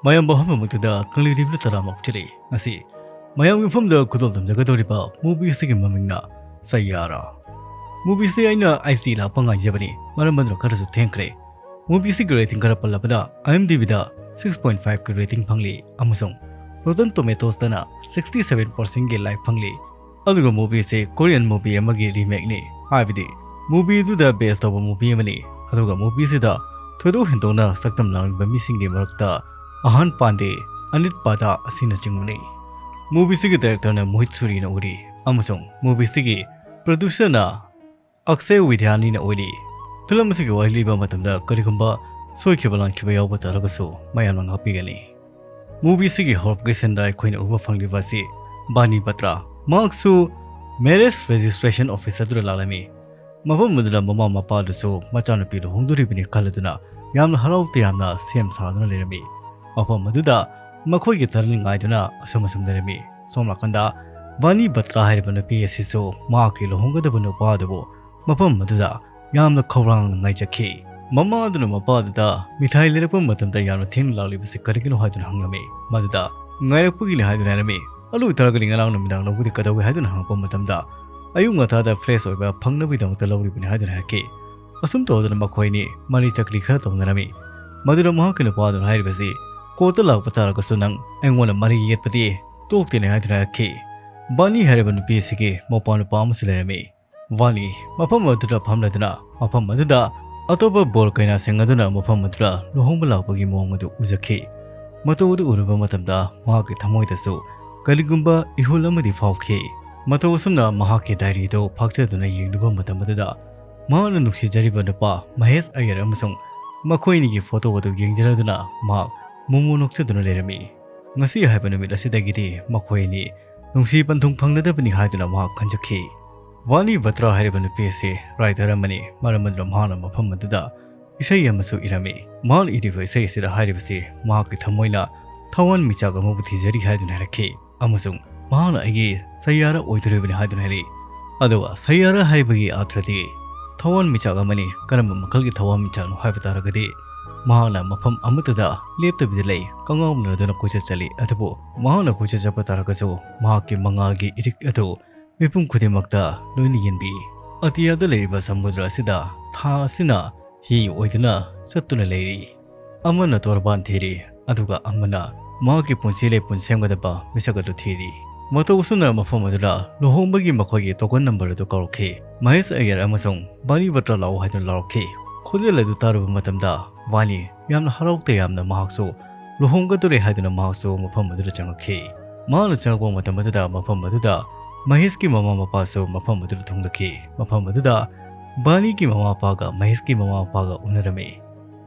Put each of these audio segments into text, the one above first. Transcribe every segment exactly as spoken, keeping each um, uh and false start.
ꯃꯌꯥꯝ ꯚꯥꯞ ꯑꯃꯃꯛꯇꯗ ꯀꯪꯂꯩꯔꯤꯕ ꯇꯔꯥꯃꯨꯛ ꯆꯤꯔꯤ꯫ ꯉꯁꯤ ꯃꯌꯥꯝꯒꯤ ꯃꯐꯝꯗ ꯈꯨꯗꯣꯜ ꯇꯝꯖꯒꯗꯧꯔꯤꯕ movie ꯑꯁꯤꯒꯤ ꯃꯃꯤꯡꯅ ꯁꯩꯌꯥꯔꯥ꯫ Movie ꯑꯁꯤ ꯑꯩꯅ ꯑꯩꯆ ꯗꯤ ꯂꯥꯛꯄ ꯉꯥꯏꯖꯕꯅꯤ, ꯃꯔꯝ ꯑꯗꯨꯅ ꯈꯔꯁꯨ ꯊꯦꯡꯈ꯭ꯔꯦ꯫ Movie ꯑꯁꯤꯒꯤ rating ꯈꯔ ꯄꯜꯂꯕꯗ, IMDb ꯗ six point five ꯀꯤ rating ꯐꯪꯂꯤ ꯑꯃꯁꯨꯡ Rotten Tomatoes ꯇꯅ sixty seven percent ꯒꯤ like ꯐꯪꯂꯤ꯫ ꯑꯗꯨꯒ movie ꯑꯁꯤ Korean movie ꯑꯃꯒꯤ remake ꯅꯤ, ꯍꯥꯏꯕꯗꯤ movie ꯑꯗꯨꯗ base ꯇꯧꯕ movie ꯑꯃꯅꯤ꯫ ꯑꯗꯨꯒ movie ꯑꯁꯤꯗ ꯊꯣꯏꯗꯣꯛ ꯍꯦꯟꯗꯣꯛꯅ ꯁꯛꯇꯝ ꯂꯥꯡꯂꯤꯕ ꯃꯤꯁꯤꯡꯒꯤ ꯃꯔꯛꯇ ꯑꯍꯥꯟ ꯄꯥꯟꯗꯦ, ꯑꯅꯤꯠ ꯄꯥꯗꯥ ꯑꯁꯤꯅꯆꯤꯡꯕꯅꯤ꯫ Movie ꯑꯁꯤꯒꯤ director ꯅ ꯃꯣꯍꯤꯠ ꯁꯨꯔꯤꯅ ꯑꯣꯏꯔꯤ ꯑꯃꯁꯨꯡ movie ꯑꯁꯤꯒꯤ producer ꯅ ꯑꯛꯁꯦ ꯋꯤꯗ꯭ꯌꯥꯅꯤꯅ ꯑꯣꯏꯔꯤ꯫ Film ꯑꯁꯤꯒꯤ ꯋꯥꯔꯤ ꯂꯤꯕ ꯃꯇꯝꯗ ꯀꯔꯤꯒꯨꯝꯕ ꯁꯣꯏꯈꯤꯕ ꯂꯥꯟꯈꯤꯕ ꯌꯥꯎꯕ ꯇꯥꯔꯒꯁꯨ ꯃꯌꯥꯝꯅ ꯉꯥꯛꯄꯤꯒꯅꯤ꯫ Movie ꯑꯁꯤꯒꯤ ꯍꯧꯔꯛꯄꯒꯤ ꯁꯤꯟꯗ ꯑꯩꯈꯣꯏꯅ ꯎꯕ ꯐꯪꯂꯤꯕ ꯑꯁꯤ ꯕꯥꯅꯤ ꯕꯇ꯭ꯔꯥ꯫ ꯃꯍꯥꯛꯁꯨ marriage registration office ꯑꯗꯨꯗ ꯂꯥꯛꯂꯝꯃꯤ꯫ ꯃꯐꯝ ꯑꯗꯨꯗ ꯃꯃꯥ ꯃꯄꯥꯗꯨꯁꯨ ꯃꯆꯥꯅꯨꯄꯤ ꯂꯨꯍꯣꯡꯗꯣꯔꯤꯕꯅꯤ ꯈꯜꯂꯗꯨꯅ ꯌꯥꯝꯅ ꯍꯔꯥꯎ ꯇꯌꯥꯝꯅ ꯁꯦꯝ ꯁꯥꯗꯨꯅ ꯂꯩꯔꯝꯃꯤ꯫ ꯃꯐꯝ ꯑꯗꯨꯗ ꯃꯈꯣꯏꯒꯤ turn ꯉꯥꯏꯗꯨꯅ ꯑꯁꯨꯝ ꯑꯁꯨꯝ ꯂꯩꯔꯝꯃꯤ꯫ ꯁꯣꯝ ꯅꯥꯀꯟꯗ ꯕꯥꯅꯤ ꯕꯇ꯭ꯔꯥ ꯍꯥꯏꯔꯤꯕ ꯅꯨꯄꯤ ꯑꯁꯤꯁꯨ ꯃꯍꯥꯛꯀꯤ ꯂꯨꯍꯣꯡꯒꯗꯕ ꯅꯨꯄꯥ ꯑꯗꯨꯕꯨ ꯃꯐꯝ ꯑꯗꯨꯗ ꯌꯥꯝꯅ ꯈꯧꯔꯥꯡꯅ ꯉꯥꯏꯖꯈꯤ꯫ ꯃꯃꯥ ꯑꯗꯨꯅ ꯃꯄꯥ ꯑꯗꯨꯗ ꯃꯤꯊꯥꯏ ꯂꯩꯔꯛꯄ ꯃꯇꯝꯗ ꯌꯥꯝꯅ ꯊꯦꯡꯅ ꯂꯥꯛꯂꯤꯕꯁꯤ ꯀꯔꯤꯒꯤꯅꯣ ꯍꯥꯏꯗꯨꯅ ꯍꯪꯂꯝꯃꯤ꯫ ꯃꯗꯨꯗ ꯉꯥꯏꯔꯛꯄꯒꯤꯅꯤ ꯍꯥꯏꯗꯨꯅ ꯍꯥꯏꯔꯝꯃꯤ꯫ ꯑꯗꯨ ꯑꯣꯏꯇꯥꯔꯒꯗꯤ ꯉꯔꯥꯡ ꯅꯨꯃꯤꯗꯥꯡ ꯂꯧꯕꯗꯤ ꯀꯩꯗꯧꯏ ꯍꯥꯏꯗꯨꯅ ꯍꯪꯉꯛꯄ ꯃꯇꯝꯗ, ꯑꯌꯨꯛ ꯉꯟꯇꯥꯗ fresh ꯑꯣꯏꯕ ꯐꯪꯅꯕꯒꯤꯗꯃꯛꯇ ꯂꯧꯔꯤꯕꯅꯤ ꯍꯥꯏꯗꯨꯅ ꯍꯥꯏꯔꯛꯈꯤ꯫ ꯑꯁꯨꯝ ꯇꯧꯗꯨꯅ ꯃꯈꯣꯏ ꯑꯅꯤ ꯃꯔꯤ ꯆꯀ꯭ꯔꯤ ꯈꯔ ꯇꯧꯅꯔꯝꯃꯤ꯫ ꯃꯗꯨꯗ ꯃꯍꯥꯛꯀꯤ ꯅꯨꯄꯥ ꯑꯗꯨꯅ ꯍꯥꯏꯔꯤꯕꯁꯤ, "Court ꯇ ꯂꯥꯛꯄ ꯇꯥꯔꯒꯁꯨ ꯅꯪ ꯑꯩꯉꯣꯟꯗ ꯃꯔꯤ ꯌꯦꯠꯄꯗꯤ ꯇꯣꯛꯇꯦꯅꯦ" ꯍꯥꯏꯗꯨꯅ ꯍꯥꯏꯔꯛꯈꯤ꯫ ꯕꯥꯅꯤ ꯍꯥꯏꯔꯤꯕ ꯅꯨꯄꯤ ꯑꯁꯤꯒꯤ ꯃꯧꯄ꯭ꯋꯥ ꯅꯨꯄꯥ ꯑꯃꯁꯨ ꯂꯩꯔꯝꯃꯤ꯫ ꯕꯥꯅꯤ ꯃꯐꯝ ꯑꯗꯨꯗ ꯐꯝꯂꯗꯨꯅ ꯃꯐꯝ ꯑꯗꯨꯗ ꯑꯇꯣꯞꯄ ꯕꯣꯔ ꯀꯩꯅꯥꯁꯤꯡ ꯑꯗꯨꯅ ꯃꯐꯝ ꯑꯗꯨꯗ ꯂꯨꯍꯣꯡꯕ ꯂꯥꯛꯄꯒꯤ ꯃꯑꯣꯡ ꯑꯗꯨ ꯎꯖꯈꯤ꯫ ꯃꯇꯧ ꯑꯗꯨ ꯎꯔꯨꯕ ꯃꯇꯝꯗ ꯃꯍꯥꯛꯀꯤ ꯊꯃꯣꯏꯗꯁꯨ ꯀꯔꯤꯒꯨꯝꯕ ꯏꯍꯨꯜ ꯑꯃꯗꯤ ꯐꯥꯎꯈꯤ꯫ ꯃꯇꯧ ꯑꯁꯨꯝꯅ ꯃꯍꯥꯛꯀꯤ diary ꯗꯨ ꯐꯥꯛꯆꯗꯨꯅ ꯌꯦꯡꯂꯨꯕ ꯃꯇꯝ ꯑꯗꯨꯗ ꯃꯍꯥꯛꯅ ꯅꯨꯡꯁꯤꯖꯔꯤꯕ ꯅꯨꯄꯥ ꯃꯍꯦꯁ ꯑꯌꯔ ꯑꯃꯁꯨꯡ ꯃꯈꯣꯏ ꯑꯅꯤꯒꯤ photo ꯑꯗꯨ ꯌꯦꯡꯖꯔꯗꯨꯅ ꯃꯍꯥꯛ ꯃꯣꯃꯣ ꯅꯣꯛꯆꯗꯨꯅ ꯂꯩꯔꯝꯃꯤ꯫ ꯉꯁꯤ ꯍꯥꯏꯕ ꯅꯨꯃꯤꯠ ꯑꯁꯤꯗꯒꯤꯗꯤ ꯃꯈꯣꯏ ꯑꯅꯤ ꯅꯨꯡꯁꯤ ꯄꯟꯊꯨꯡ ꯐꯪꯂꯗꯕꯅꯤ ꯍꯥꯏꯗꯨꯅ ꯃꯍꯥꯛ ꯈꯟꯖꯈꯤ꯫ ꯕꯥꯅꯤ ꯕꯇ꯭ꯔꯥ ꯍꯥꯏꯔꯤꯕ ꯅꯨꯄꯤ ꯑꯁꯤ writer ꯑꯃꯅꯤ, ꯃꯔꯝ ꯑꯗꯨꯅ ꯃꯍꯥꯛꯅ ꯃꯐꯝ ꯑꯗꯨꯗ ꯏꯁꯩ ꯑꯃꯁꯨ ꯏꯔꯝꯃꯤ꯫ ꯃꯍꯥꯛꯅ ꯏꯔꯤꯕ ꯏꯁꯩ ꯑꯁꯤꯗ ꯍꯥꯏꯔꯤꯕꯁꯤ ꯃꯍꯥꯛꯀꯤ ꯊꯃꯣꯏꯅ ꯊꯋꯥꯟꯃꯤꯆꯥꯛ ꯑꯃꯕꯨ ꯊꯤꯖꯔꯤ ꯍꯥꯏꯗꯨꯅ ꯍꯥꯏꯔꯛꯈꯤ ꯑꯃꯁꯨꯡ ꯃꯍꯥꯛꯅ ꯑꯩꯒꯤ ꯁꯩꯌꯥꯔꯥ ꯑꯣꯏꯗꯣꯔꯤꯕꯅꯤ ꯍꯥꯏꯗꯨꯅ ꯍꯥꯏꯔꯛꯏ꯫ ꯑꯗꯨꯒ ꯁꯩꯌꯥꯔꯥ ꯍꯥꯏꯔꯤꯕꯒꯤ ꯑꯔꯊꯗꯤ ꯊꯋꯥꯟꯃꯤꯆꯥꯛ ꯑꯃꯅꯤ꯫ ꯀꯔꯝꯕ ꯃꯈꯜꯒꯤ ꯊꯋꯥꯟꯃꯤꯆꯥꯛꯅꯣ ꯍꯥꯏꯕ ꯇꯥꯔꯒꯗꯤ ꯃꯍꯥꯛꯅ ꯃꯐꯝ ꯑꯃꯠꯇꯗ ꯂꯦꯞꯇꯕꯤꯗ ꯂꯩ꯫ ꯀꯉꯥꯎꯅꯗꯨꯅ ꯀꯣꯏꯆꯠ ꯆꯠꯂꯤ꯫ ꯑꯗꯨꯕꯨ ꯃꯍꯥꯛꯅ ꯀꯣꯏꯆꯠ ꯆꯠꯄ ꯇꯥꯔꯒꯁꯨ ꯃꯍꯥꯛꯀꯤ ꯃꯉꯥꯜꯒꯤ ꯏꯔꯤꯛ ꯑꯗꯨ ꯃꯤꯄꯨꯝ ꯈꯨꯗꯤꯡꯃꯛꯇ ꯂꯣꯏꯅ ꯌꯦꯟꯕꯤ꯫ ꯑꯇꯤꯌꯥꯗ ꯂꯩꯔꯤꯕ ꯁꯃꯨꯗ꯭ꯔ ꯑꯁꯤꯗ ꯊꯥ ꯑꯁꯤꯅ ꯍꯤ ꯑꯣꯏꯗꯨꯅ ꯆꯠꯇꯨꯅ ꯂꯩꯔꯤ꯫ ꯑꯃꯅ ꯇꯣꯔꯕꯥꯟ ꯊꯤꯔꯤ, ꯑꯗꯨꯒ ꯑꯃꯅ ꯃꯍꯥꯛꯀꯤ ꯄꯨꯟꯁꯤ ꯂꯩꯄꯨꯟ ꯁꯦꯝꯒꯗꯕ ꯃꯤꯁꯛ ꯑꯗꯨ ꯊꯤꯔꯤ꯫ ꯃꯇꯧ ꯑꯁꯨꯝꯅ ꯃꯐꯝ ꯑꯗꯨꯗ ꯂꯨꯍꯣꯡꯕꯒꯤ ꯃꯈꯣꯏꯒꯤ ꯇꯣꯀꯟ ꯅꯝꯕꯔ ꯑꯗꯨ ꯀꯧꯔꯛꯈꯤ꯫ ꯃꯍꯦꯁ ꯑꯌꯔ ꯑꯃꯁꯨꯡ ꯕꯥꯅꯤ ꯕꯇ꯭ꯔꯥ ꯂꯥꯛꯑꯣ ꯍꯥꯏꯗꯨꯅ ꯂꯥꯎꯔꯛꯈꯤ꯫ ꯈꯣꯟꯖꯦꯜ ꯑꯗꯨ ꯇꯥꯔꯨꯕ ꯃꯇꯝꯗ ꯕꯥꯅꯤ ꯌꯥꯝꯅ ꯍꯔꯥꯎ ꯇꯌꯥꯝꯅ ꯃꯍꯥꯛꯁꯨ ꯂꯨꯍꯣꯡꯒꯗꯧꯔꯦ ꯍꯥꯏꯗꯨꯅ ꯃꯍꯥꯛꯁꯨ ꯃꯐꯝ ꯑꯗꯨꯗ ꯆꯪꯂꯛꯈꯤ꯫ ꯃꯍꯥꯛꯅ ꯆꯪꯂꯛꯄ ꯃꯇꯝ ꯑꯗꯨꯗ ꯃꯐꯝ ꯑꯗꯨꯗ ꯃꯍꯦꯁꯀꯤ ꯃꯃꯥ ꯃꯄꯥꯁꯨ ꯃꯐꯝ ꯑꯗꯨꯗ ꯊꯨꯡꯂꯛꯈꯤ꯫ ꯃꯐꯝ ꯑꯗꯨꯗ ꯕꯥꯅꯤꯒꯤ ꯃꯃꯥ ꯃꯄꯥꯒ ꯃꯍꯦꯁꯀꯤ ꯃꯃꯥ ꯃꯄꯥꯒ ꯎꯅꯔꯝꯃꯤ꯫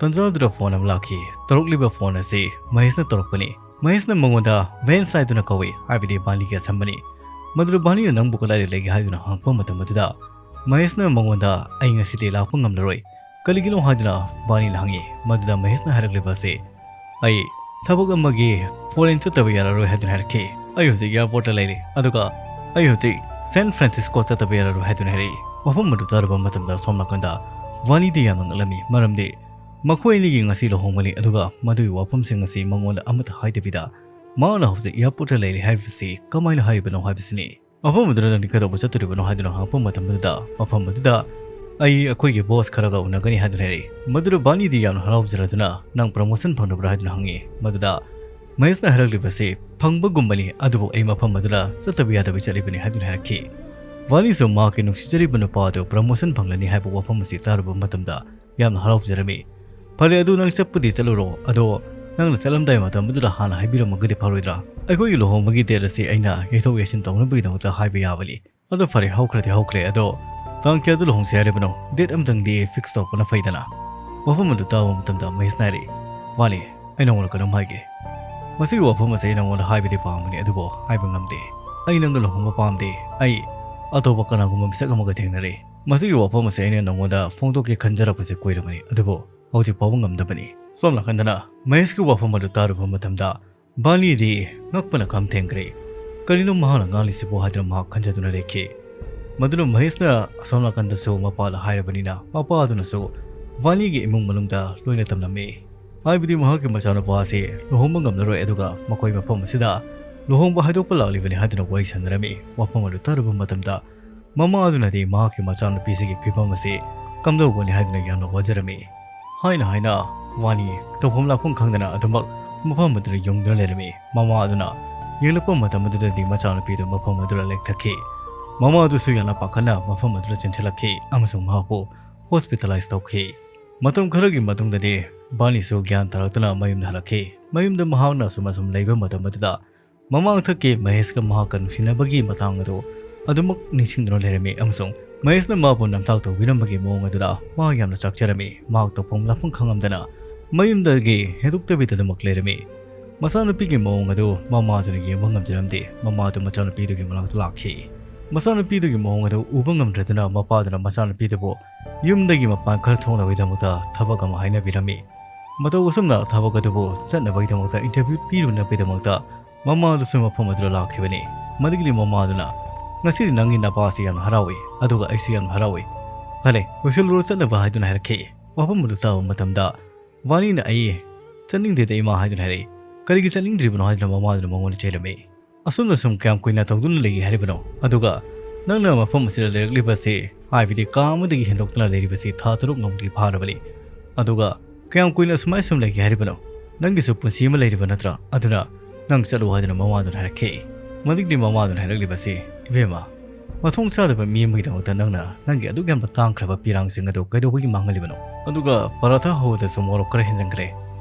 ꯇꯟꯖꯥꯗꯨꯗ ꯐꯣꯟ ꯑꯃ ꯂꯥꯛꯈꯤ꯫ ꯇꯧꯔꯛꯂꯤꯕ ꯐꯣꯟ ꯑꯁꯤ ꯃꯍꯦꯁꯅ ꯇꯧꯔꯛꯄꯅꯤ꯫ ꯃꯍꯦꯁꯅ ꯃꯉꯣꯟꯗ ꯚꯦꯟꯁ ꯍꯥꯏꯗꯨꯅ ꯀꯧꯏ, ꯍꯥꯏꯕꯗꯤ ꯕꯥꯅꯤꯒꯤ ꯑꯁꯝꯕꯅꯤ꯫ ꯃꯗꯨꯗ ꯕꯥꯅꯤꯅ ꯅꯪꯕꯨ ꯀꯗꯥꯏꯗ ꯂꯩꯒꯦ ꯍꯥꯏꯗꯨꯅ ꯍꯪꯉꯛꯄ ꯃꯇꯝ ꯑꯗꯨꯗ ꯃꯍꯦꯁꯅ ꯃꯉꯣꯟꯗ ꯑꯩ ꯉꯁꯤꯗꯤ ꯂꯥꯛꯄ ꯉꯝꯂꯔꯣꯏ, ꯀꯔꯤꯒꯤꯅꯣ ꯍꯥꯏꯗꯨꯅ ꯕꯥꯅꯤꯅ ꯍꯪꯉꯤ꯫ ꯃꯗꯨꯗ ꯃꯍꯦꯁꯅ ꯍꯥꯏꯔꯛꯂꯤꯕ ꯑꯁꯤ, ꯑꯩ ꯊꯕꯛ ꯑꯃꯒꯤ ꯐꯣꯔꯦꯟ ꯆꯠꯇꯕ ꯌꯥꯔꯔꯣꯏ ꯍꯥꯏꯗꯨꯅ ꯍꯥꯏꯔꯛꯈꯤ꯫ ꯑꯩ ꯍꯧꯖꯤꯛ ꯑꯦꯌꯥꯔꯄꯣꯔꯠꯇ ꯂꯩꯔꯤ, ꯑꯗꯨꯒ ꯑꯩ ꯍꯧꯖꯤꯛ ꯁꯦꯟ ꯐ꯭ꯔꯥꯟꯁꯤꯁꯀꯣ ꯆꯠꯇꯕ ꯌꯥꯔꯔꯣꯏ ꯍꯥꯏꯗꯨꯅ ꯍꯥꯏꯔꯛꯏ꯫ ꯋꯥꯐꯝ ꯑꯗꯨ ꯇꯥꯔꯨꯕ ꯃꯇꯝꯗ ꯁꯣꯝ ꯅꯥꯀꯟꯗ ꯕꯥꯅꯤꯗꯤ ꯌꯥꯝꯅ ꯉꯛꯂꯝꯃꯤ, ꯃꯔꯝꯗꯤ ꯃꯈꯣꯏ ꯑꯅꯤꯒꯤ ꯉꯁꯤ ꯂꯨꯍꯣꯡꯕꯅꯤ, ꯑꯗꯨꯒ ꯃꯗꯨꯒꯤ ꯋꯥꯐꯝꯁꯤꯡ ꯑꯁꯤ ꯃꯉꯣꯟꯗ ꯑꯃꯠꯇ ꯍꯥꯏꯗꯕꯤꯗ ꯃꯍꯥꯛꯅ ꯍꯧꯖꯤꯛ ꯑꯦꯌꯥꯔꯄꯣꯔꯠꯇ ꯂꯩꯔꯤ ꯍꯥꯏꯕꯁꯤ ꯀꯃꯥꯏꯅ ꯍꯥꯏꯔꯤꯕꯅꯣ ꯍꯥꯏꯕꯁꯤꯅꯤ꯫ ꯃꯐꯝ ꯑꯗꯨꯗ ꯅꯪꯗꯤ ꯀꯩꯗꯧꯕ ꯆꯠꯇꯣꯔꯤꯕꯅꯣ ꯍꯥꯏꯗꯨꯅ ꯍꯪꯉꯛꯄ ꯃꯇꯝꯗꯨꯗ, ꯃꯐꯝ ꯑꯗꯨꯗ ꯑꯩ ꯑꯩꯈꯣꯏꯒꯤ ꯕꯣꯁ ꯈꯔꯒ ꯎꯅꯒꯅꯤ ꯍꯥꯏꯗꯨꯅ ꯍꯥꯏꯔꯛꯏ꯫ ꯃꯗꯨꯗ ꯕꯥꯅꯤꯗꯤ ꯌꯥꯝꯅ ꯍꯔꯥꯎꯖꯔꯗꯨꯅ, ꯅꯪ ꯄ꯭ꯔꯃꯣꯁꯟ ꯐꯪꯂꯕ꯭ꯔꯥ ꯍꯥꯏꯗꯨꯅ ꯍꯪꯉꯤ꯫ ꯃꯗꯨꯗ ꯃꯍꯦꯁꯅ ꯍꯥꯏꯔꯛꯂꯤꯕꯁꯤ, ꯐꯪꯕꯒꯨꯝꯕꯅꯤ, ꯑꯗꯨꯕꯨ ꯑꯩ ꯃꯐꯝ ꯑꯗꯨꯗ ꯆꯠꯇꯕ ꯌꯥꯗꯕꯩ ꯆꯠꯂꯤꯕꯅꯤ ꯍꯥꯏꯗꯨꯅ ꯍꯥꯏꯔꯛꯈꯤ꯫ ꯕꯥꯅꯤꯁꯨ ꯃꯍꯥꯛꯀꯤ ꯅꯨꯡꯁꯤꯖꯔꯤꯕ ꯅꯨꯄꯥ ꯑꯗꯨ ꯄ꯭ꯔꯃꯣꯁꯟ ꯐꯪꯂꯅꯤ ꯍꯥꯏꯕ ꯋꯥꯐꯝ ꯑꯁꯤ ꯇꯥꯔꯨꯕ ꯃꯇꯝꯗ ꯌꯥꯝꯅ ꯍꯔꯥꯎꯖꯔꯝꯃꯤ꯫ ꯐꯔꯦ, ꯑꯗꯨ ꯅꯪ ꯆꯠꯄꯗꯤ ꯆꯠꯂꯨꯔꯣ, ꯑꯗꯣ ꯅꯪꯅ ꯆꯠꯂꯝꯗꯥꯏ ꯃꯇꯝ ꯑꯗꯨꯗ ꯍꯥꯟꯅ ꯍꯥꯏꯕꯤꯔꯝꯃꯒꯗꯤ ꯐꯔꯣꯏꯗ꯭ꯔꯥ? ꯑꯩꯈꯣꯏꯒꯤ ꯂꯨꯍꯣꯡꯕꯒꯤ ꯗꯦꯠ ꯑꯁꯤ ꯑꯩꯅ ꯌꯩꯊꯣꯛ ꯌꯩꯁꯤꯟ ꯇꯧꯅꯕꯒꯤꯗꯃꯛꯇ ꯍꯥꯏꯕ ꯌꯥꯕꯅꯤ꯫ ꯑꯗꯣ ꯐꯔꯦ, ꯍꯧꯈ꯭ꯔꯗꯤ ꯍꯧꯈ꯭ꯔꯦ, ꯑꯗꯣ ꯇꯥꯡ ꯀꯌꯥꯗ ꯂꯨꯍꯣꯡꯁꯦ ꯍꯥꯏꯔꯤꯕꯅꯣ? ꯗꯦꯠ ꯑꯃꯇꯪꯗꯤ ꯐꯤꯛꯁ ꯇꯧꯔꯛꯄꯅ ꯐꯩꯗꯅ꯫ ꯋꯥꯐꯝ ꯑꯗꯨ ꯇꯥꯕ ꯃꯇꯝꯗ ꯃꯍꯦꯁꯅ ꯍꯥꯏꯔꯛꯏ, ꯕꯥꯅꯤ, ꯑꯩ ꯅꯉꯣꯟꯗ ꯀꯩꯅꯣꯝ ꯍꯥꯏꯒꯦ꯫ ꯃꯁꯤꯒꯤ ꯋꯥꯐꯝ ꯑꯁꯤ ꯑꯩ ꯅꯉꯣꯟꯗ ꯍꯥꯏꯕꯗꯤ ꯄꯥꯝꯕꯅꯤ, ꯑꯗꯨꯕꯨ ꯍꯥꯏꯕ ꯉꯝꯗꯦ꯫ ꯑꯩ ꯅꯪꯒ ꯂꯨꯍꯣꯡꯕ ꯄꯥꯝꯗꯦ꯫ ꯑꯩ ꯑꯇꯣꯞꯄ ꯀꯅꯥꯒꯨꯝꯕ ꯃꯤꯁꯛ ꯑꯃꯒ ꯊꯦꯡꯅꯔꯦ꯫ ꯃꯁꯤꯒꯤ ꯋꯥꯐꯝ ꯑꯁꯤ ꯑꯩꯅ ꯅꯉꯣꯟꯗ ꯐꯣꯡꯗꯣꯛꯀꯦ ꯈꯟꯖꯔꯛꯄꯁꯦ ꯀꯨꯏꯔꯕꯅꯤ, ꯑꯗꯨꯕꯨ ꯍꯧꯖꯤꯛ ꯐꯥꯎꯕ ꯉꯝꯗꯕꯅꯤ꯫ ꯁꯣꯝ ꯅꯥꯀꯟꯗꯅ ꯃꯍꯦꯁꯀꯤ ꯋꯥꯐꯝ ꯑꯗꯨ ꯇꯥꯔꯨꯕ ꯃꯇꯝꯗ ꯕꯥꯅꯤꯗꯤ ꯉꯛꯄꯅ ꯈꯝ ꯊꯦꯡꯈ꯭ꯔꯦ꯫ ꯀꯔꯤꯅꯣ ꯃꯍꯥꯛꯅ ꯉꯥꯡꯂꯤꯁꯤꯕꯣ ꯍꯥꯏꯗꯨꯅ ꯃꯍꯥꯛ ꯈꯟꯖꯗꯨꯅ ꯂꯩꯈꯤ꯫ ꯃꯗꯨꯅ ꯃꯍꯦꯁꯅ ꯑꯁꯣꯝ ꯅꯥꯀꯟꯗꯁꯨ ꯃꯄꯥꯗ ꯍꯥꯏꯔꯕꯅꯤꯅ, ꯃꯄꯥ ꯑꯗꯨꯅꯁꯨ ꯚꯥꯅꯤꯒꯤ ꯏꯃꯨꯡ ꯃꯅꯨꯡꯗ ꯂꯣꯏꯅ ꯇꯝꯂꯝꯃꯤ꯫ ꯍꯥꯏꯕꯗꯤ ꯃꯍꯥꯛꯀꯤ ꯃꯆꯥꯅꯨꯄꯥ ꯑꯁꯤ ꯂꯨꯍꯣꯡꯕ ꯉꯝꯂꯔꯣꯏ, ꯑꯗꯨꯒ ꯃꯈꯣꯏ ꯃꯐꯝ ꯑꯁꯤꯗ ꯂꯨꯍꯣꯡꯕ ꯍꯥꯏꯗꯣꯛꯄ ꯂꯥꯛꯂꯤꯕꯅꯤ ꯍꯥꯏꯗꯨꯅ ꯋꯥꯔꯤ ꯁꯥꯟꯅꯔꯝꯃꯤ꯫ ꯋꯥꯐꯝ ꯑꯗꯨ ꯇꯥꯔꯨꯕ ꯃꯇꯝꯗ ꯃꯃꯥ ꯑꯗꯨꯅꯗꯤ ꯃꯍꯥꯛꯀꯤ ꯃꯆꯥꯅꯨꯄꯤꯁꯤꯒꯤ ꯐꯤꯕꯝ ꯑꯁꯤ ꯀꯝꯗꯧꯒꯅꯤ ꯍꯥꯏꯗꯨꯅ ꯌꯥꯝꯅ ꯋꯥꯖꯔꯝꯃꯤ꯫ ꯍꯥꯏꯅ ꯍꯥꯏꯅ ꯚꯥꯅꯤ ꯇꯧꯐꯝ ꯂꯥꯛꯐꯝ ꯈꯪꯗꯅ ꯑꯗꯨꯃꯛ ꯃꯐꯝ ꯑꯗꯨꯗ ꯌꯨꯡꯗꯨꯅ ꯂꯩꯔꯝꯃꯤ꯫ ꯃꯃꯥ ꯑꯗꯨꯅ ꯌꯦꯡꯂꯛꯄ ꯃꯇꯝ ꯑꯗꯨꯗꯗꯤ ꯃꯆꯥꯅꯨꯄꯤꯗꯨ ꯃꯐꯝ ꯑꯗꯨꯗ ꯂꯦꯛꯊꯈꯤ꯫ ꯃꯃꯥ ꯑꯗꯨꯁꯨ ꯌꯥꯝꯅ ꯄꯥꯈꯠꯅ ꯃꯐꯝ ꯑꯗꯨꯗ ꯆꯦꯟꯁꯤꯜꯂꯛꯈꯤ ꯑꯃꯁꯨꯡ ꯃꯍꯥꯛꯄꯨ ꯍꯣꯁꯄꯤꯇꯥꯂꯥꯏꯁ ꯇꯧꯈꯤ꯫ ꯃꯇꯝ ꯈꯔꯒꯤ ꯃꯇꯨꯡꯗꯗꯤ ꯚꯥꯅꯤꯁꯨ ꯒ꯭ꯌꯥꯟ ꯇꯥꯔꯛꯇꯨꯅ ꯃꯌꯨꯝꯗ ꯍꯜꯂꯛꯈꯤ꯫ ꯃꯌꯨꯝꯗ ꯃꯍꯥꯛꯅ ꯑꯁꯨꯝ ꯑꯁꯨꯝ ꯂꯩꯕ ꯃꯇꯝ ꯑꯗꯨꯗ ꯃꯃꯥꯡꯊꯛꯀꯤ ꯃꯍꯦꯁꯀ ꯃꯍꯥꯛꯀ ꯅꯨꯡꯁꯤꯅꯕꯒꯤ ꯃꯇꯥꯡ ꯑꯗꯨ ꯑꯗꯨꯃꯛ ꯅꯤꯡꯁꯤꯡꯗꯨꯅ ꯂꯩꯔꯝꯃꯤ ꯑꯃꯁꯨꯡ ꯃꯍꯦꯁꯅ ꯃꯥꯕꯨ ꯅꯝꯊꯥꯛ ꯇꯧꯕꯤꯔꯝꯕꯒꯤ ꯃꯑꯣꯡ ꯑꯗꯨꯗ ꯃꯥ ꯌꯥꯝꯅ ꯆꯥꯛꯆꯔꯝꯃꯤ꯫ ꯃꯍꯥꯛ ꯇꯧꯐꯝ ꯂꯥꯛꯐꯝ ꯈꯪꯉꯝꯗꯅ ꯃꯌꯨꯝꯗꯒꯤ ꯍꯦꯟꯗꯣꯛꯇꯕꯤꯗ ꯑꯗꯨꯃꯛ ꯂꯩꯔꯝꯃꯤ꯫ ꯃꯆꯥꯅꯨꯄꯤꯒꯤ ꯃꯑꯣꯡ ꯑꯗꯨ ꯃꯃꯥꯗꯨꯅ ꯌꯦꯡꯕ ꯉꯝꯖꯔꯝꯗꯦ꯫ ꯃꯃꯥꯗꯨ ꯃꯆꯥꯅꯨꯄꯤꯗꯨꯒꯤ ꯃꯅꯥꯛꯇ ꯂꯥꯛꯈꯤ꯫ ꯃꯆꯥꯅꯨꯄꯤꯗꯨꯒꯤ ꯃꯑꯣꯡ ꯑꯗꯨ ꯎꯕ ꯉꯝꯗ꯭ꯔꯗꯨꯅ ꯃꯄꯥꯗꯨꯅ ꯃꯆꯥꯅꯨꯄꯤꯗꯨꯕꯨ ꯌꯨꯝꯗꯒꯤ ꯃꯄꯥꯟ ꯈꯔ ꯊꯣꯛꯅꯕꯒꯤꯗꯃꯛꯇ ꯊꯕꯛ ꯑꯃ ꯍꯥꯏꯅꯕꯤꯔꯝꯃꯤ꯫ ꯃꯇꯧ ꯑꯁꯨꯝꯅ ꯊꯕꯛ ꯑꯗꯨꯕꯨ ꯆꯠꯅꯕꯒꯤꯗꯃꯛꯇ, ꯏꯟꯇꯔꯚ꯭ꯌꯨ ꯄꯤꯔꯨꯅꯕꯒꯤꯗꯃꯛꯇ ꯃꯃꯥꯗꯨꯁꯨ ꯃꯐꯝ ꯑꯗꯨꯗ ꯂꯥꯛꯈꯤꯕꯅꯤ꯫ ꯃꯗꯨꯒꯤꯗꯤ ꯃꯃꯥꯗꯨꯅ, "ꯉꯁꯤꯗꯤ ꯅꯪꯒꯤ ꯅꯄꯥꯁꯤ ꯌꯥꯝꯅ ꯍꯔꯥꯎꯏ, ꯑꯗꯨꯒ ꯑꯩꯁꯨ ꯌꯥꯝꯅ ꯍꯔꯥꯎꯏ꯫ ꯐꯔꯦ, ꯂꯣꯏꯁꯤꯜꯂꯨꯔꯣ ꯆꯠꯅꯕ" ꯍꯥꯏꯗꯨꯅ ꯍꯥꯏꯔꯛꯈꯤ꯫ ꯋꯥꯐꯝ ꯑꯗꯨ ꯇꯥꯕ ꯃꯇꯝꯗ ꯚꯥꯅꯤꯅ, "ꯑꯩ ꯆꯠꯅꯤꯡꯗꯦꯗ ꯏꯃꯥ" ꯍꯥꯏꯗꯨꯅ ꯍꯥꯏꯔꯛꯏ꯫ "ꯀꯔꯤꯒꯤ ꯆꯠꯅꯤꯡꯗ꯭ꯔꯤꯕꯅꯣ?" ꯍꯥꯏꯗꯨꯅ ꯃꯃꯥꯗꯨꯅ ꯃꯉꯣꯟꯗ ꯆꯩꯔꯝꯃꯤ꯫ "ꯑꯁꯨꯝꯅ ꯁꯨꯝ ꯀꯌꯥꯝ ꯀꯨꯏꯅ ꯇꯧꯗꯨꯅ ꯂꯩꯒꯦ ꯍꯥꯏꯔꯤꯕꯅꯣ? ꯑꯗꯨꯒ ꯅꯪꯅ ꯃꯐꯝ ꯑꯁꯤꯗ ꯂꯩꯔꯛꯂꯤꯕꯁꯤ, ꯍꯥꯏꯕꯗꯤ ꯀꯥ ꯑꯃꯗꯒꯤ ꯍꯦꯟꯗꯣꯛꯇꯨꯅ ꯂꯩꯔꯤꯕꯁꯤ ꯊꯥ ꯇꯔꯨꯛ ꯉꯥꯎꯗ꯭ꯔꯤ ꯐꯥꯔꯕꯅꯤ꯫ ꯑꯗꯨꯒ ꯀꯌꯥꯝ ꯀꯨꯏꯅ ꯑꯁꯨꯃꯥꯏ ꯁꯨꯝ ꯂꯩꯒꯦ ꯍꯥꯏꯔꯤꯕꯅꯣ? ꯅꯪꯒꯤꯁꯨ ꯄꯨꯟꯁꯤ ꯑꯃ ꯂꯩꯔꯤꯕ ꯅꯠꯇ꯭ꯔꯥ? ꯑꯗꯨꯅ ꯅꯪ ꯆꯠꯂꯨ" ꯍꯥꯏꯗꯨꯅ ꯃꯃꯥꯗꯨꯅ ꯍꯥꯏꯔꯛꯈꯤ꯫ ꯃꯗꯨꯒꯤꯗꯤ ꯃꯃꯥꯗꯨꯅ ꯍꯥꯏꯔꯛꯂꯤꯕꯁꯤ, "ꯏꯕꯦꯝꯃ, ꯃꯊꯣꯡ ꯆꯥꯗꯕ ꯃꯤ ꯑꯃꯒꯤꯗꯃꯛꯇ ꯅꯪꯅ ꯅꯪꯒꯤ ꯑꯗꯨꯛ ꯌꯥꯝꯅ ꯇꯥꯡꯈ꯭ꯔꯕ ꯄꯤꯔꯥꯡꯁꯤꯡ ꯑꯗꯨ ꯀꯩꯗꯧꯕꯒꯤ ꯃꯥꯡꯍꯜꯂꯤꯕꯅꯣ? ꯑꯗꯨꯒ ꯄꯔꯥꯊꯥ ꯍꯧꯕꯗꯁꯨ ꯃꯣꯔꯣꯛ ꯈꯔ ꯍꯦꯟꯖꯟꯈ꯭ꯔꯦ꯫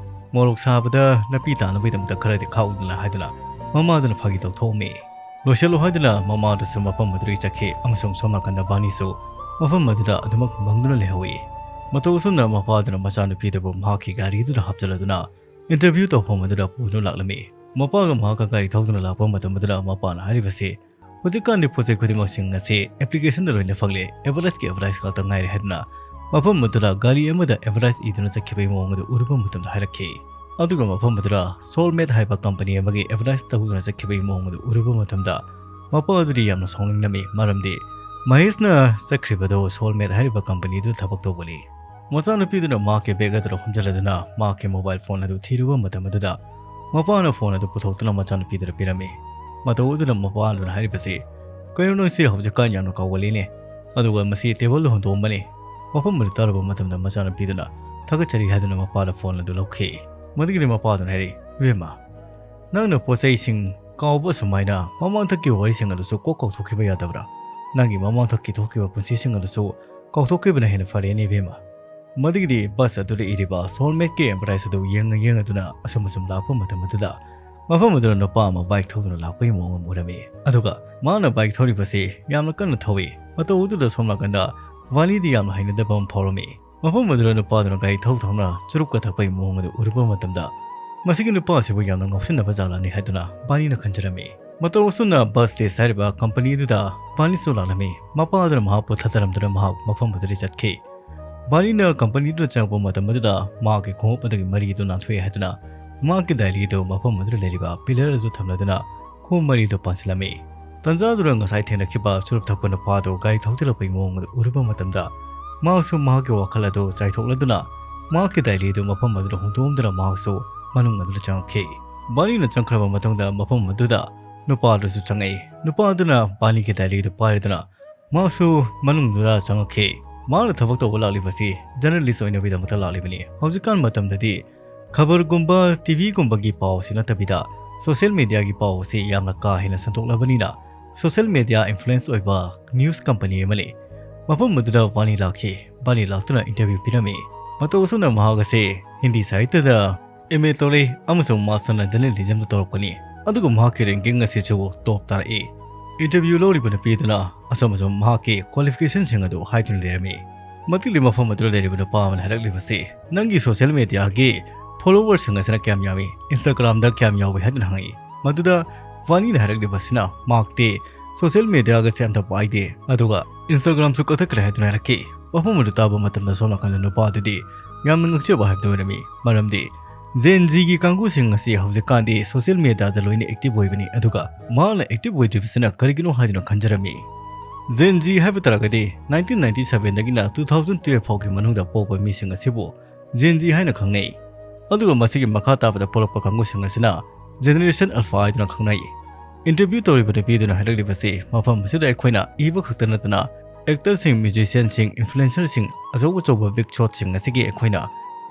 ꯃꯣꯔꯣꯛ ꯁꯥꯕꯗ ꯅꯥꯄꯤ ꯇꯥꯅꯕꯒꯤꯗꯃꯛꯇ ꯈꯔꯗꯤ ꯈꯥꯛꯎꯗꯅ" ꯍꯥꯏꯗꯨꯅ ꯃꯃꯥꯗꯨꯅ ꯐꯥꯒꯤ ꯇꯧꯊꯣꯛꯑꯝꯃꯤ꯫ ꯂꯣꯏꯁꯤꯜꯂꯨ ꯍꯥꯏꯗꯨꯅ ꯃꯃꯥꯗꯨꯁꯨ ꯃꯐꯝ ꯑꯗꯨꯗꯒꯤ ꯆꯠꯈꯤ ꯑꯃꯁꯨꯡ ꯁꯣꯝ ꯅꯥꯀꯟꯗ ꯚꯥꯅꯤꯁꯨ ꯃꯐꯝ ꯑꯗꯨꯗ ꯑꯗꯨꯃꯛ ꯃꯪꯗꯨꯅ ꯂꯩꯍꯧꯏ꯫ ꯃꯇꯧ ꯑꯁꯨꯝꯅ ꯃꯄꯥꯗꯨꯅ ꯃꯆꯥꯅꯨꯄꯤꯗꯨꯕꯨ ꯃꯍꯥꯛꯀꯤ ꯒꯥꯔꯤꯗꯨꯗ ꯍꯥꯞꯆꯤꯜꯂꯗꯨꯅ ꯏꯟꯇꯔꯚ꯭ꯌꯨ ꯇꯧꯐꯝ ꯑꯗꯨꯗ ꯄꯨꯗꯨꯅ ꯂꯥꯛꯂꯝꯃꯤ꯫ ꯃꯄꯥꯒ ꯃꯍꯥꯛꯀ ꯒꯥꯔꯤ ꯊꯧꯗꯨꯅ ꯂꯥꯛꯄ ꯃꯇꯝ ꯑꯗꯨꯗ ꯃꯄꯥꯅ ꯍꯥꯏꯔꯤꯕꯁꯤ, "ꯍꯧꯖꯤꯛꯀꯥꯟꯗꯤ ꯄꯣꯠ ꯆꯩ ꯈꯨꯗꯤꯡꯃꯛꯁꯤꯡ ꯑꯁꯤ ꯑꯦꯄ꯭ꯂꯤꯀꯦꯁꯟꯗ ꯂꯣꯏꯅ ꯐꯪꯂꯦ, ꯑꯦꯗꯚꯔꯇꯥꯏꯁꯀꯤ ꯑꯦꯗꯚꯔꯇꯥꯏꯁ ꯈꯛꯇ ꯉꯥꯏꯔꯦ" ꯍꯥꯏꯗꯨꯅ ꯃꯐꯝ ꯑꯗꯨꯗ ꯒꯥꯔꯤ ꯑꯃꯗ ꯑꯦꯗꯚꯔꯇꯥꯏꯁ ꯏꯗꯨꯅ ꯆꯠꯈꯤꯕꯒꯤ ꯃꯑꯣꯡ ꯑꯗꯨ ꯎꯔꯨꯕ ꯃꯇꯝꯗ ꯍꯥꯏꯔꯛꯈꯤ꯫ ꯑꯗꯨꯒ ꯃꯐꯝ ꯑꯗꯨꯗ ꯁꯣꯜꯃꯦꯠ ꯍꯥꯏꯕ ꯀꯝꯄꯅꯤ ꯑꯃꯒꯤ ꯑꯦꯗꯚꯔꯇꯥꯏꯁ ꯇꯧꯗꯨꯅ ꯆꯠꯈꯤꯕꯒꯤ ꯃꯑꯣꯡ ꯑꯗꯨ ꯎꯔꯨꯕ ꯃꯇꯝꯗ ꯃꯄꯥ ꯑꯗꯨꯗꯤ ꯌꯥꯝꯅ ꯁꯥꯎꯅꯤꯡꯂꯝꯃꯤ, ꯃꯔꯝꯗꯤ ꯃꯍꯦꯁꯅ ꯆꯠꯈ꯭ꯔꯤꯕꯗꯨ ꯁꯣꯜꯃꯦꯠ ꯍꯥꯏꯔꯤꯕ ꯀꯝꯄꯅꯤꯗꯨꯗ ꯊꯕꯛ ꯇꯧꯕꯅꯤ꯫ ꯃꯆꯥꯅꯨꯄꯤꯗꯨꯅ ꯃꯍꯥꯛꯀꯤ ꯕꯦꯒ ꯑꯗꯨꯗ ꯈꯣꯝꯖꯤꯜꯂꯗꯨꯅ ꯃꯍꯥꯛꯀꯤ ꯃꯣꯕꯥꯏꯜ ꯐꯣꯟ ꯑꯗꯨ ꯊꯤꯔꯨꯕ ꯃꯇꯝ ꯑꯗꯨꯗ ꯃꯄꯥꯅ ꯐꯣꯟ ꯑꯗꯨ ꯄꯨꯊꯣꯛꯇꯨꯅ ꯃꯆꯥꯅꯨꯄꯤꯗꯨꯗ ꯄꯤꯔꯝꯃꯤ꯫ ꯃꯇꯧ ꯑꯗꯨꯗ ꯃꯄꯥ ꯑꯗꯨꯅ ꯍꯥꯏꯔꯤꯕꯁꯤ, "ꯀꯩꯅꯣ, ꯅꯪꯁꯤ ꯍꯧꯖꯤꯛꯀꯥꯟ ꯌꯥꯝꯅ ꯀꯥꯎꯒꯜꯂꯤꯅꯦ, ꯑꯗꯨꯒ ꯃꯁꯤ ꯇꯦꯕꯜꯗ ꯍꯨꯟꯗꯣꯛꯑꯝꯕꯅꯤ"꯫ ꯃꯐꯝ ꯑꯗꯨ ꯇꯥꯔꯨꯕ ꯃꯇꯝꯗ ꯃꯆꯥꯅꯨꯄꯤꯗꯨꯅ ꯊꯥꯒꯠꯆꯔꯤ ꯍꯥꯏꯗꯨꯅ ꯃꯄꯥꯗ ꯐꯣꯟ ꯑꯗꯨ ꯂꯧꯈꯤ꯫ ꯃꯗꯨꯒꯤꯗꯤ ꯃꯄꯥꯗꯨꯅ ꯍꯥꯏꯔꯤ, "ꯏꯕꯦꯝꯃ, ꯅꯪꯅ ꯄꯣꯠ ꯆꯩꯁꯤꯡ ꯀꯥꯎꯕ ꯑꯁꯨꯃꯥꯏꯅ ꯃꯃꯥꯡꯊꯛꯀꯤ ꯋꯥꯔꯤꯁꯤꯡ ꯑꯗꯨꯁꯨ ꯀꯣꯛ ꯀꯥꯎꯊꯣꯛꯈꯤꯕ ꯌꯥꯗꯕ꯭ꯔꯥ? ꯅꯪꯒꯤ ꯃꯃꯥꯡꯊꯛꯀꯤ ꯊꯣꯛꯈꯤꯕ ꯄꯨꯟꯁꯤꯁꯤꯡ ꯑꯗꯨꯁꯨ ꯀꯥꯎꯊꯣꯛꯈꯤꯕꯅ ꯍꯦꯟꯅ ꯐꯔꯦꯅꯦ, ꯏꯕꯦꯝꯃ"꯫ ꯃꯗꯨꯒꯤꯗꯤ ꯕꯁ ꯑꯗꯨꯗ ꯏꯔꯤꯕ ꯁꯣꯜꯃꯦꯠꯀꯤ ꯑꯦꯝꯕ꯭ꯔꯥꯏꯁ ꯑꯗꯨ ꯌꯦꯡꯉ ꯌꯦꯡꯉꯗꯨꯅ ꯑꯁꯨꯝ ꯑꯁꯨꯝ ꯂꯥꯛꯄ ꯃꯇꯝ ꯑꯗꯨꯗ ꯃꯐꯝ ꯑꯗꯨꯗ ꯅꯨꯄꯥ ꯑꯃ ꯕꯥꯏꯛ ꯊꯧꯗꯨꯅ ꯂꯥꯛꯄꯒꯤ ꯃꯑꯣꯡ ꯑꯃ ꯎꯔꯝꯃꯤ꯫ ꯑꯗꯨꯒ ꯃꯥꯅ ꯕꯥꯏꯛ ꯊꯧꯔꯤꯕꯁꯤ ꯌꯥꯝꯅ ꯀꯟꯅ ꯊꯧꯏ꯫ ꯃꯇꯧ ꯑꯗꯨꯗ ꯁꯣꯝ ꯅꯥꯀꯟꯗ ꯚꯥꯅꯤꯗꯤ ꯌꯥꯝꯅ ꯍꯩꯅꯗꯕ ꯑꯃ ꯐꯥꯎꯔꯝꯃꯤ꯫ ꯃꯐꯝ ꯑꯗꯨꯗ ꯅꯨꯄꯥꯗꯨꯅ ꯒꯥꯔꯤ ꯊꯧ ꯊꯧꯅ ꯆꯨꯔꯨꯞꯀ ꯊꯛꯄꯒꯤ ꯃꯑꯣꯡ ꯑꯗꯨ ꯎꯔꯨꯕ ꯃꯇꯝꯗ, "ꯃꯁꯤꯒꯤ ꯅꯨꯄꯥ ꯑꯁꯤꯕꯨ ꯌꯥꯝꯅ ꯉꯥꯎꯁꯤꯟꯅꯕ ꯖꯥꯠꯂꯅꯤ" ꯍꯥꯏꯗꯨꯅ ꯚꯥꯅꯤꯅ ꯈꯟꯖꯔꯝꯃꯤ꯫ ꯃꯇꯧ ꯑꯁꯨꯝꯅ ꯕꯁ ꯁ꯭ꯇꯦꯁ ꯍꯥꯏꯔꯤꯕ ꯀꯝꯄꯅꯤ ꯑꯗꯨꯗ ꯚꯥꯅꯤꯁꯨ ꯂꯥꯛꯂꯝꯃꯤ꯫ ꯃꯄꯥ ꯑꯗꯨꯅ ꯃꯍꯥꯛꯄꯨ ꯊꯥꯗꯔꯝꯗꯨꯅ ꯃꯍꯥꯛ ꯃꯐꯝ ꯑꯗꯨꯗ ꯆꯠꯈꯤ꯫ ꯚꯥꯅꯤꯅ ꯀꯝꯄꯅꯤꯗꯨꯗ ꯆꯪꯉꯛꯄ ꯃꯇꯝ ꯑꯗꯨꯗ ꯃꯍꯥꯛꯀꯤ ꯈꯣꯡꯎꯞ ꯑꯗꯨꯒꯤ ꯃꯔꯤ ꯑꯗꯨ ꯅꯥꯟꯊꯣꯛꯑꯦ ꯍꯥꯏꯗꯨꯅ ꯃꯍꯥꯛꯀꯤ ꯗꯥꯏꯔꯤ ꯑꯗꯨ ꯃꯐꯝ ꯑꯗꯨꯗ ꯂꯩꯔꯤꯕ ꯄꯤꯂꯔ ꯑꯗꯨ ꯊꯝꯂꯗꯨꯅ ꯈꯣꯡꯎꯞ ꯃꯔꯤ ꯑꯗꯨ ꯄꯥꯟꯁꯤꯜꯂꯝꯃꯤ꯫ ꯇꯟꯖꯥꯗꯨꯗ ꯉꯁꯥꯏ ꯊꯦꯡꯅꯈꯤꯕ ꯆꯨꯔꯨꯞ ꯊꯛꯄ ꯅꯨꯄꯥ ꯑꯗꯨ ꯒꯥꯔꯤ ꯊꯧꯖꯤꯜꯂꯛꯄꯒꯤ ꯃꯑꯣꯡ ꯑꯗꯨ ꯎꯔꯨꯕ ꯃꯇꯝꯗ ꯃꯍꯥꯛꯁꯨ ꯃꯍꯥꯛꯀꯤ ꯋꯥꯈꯜ ꯑꯗꯨ ꯆꯥꯏꯊꯣꯛꯂꯗꯨꯅ ꯃꯍꯥꯛꯀꯤ ꯗꯥꯏꯔꯤ ꯑꯗꯨ ꯃꯐꯝ ꯑꯗꯨꯗ ꯍꯨꯟꯗꯣꯛꯂꯝꯗꯨꯅ ꯃꯍꯥꯛꯁꯨ ꯃꯅꯨꯡ ꯑꯗꯨꯗ ꯆꯪꯉꯛꯈꯤ꯫ ꯚꯥꯅꯤꯅ ꯆꯪꯈ꯭ꯔꯕ ꯃꯇꯨꯡꯗ ꯃꯐꯝ ꯑꯗꯨꯗ ꯅꯨꯄꯥ ꯑꯗꯨꯁꯨ ꯆꯪꯉꯛꯏ꯫ ꯅꯨꯄꯥ ꯑꯗꯨꯅ ꯚꯥꯅꯤꯒꯤ ꯗꯥꯏꯔꯤ ꯑꯗꯨ ꯄꯥꯏꯔꯗꯨꯅ ꯃꯍꯥꯛꯁꯨ ꯃꯅꯨꯡꯗꯨꯗ ꯆꯪꯉꯛꯈꯤ꯫ ꯃꯍꯥꯛꯅ ꯊꯕꯛ ꯇꯧꯕ ꯂꯥꯛꯂꯤꯕꯁꯤ ꯖꯔꯅꯦꯂꯤꯁ ꯑꯣꯏꯅꯕꯒꯤꯗꯃꯛꯇ ꯂꯥꯛꯂꯤꯕꯅꯤ꯫ ꯍꯧꯖꯤꯛꯀꯥꯟ ꯃꯇꯝꯗꯗꯤ ꯈꯕꯔꯒꯨꯝꯕ, ꯇꯤ ꯚꯤꯒꯨꯝꯕꯒꯤ ꯄꯥꯎꯁꯤ ꯅꯠꯇꯕꯤꯗ ꯁꯣꯁꯤꯌꯦꯜ ꯃꯦꯗꯤꯌꯥꯒꯤ ꯄꯥꯎ ꯑꯁꯤ ꯌꯥꯝꯅ ꯀꯥ ꯍꯦꯟꯅ ꯁꯟꯗꯣꯛꯂꯕꯅꯤꯅ ꯁꯣꯁꯤꯌꯦꯜ ꯃꯦꯗꯤꯌꯥ ꯏꯟꯐ꯭ꯂꯨꯌꯦꯟꯁ ꯑꯣꯏꯕ ꯅ꯭ꯌꯨꯁ ꯀꯝꯄꯅꯤ ꯑꯃꯅꯤ꯫ ꯃꯐꯝ ꯑꯗꯨꯗ ꯚꯥꯅꯤ ꯂꯥꯛꯈꯤ꯫ ꯚꯥꯅꯤ ꯂꯥꯛꯇꯨꯅ ꯏꯟꯇꯔꯚ꯭ꯌꯨ ꯄꯤꯔꯝꯃꯤ꯫ ꯃꯇꯧ ꯑꯁꯨꯝꯅ ꯃꯍꯥꯛ ꯑꯁꯤ ꯍꯤꯟꯗꯤ ꯁꯥꯍꯤꯇ꯭ꯌꯗ ꯑꯦꯝ ꯑꯦ ꯇꯧꯔꯤ ꯑꯃꯁꯨꯡ ꯃꯥꯁꯇꯔꯅ ꯖꯔꯅꯦꯂꯤꯖꯝꯗ ꯇꯧꯔꯛꯄꯅꯤ꯫ ꯑꯗꯨꯒ ꯃꯍꯥꯛꯀꯤ ꯔꯦꯡꯀꯤꯡ ꯑꯁꯤꯁꯨ ꯇꯣꯞ ꯇꯥꯔꯛꯏ꯫ ꯏꯟꯇꯔꯚ꯭ꯌꯨ ꯂꯧꯔꯤꯕ ꯅꯨꯄꯤꯗꯨꯅ ꯑꯁꯨꯝ ꯑꯁꯨꯝ ꯃꯍꯥꯛꯀꯤ ꯀ꯭ꯋꯥꯂꯤꯐꯤꯀꯦꯁꯟꯁꯤꯡ ꯑꯗꯨ ꯍꯥꯏꯗꯨꯅ ꯂꯩꯔꯝꯃꯤ꯫ ꯃꯇꯤꯛꯂꯤ ꯃꯐꯝ ꯑꯗꯨꯗ ꯂꯩꯔꯤꯕ ꯅꯨꯄꯥ ꯑꯃꯅ ꯍꯥꯏꯔꯛꯂꯤꯕꯁꯤ, "ꯅꯪꯒꯤ ꯁꯣꯁꯤꯌꯦꯜ ꯃꯦꯗꯤꯌꯥꯒꯤ ꯐꯣꯂꯣꯋꯔꯁꯤꯡ ꯑꯁꯤꯅ ꯀꯌꯥꯝ ꯌꯥꯝꯃꯤ? ꯏꯟꯁꯇꯥꯒ꯭ꯔꯥꯝꯗ ꯀꯌꯥꯝ ꯌꯥꯎꯏ?" ꯍꯥꯏꯗꯨꯅ ꯍꯪꯉꯤ꯫ ꯃꯗꯨꯗ ꯚꯥꯅꯤꯅ ꯍꯥꯏꯔꯛꯂꯤꯕꯁꯤꯅ ꯃꯍꯥꯛꯇꯤ ꯁꯣꯁꯤꯌꯦꯜ ꯃꯦꯗꯤꯌꯥꯒꯁꯦ ꯑꯝꯇ ꯄꯥꯏꯗꯦ, ꯑꯗꯨꯒ ꯏꯟꯁꯇꯥꯒ꯭ꯔꯥꯝꯁꯨ ꯀꯛꯊꯠꯈ꯭ꯔꯦ ꯍꯥꯏꯗꯨꯅ ꯍꯥꯏꯔꯛꯈꯤ꯫ ꯋꯥꯐꯝ ꯑꯗꯨ ꯇꯥꯕ ꯃꯇꯝꯗ ꯁꯣꯝ ꯅꯥꯀꯟꯗ ꯅꯨꯄꯥ ꯑꯗꯨꯗꯤ ꯌꯥꯝꯅ ꯉꯛꯆꯕ ꯍꯥꯏꯕꯗꯨ ꯑꯣꯏꯔꯝꯃꯤ꯫ ꯃꯔꯝꯗꯤ ꯖꯦꯟ ꯖꯤꯒꯤ ꯀꯥꯡꯕꯨꯁꯤꯡ ꯑꯁꯤ ꯍꯧꯖꯤꯛꯀꯥꯟꯗꯤ ꯁꯣꯁꯤꯌꯦꯜ ꯃꯦꯗꯤꯌꯥꯗ ꯂꯣꯏꯅ ꯑꯦꯛꯇꯤꯚ ꯑꯣꯏꯕꯅꯤ, ꯑꯗꯨꯒ ꯃꯍꯥꯛꯅ ꯑꯦꯛꯇꯤꯚ ꯑꯣꯏꯗ꯭ꯔꯤꯕꯁꯤꯅ ꯀꯔꯤꯒꯤꯅꯣ ꯍꯥꯏꯗꯨꯅ ꯈꯟꯖꯔꯝꯃꯤ꯫ Gen Z ꯍꯥꯏꯕ ꯇꯥꯔꯒꯗꯤ nineteen ninety seven ꯗꯒꯤꯅ two thousand twelve ꯐꯥꯎꯒꯤ ꯃꯅꯨꯡꯗ ꯄꯣꯛꯄ ꯃꯤꯁꯤꯡ ꯑꯁꯤꯕꯨ Gen Z ꯍꯥꯏꯅ ꯈꯪꯅꯩ꯫ ꯑꯗꯨꯒ ꯃꯁꯤꯒꯤ ꯃꯈꯥ ꯇꯥꯕꯗ ꯄꯣꯛꯂꯛꯄ ꯀꯥꯡꯕꯨꯁꯤꯡ ꯑꯁꯤꯅ Generation Alpha ꯍꯥꯏꯗꯨꯅ ꯈꯪꯅꯩ꯫ Interview ꯇꯧꯔꯤꯕ ꯅꯨꯄꯤꯗꯨꯅ ꯍꯥꯏꯔꯛꯂꯤꯕꯁꯤ ꯃꯐꯝ ꯑꯁꯤꯗ ꯑꯩꯈꯣꯏꯅ ꯏꯕ ꯈꯛꯇ ꯅꯠꯇꯅ actorꯁꯤꯡ, musicianꯁꯤꯡ, influencerꯁꯤꯡ, ꯑꯆꯧ ꯑꯆꯧꯕ big shotꯁꯤꯡ ꯑꯁꯤꯒꯤ ꯑꯩꯈꯣꯏꯅ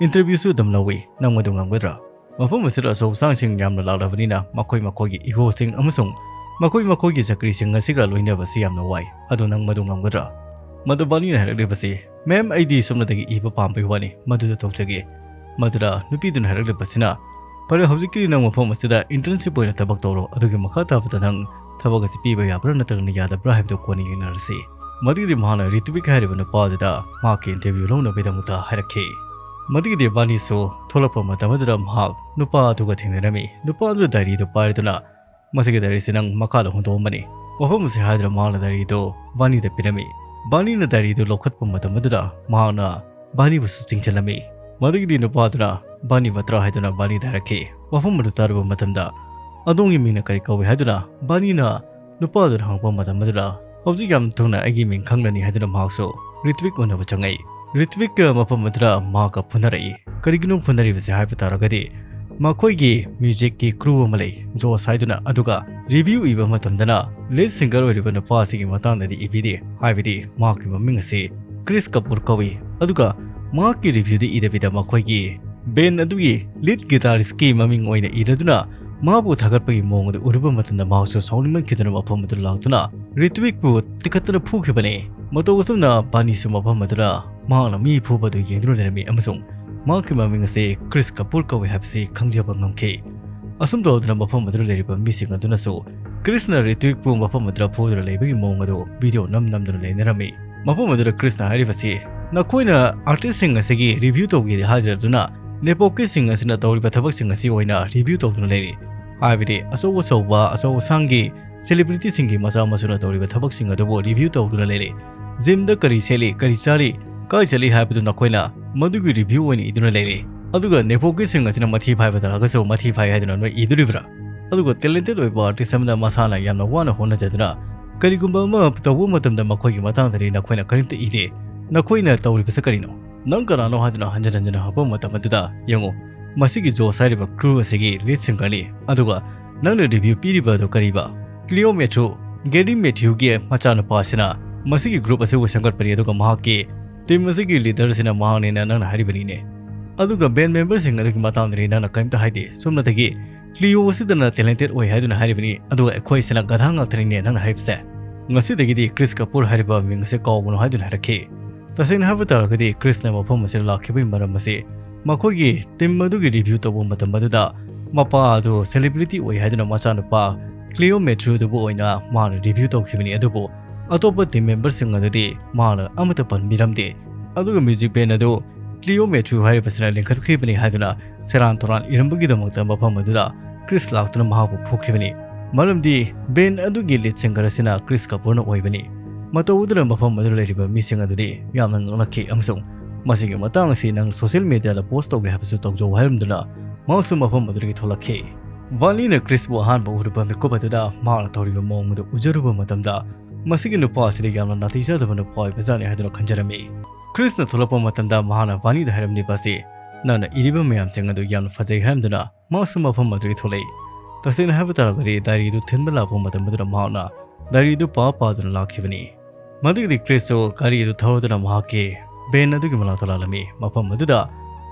interviewꯁꯨ ꯑꯗꯨꯝ ꯂꯧꯏ꯫ ꯅꯪ ꯃꯗꯨ ꯉꯝꯒꯗ꯭ꯔꯥ? ꯃꯐꯝ ꯑꯁꯤꯗ ꯑꯆꯧ ꯑꯁꯥꯡꯁꯤꯡ ꯌꯥꯝꯅ ꯂꯥꯛꯂꯕꯅꯤꯅ ꯃꯈꯣꯏ ꯃꯈꯣꯏꯒꯤ egoꯁꯤꯡ ꯑꯃꯁꯨꯡ ꯃꯈꯣꯏ ꯃꯈꯣꯏꯒꯤ ꯆꯀ꯭ꯔꯤꯁꯤꯡ ꯑꯁꯤꯒ ꯂꯣꯏꯅꯕꯁꯤ ꯌꯥꯝꯅ ꯋꯥꯏ꯫ ꯑꯗꯨ ꯅꯪ ꯃꯗꯨ ꯉꯝꯒꯗ꯭ꯔꯥ? ꯃꯗꯨ ꯕꯥꯅꯤꯅ ꯍꯥꯏꯔꯛꯂꯤꯕꯁꯤ, "Ma'am, ꯑꯩꯗꯤ ꯁꯨꯞꯅꯇꯒꯤ ꯏꯕ ꯄꯥꯝꯕꯒꯤ ꯋꯥꯅꯤ, ꯃꯗꯨꯗ ꯇꯧꯖꯒꯦ꯫" ꯃꯗꯨꯗ ꯅꯨꯄꯤꯗꯨꯅ ꯍꯥꯏꯔꯛꯂꯤꯕꯁꯤꯅ, "ꯐꯔꯦ, ꯍꯧꯖꯤꯛꯀꯤꯗꯤ ꯅꯪ ꯃꯐꯝ ꯑꯁꯤꯗ internship ꯑꯣꯏꯅ ꯊꯕꯛ ꯇꯧꯔꯣ, ꯑꯗꯨꯒꯤ ꯃꯈꯥ ꯇꯥꯕꯗ ꯅꯪ ꯊꯕꯛ ꯑꯁꯤ ꯄꯤꯕ ꯌꯥꯕ꯭ꯔꯥ ꯅꯠꯇ꯭ꯔꯒꯅ ꯌꯥꯗꯕ꯭ꯔꯥ ꯍꯥꯏꯕꯗꯨ ꯀꯣꯟꯅ ꯌꯦꯡꯅꯔꯁꯤ꯫" ꯃꯗꯨꯒꯤꯗꯤ ꯃꯍꯥꯛꯅ ꯔꯤꯇ꯭ꯋꯤꯛ ꯍꯥꯏꯔꯤꯕ ꯅꯨꯄꯥ ꯑꯗꯨꯗ ꯃꯍꯥꯛꯀꯤ interview ꯂꯧꯅꯕꯒꯤꯗꯃꯛꯇ ꯍꯥꯏꯔꯛꯈꯤ꯫ ꯃꯗꯨꯒꯤꯗꯤ ꯕꯥꯅꯤꯁꯨ ꯊꯣꯛꯂꯛꯄ ꯃꯇꯝ ꯑꯗꯨꯗ ꯃꯍꯥꯛ ꯅꯨꯄꯥ ꯑꯗꯨꯒ ꯊꯦꯡꯅꯔꯝꯃꯤ꯫ ꯅꯨꯄꯥ ꯑꯗꯨꯅ diaryꯗꯨ ꯄꯥꯏꯔꯗꯨꯅ, "ꯃꯁꯤꯒꯤ diaryꯁꯤ ꯅꯪ ꯃꯈꯥꯗ ꯍꯨꯟꯗꯣꯛꯑꯝꯕꯅꯤ꯫" ꯋꯥꯐꯝ ꯑꯁꯤ ꯍꯥꯏꯗꯨꯅ ꯃꯍꯥꯛꯅ diaryꯗꯨ ꯕꯥꯅꯤꯗ ꯄꯤꯔꯝꯃꯤ꯫ ꯕꯥꯅꯤꯅ diaryꯗꯨ ꯂꯧꯈꯠꯄ ꯃꯇꯝ ꯑꯗꯨꯗ ꯃꯍꯥꯛꯅ ꯕꯥꯅꯤꯕꯨꯁꯨ ꯆꯤꯡꯁꯤꯜꯂꯝꯃꯤ꯫ ꯃꯗꯨꯒꯤꯗꯤ ꯅꯨꯄꯥꯗꯨꯅ ꯕꯥꯅꯤ ꯕꯇ꯭ꯔꯥ ꯍꯥꯏꯗꯨꯅ ꯕꯥꯅꯤꯗ ꯍꯥꯏꯔꯛꯈꯤ꯫ ꯋꯥꯐꯝ ꯑꯗꯨ ꯇꯥꯔꯨꯕ ꯃꯇꯝꯗ, "ꯑꯗꯣꯝꯒꯤ ꯃꯤꯡꯅ ꯀꯔꯤ ꯀꯧꯏ?" ꯍꯥꯏꯗꯨꯅ ꯕꯥꯅꯤꯅ ꯅꯨꯄꯥꯗꯨꯅ ꯍꯪꯉꯛꯄ ꯃꯇꯝ ꯑꯗꯨꯗ, "ꯍꯧꯖꯤꯛ ꯌꯥꯝ ꯊꯨꯅ ꯑꯩꯒꯤ ꯃꯤꯡ ꯈꯪꯂꯅꯤ" ꯍꯥꯏꯗꯨꯅ ꯃꯍꯥꯛꯁꯨ ꯔꯤꯇ꯭ꯋꯤꯛ ꯎꯅꯕ ꯆꯪꯉꯛꯏ꯫ ꯔꯤꯇ꯭ꯋꯤꯛꯀ ꯃꯐꯝ ꯑꯗꯨꯗ ꯃꯍꯥꯛꯀ ꯐꯨꯅꯔꯛꯏ꯫ ꯀꯔꯤꯒꯤꯅꯣ ꯐꯨꯅꯔꯤꯕꯁꯦ ꯍꯥꯏꯕ ꯇꯥꯔꯒꯗꯤ, ꯃꯈꯣꯏꯒꯤ musicꯀꯤ crew ꯑꯃ ꯂꯩ, ꯖꯣꯁ ꯍꯥꯏꯗꯨꯅ, ꯑꯗꯨꯒ review ꯏꯕ ꯃꯇꯝꯗꯅ lead singer ꯑꯣꯏꯔꯤꯕ ꯅꯨꯄꯥ ꯑꯁꯤꯒꯤ ꯃꯇꯥꯡꯗꯗꯤ ꯏꯕꯤꯗꯦ, ꯍꯥꯏꯕꯗꯤ ꯃꯍꯥꯛꯀꯤ ꯃꯃꯤꯡ ꯑꯁꯤ ꯀ꯭ꯔꯤꯁ ꯀꯄꯨꯔ ꯀꯧꯏ꯫ ꯑꯗꯨꯒ ꯃꯍꯥꯛꯀꯤ reviewꯗꯤ ꯏꯗꯕꯤꯗ ꯃꯈꯣꯏꯒꯤ band ꯑꯗꯨꯒꯤ lead guitaristꯀꯤ ꯃꯃꯤꯡ ꯑꯣꯏꯅ ꯏꯔꯗꯨꯅ ꯃꯍꯥꯛꯄꯨ ꯊꯥꯒꯠꯄꯒꯤ ꯃꯑꯣꯡ ꯑꯗꯨ ꯎꯔꯨꯕ ꯃꯇꯝꯗ ꯃꯍꯥꯛꯁꯨ ꯁꯥꯎꯅꯤꯡꯃꯟꯈꯤꯗꯨꯅ ꯃꯐꯝ ꯑꯗꯨꯗ ꯂꯥꯛꯇꯨꯅ ꯔꯤꯇ꯭ꯋꯤꯛꯄꯨ ꯇꯤꯈꯠꯇꯅ ꯐꯨꯈꯤꯕꯅꯤ꯫ ꯃꯇꯧ ꯑꯁꯨꯝꯅ ꯕꯥꯅꯤꯁꯨ ꯃꯐꯝ ꯑꯗꯨꯗ ꯃꯍꯥꯛꯅ ꯃꯤ ꯐꯨꯕ ꯑꯗꯨ ꯌꯦꯡꯗꯨꯅ ꯂꯩꯔꯝꯃꯤ ꯑꯃꯁꯨꯡ ꯃꯍꯥꯛꯀꯤ ꯃꯃꯤꯡ ꯑꯁꯤ ꯀ꯭ꯔꯤꯁ ꯀꯄꯨꯔ ꯀꯧꯏ ꯍꯥꯏꯕꯁꯤ ꯈꯪꯖꯕ ꯉꯝꯈꯤ꯫ ꯑꯁꯨꯝ ꯇꯧꯗꯨꯅ ꯃꯐꯝ ꯑꯗꯨꯗ ꯂꯩꯔꯤꯕ ꯃꯤꯁꯤꯡ ꯑꯗꯨꯅꯁꯨ ꯀ꯭ꯔꯤꯁꯅ ꯔꯤꯇ꯭ꯋꯤꯛꯄꯨ ꯃꯐꯝ ꯑꯗꯨꯗ ꯐꯨꯗꯨꯅ ꯂꯩꯕꯒꯤ ꯃꯑꯣꯡ ꯑꯗꯨ video ꯅꯝ ꯅꯝꯗꯨꯅ ꯂꯩꯅꯔꯝꯃꯤ꯫ ꯃꯐꯝ ꯑꯗꯨꯗ ꯀ꯭ꯔꯤꯁꯅ ꯍꯥꯏꯔꯤꯕꯁꯤ, "ꯅꯈꯣꯏꯅ artistꯁꯤꯡ ꯑꯁꯤꯒꯤ review ꯇꯧꯒꯦꯗꯤ ꯍꯥꯏꯗ꯭ꯔꯗꯨꯅ nepotistsꯁꯤꯡ ꯑꯁꯤꯅ ꯇꯧꯔꯤꯕ ꯊꯕꯛꯁꯤꯡ ꯑꯁꯤ ꯑꯣꯏꯅ review ꯇꯧꯗꯨꯅ ꯂꯩꯔꯤ꯫ ꯍꯥꯏꯕꯗꯤ ꯑꯆꯧ ꯑꯆꯧꯕ, ꯑꯆꯧ ꯑꯁꯥꯡꯒꯤ celebrityꯁꯤꯡꯒꯤ ꯃꯆꯥ ꯃꯁꯨꯅ ꯇꯧꯔꯤꯕ ꯊꯕꯛꯁꯤꯡ ꯑꯗꯨꯕꯨ review ꯇꯧꯗꯨꯅ ꯂꯩꯔꯤ꯫ Gymꯗ ꯀꯔꯤ ꯁꯦꯠꯂꯤ, ꯀꯔꯤ ꯆꯥꯔꯤ, ꯀꯥꯏ ꯆꯠꯂꯤ ꯍꯥꯏꯕꯗꯨ ꯅꯈꯣꯏꯅ ꯃꯗꯨꯒꯤ review ꯑꯣꯏꯅ ꯏꯗꯨꯅ ꯂꯩꯔꯤ꯫ ꯑꯗꯨꯒ nepotistsꯁꯤꯡ ꯑꯁꯤꯅ ꯃꯊꯤ ꯐꯥꯏꯕ ꯇꯥꯔꯒꯁꯨ ꯃꯊꯤ ꯐꯥꯏ ꯍꯥꯏꯗꯨꯅ ꯅꯣꯏ ꯏꯗꯣꯔꯤꯕ꯭ꯔꯥ?" ꯑꯗꯨꯒ talented ꯑꯣꯏꯕ artist ꯑꯃꯅ ꯃꯁꯥꯅ ꯌꯥꯝꯅ ꯋꯥꯅ ꯍꯣꯠꯅꯖꯗꯨꯅ ꯀꯔꯤꯒꯨꯝꯕ ꯑꯃ ꯇꯧꯕ ꯃꯇꯝꯗ ꯃꯈꯣꯏꯒꯤ ꯃꯇꯥꯡꯗꯗꯤ ꯅꯈꯣꯏꯅ ꯀꯔꯤꯝꯇ ꯏꯗꯦ꯫ ꯅꯈꯣꯏꯅ ꯇꯧꯔꯤꯕꯁꯤ ꯀꯔꯤꯅꯣ? ꯅꯪ ꯀꯅꯥꯅꯣ ꯍꯥꯏꯗꯨꯅ ꯍꯟꯖꯤꯟ ꯍꯟꯖꯤꯟ ꯍꯪꯕ ꯃꯇꯝ ꯑꯗꯨꯗ ꯌꯦꯡꯉꯨ, ꯃꯁꯤꯒꯤ ꯖꯣꯁ ꯍꯥꯏꯔꯤꯕ ꯀ꯭ꯔꯨ ꯑꯁꯤꯒꯤ ꯂꯤꯗ ꯁꯤꯡꯒꯔꯅꯤ꯫ ꯑꯗꯨꯒ ꯅꯪꯅ ꯔꯤꯚ꯭ꯌꯨ ꯄꯤꯔꯤꯕ ꯑꯗꯨ ꯀꯔꯤꯕ? ꯀ꯭ꯂꯤꯑꯣ ꯃꯦꯊ꯭ꯌꯨ, ꯒꯦꯔꯤ ꯃꯦꯊ꯭ꯌꯨꯒꯤ ꯃꯆꯥꯅꯨꯄꯥ ꯑꯁꯤꯅ ꯃꯁꯤꯒꯤ ꯒ꯭ꯔꯨꯞ ꯑꯁꯤꯕꯨ ꯁꯦꯝꯒꯠꯄꯅꯤ, ꯑꯗꯨꯒ ꯃꯍꯥꯛꯀꯤ ꯇꯤꯝ ꯑꯁꯤꯒꯤ ꯂꯤꯗꯔ ꯑꯁꯤꯅ ꯃꯍꯥꯛꯅꯦꯅ ꯅꯪꯅ ꯍꯥꯏꯔꯤꯕꯅꯤꯅꯦ꯫ ꯑꯗꯨꯒ ꯕꯦꯟ ꯃꯦꯝꯕꯔꯁꯤꯡ ꯑꯗꯨꯒꯤ ꯃꯇꯥꯡꯗꯗꯤ ꯅꯪꯅ ꯀꯔꯤꯝꯇ ꯍꯥꯏꯗꯦ꯫ ꯁꯣꯝꯅꯗꯒꯤ ꯀ꯭ꯂꯤꯑꯣ ꯑꯁꯤꯗꯅ ꯇꯦꯂꯦꯟꯇꯦꯗ ꯑꯣꯏ ꯍꯥꯏꯗꯨꯅ ꯍꯥꯏꯔꯤꯕꯅꯤ, ꯑꯗꯨꯒ ꯑꯩꯈꯣꯏꯁꯤꯅ ꯒꯙꯥ ꯉꯥꯛꯇꯅꯤꯅꯦ ꯅꯪꯅ ꯍꯥꯏꯔꯤꯕꯁꯦ꯫ ꯉꯁꯤꯗꯒꯤꯗꯤ ꯀ꯭ꯔꯤꯁ ꯀꯄꯨꯔ ꯍꯥꯏꯔꯤꯕ ꯃꯤꯡ ꯑꯁꯦ ꯀꯥꯎꯒꯅꯨ ꯍꯥꯏꯗꯨꯅ ꯍꯥꯏꯔꯛꯈꯤ꯫ ꯇꯁꯦꯡꯅ ꯍꯥꯏꯕ ꯇꯥꯔꯒꯗꯤ ꯀ꯭ꯔꯤꯁꯅ ꯃꯐꯝ ꯑꯁꯤꯗ ꯂꯥꯛꯈꯤꯕꯒꯤ ꯃꯔꯝ ꯑꯁꯤ ꯃꯈꯣꯏꯒꯤ ꯇꯤꯝ ꯑꯗꯨꯒꯤ ꯔꯤꯚ꯭ꯌꯨ ꯇꯧꯕ ꯃꯇꯝ ꯑꯗꯨꯗ ꯃꯄꯥ ꯑꯗꯨ ꯁꯦꯂꯤꯕ꯭ꯔꯤꯇꯤ ꯑꯣꯏ ꯍꯥꯏꯗꯨꯅ ꯃꯆꯥꯅꯨꯄꯥ ꯀ꯭ꯂꯤꯑꯣ ꯃꯦꯊ꯭ꯌꯨꯗꯨꯕꯨ ꯑꯣꯏꯅ ꯃꯥꯅ ꯔꯤꯚ꯭ꯌꯨ ꯇꯧꯈꯤꯕꯅꯤ, ꯑꯗꯨꯕꯨ ꯑꯇꯣꯞꯄ ꯇꯤꯝ ꯃꯦꯝꯕꯔꯁꯤꯡ ꯑꯗꯨꯗꯤ ꯃꯥꯅ ꯑꯃꯠꯇ ꯄꯟꯕꯤꯔꯝꯗꯦ꯫ ꯑꯗꯨꯒ ꯃ꯭ꯌꯨꯖꯤꯛ ꯕꯦꯟ ꯑꯗꯨ ꯀ꯭ꯂꯤꯑꯣ ꯃꯦꯊ꯭ꯌꯨ ꯍꯥꯏꯔꯤꯕꯁꯤꯅ ꯂꯤꯡꯈꯠꯈꯤꯕꯅꯤ ꯍꯥꯏꯗꯨꯅ ꯁꯦꯔꯥꯟ ꯇꯨꯔꯥꯟ ꯏꯔꯝꯕꯒꯤꯗꯃꯛꯇ ꯃꯐꯝ ꯑꯗꯨꯗ ꯀ꯭ꯔꯤꯁ ꯂꯥꯛꯇꯨꯅ ꯃꯍꯥꯛꯄꯨ ꯐꯨꯈꯤꯕꯅꯤ꯫ ꯃꯔꯝꯗꯤ ꯕꯦꯟ ꯑꯗꯨꯒꯤ ꯂꯤꯗ ꯁꯤꯡꯒꯔ ꯑꯁꯤꯅ ꯀ꯭ꯔꯤꯁ ꯀꯄꯨꯔꯅ ꯑꯣꯏꯕꯅꯤ꯫ ꯃꯇꯧ ꯑꯗꯨꯅ ꯃꯐꯝ ꯑꯗꯨꯗ ꯂꯩꯔꯤꯕ ꯃꯤꯁꯤꯡ ꯑꯗꯨꯗꯤ ꯌꯥꯝꯅ ꯉꯛꯅꯈꯤ, ꯑꯃꯁꯨꯡ ꯃꯁꯤꯒꯤ ꯃꯇꯥꯡ ꯑꯁꯤ ꯅꯪ ꯁꯣꯁꯤꯌꯦꯜ ꯃꯦꯗꯤꯌꯥꯗ ꯄꯣꯁ ꯇꯧꯒꯦ ꯍꯥꯏꯕꯁꯨ ꯇꯧꯖꯧ ꯍꯥꯏꯔꯝꯗꯨꯅ ꯃꯍꯥꯛꯁꯨ ꯃꯐꯝ ꯑꯗꯨꯗꯒꯤ ꯊꯣꯛꯂꯛꯈꯤ꯫ ꯚꯥꯅꯤꯅ ꯀ꯭ꯔꯤꯁꯄꯨ ꯑꯍꯥꯟꯕ ꯎꯔꯨꯕ ꯃꯤꯀꯨꯞ ꯑꯗꯨꯗ ꯃꯍꯥꯛꯅ ꯇꯧꯔꯤꯕ ꯃꯑꯣꯡ ꯑꯗꯨ ꯎꯖꯔꯨꯕ ꯃꯇꯝꯗ, ꯃꯁꯤꯒꯤ ꯅꯨꯄꯥ ꯑꯁꯤꯗ ꯌꯥꯝꯅ ꯅꯥꯇꯩ ꯆꯥꯗꯕ ꯅꯨꯄꯥ ꯑꯣꯏꯕꯖꯥꯠꯅꯤ ꯍꯥꯏꯗꯨꯅ ꯈꯟꯖꯔꯝꯃꯤ꯫ ꯀ꯭ꯔꯤꯁꯅ ꯊꯣꯛꯂꯛꯄ ꯃꯇꯝꯗ ꯃꯍꯥꯛꯅ ꯚꯥꯅꯤꯗ ꯍꯥꯏꯔꯝꯂꯤꯕ ꯑꯁꯤ, "ꯅꯪꯅ ꯏꯔꯤꯕ ꯃꯌꯥꯝꯁꯤꯡ ꯑꯗꯨ ꯌꯥꯝꯅ ꯐꯖꯩ" ꯍꯥꯏꯔꯝꯗꯨꯅ ꯃꯍꯥꯛꯁꯨ ꯃꯐꯝ ꯑꯗꯨꯗꯒꯤ ꯊꯣꯛꯂꯛꯏ꯫ ꯇꯁꯦꯡꯅ ꯍꯥꯏꯕ ꯇꯥꯔꯒꯗꯤ ꯗꯥꯏꯔꯤꯗꯨ ꯊꯤꯟꯕ ꯂꯥꯛꯄ ꯃꯇꯝ ꯑꯗꯨꯗ ꯃꯍꯥꯛꯅ ꯗꯥꯏꯔꯤꯗꯨ ꯄꯥ ꯄꯥꯗꯨꯅ ꯂꯥꯛꯈꯤꯕꯅꯤ꯫ ꯃꯗꯨꯒꯤꯗꯤ ꯀ꯭ꯔꯤꯁꯁꯨ ꯒꯥꯔꯤ ꯑꯗꯨ ꯊꯧꯗꯨꯅ ꯃꯍꯥꯛꯀꯤ ꯕꯦꯟ ꯑꯗꯨꯒꯤ ꯃꯅꯥꯛꯇ ꯂꯥꯛꯂꯝꯃꯤ꯫ ꯃꯐꯝ ꯑꯗꯨꯗ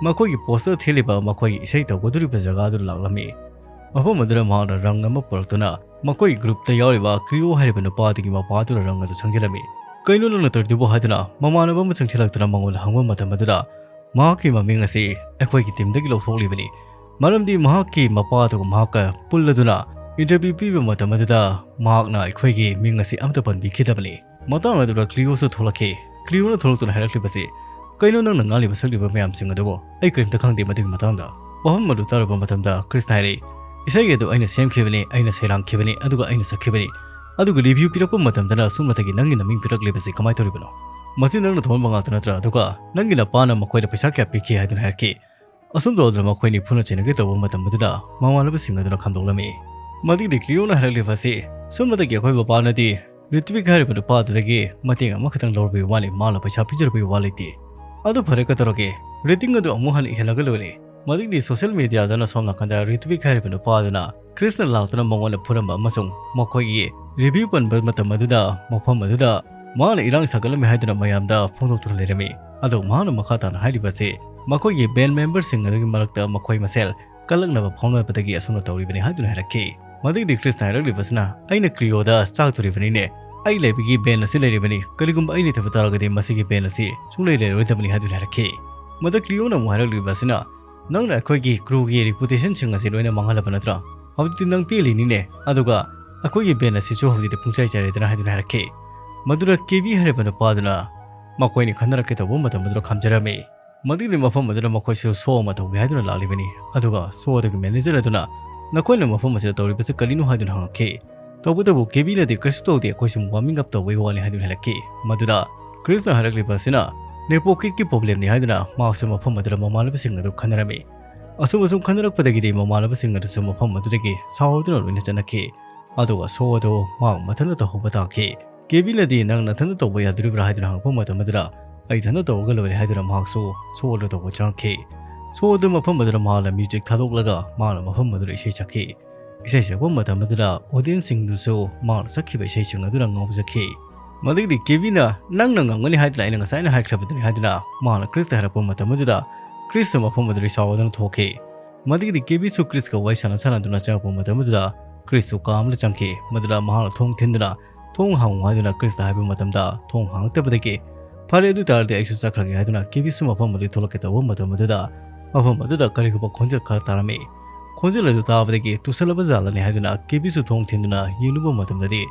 ꯃꯈꯣꯏꯒꯤ ꯄꯣꯁꯇꯔ ꯊꯦꯠꯂꯤꯕ ꯃꯈꯣꯏꯒꯤ ꯏꯁꯩ ꯇꯧꯒꯗꯧꯔꯤꯕ ꯖꯒꯥ ꯑꯗꯨꯗ ꯂꯥꯛꯂꯝꯃꯤ꯫ ꯃꯐꯝ ꯑꯗꯨꯗ ꯃꯍꯥꯛꯅ ꯔꯪ ꯑꯃ ꯄꯨꯔꯛꯇꯨꯅ ꯃꯈꯣꯏꯒꯤ ꯒ꯭ꯔꯨꯞꯇ ꯌꯥꯎꯔꯤꯕ ꯀ꯭ꯔꯤꯑꯣ ꯍꯥꯏꯔꯤꯕ ꯅꯨꯄꯥ ꯑꯗꯨꯒꯤ ꯃꯄꯥ ꯑꯗꯨꯗ ꯔꯪ ꯑꯗꯨ ꯁꯪꯖꯤꯜꯂꯝꯃꯤ꯫ "ꯀꯩꯅꯣ ꯅꯪꯅ ꯇꯧꯔꯤꯗꯨꯕꯨ?" ꯍꯥꯏꯗꯨꯅ ꯃꯃꯥꯟꯅꯕ ꯑꯃ ꯆꯪꯁꯤꯜꯂꯛꯇꯨꯅ ꯃꯉꯣꯟꯗ ꯍꯪꯕ ꯃꯇꯝ ꯑꯗꯨꯗ, "ꯃꯍꯥꯛꯀꯤ ꯃꯃꯤꯡ ꯑꯁꯤ ꯑꯩꯈꯣꯏꯒꯤ ꯇꯤꯝꯗꯒꯤ ꯂꯧꯊꯣꯛꯂꯤꯕꯅꯤ, ꯃꯔꯝꯗꯤ ꯃꯍꯥꯛꯀꯤ ꯃꯄꯥ ꯑꯗꯨꯒ ꯃꯍꯥꯛꯀ ꯄꯨꯜꯂꯗꯨꯅ ꯏꯟꯇꯔꯚ꯭ꯌꯨ ꯄꯤꯕ ꯃꯇꯝ ꯑꯗꯨꯗ ꯃꯍꯥꯛꯅ ꯑꯩꯈꯣꯏꯒꯤ ꯃꯤꯡ ꯑꯁꯤ ꯑꯃꯠꯇ ꯄꯟꯕꯤꯈꯤꯗꯕꯅꯤ"꯫ ꯃꯇꯥꯡ ꯑꯗꯨꯗ ꯀ꯭ꯂꯤꯑꯣꯁꯨ ꯊꯣꯛꯂꯛꯈꯤ꯫ ꯀ꯭ꯂꯤꯑꯣꯅ ꯊꯣꯛꯂꯛꯇꯨꯅ ꯍꯥꯏꯔꯛꯂꯤꯕꯁꯤ, "ꯀꯩꯅꯣ ꯅꯪꯅ ꯉꯥꯡꯂꯤꯕ ꯁꯛꯂꯤꯕ ꯃꯌꯥꯝꯁꯤꯡ ꯑꯗꯨꯕꯨ? ꯑꯩ ꯀꯔꯤꯝꯇ ꯈꯪꯗꯦ ꯃꯗꯨꯒꯤ ꯃꯇꯥꯡꯗ"꯫ ꯋꯥꯐꯝ ꯑꯗꯨ ꯇꯥꯔꯨꯕ ꯃꯇꯝꯗ ꯀ꯭ꯔꯤꯁꯅ ꯍꯥꯏꯔꯛꯏ, "ꯏꯁꯩ ꯑꯗꯨ ꯑꯩꯅ ꯁꯦꯝꯈꯤꯕꯅꯤ, ꯑꯩꯅ ꯁꯩꯔꯥꯡꯈꯤꯕꯅꯤ, ꯑꯗꯨꯒ ꯑꯩꯅ ꯁꯛꯈꯤꯕꯅꯤ꯫ ꯑꯗꯨꯒ ꯔꯤꯚ꯭ꯌꯨ ꯄꯤꯔꯛꯄ ꯃꯇꯝꯗꯅ ꯁꯨꯞꯅꯇꯒꯤ ꯅꯪꯒꯤ ꯅꯃꯤꯡ ꯄꯤꯔꯛꯂꯤꯕꯁꯤ ꯀꯃꯥꯏꯅ ꯇꯧꯔꯤꯕꯅꯣ? ꯃꯁꯤ ꯅꯪꯅ ꯊꯣꯟꯕ ꯉꯥꯛꯇ ꯅꯠꯇ꯭ꯔꯥ? ꯑꯗꯨꯒ ꯅꯪꯒꯤ ꯅꯄꯥꯅ ꯃꯈꯣꯏꯗ ꯄꯩꯁꯥ ꯀꯌꯥ ꯄꯤꯈꯤ?" ꯍꯥꯏꯗꯨꯅ ꯍꯥꯏꯔꯛꯈꯤ꯫ ꯑꯁꯨꯝ ꯇꯧꯗꯅ ꯃꯈꯣꯏ ꯅꯤꯐꯨꯅ ꯆꯩꯅꯒꯦ ꯇꯧꯕ ꯃꯇꯝ ꯑꯗꯨꯗ ꯃꯃꯥꯟꯅꯕꯁꯤꯡ ꯑꯗꯨꯅ ꯈꯥꯝꯗꯣꯛꯂꯝꯃꯤ꯫ ꯃꯗꯨꯒꯤꯗꯤ ꯀ꯭ꯂꯤꯑꯣꯅ ꯍꯥꯏꯔꯛꯂꯤꯕ ꯑꯁꯤ, "ꯁꯨꯞꯅꯇꯒꯤ ꯑꯩꯈꯣꯏ ꯕꯕꯥꯅꯗꯤ ꯔꯤꯇ꯭ꯋꯤꯛ ꯍꯥꯏꯔꯤꯕ ꯅꯨꯄꯥꯗꯨꯗꯒꯤ ꯃꯇꯦꯡ ꯑꯃꯈꯛꯇꯪ ꯂꯧꯔꯨꯕꯒꯤ ꯋꯥꯅꯤ, ꯃꯥꯅ ꯄꯩꯁꯥ ꯄꯤꯖꯔꯨꯕꯒꯤ ꯋꯥ ꯂꯩꯇꯦ꯫ ꯑꯗꯨ ꯐꯔꯦ, ꯀꯩꯗꯧꯔꯒꯦ? ꯔꯦꯇꯤꯡ ꯑꯗꯨ ꯑꯃꯨꯛ ꯍꯟꯅ ꯏꯍꯜꯂꯒ ꯂꯣꯏꯔꯦ꯫ ꯃꯗꯨꯒꯤꯗꯤ ꯁꯣꯁꯤꯌꯦꯜ ꯃꯦꯗꯤꯌꯥꯗꯅ ꯁꯣꯝ ꯅꯥꯀꯟꯗ ꯔꯤꯇ꯭ꯋꯤꯛ ꯍꯥꯏꯔꯤꯕ ꯅꯨꯄꯥꯗꯨꯅ ꯀ꯭ꯔꯤꯁꯅ ꯂꯥꯛꯇꯨꯅ ꯃꯉꯣꯟꯗ ꯐꯨꯔꯝꯕ ꯑꯃꯁꯨꯡ ꯃꯈꯣꯏꯒꯤ ꯔꯤꯚ꯭ꯌꯨ ꯄꯟꯕ ꯃꯇꯝ ꯑꯗꯨꯗ ꯃꯐꯝ ꯑꯗꯨꯗ ꯃꯥꯅ ꯏꯔꯥꯡ ꯁꯥꯒꯠꯂꯝꯃꯤ ꯍꯥꯏꯗꯨꯅ ꯃꯌꯥꯝꯗ ꯐꯣꯡꯗꯣꯛꯇꯨꯅ ꯂꯩꯔꯝꯃꯤ꯫ ꯑꯗꯨ ꯃꯍꯥꯛꯅ ꯃꯈꯥ ꯇꯥꯅ ꯍꯥꯏꯔꯤꯕꯁꯤ ꯃꯈꯣꯏꯒꯤ ꯕꯦꯟ ꯃꯦꯝꯕꯔꯁꯤꯡ ꯑꯗꯨꯒꯤ ꯃꯔꯛꯇ ꯃꯈꯣꯏ ꯃꯁꯦꯜ ꯀꯜꯂꯛꯅꯕ ꯐꯥꯎꯅꯕꯗꯒꯤ ꯑꯁꯨꯝꯅ ꯇꯧꯔꯤꯕꯅꯤ ꯍꯥꯏꯗꯨꯅ ꯍꯥꯏꯔꯛꯈꯤ꯫ ꯃꯗꯨꯒꯤꯗꯤ ꯀ꯭ꯔꯤꯁꯅ ꯍꯥꯏꯔꯛꯂꯤꯕꯁꯤꯅ, "ꯑꯩꯅ ꯀ꯭ꯔꯤꯌꯣꯗ ꯆꯥꯛꯇꯣꯔꯤꯕꯅꯤꯅꯦ꯫ ꯑꯩ ꯂꯩꯕꯒꯤ ꯕꯦꯟ ꯑꯁꯤ ꯂꯩꯔꯤꯕꯅꯤ꯫ ꯀꯔꯤꯒꯨꯝꯕ ꯑꯩ ꯂꯩꯇꯕ ꯇꯥꯔꯒꯗꯤ ꯃꯁꯤꯒꯤ ꯕꯦꯟ ꯑꯁꯤ ꯁꯨꯡꯂꯩ ꯂꯩꯔꯔꯣꯏꯗꯕꯅꯤ" ꯍꯥꯏꯗꯨꯅ ꯍꯥꯏꯔꯛꯈꯤ꯫ ꯃꯗꯨ ꯀ꯭ꯔꯤꯌꯣꯅ ꯑꯃꯨꯛ ꯍꯥꯏꯔꯛꯂꯤꯕ ꯑꯁꯤꯅ, "ꯅꯪꯅ ꯑꯩꯈꯣꯏꯒꯤ ꯀ꯭ꯔꯨꯒꯤ ꯔꯤꯄꯨꯇꯦꯁꯟꯁꯤꯡ ꯑꯁꯤ ꯂꯣꯏꯅ ꯃꯥꯡꯍꯜꯂꯕ ꯅꯠꯇ꯭ꯔꯥ? ꯍꯧꯖꯤꯛꯇꯤ ꯅꯪ ꯄꯦꯜꯂꯤꯅꯤꯅꯦ꯫ ꯑꯗꯨꯒ ꯑꯩꯈꯣꯏꯒꯤ ꯕꯦꯟ ꯑꯁꯤꯁꯨ ꯍꯧꯖꯤꯛꯇꯤ ꯄꯨꯡꯆꯥꯏ ꯆꯥꯏꯔꯦꯗꯅ" ꯍꯥꯏꯗꯨꯅ ꯍꯥꯏꯔꯛꯈꯤ꯫ ꯃꯗꯨꯗ ꯀꯦꯕꯤ ꯍꯥꯏꯔꯤꯕ ꯅꯨꯄꯥꯗꯨꯅ ꯃꯈꯣꯏꯅꯤ ꯈꯟꯅꯔꯛꯀꯦ ꯇꯧꯕ ꯃꯇꯝ ꯑꯗꯨꯗ ꯈꯥꯝꯖꯔꯝꯃꯤ꯫ ꯃꯗꯨꯒꯤ ꯃꯐꯝ ꯑꯗꯨꯗ ꯃꯈꯣꯏꯁꯨ ꯁꯣ ꯑꯃ ꯇꯧꯒꯦ ꯍꯥꯏꯗꯨꯅ ꯂꯥꯛꯂꯤꯕꯅꯤ꯫ ꯑꯗꯨꯒ ꯁꯣ ꯑꯗꯨꯒꯤ ꯃꯦꯅꯦꯖꯔ ꯑꯗꯨꯅ, "ꯅꯈꯣꯏꯅ ꯃꯐꯝ ꯑꯁꯤꯗ ꯇꯧꯔꯤꯕꯁꯤ ꯀꯔꯤꯅꯣ?" ꯍꯥꯏꯗꯨꯅ ꯍꯪꯉꯛꯈꯤ꯫ ꯇꯧꯕꯇꯕꯨ ꯀꯦꯕꯤꯅꯗꯤ, "ꯀꯔꯤꯁꯨ ꯇꯧꯗꯦ, ꯑꯩꯈꯣꯏ ꯁꯨꯝ ꯋꯥꯔꯃꯤꯡ ꯑꯞ ꯇꯧꯕꯒꯤ ꯋꯥꯅꯤ" ꯍꯥꯏꯗꯨꯅ ꯍꯥꯏꯔꯛꯈꯤ꯫ ꯃꯗꯨꯗ ꯀ꯭ꯔꯤꯁꯅ ꯍꯥꯏꯔꯛꯂꯤꯕ ꯑꯁꯤꯅ ꯅꯦꯄꯣꯀꯦꯠꯀꯤ ꯄ꯭ꯔꯣꯕ꯭ꯂꯦꯝꯅꯤ ꯍꯥꯏꯗꯨꯅ ꯃꯍꯥꯛꯁꯨ ꯃꯐꯝ ꯑꯗꯨꯗ ꯃꯃꯥꯟꯅꯕꯁꯤꯡ ꯑꯗꯨ ꯈꯟꯅꯔꯝꯃꯤ꯫ ꯑꯁꯨꯝ ꯑꯁꯨꯝ ꯈꯟꯅꯔꯛꯄꯗꯒꯤꯗꯤ ꯃꯃꯥꯟꯅꯕꯁꯤꯡ ꯑꯗꯨꯁꯨ ꯃꯐꯝ ꯑꯗꯨꯗꯒꯤ ꯁꯥꯎꯔꯗꯨꯅ ꯂꯣꯏꯅ ꯆꯠꯅꯈꯤ꯫ ꯑꯗꯨꯒ ꯁꯣ ꯑꯗꯨ ꯃꯍꯥꯛ ꯃꯊꯟꯇ ꯇꯧꯍꯧꯕ ꯇꯥꯈꯤ꯫ ꯀꯦꯕꯤꯅꯗꯤ, "ꯅꯪ ꯅꯊꯟꯇ ꯇꯧꯕ ꯌꯥꯗꯣꯔꯤꯕ꯭ꯔꯥ?" ꯍꯥꯏꯗꯨꯅ ꯍꯪꯉꯛꯄ ꯃꯇꯝ ꯑꯗꯨꯗ, "ꯑꯩ ꯏꯊꯟꯇ ꯇꯧꯔꯒ ꯂꯣꯏꯔꯦ" ꯍꯥꯏꯗꯨꯅ ꯃꯍꯥꯛꯁꯨ ꯁꯣ ꯑꯗꯨ ꯇꯧꯕ ꯆꯪꯉꯛꯈꯤ꯫ ꯁꯣ ꯑꯗꯨ ꯃꯐꯝ ꯑꯗꯨꯗ ꯃꯍꯥꯛꯅ ꯃ꯭ꯌꯨꯖꯤꯛ ꯊꯥꯗꯣꯛꯂꯒ ꯃꯍꯥꯛꯅ ꯃꯐꯝ ꯑꯗꯨꯗ ꯏꯁꯩ ꯁꯛꯈꯤ꯫ ꯏꯁꯩ ꯁꯛꯄ ꯃꯇꯝ ꯑꯗꯨꯗ ꯑꯣꯗꯤꯌꯟꯁꯁꯤꯡꯗꯨꯁꯨ ꯃꯍꯥꯛꯅ ꯁꯛꯈꯤꯕ ꯏꯁꯩꯁꯤꯡ ꯑꯗꯨꯅ ꯉꯥꯎꯖꯈꯤ꯫ ꯃꯗꯨꯒꯤꯗꯤ ꯀꯦꯕꯤꯅ, "ꯅꯪꯅ ꯉꯝꯒꯅꯤ ꯍꯥꯏꯗꯨꯅ ꯑꯩꯅ ꯉꯁꯥꯏꯅ ꯍꯥꯏꯈ꯭ꯔꯕꯗꯨꯅꯤ" ꯍꯥꯏꯗꯨꯅ ꯃꯍꯥꯛꯅ ꯀ꯭ꯔꯤꯁꯇ ꯍꯥꯏꯔꯛꯄ ꯃꯇꯝ ꯑꯗꯨꯗ ꯀ꯭ꯔꯤꯁꯁꯨ ꯃꯐꯝ ꯑꯗꯨꯗꯒꯤ ꯁꯥꯎꯔꯗꯨꯅ ꯊꯣꯛꯈꯤ꯫ ꯃꯗꯨꯒꯤꯗꯤ ꯀꯦꯕꯤꯁꯨ ꯀ꯭ꯔꯤꯁꯀ ꯋꯥꯔꯤ ꯁꯥꯟꯅ ꯁꯥꯟꯅꯗꯨꯅ ꯆꯪꯉꯛꯄ ꯃꯇꯝ ꯑꯗꯨꯗ ꯀ꯭ꯔꯤꯁꯁꯨ ꯀꯥ ꯑꯃꯗ ꯆꯪꯈꯤ꯫ ꯃꯗꯨꯗ ꯃꯍꯥꯛꯅ ꯊꯣꯡ ꯊꯤꯟꯗꯨꯅ, "ꯊꯣꯡ ꯍꯥꯡꯉꯨ" ꯍꯥꯏꯗꯨꯅ ꯀ꯭ꯔꯤꯁꯇ ꯍꯥꯏꯕ ꯃꯇꯝꯗ ꯊꯣꯡ ꯍꯥꯡꯉꯛꯇꯕꯗꯒꯤ, "ꯐꯔꯦ, ꯑꯗꯨ ꯇꯥꯔꯗꯤ ꯑꯩꯁꯨ ꯆꯠꯈ꯭ꯔꯒꯦ" ꯍꯥꯏꯗꯨꯅ ꯀꯦꯕꯤꯁꯨ ꯃꯐꯝ ꯑꯗꯨꯗꯒꯤ ꯊꯣꯛꯂꯛꯀꯦ ꯇꯧꯕ ꯃꯇꯝ ꯑꯗꯨꯗ ꯃꯐꯝ ꯑꯗꯨꯗ ꯀꯔꯤꯒꯨꯝꯕ ꯈꯣꯟꯖꯦꯜ ꯈꯔ ꯇꯥꯔꯝꯃꯤ꯫ ꯈꯣꯟꯖꯦꯜ ꯑꯗꯨ ꯇꯥꯕꯗꯒꯤ ꯇꯨꯁꯜꯂꯕ ꯖꯥꯠꯂꯅꯤ ꯍꯥꯏꯗꯨꯅ ꯀꯦꯕꯤꯁꯨ ꯊꯣꯡ ꯊꯤꯟꯗꯨꯅ ꯌꯦꯡꯂꯨꯕ ꯃꯇꯝꯗꯗꯤ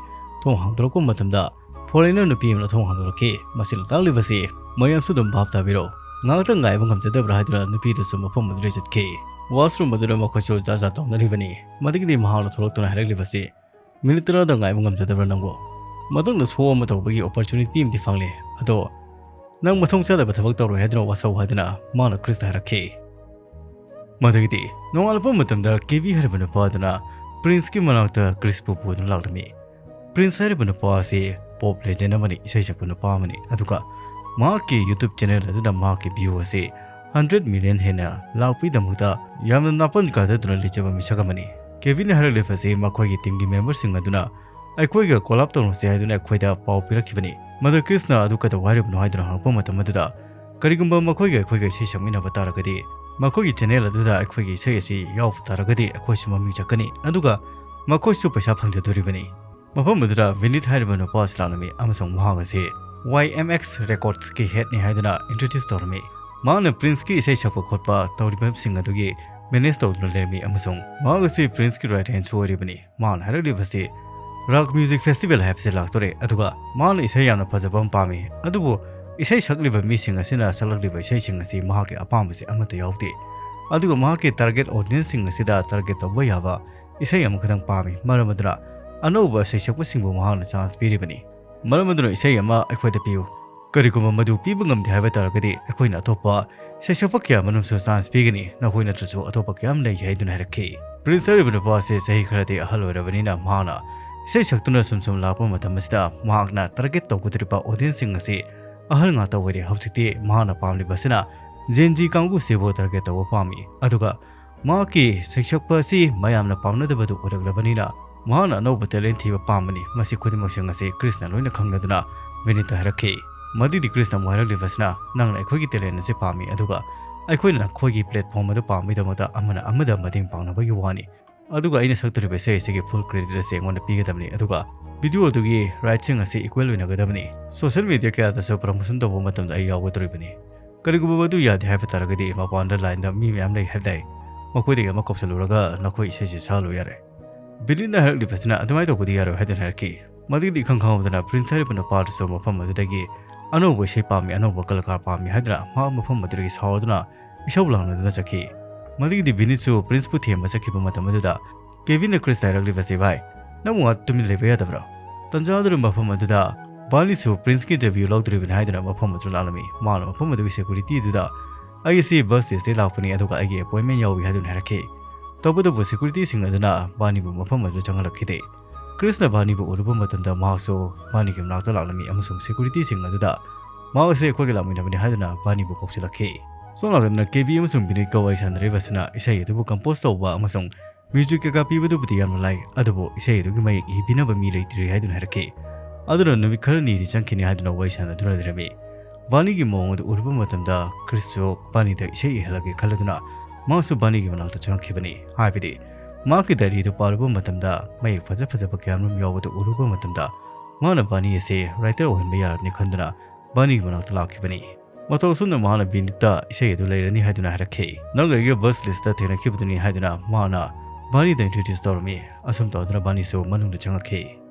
ꯊꯣꯡ ꯍꯥꯡꯗꯣꯔꯛꯄ ꯃꯇꯝꯗ ꯐꯣꯔꯦꯅꯔ ꯅꯨꯄꯤ ꯑꯃꯅ ꯊꯣꯡ ꯍꯥꯡꯗꯣꯔꯛꯈꯤ꯫ ꯃꯁꯤꯅ ꯇꯥꯛꯂꯤꯕꯁꯤ ꯃꯌꯥꯝꯁꯨ ꯑꯗꯨꯝ ꯚꯥꯞ ꯇꯥꯕꯤꯔꯣ꯫ ꯉꯥꯏꯍꯥꯛꯇꯪ ꯉꯥꯏꯕ ꯉꯝꯖꯗꯕ꯭ꯔꯥ ꯍꯥꯏꯗꯨꯅ ꯅꯨꯄꯤꯗꯨꯁꯨ ꯃꯐꯝ ꯑꯗꯨꯗ ꯆꯠꯈꯤ꯫ ꯋꯥꯁꯔꯨꯝ ꯑꯗꯨꯗ ꯃꯈꯣꯏꯁꯨ ꯖꯥꯠ ꯖꯥꯠ ꯇꯧꯅꯔꯤꯕꯅꯤ꯫ ꯃꯗꯨꯒꯤꯗꯤ ꯃꯍꯥꯛꯅ ꯊꯣꯛꯂꯛꯇꯨꯅ ꯍꯥꯏꯔꯛꯂꯤꯕꯁꯤ, "ꯃꯤꯅꯤꯠ ꯇꯔꯥꯗ ꯉꯥꯏꯕ ꯉꯝꯖꯗꯕ꯭ꯔꯥ ꯅꯪꯕꯨ? ꯃꯊꯪꯗ ꯁꯣ ꯑꯃ ꯇꯧꯕꯒꯤ ꯑꯣꯄꯣꯔꯆꯨꯅꯤꯇꯤ ꯑꯃꯗꯤ ꯐꯪꯂꯦ, ꯑꯗꯣ ꯅꯪ ꯃꯊꯣꯡ ꯆꯥꯗꯕ ꯊꯕꯛ ꯇꯧꯔꯣꯏ ꯍꯥꯏꯗꯨꯅ ꯋꯥꯁꯧ" ꯍꯥꯏꯗꯨꯅ ꯃꯥꯅ ꯀ꯭ꯔꯤꯁꯇ ꯍꯥꯏꯔꯛꯈꯤ꯫ ꯃꯗꯨꯒꯤꯗꯤ ꯅꯣꯡꯉꯥꯜꯂꯛꯄ ꯃꯇꯝꯗ ꯀꯦꯕꯤ ꯍꯥꯏꯔꯤꯕ ꯅꯨꯄꯥ ꯑꯗꯨꯅ ꯄ꯭ꯔꯤꯟꯁꯀꯤ ꯃꯅꯥꯛꯇ ꯀ꯭ꯔꯤꯁꯄꯨ ꯄꯨꯗꯨꯅ ꯂꯥꯛꯂꯝꯃꯤ꯫ ꯄ꯭ꯔꯤꯟꯁ ꯍꯥꯏꯔꯤꯕ ꯅꯨꯄꯥ ꯑꯁꯤ ꯄꯣꯞ ꯂꯦꯖꯦꯟ ꯑꯃꯅꯤ, ꯏꯁꯩ ꯁꯛꯄ ꯅꯨꯄꯥ ꯑꯃꯅꯤ꯫ ꯑꯗꯨꯒ ꯃꯍꯥꯛꯀꯤ YouTube ꯆꯦꯅꯦꯜ ꯑꯗꯨꯅ ꯃꯍꯥꯛꯀꯤ ꯚ꯭ꯌꯨ ꯑꯁꯤ ꯍꯟꯗ꯭ꯔꯦꯠ ꯃꯤꯂꯤꯌꯟ ꯍꯦꯟꯅ ꯂꯥꯛꯄꯒꯤꯗꯃꯛꯇ ꯌꯥꯝꯅ ꯅꯥꯄꯟ ꯀꯥꯖꯗꯨꯅ ꯂꯩꯖꯕ ꯃꯤꯁꯛ ꯑꯃꯅꯤ꯫ ꯀꯦꯚꯤꯟꯅ ꯍꯥꯏꯔꯛꯂꯤꯕꯁꯤ ꯃꯈꯣꯏꯒꯤ ꯇꯤꯝꯒꯤ ꯃꯦꯝꯕꯔꯁꯤꯡ ꯑꯗꯨꯅ ꯑꯩꯈꯣꯏꯒ ꯀꯣꯂꯥꯞ ꯇꯧꯔꯁꯦ ꯍꯥꯏꯗꯨꯅ ꯑꯩꯈꯣꯏꯗ ꯄꯥꯎ ꯄꯤꯔꯛꯈꯤꯕꯅꯤ꯫ ꯃꯗꯨ ꯀ꯭ꯔꯤꯁꯅ ꯑꯗꯨ ꯀꯩꯗꯧ ꯍꯥꯏꯔꯤꯕꯅꯣ ꯍꯥꯏꯗꯨꯅ ꯍꯪꯂꯛꯄ ꯃꯇꯝ ꯑꯗꯨꯗ, ꯀꯔꯤꯒꯨꯝꯕ ꯃꯈꯣꯏꯒ ꯑꯩꯈꯣꯏꯒ ꯏꯁꯩ ꯁꯛꯃꯤꯟꯅꯕ ꯇꯥꯔꯒꯗꯤ, ꯃꯈꯣꯏꯒꯤ ꯆꯦꯅꯦꯜ ꯑꯗꯨꯗ ꯑꯩꯈꯣꯏꯒꯤ ꯏꯁꯩ ꯑꯁꯤ ꯌꯥꯎꯕ ꯇꯥꯔꯒꯗꯤ ꯑꯩꯈꯣꯏꯁꯨ ꯃꯃꯤꯡ ꯆꯠꯀꯅꯤ, ꯑꯗꯨꯒ ꯃꯈꯣꯏꯁꯨ ꯄꯩꯁꯥ ꯐꯪꯖꯗꯣꯔꯤꯕꯅꯤ꯫ ꯃꯐꯝ ꯑꯗꯨꯗ ꯚꯤꯅꯤꯠ ꯍꯥꯏꯔꯤꯕ ꯅꯨꯄꯥ ꯑꯁꯤ ꯂꯥꯛꯂꯝꯃꯤ ꯑꯃꯁꯨꯡ ꯃꯍꯥꯛ ꯑꯁꯤ ꯋꯥꯏ ꯑꯦꯝ ꯑꯦꯛꯁ ꯔꯦꯀꯣꯔꯗꯁꯀꯤ ꯍꯦꯠꯅꯤ ꯍꯥꯏꯗꯨꯅ ꯏꯟꯇ꯭ꯔꯣꯗ꯭ꯌꯨꯁ ꯇꯧꯔꯝꯃꯤ꯫ ꯃꯍꯥꯛꯅ ꯄ꯭ꯔꯤꯟꯁꯀꯤ ꯏꯁꯩ ꯁꯛꯄ ꯈꯣꯠꯄ ꯇꯧꯔꯤꯕꯁꯤꯡ ꯑꯗꯨꯒꯤ ꯃꯦꯅꯦꯖ ꯇꯧꯗꯨꯅ ꯂꯩꯔꯝꯃꯤ ꯑꯃꯁꯨꯡ ꯃꯍꯥꯛ ꯑꯁꯤ ꯄ꯭ꯔꯤꯟꯁꯀꯤ ꯔꯥꯏꯠ ꯍꯦꯟꯁꯨ ꯑꯣꯏꯔꯤꯕꯅꯤ꯫ ꯃꯍꯥꯛꯅ ꯍꯥꯏꯔꯛꯂꯤꯕꯁꯤ ꯔꯥꯛ ꯃ꯭ꯌꯨꯖꯤꯛ ꯐꯦꯁꯇꯤꯚꯦꯜ ꯍꯥꯏꯕꯁꯤ ꯂꯥꯛꯇꯣꯔꯦ, ꯑꯗꯨꯒ ꯃꯍꯥꯛꯅ ꯏꯁꯩ ꯌꯥꯝꯅ ꯐꯖꯕ ꯑꯃ ꯄꯥꯝꯃꯤ, ꯑꯗꯨꯕꯨ ꯏꯁꯩ ꯁꯛꯂꯤꯕ ꯃꯤꯁꯤꯡ ꯑꯁꯤꯅ ꯁꯛꯂꯛꯂꯤꯕ ꯏꯁꯩꯁꯤꯡ ꯑꯁꯤ ꯃꯍꯥꯛꯀꯤ ꯑꯄꯥꯝꯕꯁꯤ ꯑꯃꯠꯇ ꯌꯥꯎꯗꯦ꯫ ꯑꯗꯨꯒ ꯃꯍꯥꯛꯀꯤ ꯇꯥꯔꯒꯦꯠ ꯑꯣꯗꯤꯌꯟꯁꯁꯤꯡ ꯑꯁꯤꯗ ꯇꯥꯔꯒꯦꯠ ꯇꯧꯕ ꯌꯥꯕ ꯏꯁꯩ ꯑꯃꯈꯛꯇꯪ ꯄꯥꯝꯃꯤ꯫ ꯃꯔꯝ ꯑꯗꯨꯅ ꯑꯅꯧꯕ ꯏꯁꯩ ꯁꯛꯄꯁꯤꯡꯕꯨ ꯃꯍꯥꯛꯅ ꯆꯥꯟꯁ ꯄꯤꯔꯤꯕꯅꯤ꯫ ꯃꯔꯝ ꯑꯗꯨꯅ ꯏꯁꯩ ꯑꯃ ꯑꯩꯈꯣꯏꯗ ꯄꯤꯌꯨ꯫ ꯀꯔꯤꯒꯨꯝꯕ ꯃꯗꯨ ꯄꯤꯕ ꯉꯝꯗꯦ ꯍꯥꯏꯕ ꯇꯥꯔꯒꯗꯤ ꯑꯩꯈꯣꯏꯅ ꯑꯇꯣꯞꯄ ꯏꯁꯩ ꯁꯛꯄ ꯀꯌꯥ ꯑꯃꯔꯣꯝꯁꯨ ꯆꯥꯟꯁ ꯄꯤꯒꯅꯤ꯫ ꯅꯈꯣꯏ ꯅꯠꯇ꯭ꯔꯁꯨ ꯑꯇꯣꯞꯄ ꯀꯌꯥ ꯑꯃ ꯂꯩ ꯍꯥꯏꯗꯨꯅ ꯍꯥꯏꯔꯛꯈꯤ꯫ ꯄ꯭ꯔꯤꯟꯁ ꯍꯥꯏꯔꯤꯕ ꯅꯨꯄꯥ ꯑꯁꯤ ꯆꯍꯤ ꯈꯔꯗꯤ ꯑꯍꯜ ꯑꯣꯏꯔꯕꯅꯤꯅ ꯃꯍꯥꯛꯅ ꯏꯁꯩ ꯁꯛꯇꯨꯅ ꯁꯨꯝ ꯁꯨꯝ ꯂꯥꯛꯄ ꯃꯇꯝ ꯑꯁꯤꯗ ꯃꯍꯥꯛꯅ ꯇꯥꯔꯒꯦꯠ ꯇꯧꯒꯗꯧꯔꯤꯕ ꯑꯣꯗꯤꯌꯟꯁꯁꯤꯡ ꯑꯁꯤ ꯑꯍꯜ ꯉꯥꯛꯇ ꯑꯣꯏꯔꯦ꯫ ꯍꯧꯖꯤꯛꯇꯤ ꯃꯍꯥꯛꯅ ꯄꯥꯝꯂꯤꯕꯁꯤꯅ ꯖꯦꯟ ꯖꯤ ꯀꯥꯡꯕꯨꯁꯤꯕꯨ ꯇꯥꯔꯒꯦꯠ ꯇꯧꯕ ꯄꯥꯝꯃꯤ꯫ ꯑꯗꯨꯒ ꯃꯍꯥꯛꯀꯤ ꯁꯩꯁꯛꯄ ꯑꯁꯤ ꯃꯌꯥꯝꯅ ꯄꯥꯝꯅꯗꯕꯗꯨ ꯑꯣꯏꯔꯛꯂꯕꯅꯤꯅ ꯃꯍꯥꯛꯅ ꯑꯅꯧꯕ ꯇꯦꯂꯦꯟ ꯊꯤꯕ ꯄꯥꯝꯕꯅꯤ꯫ ꯃꯁꯤ ꯈꯨꯗꯤꯡꯃꯛꯁꯤꯡ ꯑꯁꯤ ꯀ꯭ꯔꯤꯁꯅ ꯂꯣꯏꯅ ꯈꯪꯂꯗꯨꯅ ꯚꯤꯅꯤꯠꯇ ꯍꯥꯏꯔꯛꯈꯤ꯫ ꯃꯗꯨꯗꯤ ꯀ꯭ꯔꯤꯁꯅ ꯑꯃꯨꯛ ꯍꯥꯏꯔꯛꯂꯤꯕꯁꯤꯅ, "ꯅꯪꯅ ꯑꯩꯈꯣꯏꯒꯤ ꯇꯦꯂꯦꯟ ꯑꯁꯤ ꯄꯥꯝꯃꯤ, ꯑꯗꯨꯒ ꯑꯩꯈꯣꯏꯅ ꯅꯈꯣꯏꯒꯤ ꯄ꯭ꯂꯦꯠꯐꯣꯝ ꯑꯗꯨ ꯄꯥꯝꯕꯒꯤꯗꯃꯛꯇ ꯑꯃꯅ ꯑꯃꯗ ꯃꯇꯦꯡ ꯄꯥꯡꯅꯕꯒꯤ ꯋꯥꯅꯤ꯫ ꯑꯗꯨꯒ ꯑꯩꯅ ꯁꯛꯇꯣꯔꯤꯕ ꯏꯁꯩ ꯑꯁꯤꯒꯤ ꯐꯨꯜ ꯀ꯭ꯔꯦꯗꯤꯠ ꯑꯁꯤ ꯑꯩꯉꯣꯟꯗ ꯄꯤꯒꯗꯕꯅꯤ, ꯑꯗꯨꯒ ꯚꯤꯗꯤꯑꯣ ꯑꯗꯨꯒꯤ ꯔꯥꯏꯠꯁꯤꯡ ꯑꯁꯤ ꯏꯀ꯭ꯋꯦꯜ ꯑꯣꯏꯅꯒꯗꯕꯅꯤ꯫ ꯁꯣꯁꯤꯌꯦꯜ ꯃꯤꯗꯤꯌꯥ ꯀꯌꯥꯗꯁꯨ ꯄ꯭ꯔꯃꯣꯁꯟ ꯇꯧꯕ ꯃꯇꯝꯗ ꯑꯩ ꯌꯥꯎꯒꯗꯧꯔꯤꯕꯅꯤ꯫ ꯀꯔꯤꯒꯨꯝꯕ ꯃꯗꯨ ꯌꯥꯗꯦ ꯍꯥꯏꯕ ꯇꯥꯔꯒꯗꯤ ꯃꯄꯥꯟꯗ ꯂꯥꯏꯟꯗ ꯃꯤ ꯃꯌꯥꯝ ꯂꯩ ꯍꯥꯏꯕ ꯇꯥꯏ, ꯃꯈꯣꯏꯗꯒꯤ ꯑꯃ ꯀꯧꯁꯜꯂꯨꯔꯒ ꯅꯈꯣꯏ ꯏꯁꯩꯁꯤ ꯁꯛꯍꯜꯂꯨ ꯌꯥꯔꯦ꯫" ꯚꯤꯅꯤꯠꯅ ꯍꯥꯏꯔꯛꯂꯤꯕꯁꯤꯅ ꯑꯗꯨꯃꯥꯏꯅ ꯇꯧꯕꯗꯤ ꯌꯥꯔꯣꯏ ꯍꯥꯏꯗꯨꯅ ꯍꯥꯏꯔꯛꯈꯤ꯫ ꯃꯗꯨꯒꯤꯗꯤ ꯏꯈꯪ ꯈꯪꯍꯧꯗꯅ ꯄ꯭ꯔꯤꯟꯁ ꯍꯥꯏꯔꯤꯕ ꯅꯨꯄꯥꯗꯨꯁꯨ ꯃꯐꯝ ꯑꯗꯨꯗꯒꯤ ꯑꯅꯧꯕ ꯏꯁꯩ ꯄꯥꯝꯃꯤ, ꯑꯅꯧꯕ ꯀꯂꯥꯀꯥꯔ ꯄꯥꯝꯃꯤ ꯍꯥꯏꯗꯨꯅ ꯃꯍꯥꯛ ꯃꯐꯝ ꯑꯗꯨꯗꯒꯤ ꯁꯥꯎꯗꯨꯅ ꯏꯁꯧ ꯂꯥꯡꯅꯗꯨꯅ ꯆꯠꯈꯤ꯫ ꯃꯗꯨꯒꯤꯗꯤ ꯚꯤꯅꯤꯠꯁꯨ ꯄ꯭ꯔꯤꯟꯁꯄꯨ ꯊꯦꯝꯕ ꯆꯠꯈꯤꯕ ꯃꯇꯝ ꯑꯗꯨꯗ ꯀꯦꯚꯤꯟꯅ ꯀ꯭ꯔꯤꯁꯇ ꯍꯥꯏꯔꯛꯂꯤꯕꯁꯤ, "ꯚꯥꯏ, ꯅꯪꯕꯨ ꯉꯥꯛ ꯇꯨꯃꯤꯟ ꯂꯩꯕ ꯌꯥꯗꯕ꯭ꯔꯣ?" ꯇꯟꯖꯥ ꯑꯗꯨꯗ ꯃꯐꯝ ꯑꯗꯨꯗ ꯕꯥꯔꯅꯤꯁꯨ ꯄ꯭ꯔꯤꯟꯁꯀꯤ ꯏꯟꯇꯔꯚ꯭ꯌꯨ ꯂꯧꯗꯣꯔꯤꯕꯅꯤ ꯍꯥꯏꯗꯨꯅ ꯃꯐꯝ ꯑꯗꯨ ꯂꯥꯛꯂꯝꯃꯤ꯫ ꯃꯥꯅ ꯃꯐꯝ ꯑꯗꯨꯒꯤ ꯁꯦꯀ꯭ꯌꯨꯔꯤꯇꯤ ꯑꯗꯨꯗ, "ꯑꯩ ꯑꯁꯤ ꯕꯁ ꯁ꯭ꯇꯦꯖꯇꯒꯤ ꯂꯥꯛꯄꯅꯤ, ꯑꯗꯨꯒ ꯑꯩꯒꯤ ꯑꯦꯄꯣꯏꯟꯃꯦꯟ ꯌꯥꯎꯏ" ꯍꯥꯏꯗꯨꯅ ꯍꯥꯏꯔꯛꯈꯤ꯫ ꯇꯧꯕꯇꯕꯨ ꯁꯦꯀ꯭ꯌꯨꯔꯤꯇꯤꯁꯤꯡ ꯑꯗꯨꯅ ꯕꯥꯔꯅꯤꯕꯨ ꯃꯐꯝ ꯑꯗꯨꯗ ꯆꯪꯍꯜꯂꯛꯈꯤꯗꯦ꯫ ꯀ꯭ꯔꯤꯁꯅ ꯕꯥꯅꯤꯕꯨ ꯎꯔꯨꯕ ꯃꯇꯝꯗ ꯃꯍꯥꯛꯁꯨ ꯕꯥꯅꯤꯒꯤ ꯃꯅꯥꯛꯇ ꯂꯥꯛꯂꯝꯃꯤ ꯑꯃꯁꯨꯡ ꯁꯦꯀ꯭ꯌꯨꯔꯤꯇꯤꯁꯤꯡ ꯑꯗꯨꯗ ꯃꯍꯥꯛ ꯑꯁꯤ ꯑꯩꯈꯣꯏꯒ ꯂꯥꯛꯃꯤꯟꯅꯕꯅꯤ ꯍꯥꯏꯗꯨꯅ ꯕꯥꯅꯤꯕꯨ ꯀꯧꯁꯤꯜꯂꯛꯈꯤ꯫ ꯁꯣꯝ ꯅꯥꯀꯟꯗꯅ ꯀꯦꯕꯤ ꯑꯃꯁꯨꯡ ꯕꯤꯅꯤꯠꯀ ꯋꯥꯔꯤ ꯁꯥꯟꯅꯔꯤꯕꯁꯤꯅ ꯏꯁꯩ ꯑꯗꯨꯕꯨ ꯀꯝꯄꯣꯖ ꯇꯧꯕ ꯑꯃꯁꯨꯡ ꯃ꯭ꯌꯨꯖꯤꯛ ꯀꯩꯀꯥ ꯄꯤꯕꯗꯨꯕꯨꯗꯤ ꯌꯥꯝꯅ ꯂꯥꯏ, ꯑꯗꯨꯕꯨ ꯏꯁꯩ ꯑꯗꯨꯒꯤ ꯃꯌꯦꯛ ꯏꯕꯤꯅꯕ ꯃꯤ ꯂꯩꯇ꯭ꯔꯤ ꯍꯥꯏꯗꯨꯅ ꯍꯥꯏꯔꯛꯈꯤ꯫ ꯑꯗꯨꯅ ꯅꯨꯃꯤꯠ ꯈꯔꯅꯤꯗꯤ ꯆꯪꯈꯤꯅꯤ ꯍꯥꯏꯗꯨꯅ ꯋꯥꯔꯤ ꯁꯥꯟꯅꯗꯨꯅ ꯂꯩꯔꯝꯃꯤ꯫ ꯕꯥꯅꯤꯒꯤ ꯃꯑꯣꯡ ꯑꯗꯨ ꯎꯔꯨꯕ ꯃꯇꯝꯗ ꯀ꯭ꯔꯤꯁꯁꯨ ꯕꯥꯅꯤꯗ ꯏꯁꯩ ꯏꯍꯜꯂꯒꯦ ꯈꯜꯂꯗꯨꯅ ꯃꯍꯥꯛꯁꯨ ꯕꯥꯅꯤꯒꯤ ꯃꯅꯥꯛꯇ ꯆꯪꯉꯛꯈꯤꯕꯅꯤ꯫ ꯍꯥꯏꯕꯗꯤ ꯃꯍꯥꯛꯀꯤ ꯗꯥꯏꯔꯤꯗꯨ ꯄꯥꯔꯨꯕ ꯃꯇꯝꯗ ꯃꯌꯦꯛ ꯐꯖ ꯐꯖꯕ ꯀꯌꯥ ꯑꯃꯔꯣꯝ ꯌꯥꯎꯕꯗꯨ ꯎꯔꯨꯕ ꯃꯇꯝꯗ ꯃꯍꯥꯛꯅ ꯕꯥꯅꯤ ꯑꯁꯤ ꯔꯥꯏꯇꯔ ꯑꯣꯏꯍꯟꯕ ꯌꯥꯔꯕꯅꯤ ꯈꯟꯗꯨꯅ ꯕꯥꯅꯤꯒꯤ ꯃꯅꯥꯛꯇ ꯂꯥꯛꯈꯤꯕꯅꯤ꯫ ꯃꯇꯧ ꯑꯁꯨꯝꯅ ꯃꯍꯥꯛꯅ ꯕꯤꯅꯤꯠꯇ ꯏꯁꯩ ꯑꯗꯨ ꯂꯩꯔꯅꯤ ꯍꯥꯏꯗꯨꯅ ꯍꯥꯏꯔꯛꯈꯤ꯫ "ꯅꯪꯒ ꯑꯩꯒ ꯕꯁ ꯂꯤꯁꯇ ꯊꯦꯡꯅꯈꯤꯕꯗꯨꯅꯤ" ꯍꯥꯏꯗꯨꯅ ꯃꯍꯥꯛꯅ ꯕꯥꯅꯤꯗ ꯏꯟꯇ꯭ꯔꯣꯗ꯭ꯌꯨꯁ ꯇꯧꯔꯝꯃꯤ꯫ ꯑꯁꯨꯝ ꯇꯧꯗꯨꯅ ꯕꯥꯅꯤꯁꯨ ꯃꯅꯨꯡꯗ ꯆꯪꯉꯛꯈꯤ꯫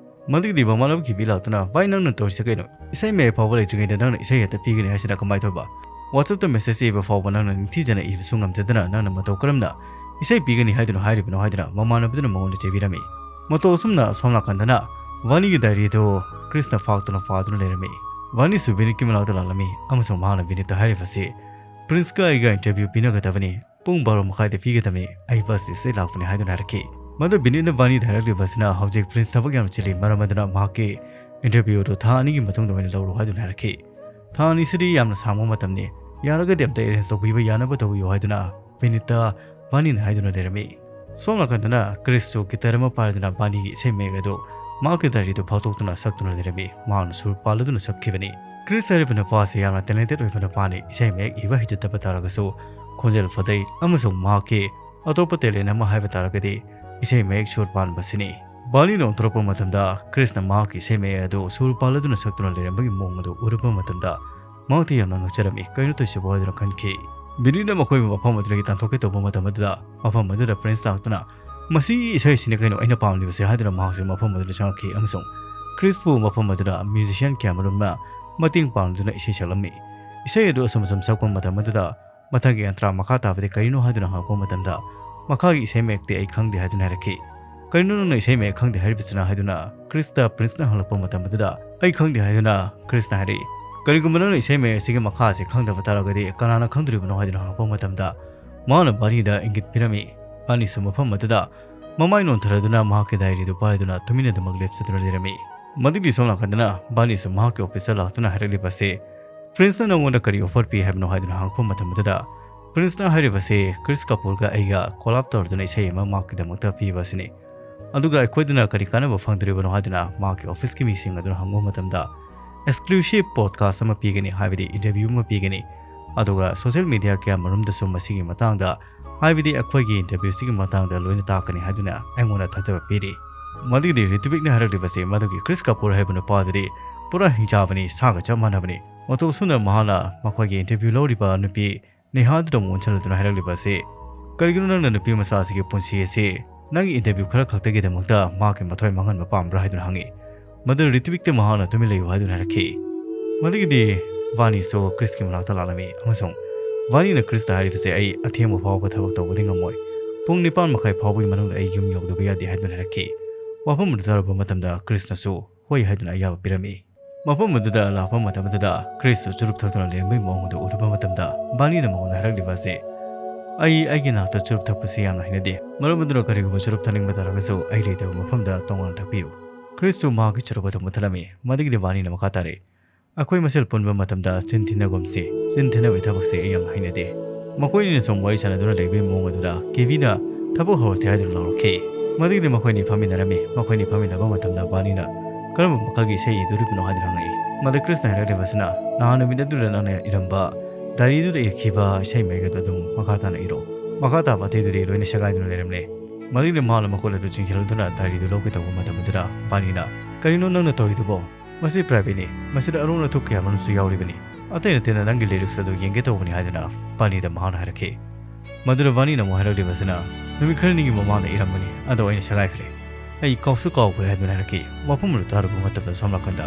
ꯃꯗꯨꯒꯤꯗꯤ ꯃꯃꯥꯟꯅꯕ ꯀꯤꯕꯤ ꯂꯥꯛꯇꯨꯅ, "ꯚꯥꯏ, ꯅꯪꯅ ꯇꯧꯔꯤꯁꯦ ꯀꯩꯅꯣ? ꯏꯁꯩ ꯃꯌꯦꯛ ꯐꯥꯎꯕ ꯂꯩꯇ꯭ꯔꯤꯉꯩꯗ ꯅꯪꯅ ꯏꯁꯩ ꯍꯦꯛꯇ ꯄꯤꯒꯅꯤ ꯍꯥꯏꯁꯤꯅ ꯀꯃꯥꯏ ꯇꯧꯕ? WhatsApp-ꯇ ꯃꯦꯁꯦꯖ ꯏꯕ ꯐꯥꯎꯕ ꯅꯪꯅ ꯅꯤꯡꯊꯤꯖꯅ ꯏꯕꯁꯨ ꯉꯝꯖꯗꯅ ꯅꯪꯅ ꯃꯇꯧ ꯀꯔꯝꯅ ꯏꯁꯩ ꯄꯤꯒꯅꯤ ꯍꯥꯏꯗꯨꯅ ꯍꯥꯏꯔꯤꯕꯅꯣ?" ꯍꯥꯏꯗꯨꯅ ꯃꯃꯥꯟꯅꯕꯗꯨꯅ ꯃꯉꯣꯟꯗ ꯆꯩꯕꯤꯔꯝꯃꯤ꯫ ꯃꯇꯧ ꯑꯁꯨꯝꯅ ꯑꯁꯣꯝ ꯅꯥꯀꯟꯗꯅ ꯕꯥꯅꯤꯒꯤ ꯗꯥꯏꯔꯤꯗꯨ ꯀ꯭ꯔꯤꯁꯅ ꯐꯥꯛꯇꯨꯅ ꯄꯥꯗꯨꯅ ꯂꯩꯔꯝꯃꯤ꯫ ꯕꯥꯅꯤꯁꯨ ꯕꯤꯅꯤꯠꯀꯤ ꯃꯅꯥꯛꯇ ꯂꯥꯛꯂꯝꯃꯤ ꯑꯃꯁꯨꯡ ꯃꯍꯥꯛꯅ ꯕꯤꯅꯤꯠꯇ ꯍꯥꯏꯔꯤꯕꯁꯤ, "ꯄ꯭ꯔꯤꯟꯁꯀ ꯑꯩꯒ ꯏꯟꯇꯔꯚ꯭ꯌꯨ ꯄꯤꯅꯒꯗꯕꯅꯤ꯫ ꯄꯨꯡ ꯕꯥꯔꯣ ꯃꯈꯥꯏꯗ ꯄꯤꯒꯗꯕꯅꯤ꯫ ꯑꯩ ꯕꯁ ꯂꯤꯁꯇ ꯂꯥꯛꯄꯅꯤ" ꯍꯥꯏꯗꯨꯅ ꯍꯥꯏꯔꯛꯈꯤ꯫ ꯃꯗꯨ ꯕꯤꯅꯤꯠꯅ ꯕꯥꯅꯤꯗ ꯍꯥꯏꯔꯛꯂꯤꯕꯁꯤꯅ ꯍꯧꯖꯤꯛ ꯄ꯭ꯔꯤꯟꯁ ꯊꯕꯛ ꯌꯥꯝꯅ ꯆꯤꯜꯂꯤ, ꯃꯔꯝ ꯑꯗꯨꯅ ꯃꯍꯥꯛꯀꯤ ꯏꯟꯇꯔꯚ꯭ꯌꯨ ꯑꯗꯨ ꯊꯥ ꯑꯅꯤꯒꯤ ꯃꯇꯨꯡꯗ ꯑꯣꯏꯅ ꯂꯧꯔꯣ ꯍꯥꯏꯗꯨꯅ ꯍꯥꯏꯔꯛꯈꯤ꯫ "ꯊꯥ ꯑꯅꯤꯁꯤꯗꯤ ꯌꯥꯝꯅ ꯁꯥꯡꯕ ꯃꯇꯝꯅꯤ, ꯌꯥꯔꯒꯗꯤ ꯑꯝꯇ ꯑꯦꯔꯦꯟꯖ ꯇꯧꯕꯤꯕ ꯌꯥꯅꯕ ꯇꯧꯕꯤꯌꯨ" ꯍꯥꯏꯗꯨꯅ ꯕꯤꯅꯤꯠꯇ ꯕꯥꯅꯤꯅ ꯍꯥꯏꯗꯨꯅ ꯂꯩꯔꯝꯃꯤ꯫ ꯁꯣꯝ ꯅꯥꯀꯟꯗꯅ ꯀ꯭ꯔꯤꯁꯁꯨ ꯒꯤꯇꯔ ꯑꯃ ꯄꯥꯏꯗꯨꯅ ꯕꯥꯅꯤꯒꯤ ꯏꯁꯩ ꯃꯌꯦꯛ ꯑꯗꯨ ꯃꯍꯥꯛꯀꯤ ꯗꯥꯏꯔꯤꯗꯨ ꯐꯥꯎꯗꯣꯛꯇꯨꯅ ꯁꯛꯇꯨꯅ ꯂꯩꯔꯝꯃꯤ꯫ ꯃꯍꯥꯛꯅ ꯁꯨꯔ ꯄꯥꯜꯂꯗꯨꯅ ꯁꯛꯈꯤꯕꯅꯤ꯫ ꯀ꯭ꯔꯤꯁ ꯍꯥꯏꯔꯤꯕ ꯅꯨꯄꯥ ꯑꯁꯤ ꯌꯥꯝꯅ ꯇꯦꯂꯦꯟꯇꯦꯠ ꯑꯣꯏꯕ ꯅꯨꯄꯥꯅꯤ꯫ ꯏꯁꯩ ꯃꯌꯦꯛ ꯏꯕ ꯍꯩꯖꯗꯕ ꯇꯥꯔꯒꯁꯨ ꯈꯣꯟꯖꯦꯜ ꯐꯖꯩ ꯑꯃꯁꯨꯡ ꯃꯍꯥꯛꯀꯤ ꯑꯇꯣꯞꯄ ꯇꯦꯂꯦꯟ ꯑꯃ ꯍꯥꯏꯕ ꯇꯥꯔꯒꯗꯤ ꯏꯁꯩ ꯃꯌꯦꯛ ꯁꯨꯔ ꯄꯥꯟꯕꯁꯤꯅꯤ꯫ ꯕꯥꯅꯤꯅ ꯑꯣꯟꯊꯣꯔꯛꯄ ꯃꯇꯝꯗ ꯀ꯭ꯔꯤꯁꯅ ꯃꯍꯥꯛꯀꯤ ꯏꯁꯩ ꯃꯌꯦꯛ ꯑꯗꯨ ꯁꯨꯔ ꯄꯥꯜꯂꯗꯨꯅ ꯁꯛꯇꯨꯅ ꯂꯩꯔꯝꯕꯒꯤ ꯃꯑꯣꯡ ꯑꯗꯨ ꯎꯔꯨꯕ ꯃꯇꯝꯗ ꯃꯍꯥꯛꯇꯤ ꯌꯥꯝꯅ ꯉꯛꯆꯔꯝꯃꯤ꯫ "ꯀꯩꯅꯣ ꯇꯧꯔꯤꯁꯤꯕꯣ?" ꯍꯥꯏꯗꯨꯅ ꯈꯟꯈꯤ꯫ ꯕꯤꯅꯤꯠꯅ ꯃꯈꯣꯏꯕꯨ ꯃꯐꯝ ꯑꯗꯨꯗꯒꯤ ꯇꯥꯟꯊꯣꯛꯀꯦ ꯇꯧꯕ ꯃꯇꯝ ꯑꯗꯨꯗ ꯃꯐꯝ ꯑꯗꯨꯗ ꯄ꯭ꯔꯤꯟꯁ ꯂꯥꯛꯇꯨꯅ, "ꯃꯁꯤꯒꯤ ꯏꯁꯩꯁꯤꯅꯤ ꯀꯩꯅꯣ ꯑꯩꯅ ꯄꯥꯝꯂꯤꯕꯁꯦ" ꯍꯥꯏꯗꯨꯅ ꯃꯍꯥꯛꯁꯨ ꯃꯐꯝ ꯑꯗꯨꯗ ꯆꯪꯉꯛꯈꯤ ꯑꯃꯁꯨꯡ ꯀ꯭ꯔꯤꯁꯄꯨ ꯃꯐꯝ ꯑꯗꯨꯗ ꯃ꯭ꯌꯨꯖꯤꯁꯤꯌꯥꯟ ꯀꯌꯥꯃꯔꯨꯝꯅ ꯃꯇꯦꯡ ꯄꯥꯡꯗꯨꯅ ꯏꯁꯩ ꯁꯛꯂꯝꯃꯤ꯫ ꯏꯁꯩ ꯑꯗꯨ ꯑꯁꯨꯝ ꯑꯁꯨꯝ ꯁꯛꯄ ꯃꯇꯝ ꯑꯗꯨꯗ ꯃꯊꯪꯒꯤ ꯑꯟꯇ꯭ꯔꯥ ꯃꯈꯥ ꯇꯥꯕꯗꯤ ꯀꯔꯤꯅꯣ ꯍꯥꯏꯗꯨꯅ ꯍꯪꯂꯛꯄ ꯃꯇꯝꯗ, "ꯃꯈꯥꯒꯤ ꯏꯁꯩ ꯃꯌꯦꯛꯇꯤ ꯑꯩ ꯈꯪꯗꯦ" ꯍꯥꯏꯗꯨꯅ ꯍꯥꯏꯔꯛꯈꯤ꯫ "ꯀꯔꯤꯅꯣ ꯅꯪꯅ ꯏꯁꯩ ꯃꯌꯦꯛ ꯈꯪꯗꯦ ꯍꯥꯏꯔꯤꯕꯁꯤꯅ?" ꯍꯥꯏꯗꯨꯅ ꯀ꯭ꯔꯤꯁꯇ ꯄ꯭ꯔꯤꯟꯁꯅ ꯍꯪꯂꯛꯄ ꯃꯇꯝ ꯑꯗꯨꯗ, "ꯑꯩ ꯈꯪꯗꯦ" ꯍꯥꯏꯗꯨꯅ ꯀ꯭ꯔꯤꯁꯅ ꯍꯥꯏꯔꯛꯏ꯫ "ꯀꯔꯤꯒꯨꯝꯕ ꯅꯪꯅ ꯏꯁꯩ ꯃꯌꯦꯛ ꯑꯁꯤꯒꯤ ꯃꯈꯥ ꯑꯁꯤ ꯈꯪꯗꯕ ꯇꯥꯔꯒꯗꯤ ꯀꯅꯥꯅ ꯈꯪꯗꯣꯔꯤꯕꯅꯣ?" ꯍꯥꯏꯗꯨꯅ ꯍꯪꯂꯛꯄ ꯃꯇꯝꯗ, ꯃꯍꯥꯛꯅ ꯕꯥꯅꯤꯗ ꯏꯪꯒꯤꯠ ꯄꯤꯔꯝꯃꯤ꯫ ꯕꯥꯅꯤꯁꯨ ꯃꯐꯝ ꯑꯗꯨꯗ ꯃꯃꯥꯏ ꯅꯣꯟꯊꯔꯗꯨꯅ ꯃꯍꯥꯛꯀꯤ diaryꯗꯨ ꯄꯥꯏꯗꯨꯅ ꯇꯨꯃꯤꯟꯅꯗꯨꯃꯛ ꯂꯦꯞꯆꯗꯨꯅ ꯂꯩꯔꯝꯃꯤ꯫ ꯃꯗꯨꯒꯤ ꯁꯣꯝ ꯅꯥꯀꯟꯗꯅ ꯕꯥꯔꯅꯤꯁꯨ ꯃꯍꯥꯛꯀꯤ officeꯇ ꯂꯥꯛꯇꯨꯅ ꯍꯥꯏꯔꯛꯂꯤꯕ ꯑꯁꯤ, "Princeꯅ ꯅꯉꯣꯟꯗ ꯀꯔꯤ offer ꯄꯤ ꯍꯥꯏꯕꯅꯣ?" ꯍꯥꯏꯗꯨꯅ ꯍꯪꯉꯛꯄ ꯃꯇꯝꯗꯨꯗ, Princeꯅ ꯍꯥꯏꯔꯤꯕꯁꯤ Chris Kapoorꯒ ꯑꯩꯒ collab ꯇꯧꯔꯗꯨꯅ ꯏꯁꯩ ꯑꯃ ꯃꯍꯥꯛꯀꯤꯗꯃꯛꯇ ꯄꯤꯕ ꯑꯁꯤꯅꯤ꯫ ꯑꯗꯨꯒ ꯑꯩꯈꯣꯏꯗꯅ ꯀꯔꯤ ꯀꯥꯟꯅꯕ ꯐꯪꯗꯣꯔꯤꯕꯅꯣ ꯍꯥꯏꯗꯨꯅ ꯃꯍꯥꯛꯀꯤ officeꯀꯤ ꯃꯤꯁꯤꯡ ꯑꯗꯨꯅ ꯍꯪꯕ ꯃꯇꯝꯗ, exclusive podcast ꯑꯃ ꯄꯤꯒꯅꯤ, ꯍꯥꯏꯕꯗꯤ interview ꯑꯃ ꯄꯤꯒꯅꯤ꯫ ꯑꯗꯨꯒ social media ꯀꯌꯥ ꯃꯔꯨꯝꯗꯁꯨ ꯃꯁꯤꯒꯤ ꯃꯇꯥꯡꯗ, ꯍꯥꯏꯕꯗꯤ ꯑꯩꯈꯣꯏꯒꯤ interviewꯁꯤꯒꯤ ꯃꯇꯥꯡꯗ ꯂꯣꯏꯅ ꯇꯥꯛꯀꯅꯤ ꯍꯥꯏꯗꯨꯅ ꯑꯩꯉꯣꯟꯗ ꯊꯥꯖꯕ ꯄꯤꯔꯤ꯫ ꯃꯗꯨꯒꯤꯗꯤ ꯔꯤꯇꯨꯕꯤꯛꯅ ꯍꯥꯏꯔꯛꯂꯤꯕꯁꯤ, ꯃꯗꯨꯒꯤ ꯀ꯭ꯔꯤꯁ ꯀꯥꯄꯨꯔ ꯍꯥꯏꯔꯤꯕ ꯅꯨꯄꯥꯗꯨꯗꯤ ꯄꯨꯔꯥ ꯍꯤꯡꯆꯥꯕꯅꯤ, ꯁꯥꯒ ꯆꯞ ꯃꯥꯟꯅꯕꯅꯤ꯫ ꯃꯇꯧ ꯑꯁꯨꯝꯅ ꯃꯍꯥꯛꯅ ꯃꯈꯣꯏꯒꯤ interview ꯂꯧꯔꯤꯕ ꯅꯨꯄꯤ ꯅꯦꯍꯥꯗꯨꯗ ꯑꯃꯨꯛ ꯑꯣꯟꯁꯤꯜꯂꯗꯨꯅ ꯍꯥꯏꯔꯛꯂꯤꯕ ꯑꯁꯤ, "ꯀꯔꯤꯒꯤꯅꯣ ꯅꯪꯅ ꯅꯨꯄꯤ ꯃꯆꯥ ꯑꯁꯤꯒꯤ ꯄꯨꯟꯁꯤ ꯑꯁꯤ ꯅꯪꯒꯤ interview ꯈꯔ ꯈꯛꯇꯒꯤꯗꯃꯛꯇ ꯃꯍꯥꯛꯀꯤ ꯃꯊ꯭ꯋꯥꯏ ꯃꯥꯡꯍꯟꯕ ꯄꯥꯝꯕ꯭ꯔꯥ?" ꯍꯥꯏꯗꯨꯅ ꯍꯪꯉꯤ꯫ ꯃꯗꯨ ꯔꯤꯇꯨꯕꯤꯛꯇ ꯃꯍꯥꯛꯅ "ꯇꯨꯃꯤꯟ ꯂꯩꯌꯨ" ꯍꯥꯏꯗꯨꯅ ꯍꯥꯏꯔꯛꯈꯤ꯫ ꯃꯗꯨꯒꯤꯗꯤ ꯕꯥꯔꯅꯤꯁꯨ ꯀ꯭ꯔꯤꯁꯀꯤ ꯃꯅꯥꯛꯇ ꯂꯥꯛꯂꯝꯃꯤ ꯑꯃꯁꯨꯡ ꯕꯥꯔꯅꯤꯅ ꯀ꯭ꯔꯤꯁꯇ ꯍꯥꯏꯔꯤꯕꯁꯦ, "ꯑꯩ ꯑꯊꯦꯡꯕ ꯐꯥꯎꯕ ꯊꯕꯛ ꯇꯧꯕꯗꯤ ꯉꯝꯃꯣꯏ꯫ ꯄꯨꯡ ꯅꯤꯄꯥꯟ ꯃꯈꯥꯏ ꯐꯥꯎꯕꯒꯤ ꯃꯅꯨꯡꯗ ꯑꯩ ꯌꯨꯝ ꯌꯧꯗꯕ ꯌꯥꯗꯦ" ꯍꯥꯏꯗꯨꯅ ꯍꯥꯏꯔꯛꯈꯤ꯫ ꯋꯥꯐꯝ ꯑꯗꯨ ꯇꯥꯔꯨꯕ ꯃꯇꯝꯗ ꯀ꯭ꯔꯤꯁꯅꯁꯨ ꯍꯣꯏ ꯍꯥꯏꯗꯨꯅ ꯑꯌꯥꯕ ꯄꯤꯔꯝꯃꯤ꯫ ꯃꯐꯝ ꯑꯗꯨꯗ ꯂꯥꯛꯄ ꯃꯇꯝ ꯑꯗꯨꯗ ꯀ꯭ꯔꯤꯁꯁꯨ ꯆꯨꯔꯨꯞ ꯊꯛꯇꯨꯅ ꯂꯩꯔꯝꯕꯒꯤ ꯃꯑꯣꯡ ꯑꯗꯨ ꯎꯔꯨꯕ ꯃꯇꯝꯗ ꯕꯥꯔꯅꯤꯅ ꯃꯉꯣꯟꯗ ꯍꯥꯏꯔꯛꯂꯤꯕ ꯑꯁꯤ, "ꯑꯩ ꯑꯩꯒꯤ ꯅꯥꯛꯇ ꯆꯨꯔꯨꯞ ꯊꯛꯄꯁꯤ ꯌꯥꯝꯅ ꯍꯩꯅꯗꯦ꯫ ꯃꯔꯝ ꯑꯗꯨꯅ ꯀꯔꯤꯒꯨꯝꯕ ꯆꯨꯔꯨꯞ ꯊꯛꯅꯤꯡꯕ ꯇꯥꯔꯒꯁꯨ ꯑꯩ ꯂꯩꯇꯕ ꯃꯐꯝꯗ ꯇꯣꯉꯥꯟꯅ ꯊꯛꯄꯤꯌꯨ"꯫ ꯀ꯭ꯔꯤꯁꯁꯨ ꯃꯍꯥꯛꯀꯤ ꯆꯨꯔꯨꯞ ꯑꯗꯨ ꯃꯨꯠꯊꯠꯂꯝꯃꯤ꯫ ꯃꯗꯨꯒꯤꯗꯤ ꯕꯥꯔꯅꯤꯅ ꯃꯈꯥ ꯇꯥꯔꯛꯏ, "ꯑꯩꯈꯣꯏ ꯃꯁꯦꯜ ꯄꯨꯟꯕ ꯃꯇꯝꯗ ꯆꯤꯟ ꯊꯤꯅꯒꯨꯝꯁꯤ꯫ ꯆꯤꯟ ꯊꯤꯅꯕꯒꯤ ꯊꯕꯛꯁꯤ ꯑꯩ ꯌꯥꯝꯅ ꯍꯩꯅꯗꯦ"꯫ ꯃꯈꯣꯏ ꯑꯅꯤꯅ ꯁꯨꯝ ꯋꯥꯔꯤ ꯁꯥꯟꯅꯗꯨꯅ ꯂꯩꯕꯒꯤ ꯃꯑꯣꯡ ꯑꯗꯨꯗ ꯀꯦꯕꯤꯅ "ꯊꯕꯛ ꯍꯧꯔꯁꯤ" ꯍꯥꯏꯗꯨꯅ ꯂꯥꯎꯔꯛꯈꯤ꯫ ꯃꯗꯨꯒꯤꯗꯤ ꯃꯈꯣꯏ ꯑꯅꯤ ꯐꯝꯃꯤꯟꯅꯔꯝꯃꯤ꯫ ꯃꯈꯣꯏ ꯑꯅꯤ ꯐꯝꯃꯤꯟꯅꯕ ꯃꯇꯝꯗ ꯕꯥꯔꯅꯤꯅ "ꯀꯔꯝꯕ ꯃꯈꯜꯒꯤ ꯏꯁꯩ ꯏꯗꯣꯔꯤꯕꯅꯣ?" ꯍꯥꯏꯗꯨꯅ ꯍꯪꯉꯛꯏ꯫ ꯃꯗꯨ ꯀ꯭ꯔꯤꯁꯅ ꯍꯥꯏꯔꯛꯂꯤꯕꯁꯤꯅ, "ꯅꯍꯥꯟ ꯅꯨꯃꯤꯠ ꯑꯗꯨꯗ ꯅꯪꯅ ꯏꯔꯝꯕ ꯗꯥꯏꯔꯤꯗꯨꯗ ꯏꯔꯛꯈꯤꯕ ꯏꯁꯩ ꯃꯌꯦꯛ ꯑꯗꯨ ꯑꯗꯨꯝ ꯃꯈꯥ ꯇꯥꯅ ꯏꯔꯣ꯫ ꯃꯈꯥ ꯇꯥꯕ ꯑꯇꯩꯗꯨꯗꯤ ꯂꯣꯏꯅ ꯁꯦꯒꯥꯏꯗꯨꯅ ꯂꯩꯔꯝꯂꯦ"꯫ ꯃꯗꯨꯒꯤꯗꯤ ꯃꯍꯥꯛꯅ ꯃꯈꯨꯠ ꯑꯗꯨ ꯆꯤꯡꯁꯤꯜꯂꯗꯨꯅ ꯗꯥꯏꯔꯤꯗꯨ ꯂꯧꯒꯦ ꯇꯧꯕ ꯃꯇꯝ ꯑꯗꯨꯗ ꯕꯥꯔꯅꯤꯅ, "ꯀꯔꯤꯅꯣ ꯅꯪꯅ ꯇꯧꯔꯤꯗꯨꯕꯣ? ꯃꯁꯤ privateꯅꯤ꯫ ꯃꯁꯤꯗ ꯑꯔꯣꯟ ꯑꯊꯨꯞ ꯀꯌꯥ ꯃꯔꯨꯝꯁꯨ ꯌꯥꯎꯔꯤꯕꯅꯤ꯫ ꯑꯇꯩ ꯅꯠꯇꯦꯅ ꯅꯪꯒꯤ lyrics ꯑꯗꯨ ꯌꯦꯡꯒꯦ ꯇꯧꯕꯅꯤ" ꯍꯥꯏꯗꯨꯅ ꯕꯥꯔꯅꯤꯗ ꯃꯍꯥꯛꯅ ꯍꯥꯏꯔꯛꯈꯤ꯫ ꯃꯗꯨꯗ ꯕꯥꯔꯅꯤꯅ ꯑꯃꯨꯛ ꯍꯥꯏꯔꯛꯂꯤꯕꯁꯤꯅ, "ꯅꯨꯃꯤꯠ ꯈꯔꯅꯤꯒꯤ ꯃꯃꯥꯡꯗ ꯏꯔꯝꯕꯅꯤ, ꯑꯗꯣ ꯑꯩꯅ ꯁꯦꯒꯥꯏꯈ꯭ꯔꯦ꯫ ꯑꯩ ꯀꯥꯎꯁꯨ ꯀꯥꯎꯈ꯭ꯔꯦ" ꯍꯥꯏꯗꯨꯅ ꯍꯥꯏꯔꯛꯈꯤ꯫ ꯋꯥꯐꯝ ꯑꯗꯨ ꯇꯥꯔꯨꯕ ꯃꯇꯝꯗ ꯁꯣꯝ ꯅꯥꯀꯟꯗ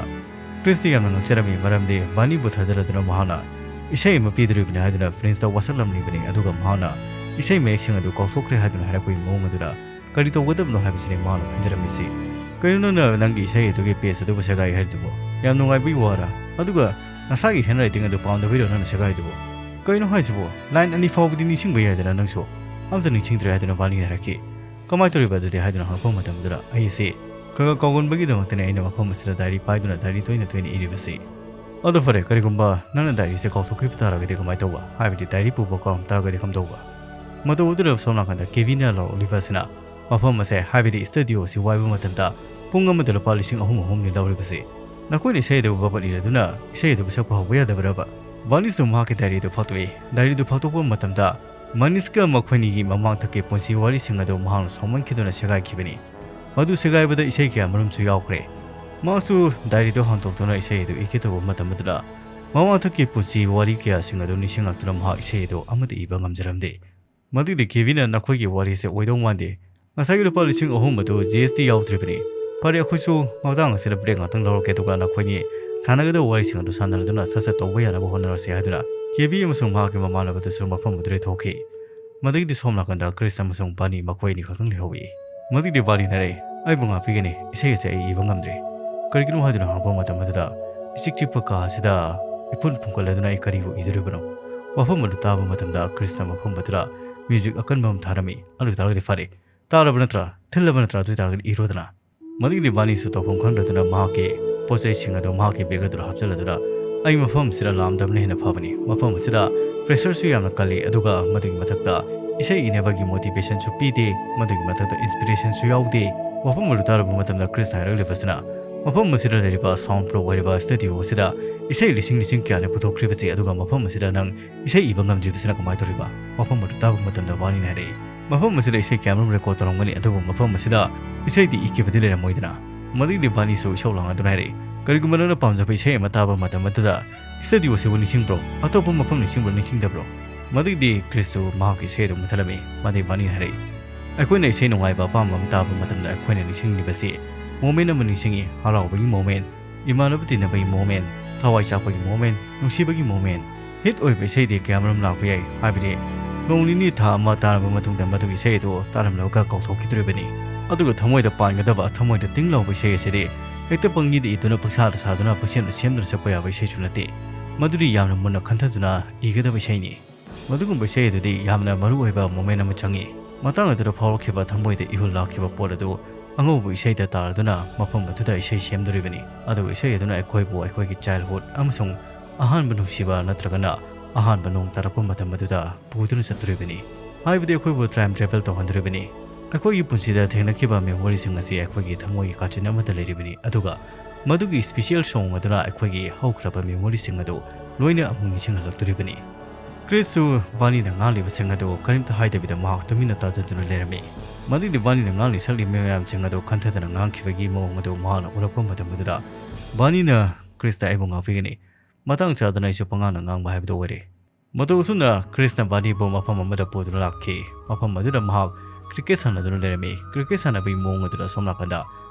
ꯀ꯭ꯔꯤꯁꯇꯤ ꯌꯥꯝꯅ ꯉꯛꯆꯔꯝꯃꯤ, ꯃꯔꯝꯗꯤ ꯕꯥꯔꯅꯤꯕꯨ ꯊꯥꯖꯔꯗꯨꯅ ꯃꯍꯥꯛꯅ ꯏꯁꯩ ꯑꯃ ꯄꯤꯗꯣꯔꯤꯕꯅꯤ ꯍꯥꯏꯗꯨꯅ ꯐ꯭ꯔꯦꯟꯁꯇ ꯋꯥꯁꯛꯂꯝꯂꯤꯕꯅꯤ, ꯑꯗꯨꯒ ꯃꯍꯥꯛꯅ ꯏꯁꯩ ꯃꯌꯦꯛꯁꯤꯡ ꯑꯗꯨ ꯀꯥꯎꯊꯣꯛꯈ꯭ꯔꯦ ꯍꯥꯏꯗꯨꯅ ꯍꯥꯏꯔꯛꯄꯒꯤ ꯃꯑꯣꯡ ꯑꯗꯨꯗ ꯀꯔꯤ ꯇꯧꯒꯗꯕꯅꯣ ꯍꯥꯏꯕꯁꯤꯅꯤ ꯃꯍꯥꯛꯅ ꯈꯟꯖꯔꯝꯃꯤꯁꯤ꯫ "ꯀꯔꯤꯅꯣ ꯅꯪꯅ ꯅꯪꯒꯤ ꯏꯁꯩ ꯑꯗꯨꯒꯤ page ꯑꯗꯨꯕꯨ ꯁꯦꯒꯥꯏ ꯍꯥꯏꯔꯤꯗꯨꯕꯨ? ꯌꯥꯝ ꯅꯨꯡꯉꯥꯏꯕꯒꯤ ꯋꯥꯔ? ꯑꯗꯨꯒ ꯅꯁꯥꯒꯤ handwriting ꯑꯗꯨ ꯄꯥꯝꯗꯕꯩꯔꯣ ꯅꯪꯅ ꯁꯦꯒꯥꯏꯗꯨꯕꯨ? ꯀꯩꯅꯣ ꯍꯥꯏꯁꯤꯕꯨ? Line ꯑꯅꯤ ꯐꯥꯎꯕꯗꯤ ꯅꯤꯡꯁꯤꯡꯕ ꯌꯥꯏꯗꯅ ꯅꯪꯁꯨ? ꯑꯝꯇ ꯅꯤꯡꯁꯤꯡꯗ꯭ꯔꯦ" ꯍꯥꯏꯗꯨꯅ ꯕꯥꯔꯅꯤꯅ ꯍꯥꯏꯔꯛꯈꯤ꯫ "ꯀꯃꯥꯏꯅ ꯇꯧꯔꯤꯕ ꯑꯗꯨꯗꯤ?" ꯍꯥꯏꯗꯨꯅ ꯍꯪꯉꯛꯄ ꯃꯇꯝꯗꯨꯗ, "ꯑꯩꯁꯦ ꯈꯔ ꯈꯔ ꯀꯥꯎꯒꯟꯕꯒꯤꯗꯃꯛꯇꯅꯦ ꯑꯩꯅ ꯃꯐꯝ ꯑꯁꯤꯗ ꯗꯥꯏꯔꯤ ꯄꯥꯏꯗꯨꯅ ꯗꯥꯏꯔꯤ ꯇꯣꯏꯅ ꯇꯣꯏꯅ ꯏꯔꯤꯕꯁꯤ꯫ ꯑꯗꯣ ꯐꯔꯦ, ꯀꯔꯤꯒꯨꯝꯕ ꯅꯪꯅ ꯗꯥꯏꯔꯤꯁꯦ ꯀꯥꯎꯊꯣꯛꯈꯤꯕ ꯇꯥꯔꯒꯗꯤ ꯀꯃꯥꯏꯅ ꯇꯧꯕ? ꯍꯥꯏꯕꯗꯤ ꯗꯥꯏꯔꯤ ꯄꯨꯕ ꯀꯥꯎꯔꯝ ꯇꯥꯔꯒꯗꯤ ꯀꯝꯗꯧꯕ?" ꯃꯇꯧ ꯑꯗꯨꯗ ꯁꯣꯝ ꯅꯥꯀꯟꯗ ꯀꯦꯕꯤꯅ ꯂꯥꯎꯔꯛꯂꯤꯕ ꯑꯁꯤꯅ, "ꯃꯐꯝ ꯑꯁꯦ, ꯍꯥꯏꯕꯗꯤ ꯁ꯭ꯇꯨꯗꯤꯑꯣ ꯑꯁꯤ ꯋꯥꯏꯕ ꯃꯇꯝꯗ ꯄꯨꯡ ꯑꯃꯗ ꯂꯨꯄꯥ ꯂꯤꯁꯤꯡ ꯑꯍꯨꯝ ꯑꯍꯨꯝꯅꯤ ꯂꯧꯔꯤꯕꯁꯤ꯫ ꯅꯈꯣꯏꯅ ꯏꯁꯩ ꯑꯗꯨ ꯕꯕꯠ ꯏꯔꯗꯨꯅ ꯏꯁꯩ ꯑꯗꯨꯕꯨ ꯁꯛꯄ ꯍꯧꯕ ꯌꯥꯗꯕ꯭ꯔꯕ?" ꯕꯥꯅꯤꯁꯨ ꯃꯍꯥꯛꯀꯤ ꯗꯥꯏꯔꯤꯗꯨ ꯐꯥꯛꯇꯣꯛꯏ꯫ ꯗꯥꯏꯔꯤꯗꯨ ꯐꯥꯛꯇꯣꯛꯄ ꯃꯇꯝꯗ ꯃꯅꯤꯁꯀ ꯃꯈꯣꯏꯅꯤꯒꯤ ꯃꯃꯥꯡꯊꯛꯀꯤ ꯄꯨꯟꯁꯤ ꯋꯥꯔꯤꯁꯤꯡ ꯑꯗꯨ ꯃꯍꯥꯛꯅ ꯁꯥꯎꯃꯟꯈꯤꯗꯨꯅ ꯁꯦꯒꯥꯏꯈꯤꯕꯅꯤ꯫ ꯃꯗꯨ ꯁꯦꯒꯥꯏꯕꯗ ꯏꯁꯩ ꯀꯌꯥ ꯃꯔꯨꯝꯁꯨ ꯌꯥꯎꯈ꯭ꯔꯦ꯫ ꯃꯍꯥꯛꯁꯨ ꯗꯥꯏꯔꯤꯗꯨ ꯍꯥꯡꯗꯣꯛꯇꯨꯅ ꯏꯁꯩ ꯑꯗꯨ ꯏꯒꯦ ꯇꯧꯕ ꯃꯇꯝ ꯑꯗꯨꯗ ꯃꯃꯥꯡꯊꯛꯀꯤ ꯄꯨꯟꯁꯤ ꯋꯥꯔꯤ ꯀꯌꯥꯁꯤꯡ ꯑꯗꯨ ꯅꯤꯡꯁꯤꯡꯂꯛꯇꯨꯅ ꯃꯍꯥꯛ ꯏꯁꯩ ꯑꯗꯨ ꯑꯃꯠꯇ ꯏꯕ ꯉꯝꯖꯔꯝꯗꯦ꯫ ꯃꯗꯨꯒꯤꯗꯤ ꯀꯦꯕꯤꯅ, "ꯅꯈꯣꯏꯒꯤ ꯋꯥꯔꯤꯁꯦ ꯑꯣꯏꯗꯧ ꯃꯥꯟꯗꯦ꯫ ꯉꯁꯥꯏꯒꯤ ꯂꯨꯄꯥ ꯂꯤꯁꯤꯡ ꯑꯍꯨꯝ ꯑꯗꯨ ꯖꯤ ꯑꯦꯁ ꯇꯤ ꯌꯥꯎꯗ꯭ꯔꯤꯕꯅꯤ꯫ ꯐꯔꯦ, ꯑꯩꯈꯣꯏꯁꯨ ꯃꯇꯥꯡ ꯑꯁꯤꯗ ꯕ꯭ꯔꯦꯛ ꯉꯥꯛꯇꯪ ꯂꯧꯔꯛꯀꯦ, ꯑꯗꯨꯒ ꯅꯈꯣꯏꯅꯤ ꯁꯥꯟꯅꯒꯗꯕ ꯋꯥꯔꯤꯁꯤꯡ ꯑꯗꯨ ꯁꯥꯟꯅꯔꯗꯨꯅ ꯁꯠ ꯁꯠ ꯇꯧꯕ ꯌꯥꯅꯕ ꯍꯣꯠꯅꯔꯁꯤ" ꯍꯥꯏꯗꯨꯅ ꯀꯦꯕꯤ ꯑꯃꯁꯨꯡ ꯃꯍꯥꯛꯀꯤ ꯃꯃꯥꯟꯅꯕꯗꯨꯁꯨ ꯃꯐꯝ ꯑꯗꯨꯗꯒꯤ ꯊꯣꯛꯈꯤ꯫ ꯃꯗꯨꯒꯤꯗꯤ ꯁꯣꯝ ꯅꯥꯀꯟꯗ ꯀ꯭ꯔꯤꯁ ꯑꯃꯁꯨꯡ ꯕꯥꯅꯤ ꯃꯈꯣꯏ ꯑꯅꯤ ꯈꯛꯇꯪ ꯂꯩꯍꯧꯏ꯫ ꯃꯗꯨꯒꯤꯗꯤ ꯕꯥꯅꯤꯅ ꯍꯥꯏꯔꯛꯏ, "ꯑꯩꯕꯨ ꯉꯥꯛꯄꯤꯒꯅꯤ, ꯏꯁꯩ ꯑꯁꯦ ꯑꯩ ꯏꯕ ꯉꯝꯗ꯭ꯔꯦ꯫ ꯀꯔꯤꯒꯤꯅꯣ ꯍꯥꯏꯗꯨꯅ ꯍꯪꯕ ꯃꯇꯝ ꯑꯗꯨꯗ, ꯏꯆꯤꯛ ꯆꯤꯛꯄ ꯀꯥ ꯑꯁꯤꯗ ꯏꯐꯨꯟ ꯐꯨꯡꯀꯠꯂꯗꯨꯅ ꯑꯩ ꯀꯔꯤꯕꯨ ꯏꯗꯣꯔꯤꯕꯅꯣ?" ꯋꯥꯐꯝ ꯑꯗꯨ ꯇꯥꯕ ꯃꯇꯝꯗ ꯀ꯭ꯔꯤꯁꯅ ꯃꯐꯝ ꯑꯗꯨꯗ ꯃ꯭ꯌꯨꯖꯤꯛ ꯑꯀꯟꯕ ꯑꯃ ꯊꯥꯔꯝꯃꯤ꯫ "ꯑꯗꯨ ꯑꯣꯏꯇꯥꯔꯒꯗꯤ ꯐꯔꯦ, ꯇꯥꯔꯕ ꯅꯠꯇ꯭ꯔꯥ? ꯊꯤꯜꯂꯕ ꯅꯠꯇ꯭ꯔꯥ? ꯑꯗꯨ ꯑꯣꯏꯇꯥꯔꯒꯗꯤ ꯏꯔꯣꯗꯅ"꯫ ꯃꯗꯨꯒꯤꯗꯤ ꯕꯥꯅꯤꯁꯨ ꯇꯧꯐꯝ ꯈꯪꯗꯗꯨꯅ ꯃꯍꯥꯛꯀꯤ ꯄꯣꯠ ꯆꯩꯁꯤꯡ ꯑꯗꯨ ꯃꯍꯥꯛꯀꯤ ꯕꯦꯒ ꯑꯗꯨꯗ ꯍꯥꯞꯆꯤꯜꯂꯗꯨꯅ, "ꯑꯩ ꯃꯐꯝ ꯑꯁꯤꯗ ꯂꯥꯛꯑꯝꯗꯕꯅ ꯍꯦꯟꯅ ꯐꯕꯅꯤ꯫ ꯃꯐꯝ ꯑꯁꯤꯗ ꯄ꯭ꯔꯦꯁꯔꯁꯨ ꯌꯥꯝꯅ ꯀꯜꯂꯤ, ꯑꯗꯨꯒ ꯃꯗꯨꯒꯤ ꯃꯊꯛꯇ ꯏꯁꯩ ꯏꯅꯕꯒꯤ ꯃꯣꯇꯤꯚꯦꯁꯟꯁꯨ ꯄꯤꯗꯦ, ꯃꯗꯨꯒꯤ ꯃꯊꯛꯇ ꯏꯟꯁꯄꯤꯔꯦꯁꯟꯁꯨ ꯌꯥꯎꯗꯦ"꯫ ꯋꯥꯐꯝ ꯑꯗꯨ ꯇꯥꯔꯕ ꯃꯇꯝꯗ ꯀ꯭ꯔꯤꯁꯅ ꯍꯥꯏꯔꯛꯂꯤꯕꯁꯤꯅ, "ꯃꯐꯝ ꯑꯁꯤꯗ ꯂꯩꯔꯤꯕ ꯁꯥꯎꯟ ꯄ꯭ꯔꯨꯐ ꯑꯣꯏꯔꯤꯕ ꯁ꯭ꯇꯨꯗꯤꯑꯣ ꯑꯁꯤꯗ ꯏꯁꯩ ꯂꯤꯁꯤꯡ ꯂꯤꯁꯤꯡ ꯀꯌꯥꯅ ꯄꯨꯊꯣꯛꯈ꯭ꯔꯤꯕꯁꯤ, ꯑꯗꯨꯒ ꯃꯐꯝ ꯑꯁꯤꯗ ꯅꯪ ꯏꯁꯩ ꯏꯕ ꯉꯝꯗ꯭ꯔꯤꯕꯁꯤꯅ ꯀꯃꯥꯏꯅ ꯇꯧꯔꯤꯕ?" ꯋꯥꯐꯝ ꯑꯗꯨ ꯇꯥꯕ ꯃꯇꯝꯗ ꯕꯥꯅꯤꯅ ꯍꯥꯏꯔꯛꯏ, "ꯃꯐꯝ ꯑꯁꯤꯗ ꯏꯁꯩ ꯀꯌꯥꯃꯔꯨꯝ ꯔꯦꯀꯣꯔꯗ ꯇꯧꯔꯝꯒꯅꯤ, ꯑꯗꯨꯕꯨ ꯃꯐꯝ ꯑꯁꯤꯗ ꯏꯁꯩꯗꯤ ꯏꯈꯤꯕꯗꯤ ꯂꯩꯔꯝꯃꯣꯏꯗꯅ"꯫ ꯃꯗꯨꯒꯤꯗꯤ ꯕꯥꯅꯤꯁꯨ ꯏꯁꯧ ꯂꯥꯡꯗꯨꯅ ꯍꯥꯏꯔꯛꯏ, "ꯀꯔꯤꯒꯨꯝꯕ ꯅꯪꯅ ꯄꯥꯝꯖꯕ ꯏꯁꯩ ꯑꯃ ꯇꯥꯕ ꯃꯇꯝ ꯑꯗꯨꯗ ꯁ꯭ꯇꯨꯗꯤꯑꯣ ꯑꯁꯤꯕꯨ ꯅꯤꯡꯁꯤꯡꯕ꯭ꯔꯣ? ꯑꯇꯣꯞꯄ ꯃꯐꯝ ꯅꯤꯡꯁꯤꯡꯕ꯭ꯔꯣ, ꯅꯤꯡꯁꯤꯡꯗꯕ꯭ꯔꯣ?" ꯃꯗꯨꯒꯤꯗꯤ ꯀ꯭ꯔꯤꯁꯁꯨ ꯃꯍꯥꯛꯀꯤ ꯏꯁꯩ ꯑꯗꯨ ꯃꯨꯊꯠꯂꯝꯃꯤ꯫ ꯃꯗꯨꯒꯤ ꯕꯥꯅꯤꯅ ꯍꯥꯏꯔꯛꯏ, "ꯑꯩꯈꯣꯏꯅ ꯏꯁꯩ ꯅꯨꯡꯉꯥꯏꯕ ꯑꯄꯥꯝꯕ ꯑꯃ ꯇꯥꯕ ꯃꯇꯝꯗ ꯑꯩꯈꯣꯏꯅ ꯅꯤꯡꯁꯤꯡꯂꯤꯕꯁꯤ ꯃꯣꯃꯦꯟ ꯑꯃ ꯅꯤꯡꯁꯤꯡꯏ, ꯍꯔꯥꯎꯕꯒꯤ ꯃꯣꯃꯦꯟ, ꯏꯃꯥꯟꯅꯕ ꯇꯤꯟꯅꯕꯒꯤ ꯃꯣꯃꯦꯟ, ꯊꯋꯥꯏ ꯆꯥꯛꯄꯒꯤ ꯃꯣꯃꯦꯟ, ꯅꯨꯡꯁꯤꯕꯒꯤ ꯃꯣꯃꯦꯟ꯫ ꯍꯤꯠ ꯑꯣꯏꯕ ꯏꯁꯩꯗꯤ ꯀꯌꯥꯃꯔꯨꯝ ꯂꯥꯛꯄ ꯌꯥꯏ, ꯍꯥꯏꯕꯗꯤ ꯅꯣꯡ ꯅꯤꯅꯤ ꯊꯥ ꯑꯃ ꯇꯥꯔꯕ ꯃꯇꯨꯡꯗ ꯃꯗꯨꯒꯤ ꯏꯁꯩ ꯑꯗꯨ ꯇꯥꯔꯝꯂꯒ ꯀꯥꯎꯊꯣꯛꯈꯤꯗꯣꯔꯤꯕꯅꯤ꯫ ꯑꯗꯨꯒ ꯊꯃꯣꯏꯗ ꯄꯥꯟꯒꯗꯕ, ꯊꯃꯣꯏꯗ ꯇꯤꯡ ꯂꯥꯎꯕ ꯏꯁꯩ ꯑꯁꯤꯗꯤ ꯍꯦꯛꯇ ꯄꯪꯏꯗ ꯏꯗꯨꯅ ꯄꯪꯁꯥꯗ ꯁꯥꯗꯨꯅ ꯄꯪꯁꯦꯝꯗ ꯁꯦꯝꯗꯨꯅ ꯁꯛꯄ ꯌꯥꯕ ꯏꯁꯩꯁꯨ ꯅꯠꯇꯦ꯫ ꯃꯗꯨꯗꯤ ꯌꯥꯝꯅ ꯃꯨꯟꯅ ꯈꯟꯊꯗꯨꯅ ꯏꯒꯗꯕ ꯏꯁꯩꯅꯤ꯫ ꯃꯗꯨꯒꯨꯝꯕ ꯏꯁꯩ ꯑꯗꯨꯗꯤ ꯌꯥꯝꯅ ꯃꯔꯨ ꯑꯣꯏꯕ ꯃꯣꯃꯦꯟ ꯑꯃ ꯆꯪꯏ"꯫ ꯃꯇꯥꯡ ꯑꯗꯨꯗ ꯐꯥꯎꯔꯛꯈꯤꯕ ꯊꯃꯣꯏꯗ ꯏꯍꯨꯜ ꯂꯥꯛꯈꯤꯕ ꯄꯣꯠ ꯑꯗꯨ ꯑꯉꯧꯕ ꯏꯁꯩꯗ ꯇꯥꯔꯗꯨꯅ ꯃꯐꯝ ꯑꯗꯨꯗ ꯏꯁꯩ ꯁꯦꯝꯗꯣꯔꯤꯕꯅꯤ꯫ ꯑꯗꯨꯒ ꯏꯁꯩ ꯑꯗꯨꯅ ꯑꯩꯈꯣꯏꯕꯨ ꯑꯩꯈꯣꯏꯒꯤ childhood ꯑꯃꯁꯨꯡ ꯑꯍꯥꯟꯕ ꯅꯨꯡꯁꯤꯕ ꯅꯠꯇ꯭ꯔꯒꯅ ꯑꯍꯥꯟꯕ ꯅꯣꯡ ꯇꯥꯔꯛꯄ ꯃꯇꯝ ꯑꯗꯨꯗ ꯄꯨꯗꯨꯅ ꯆꯠꯇꯣꯔꯤꯕꯅꯤ꯫ ꯍꯥꯏꯕꯗꯤ ꯑꯩꯈꯣꯏꯕꯨ time travel ꯇꯧꯍꯟꯗꯣꯔꯤꯕꯅꯤ꯫ ꯑꯩꯈꯣꯏꯒꯤ ꯄꯨꯟꯁꯤꯗ ꯊꯦꯡꯅꯈꯤꯕ memoryꯁꯤꯡ ꯑꯁꯤ ꯑꯩꯈꯣꯏꯒꯤ ꯊꯃꯣꯏꯒꯤ ꯀꯥꯆꯤꯟ ꯑꯃꯗ ꯂꯩꯔꯤꯕꯅꯤ, ꯑꯗꯨꯒ ꯃꯗꯨꯒꯤ special song ꯑꯗꯨꯅ ꯑꯩꯈꯣꯏꯒꯤ ꯍꯧꯈ꯭ꯔꯕ memoryꯁꯤꯡ ꯑꯗꯨ ꯂꯣꯏꯅ ꯑꯃꯨꯛ ꯅꯤꯡꯁꯤꯡꯍꯜꯂꯛꯇꯣꯔꯤꯕꯅꯤ꯫ ꯀ꯭ꯔꯤꯁꯁꯨ ꯕꯥꯅꯤꯅ ꯉꯥꯡꯂꯤꯕꯁꯤꯡ ꯑꯗꯨ ꯀꯔꯤꯝꯇ ꯍꯥꯏꯗꯕꯤꯗ ꯃꯍꯥꯛ ꯇꯨꯃꯤꯟꯅ ꯇꯥꯖꯗꯨꯅ ꯂꯩꯔꯝꯃꯤ꯫ ꯃꯗꯨꯗꯤ ꯕꯥꯅꯤꯅ ꯉꯥꯡꯂꯤ ꯁꯛꯂꯤ ꯃꯌꯥꯝꯁꯤꯡ ꯑꯗꯨ ꯈꯟꯊꯗꯅ ꯉꯥꯡꯈꯤꯕꯒꯤ ꯃꯑꯣꯡ ꯑꯗꯨ ꯃꯍꯥꯛꯅ ꯎꯔꯛꯄ ꯃꯇꯝ ꯑꯗꯨꯗ, "ꯕꯥꯅꯤꯅ ꯀ꯭ꯔꯤꯁꯇ ꯑꯩꯕꯨ ꯉꯥꯛꯄꯤꯒꯅꯤ꯫ ꯃꯇꯥꯡ ꯆꯥꯗꯅ ꯑꯩꯁꯨ ꯄꯉꯥꯡꯗ ꯉꯥꯡꯕ ꯍꯥꯏꯕꯗꯨ ꯑꯣꯏꯔꯦ"꯫ ꯃꯇꯧ ꯑꯁꯨꯝꯅ ꯀ꯭ꯔꯤꯁꯅ ꯕꯥꯅꯤꯕꯨ ꯃꯐꯝ ꯑꯃꯗ ꯄꯨꯗꯨꯅ ꯂꯥꯛꯈꯤ꯫ ꯃꯐꯝ ꯑꯗꯨꯗ ꯃꯍꯥꯛ cricket ꯁꯥꯟꯅꯗꯨꯅ ꯂꯩꯔꯝꯃꯤ꯫ Cricket ꯁꯥꯟꯅꯕꯒꯤ ꯃꯑꯣꯡ ꯑꯗꯨꯗ ꯑꯁꯣꯝ ꯅꯥꯀꯟꯗ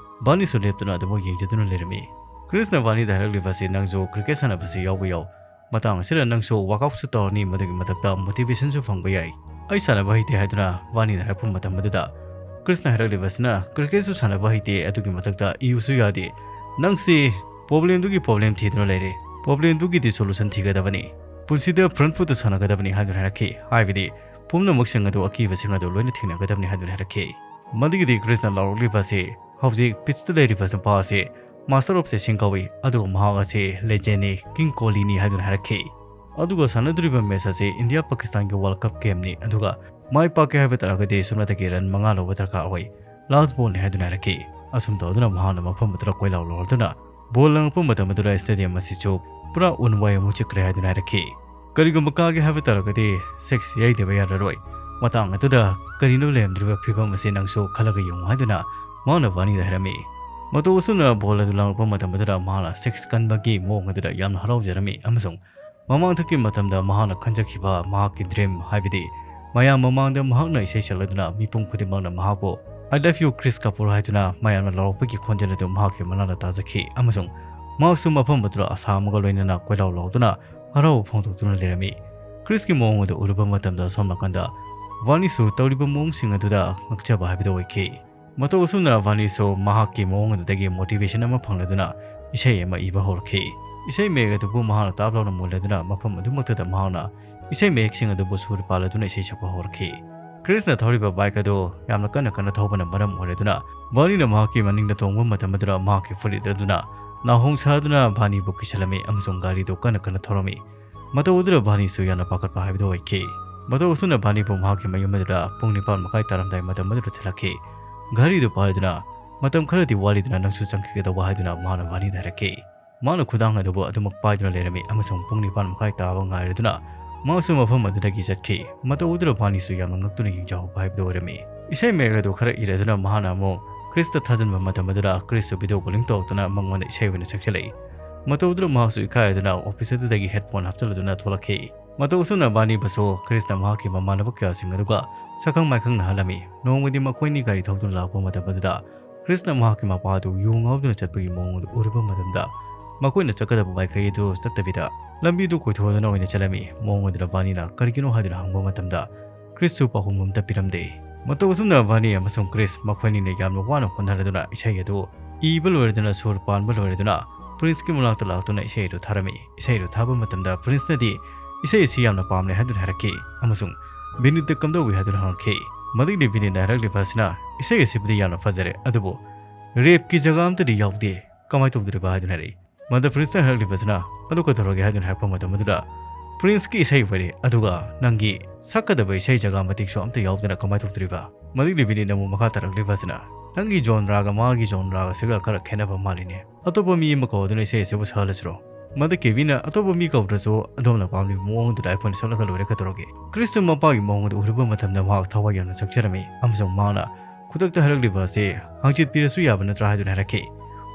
ꯕꯥꯅꯤꯁꯨ ꯂꯦꯞꯇꯨꯅ ꯑꯗꯨꯕꯨ ꯌꯦꯡꯖꯗꯨꯅ ꯂꯩꯔꯝꯃꯤ꯫ ꯀ꯭ꯔꯤꯁꯅ ꯕꯥꯅꯤꯗ ꯍꯥꯏꯔꯛꯂꯤꯕ ꯑꯁꯤ, "ꯅꯪꯁꯨ cricket ꯁꯥꯟꯅꯕꯁꯤ ꯌꯥꯎꯕ ꯌꯥꯎ꯫ ꯃꯇꯥꯡ ꯑꯁꯤꯗ ꯅꯪꯁꯨ workoutꯁꯨ ꯇꯧꯔꯅꯤ, ꯃꯗꯨꯒꯤ ꯃꯊꯛꯇ motivationꯁꯨ ꯐꯪꯕ ꯌꯥꯏ"꯫ "ꯑꯩ ꯁꯥꯟꯅꯕ ꯍꯩꯇꯦ" ꯍꯥꯏꯗꯨꯅ ꯕꯥꯅꯤꯅ ꯍꯥꯏꯔꯛꯄ ꯃꯇꯝ ꯑꯗꯨꯗ, ꯀ꯭ꯔꯤꯁꯅ ꯍꯥꯏꯔꯛꯂꯤꯕꯁꯤꯅ, "Cricketꯁꯨ ꯁꯥꯟꯅꯕ ꯍꯩꯇꯦ, ꯑꯗꯨꯒꯤ ꯃꯊꯛꯇ ꯏꯌꯨꯁꯨ ꯌꯥꯗꯦ꯫ ꯅꯪꯁꯤ problemꯗꯨꯒꯤ problem ꯊꯤꯗꯨꯅ ꯂꯩꯔꯦ꯫ Problemꯗꯨꯒꯤꯗꯤ solution ꯊꯤꯒꯗꯕꯅꯤ꯫ ꯄꯨꯟꯁꯤꯗ front footꯇ ꯁꯥꯟꯅꯒꯗꯕꯅꯤ" ꯍꯥꯏꯗꯨꯅ ꯍꯥꯏꯔꯛꯈꯤ꯫ ꯍꯥꯏꯕꯗꯤ ꯄꯨꯝꯅꯃꯛꯁꯤꯡ ꯑꯗꯨ, ꯑꯀꯤꯕꯁꯤꯡ ꯑꯗꯨ ꯂꯣꯏꯅ ꯊꯦꯡꯅꯒꯗꯕꯅꯤ ꯍꯥꯏꯗꯨꯅ ꯍꯥꯏꯔꯛꯈꯤ꯫ ꯃꯗꯨꯒꯤꯗꯤ ꯀ꯭ꯔꯤꯁꯅ ꯂꯥꯎꯔꯛꯂꯤꯕ ꯑꯁꯤ, ꯍꯧꯖꯤꯛ pitchꯇ ꯂꯩꯔꯤꯕ ꯅꯨꯄꯥ ꯑꯁꯤ master of chessing ꯀꯧꯏ, ꯑꯗꯨꯒ ꯃꯍꯥꯛ ꯑꯁꯤ legendꯅꯤ, King Kohliꯅꯤ ꯍꯥꯏꯗꯨꯅ ꯍꯥꯏꯔꯛꯈꯤ꯫ ꯑꯗꯨꯒ ꯁꯥꯟꯅꯗꯣꯔꯤꯕ match ꯑꯁꯤ India Pakistanꯒꯤ World Cup gameꯅꯤ, ꯑꯗꯨꯒ ꯃꯥꯏ ꯄꯥꯛꯀꯦ ꯍꯥꯏꯕ ꯇꯥꯔꯒꯗꯤ ꯁꯨꯞꯅꯇꯒꯤ run ꯃꯉꯥ ꯂꯧꯕ ꯗꯔꯀꯥꯔ ꯑꯣꯏ꯫ Last ballꯅꯤ ꯍꯥꯏꯗꯨꯅ ꯍꯥꯏꯔꯛꯈꯤ꯫ ꯑꯁꯨꯝ ꯇꯧꯗꯨꯅ ꯃꯍꯥꯛꯅ ꯃꯐꯝ ꯑꯗꯨꯗ ꯀꯣꯏꯂꯥꯎ ꯂꯥꯎꯔꯗꯨꯅ ball ꯂꯪꯉꯛꯄ ꯃꯇꯝ ꯑꯗꯨꯗ stadium ꯑꯁꯤꯁꯨ ꯄꯨꯔꯥ ꯎꯟ ꯋꯥꯏ ꯑꯃꯨꯛ ꯆꯤꯛꯈ꯭ꯔꯦ ꯍꯥꯏꯗꯨꯅ ꯍꯥꯏꯔꯛꯈꯤ꯫ "ꯀꯔꯤꯒꯨꯝꯕ ꯀꯥꯒꯦ ꯍꯥꯏꯕ ꯇꯥꯔꯒꯗꯤ six ꯌꯩꯗꯕ ꯌꯥꯔꯔꯣꯏ꯫ ꯃꯇꯥꯡ ꯑꯗꯨꯗ ꯀꯔꯤꯅꯣ ꯂꯩꯔꯝꯗ꯭ꯔꯤꯕ ꯐꯤꯕꯝ ꯑꯁꯤ ꯅꯪꯁꯨ ꯈꯜꯂꯒ ꯌꯦꯡꯉꯨ" ꯍꯥꯏꯗꯨꯅ ꯃꯍꯥꯛꯅ ꯕꯥꯅꯤꯗ ꯍꯥꯏꯔꯝꯃꯤ꯫ ꯃꯇꯧ ꯑꯁꯨꯝꯅ ball ꯑꯗꯨ ꯂꯪꯉꯛꯄ ꯃꯇꯝ ꯑꯗꯨꯗ ꯃꯍꯥꯛꯅ six ꯀꯟꯕꯒꯤ ꯃꯑꯣꯡ ꯑꯗꯨꯗ ꯌꯥꯝꯅ ꯍꯔꯥꯎꯖꯔꯝꯃꯤ ꯑꯃꯁꯨꯡ ꯃꯃꯥꯡꯊꯛꯀꯤ ꯃꯇꯝꯗ ꯃꯍꯥꯛꯅ ꯈꯟꯖꯈꯤꯕ ꯃꯍꯥꯛꯀꯤ dream, ꯍꯥꯏꯕꯗꯤ ꯃꯌꯥꯝ ꯃꯃꯥꯡꯗ ꯃꯍꯥꯛꯅ ꯏꯁꯩ ꯁꯛꯂꯗꯨꯅ ꯃꯤꯄꯨꯝ ꯈꯨꯗꯤꯡꯃꯛꯅ ꯃꯍꯥꯛꯄꯨ "I love you, Chris Kapoor" ꯍꯥꯏꯗꯨꯅ ꯃꯌꯥꯝꯅ ꯂꯥꯎꯔꯛꯄꯒꯤ ꯈꯣꯟꯖꯦꯜ ꯑꯗꯨ ꯃꯍꯥꯛꯀꯤ ꯃꯅꯥꯛꯇ ꯇꯥꯖꯈꯤ ꯑꯃꯁꯨꯡ ꯃꯍꯥꯛꯁꯨ ꯃꯐꯝ ꯑꯗꯨꯗ ꯑꯁꯥ ꯑꯃꯒ ꯂꯣꯏꯅꯅ ꯀꯣꯏꯂꯥꯎ ꯂꯥꯎꯗꯨꯅ ꯍꯔꯥꯎꯕ ꯐꯣꯡꯗꯣꯛꯇꯨꯅ ꯂꯩꯔꯝꯃꯤ꯫ ꯀ꯭ꯔꯤꯁꯀꯤ ꯃꯑꯣꯡ ꯑꯗꯨ ꯎꯔꯨꯕ ꯃꯇꯝꯗ ꯑꯁꯣꯝ ꯅꯥꯀꯟꯗ ꯕꯥꯅꯤꯁꯨ ꯇꯧꯔꯤꯕ ꯃꯑꯣꯡꯁꯤꯡ ꯑꯗꯨꯗ ꯉꯛꯆꯕ ꯍꯥꯏꯕꯗꯨ ꯑꯣꯏꯈꯤ꯫ ꯃꯇꯧ ꯑꯁꯨꯝꯅ ꯕꯥꯅꯤꯁꯨ ꯃꯍꯥꯛꯀꯤ ꯃꯑꯣꯡ ꯑꯗꯨꯗꯒꯤ motivation ꯑꯃ ꯐꯪꯂꯗꯨꯅ ꯏꯁꯩ ꯑꯃ ꯏꯕ ꯍꯧꯔꯛꯈꯤ꯫ ꯏꯁꯩ ꯃꯌꯦꯛ ꯑꯗꯨꯕꯨ ꯃꯍꯥꯛꯅ ꯇꯥꯞ ꯂꯥꯎꯅ ꯃꯨꯜꯂꯗꯨꯅ ꯃꯐꯝ ꯑꯗꯨꯃꯛꯇꯗ ꯃꯍꯥꯛꯅ ꯏꯁꯩ ꯃꯌꯦꯛꯁꯤꯡ ꯑꯗꯨꯕꯨ ꯁꯨꯔ ꯄꯥꯜꯂꯗꯨꯅ ꯏꯁꯩ ꯁꯛꯄ ꯍꯧꯔꯛꯈꯤ꯫ ꯀ꯭ꯔꯤꯁꯅ ꯊꯧꯔꯤꯕ ꯕꯥꯏꯛ ꯑꯗꯨ ꯌꯥꯝꯅ ꯀꯟꯅ ꯀꯟꯅ ꯊꯧꯕꯅ ꯃꯔꯝ ꯑꯣꯏꯔꯗꯨꯅ ꯕꯥꯔꯅꯤꯅ ꯃꯍꯥꯛꯀꯤ ꯃꯅꯤꯡꯗ ꯇꯣꯡꯕ ꯃꯇꯝ ꯑꯗꯨꯗ ꯃꯍꯥꯛꯀꯤ ꯐꯨꯔꯤꯠ ꯑꯗꯨꯅ ꯅꯥꯍꯣꯡ ꯁꯥꯗꯨꯅ ꯕꯥꯔꯅꯤꯕꯨ ꯀꯤꯁꯜꯂꯝꯃꯤ ꯑꯃꯁꯨꯡ ꯒꯥꯔꯤꯗꯨ ꯀꯟꯅ ꯀꯟꯅ ꯊꯧꯔꯝꯃꯤ꯫ ꯃꯇꯧ ꯑꯗꯨꯗ ꯕꯥꯔꯅꯤꯁꯨ ꯌꯥꯝꯅ ꯄꯥꯈꯠꯄ ꯍꯥꯏꯕꯗꯨ ꯑꯣꯏꯈꯤ꯫ ꯃꯇꯧ ꯑꯁꯨꯝꯅ ꯕꯥꯔꯅꯤꯕꯨ ꯃꯍꯥꯛꯀꯤ ꯃꯌꯨꯝ ꯑꯗꯨꯗ ꯄꯨꯡ ꯅꯤꯄꯥꯟ ꯃꯈꯥꯏ ꯇꯥꯔꯝꯗꯥꯏ ꯃꯇꯝ ꯑꯗꯨꯗ ꯊꯤꯜꯂꯛꯈꯤ꯫ ꯘꯔꯤꯗꯨ ꯄꯥꯏꯗꯨꯅ, "ꯃꯇꯝ ꯈꯔꯗꯤ ꯋꯥꯠꯂꯤꯗꯅ ꯅꯪꯁꯨ ꯆꯪꯈꯤꯒꯗꯧꯕ," ꯍꯥꯏꯗꯨꯅ ꯃꯍꯥꯛꯅ ꯕꯥꯔꯅꯤꯗ ꯍꯥꯏꯔꯛꯈꯤ꯫ ꯃꯍꯥꯛꯅ ꯈꯨꯗꯥꯡ ꯑꯗꯨꯕꯨ ꯑꯗꯨꯃꯛ ꯄꯥꯏꯗꯨꯅ ꯂꯩꯔꯝꯃꯤ ꯑꯃꯁꯨꯡ ꯄꯨꯡ ꯅꯤꯄꯥꯟ ꯃꯈꯥꯏ ꯇꯥꯕ ꯉꯥꯏꯔꯗꯨꯅ ꯃꯍꯥꯛꯁꯨ ꯃꯐꯝ ꯑꯗꯨꯗꯒꯤ ꯆꯠꯈꯤ꯫ ꯃꯇꯧ ꯑꯗꯨꯗ ꯕꯥꯔꯅꯤꯁꯨ ꯌꯥꯝꯅ ꯉꯛꯇꯨꯅ ꯌꯦꯡꯖꯍꯧꯕ ꯍꯥꯏꯕꯗꯨ ꯑꯣꯏꯔꯝꯃꯤ꯫ ꯏꯁꯩ ꯃꯌꯦꯛ ꯑꯗꯨ ꯈꯔ ꯏꯔꯗꯨꯅ ꯃꯍꯥꯛꯅ ꯑꯃꯨꯛ ꯀ꯭ꯔꯤꯁꯇ ꯊꯥꯖꯤꯟꯕ ꯃꯇꯝ ꯑꯗꯨꯗ ꯀ꯭ꯔꯤꯁꯁꯨ ꯚꯤꯗꯤꯑꯣ ꯀꯣꯂꯤꯡ ꯇꯧꯔꯛꯇꯨꯅ ꯃꯉꯣꯟꯗ ꯏꯁꯩ ꯑꯣꯏꯅ ꯁꯛꯆꯜꯂꯛꯏ꯫ ꯃꯇꯧ ꯑꯗꯨꯗ ꯃꯍꯥꯛꯁꯨ ꯏꯀꯥꯏꯔꯗꯨꯅ ꯑꯣꯐꯤꯁ ꯑꯗꯨꯗꯒꯤ ꯍꯦꯗꯐꯣꯟ ꯍꯥꯞꯆꯤꯜꯂꯗꯨꯅ ꯊꯣꯛꯂꯛꯈꯤ꯫ ꯃꯇꯧ ꯑꯁꯨꯝꯅ ꯕꯥꯔꯅꯤꯕꯨꯁꯨ ꯀ꯭ꯔꯤꯁꯅ ꯃꯍꯥꯛꯀꯤ ꯃꯃꯥꯟꯅꯕ ꯀꯌꯥꯁꯤꯡ ꯑꯗꯨꯒ ꯁꯛꯈꯪ ꯃꯥꯏꯈꯪꯅꯍꯜꯂꯝꯃꯤ꯫ ꯅꯣꯡꯃꯗꯤ ꯃꯈꯣꯏꯅꯤ ꯒꯥꯔꯤ ꯊꯧꯗꯨꯅ ꯂꯥꯛꯄ ꯃꯇꯝ ꯑꯗꯨꯗ ꯀ꯭ꯔꯤꯁꯅ ꯃꯍꯥꯛꯀꯤ ꯃꯄꯥ ꯑꯗꯨ ꯌꯨ ꯉꯥꯎꯗꯨꯅ ꯆꯠꯄꯒꯤ ꯃꯑꯣꯡ ꯑꯗꯨ ꯎꯔꯨꯕ ꯃꯇꯝꯗ ꯃꯈꯣꯏꯅ ꯆꯠꯀꯗꯕ ꯃꯥꯏꯀꯩ ꯑꯗꯨ ꯆꯠꯇꯕꯤꯗ ꯂꯝꯕꯤꯗꯨ ꯀꯣꯏꯊꯣꯛꯇꯨꯅ ꯑꯣꯏꯅ ꯆꯠꯂꯝꯃꯤ꯫ ꯃꯑꯣꯡ ꯑꯗꯨꯗ ꯕꯥꯔꯅꯤꯅ ꯀꯔꯤꯒꯤꯅꯣ ꯍꯥꯏꯗꯨꯅ ꯍꯪꯕ ꯃꯇꯝꯗ ꯀ꯭ꯔꯤꯁꯁꯨ ꯄꯥꯎꯈꯨꯝ ꯑꯃꯠꯇ ꯄꯤꯔꯝꯗꯦ꯫ ꯃꯇꯧ ꯑꯁꯨꯝꯅ ꯕꯥꯔꯅꯤ ꯑꯃꯁꯨꯡ ꯀ꯭ꯔꯤꯁ ꯃꯈꯣꯏꯅꯤꯅ ꯌꯥꯝꯅ ꯋꯥꯅ ꯍꯣꯠꯅꯔꯗꯨꯅ ꯏꯁꯩ ꯑꯗꯨ ꯏꯕ ꯂꯣꯏꯔꯗꯨꯅ ꯁꯨꯔ ꯄꯥꯟꯕ ꯂꯣꯏꯔꯗꯨꯅ ꯄ꯭ꯔꯤꯟꯁꯀꯤ ꯃꯅꯥꯛꯇ ꯂꯥꯛꯇꯨꯅ ꯏꯁꯩ ꯑꯗꯨ ꯊꯥꯔꯝꯃꯤ꯫ ꯏꯁꯩ ꯑꯗꯨ ꯊꯥꯕ ꯃꯇꯝꯗ ꯄ꯭ꯔꯤꯟꯁꯅꯗꯤ ꯏꯁꯩ ꯑꯁꯤ ꯌꯥꯝꯅ ꯄꯥꯝꯂꯦ ꯍꯥꯏꯗꯨꯅ ꯍꯥꯏꯔꯛꯈꯤ ꯑꯃꯁꯨꯡ ꯕꯤꯅꯤꯠꯇ ꯀꯝꯗꯧꯏ ꯍꯥꯏꯗꯨꯅ ꯍꯪꯉꯛꯈꯤ꯫ ꯃꯗꯨꯒꯤꯗꯤ ꯕꯤꯅꯤꯠꯅ ꯍꯥꯏꯔꯛꯂꯤꯕ ꯑꯁꯤꯅ, "ꯏꯁꯩ ꯑꯁꯤꯕꯨꯗꯤ ꯌꯥꯝꯅ ꯐꯖꯔꯦ, ꯑꯗꯨꯕꯨ ꯔꯦꯞꯀꯤ ꯖꯒꯥ ꯑꯝꯇꯗꯤ ꯌꯥꯎꯗꯦ, ꯀꯃꯥꯏꯅ ꯇꯧꯗꯣꯔꯤꯕ?" ꯍꯥꯏꯗꯨꯅ ꯍꯥꯏꯔꯛꯏ꯫ ꯃꯗ ꯄ꯭ꯔꯤꯟꯁꯅ ꯍꯥꯏꯔꯛꯂꯤꯕꯁꯤꯅ, "ꯑꯗꯨ ꯀꯩꯗꯧꯔꯒꯦ?" ꯍꯥꯏꯗꯨꯅ ꯍꯥꯏꯔꯛꯄ ꯃꯇꯝ ꯑꯗꯨꯗ, "ꯄ꯭ꯔꯤꯟꯁꯀꯤ ꯏꯁꯩ ꯑꯣꯏꯔꯦ, ꯑꯗꯨꯒ ꯅꯪꯒꯤ ꯁꯛꯀꯗꯕ ꯏꯁꯩ ꯖꯒꯥ ꯃꯇꯤꯛꯁꯨ ꯑꯝꯇ ꯌꯥꯎꯗꯅ ꯀꯃꯥꯏꯅ ꯇꯧꯗꯣꯔꯤꯕ?" ꯃꯗꯨꯒꯤ ꯕꯤꯅꯤꯠꯅ ꯑꯃꯨꯛ ꯃꯈꯥ ꯇꯥꯔꯛꯂꯤꯕꯁꯤꯅ, "ꯅꯪꯒꯤ ꯖꯣꯟꯔꯥꯒ ꯃꯥꯒꯤ ꯖꯣꯟꯔꯥꯒꯁꯤꯒ ꯈꯔ ꯈꯦꯠꯅꯕ ꯃꯥꯜꯂꯤꯅꯦ꯫ ꯑꯇꯣꯞꯄ ꯃꯤ ꯑꯃ ꯀꯧꯗꯨꯅ ꯏꯁꯩ ꯑꯁꯤꯕꯨ ꯁꯛꯍꯜꯂꯁꯤꯔꯣ?" ꯃꯗ ꯀꯦꯕꯤꯅ, "ꯑꯇꯣꯞꯄ ꯃꯤ ꯀꯧꯗ꯭ꯔꯁꯨ ꯑꯗꯣꯝꯅ ꯄꯥꯝꯂꯤꯕ ꯃꯑꯣꯡꯗꯨꯗ ꯑꯩꯈꯣꯏꯅ ꯁꯛꯂꯒ ꯂꯣꯏꯔꯦ, ꯀꯩꯗꯧꯔꯒꯦ?" ꯀ꯭ꯔꯤꯁꯁꯨ ꯃꯄꯥꯒꯤ ꯃꯑꯣꯡ ꯑꯗꯨ ꯎꯔꯨꯕ ꯃꯇꯝꯗ ꯃꯍꯥꯛ ꯊꯋꯥꯏ ꯌꯥꯝꯅ ꯆꯛꯆꯔꯝꯃꯤ ꯑꯃꯁꯨꯡ ꯃꯍꯥꯛꯅ ꯈꯨꯗꯛꯇ ꯍꯥꯏꯔꯛꯂꯤꯕ ꯑꯁꯤ ꯍꯪꯆꯤꯠ ꯄꯤꯔꯁꯨ ꯌꯥꯕ ꯅꯠꯇ꯭ꯔꯥ ꯍꯥꯏꯗꯨꯅ ꯍꯥꯏꯔꯛꯈꯤ꯫